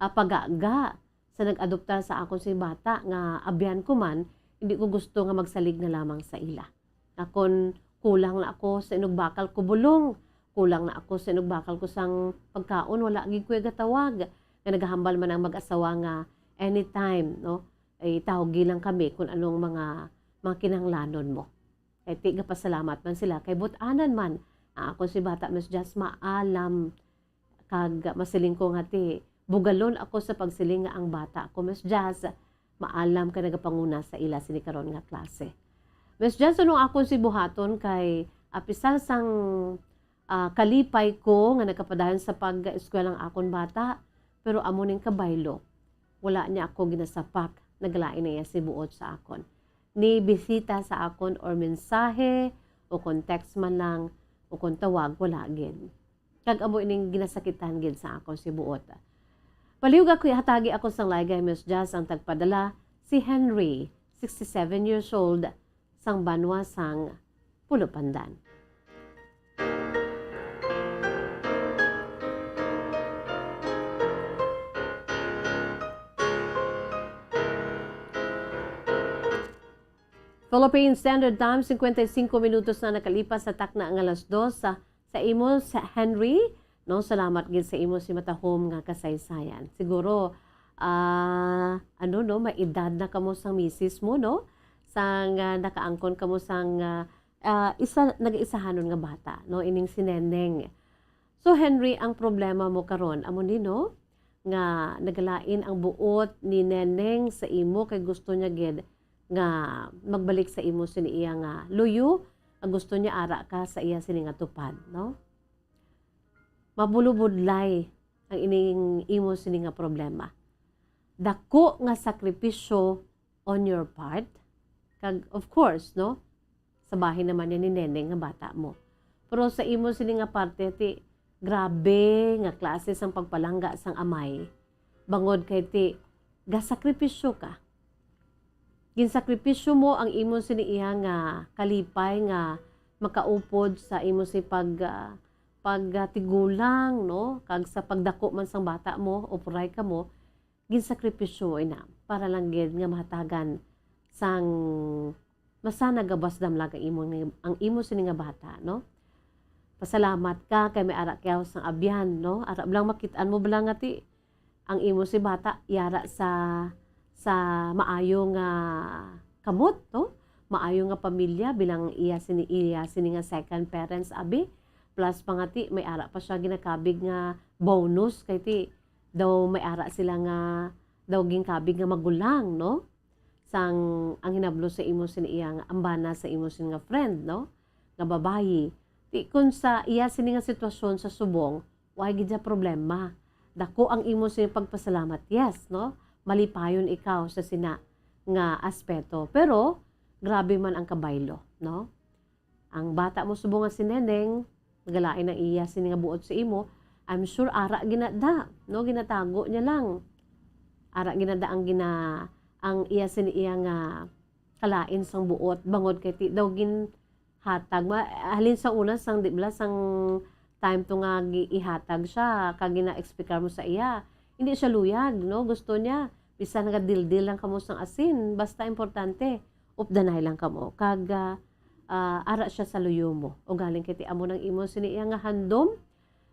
ah, pagaga sa nag-adoptar sa akon sing bata nga abyan ko man, hindi ko gusto nga magsalig na lamang sa ila. Akon kulang na ako sa inugbakal ko bulong, kulang na ako sa inugbakal ko sang pagkaon, wala gid ko gatawag. Nga nagahambal man ang mag-asawa nga anytime, no? Ay, tawogi lang kami kung anong mga, mga kinahanglanon mo. Kay ti gapasalamat man sila, kay but-anan man, ang akon si bata, Miss Jazz, maalam. Kag masiling ko nga ti, bugalon ako sa pagsiling nga ang bata ko, Miss Jazz, maalam ka nagapanguna sa ila sini karon nga klase. Miss Jazz, anong akon si buhaton kay apisar sang, ah, kalipay ko nga nagkapadayon sa pag-eskwela ang akon bata, pero amo ning kabaylo, wala niya ako ginasapak, nagalain na iya si buot sa akon. Ni bisita sa akon or mensahe, o kon text man lang, o kon tawag, wala gid. Kag amo ining ginasakitan gid sa akon si buot. Palihog ako, ihatagi ako sang laygay, Miss Jazz, ang tagpadala, si Henry, sixty-seven years old, sang banwa sang Pulo Pandan. Philippine Standard Time, cincuenta y cinco minutos na nakalipas sa takna nga alas dos sa Sa imo, sa Henry, no, salamat gid sa imo si matahom nga kasaysayan. Siguro, ah, ano, no, may edad na kamo sang misis mo, no? Sang, ah, nakaangkon kamo sang, ah, ah, isa, nag-iisahanon nga bata, no? Ining si Neneng. So, Henry, ang problema mo karon, amo ni, no? Nga nagalain ang buot ni Neneng sa imo kay gusto niya gid nga magbalik sa imo sini iya nga luyo, nga gusto niya ara ka sa iya sini nga tupad, no? Mabulobudlay ang ining imo sini nga problema. Dako nga sakripisyo on your part, kag of course, no, sa bahin naman niya ni Neneng nga bata mo. Pero sa imo sini nga parte, ti, grabe nga klase sang pagpalangga sang amay. Bangod kay ti, gasakripisyo ka. Ginsakripisyo mo ang imo sini iya nga kalipay nga makaupod sa imo si pag, ah, pagtigulang, no? Kag sa pagdako man sang bata mo, o puray ka mo, ginsakripisyo mo ina para lang gid nga mahatagan sang masanag nga buwas damlag ang imo ni, ang imo sini nga bata, no? Pasalamat ka kay may ara kaw sang abyan, no? Ara lang makit-an mo bala nga ti ang imo si bata yara sa, sa maayo nga kamot, no? Maayo nga pamilya bilang iya sini, iya sini nga second parents, abi. Plus pa nga ti, may ara pa siya ginakabig nga bonus kay ti daw may ara sila nga, daw ginkabig nga magulang, no? Sang ang hinablo sa imo sini iya nga ambana sa imo sini nga friend, no? Nga babayi. Ti kun sa iya sini nga sitwasyon sa subong, way gid siya problema. Dako ang imo sini pagpasalamat, yes, no? Malipayon ikaw sa sina nga aspeto. Pero, grabe man ang kabaylo, no? Ang bata mo subong nga si Neneng, nagalain ang iya sini nga buot sa imo, I'm sure ara ginada, no? Ginatago niya lang. Ara ginada ang gina-, ang iya sini iya nga kalain sang buot, bangod kay ti daw ginhatag. Ma-, halin sa una, sang, di bala, sang time to nga gi-, ihatag siya, kag gina-explicar mo sa iya, hindi siya luyag, no? Gusto niya, bisan nagadildil lang kamo sang asin, basta importante, updanay lang kamo. Kag, ah, ah, ara siya sa luyo mo. Ugaling kay ti amo nang imo sini iya nga handom,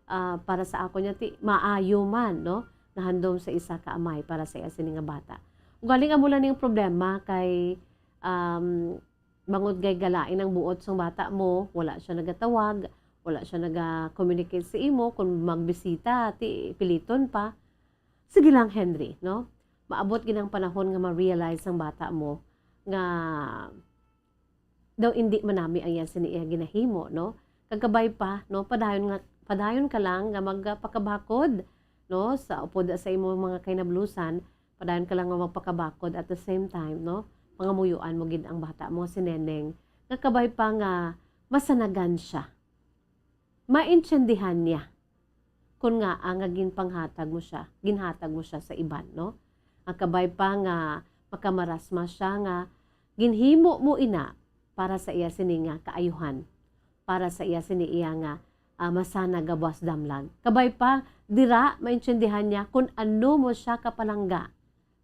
ah, para sa ako niya ti maayo man, no? Nga handom sa isa ka amay para sa iya sini nga bata. Ugaling amo lang ning problema kay, um, bangod kay galain ang buot sang bata mo, wala siya nagatawag, wala siya naga-communicate sa imo, kung magbisita, ti piliton pa. Sige lang, Henry, no? Maabot gid ang panahon nga ma-realize sang bata mo nga daw indi man nami ang iya sini iya ginahimo, no? Kag kabay pa, no, padayon nga, padayon ka lang nga magpakabakod, no, sa upod sa imong mga kahinablusan, padayon ka lang nga magpakabakod at the same time, no, pangamuyoan mo gid ang bata mo, si Neneng, nga kabay pa nga masanagan siya. Maintindihan niya kun ngaa nga ginpanghatag mo siya, ginhatag mo siya sa iban, no? Ang kabay pa nga makamarasma siya nga ginhimo mo ina para sa iya sini nga kaayuhan, para sa iya sini iya nga, ah, masanag nga buwas damlag. Kabay pa, dira maintindihan niya kun ano mo siya kapalangga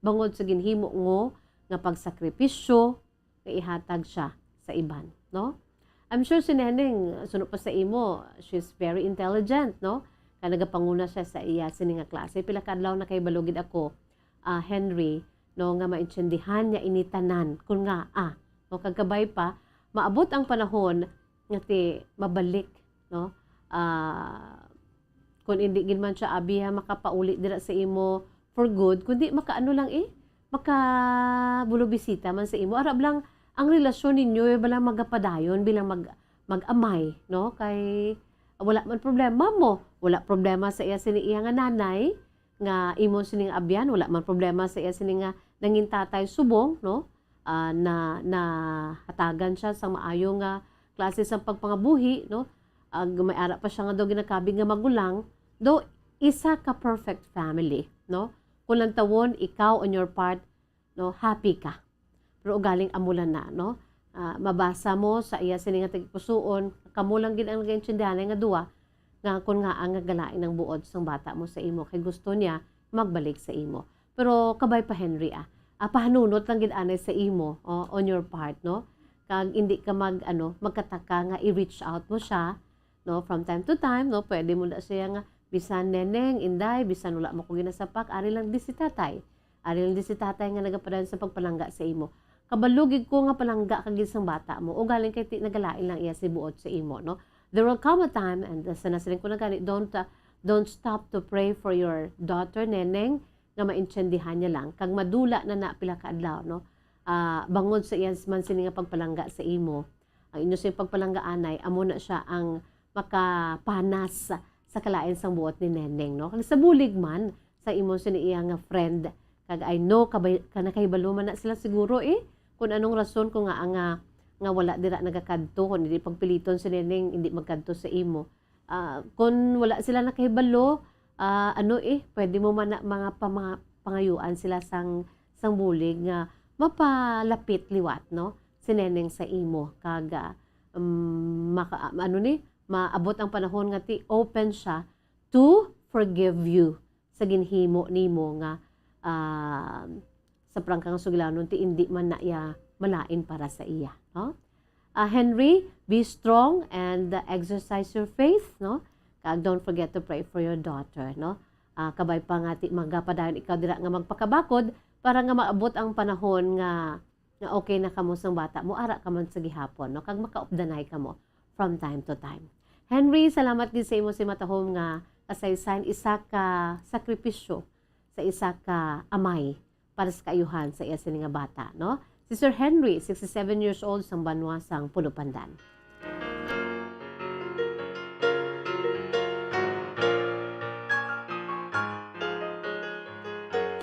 bangod sa ginhimo mo nga pagsakripisyo nga ihatag siya sa iban, no? I'm sure si Neneng, suno pa sa imo, she's very intelligent, no? Kay nagapanguna siya sa iya sini nga klase. Pila ka adlaw nakahibalo gid ako, ah, Henry, no, nga maintindihan niya ini tanan. Kun ngaa, no, kag kabay pa, maabot ang panahon nga ti mabalik, no? Ah, kun indi gid man siya, abi, ha, makapauli dira sa imo for good, kundi makaano lang, eh, makabulobisita man sa imo. Arab lang, ang relasyon ninyo, eh, bala magapadayon bilang mag-, mag-amay, no? Kay wala man problema mo. Wala problema sa iya sini iya nga nanay, nga imo sining abyan, wala man problema sa iya sini nga nangin tatay subong, no? Ah, na, nahatagan siya sa maayo nga klase sa pagpangabuhi, no? Ag may ara pa siya nga daw ginakabig nga magulang, daw isa ka perfect family, no? Kung lantawon, ikaw on your part, no, happy ka. Pero ugaling amo lang na, no? Ah, mabasa mo sa iya sini nga tagipusoon, kamo lang gid ang nagaintindihanay nga duwa, nga kun ngaa nga galain ang buot sang bata mo sa imo, kay gusto niya magbalik sa imo. Pero kabay pa, Henry, ah. Ah, pahanunot lang gid anay sa imo, oh, on your part, no? Kag indi ka mag, ano, magkataka nga i-reach out mo siya, No, from time to time, no, pwede mo na siya nga, "Bisan, Neneng, Inday, bisan wala mo ko ginasapak, ari lang di si Tatay. Ari lang di si Tatay nga nagapadayon sa pagpalangga sa imo. Kabalo gid ko nga palangga ka gid sang bata mo, ugaling kay ti-, nagalain lang iya si buot sa imo," no? There will come a time, and, uh, sa nasiling ko na gani, don't, uh, don't stop to pray for your daughter, Neneng, nga maintindihan niya lang. Kag madula na na pila ka adlaw, no? Ah, bangod sa iya man sini nga pagpalangga sa imo, ang inyo sing pagpalangga anay, amo na siya ang makapanas sa, sa kalain sang buot ni Neneng, no? Kag sa bulig man, sa imo sini iya nga friend, kag I know, kabay-, ka nakahibalo man na sila siguro, eh, kung anong rason ko nga, nga, nga wala dira nagakadto, kung hindi pagpiliton si Neneng, hindi magkadto sa imo. Ah, kung wala sila nakahibalo, ah, ano, eh, pwede mo man na mga pama-, pangayuan sila sang, sang bulig nga mapalapit liwat, no? Si Neneng sa imo, kag, ah, um, maka-, ano ni, maabot ang panahon nga ti open siya to forgive you sa ginhimo nimo nga, ah, sa prangka nga sugilanon ti indi man na iya malain para sa iya, no? Ah, Henry, be strong and, uh, exercise your faith, no? Kag don't forget to pray for your daughter, no? Ah, kabay pa nga ti magapadayon ikaw dira nga magpakabakod para nga maabot ang panahon nga, nga okay na kamo sang bata mo, ara ka man sa gihapon, no? Kag makaupdanay kamo from time to time. Henry, salamat gid sa imo simatahom nga kasaysayan, isa ka sakripisyo sa isa ka amay para sa kaayuhan sa iya sini nga bata, no? Si Sir Henry, sixty-seven years old, sang banwa sang Pulo Pandan.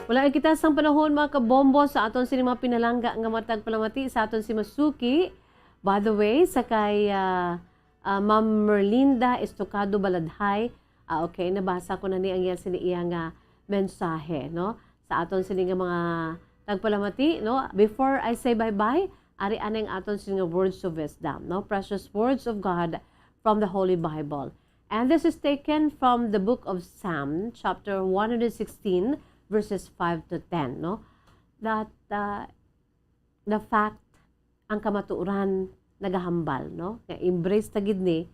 Wala kita sang panahon, mga kabombo, sa aton sini mga pinalangga nga matag palamati sa aton si Masuki. By the way, sa kay, ah, ah, Ma'am Merlinda Estocado Baladhay. Ah, okay, nabasa ko na ni ang iya sini iya nga mensahe, no? Sa aton sini nga mga tagpalamati, no? Before I say bye-bye, ari anay ang aton sini nga words of wisdom, no? Precious words of God from the Holy Bible. And this is taken from the book of Psalm, chapter one hundred sixteen, verses five to ten, no? That, uh, the fact, ang kamatuoran nagahambal, no? Nga embrace ta gid ni,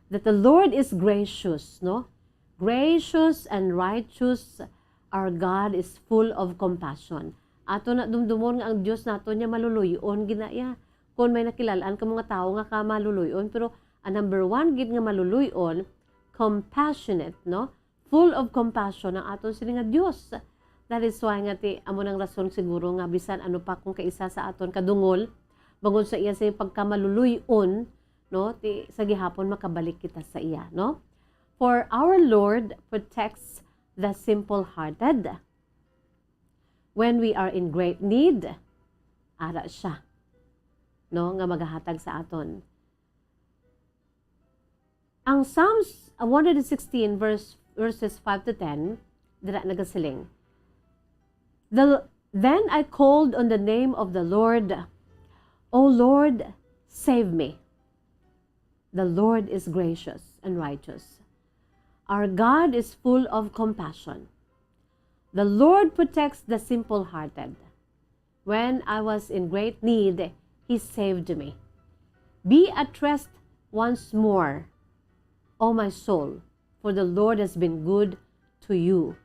that the Lord is gracious, no? Gracious and righteous, our God is full of compassion. Ato na dumdumon nga ang Dios nato niya maluluy-on gid na iya. Kung may nakilalaan ka mga tawo nga ka maluluy-on, pero ang number one gid nga maluluy-on, compassionate, no? Full of compassion ang aton sini nga Dios. That is why nga ti, amo nang rason siguro nga bisan ano pa kung kaisa sa aton kadungol, bangod sa iya sa pagkamaluluy-on, no, ti, sa gihapon makabalik kita sa iya, no? For our Lord protects the simple-hearted. When we are in great need, ara siya, no, nga magahatag sa aton. Ang Psalms one hundred sixteen, verse, verses five to ten, dira nagasiling, "The, then I called on the name of the Lord, 'O Lord, save me.' The Lord is gracious and righteous. Our God is full of compassion. The Lord protects the simple-hearted. When I was in great need, he saved me. Be at rest once more, O my soul, for the Lord has been good to you.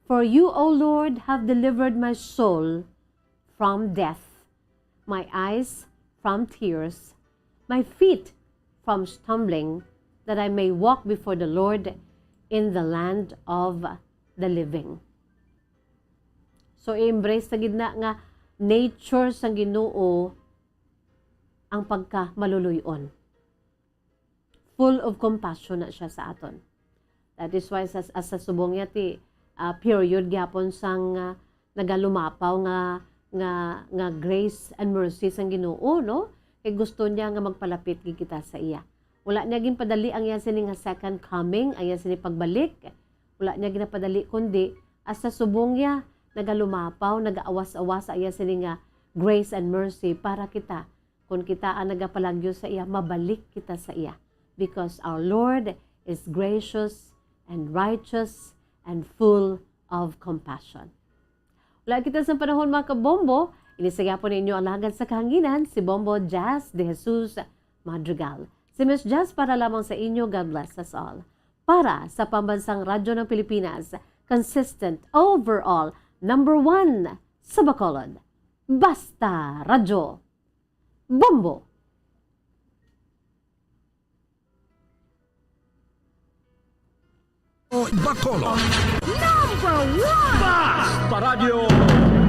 For you, O Lord, have delivered my soul from death, my eyes from tears, my feet from stumbling, that I may walk before the Lord in the land of the living." So, i-embrace na gid na nga nature sang Ginoo ang pagkamaluluy-on. Full of compassion na siya sa aton. That is why sa, sa subong niya ti, ah, period gyapon sang, ah, nagalumapaw nga, nga, nga grace and mercy sang Ginoo, no? Kay gusto niya nga magpalapit gid kita sa iya. Wala niya ginpadali ang iya sini nga second coming, ang iya sini pagbalik. Wala niya ginapadali, kundi hasta subong niya nagalumapaw, nagaawas-awas ang iya sini nga grace and mercy para kita. Kung kita ang nagapalagyo sa iya, mabalik kita sa iya. Because our Lord is gracious and righteous and full of compassion. Wala kita sa panahon, mga kabombo. Ini sa gyapon ninyo alagad sa kahanginan, si Bombo Jazz de Jesus Madrigal. Si Miss Jess para lamang sa inyo. God bless us all. Para sa Pambansang Radyo ng Pilipinas, consistent, overall, number one sa Bacolod. Basta Radyo. Bombo! Bacolod. Number one! Basta Radyo.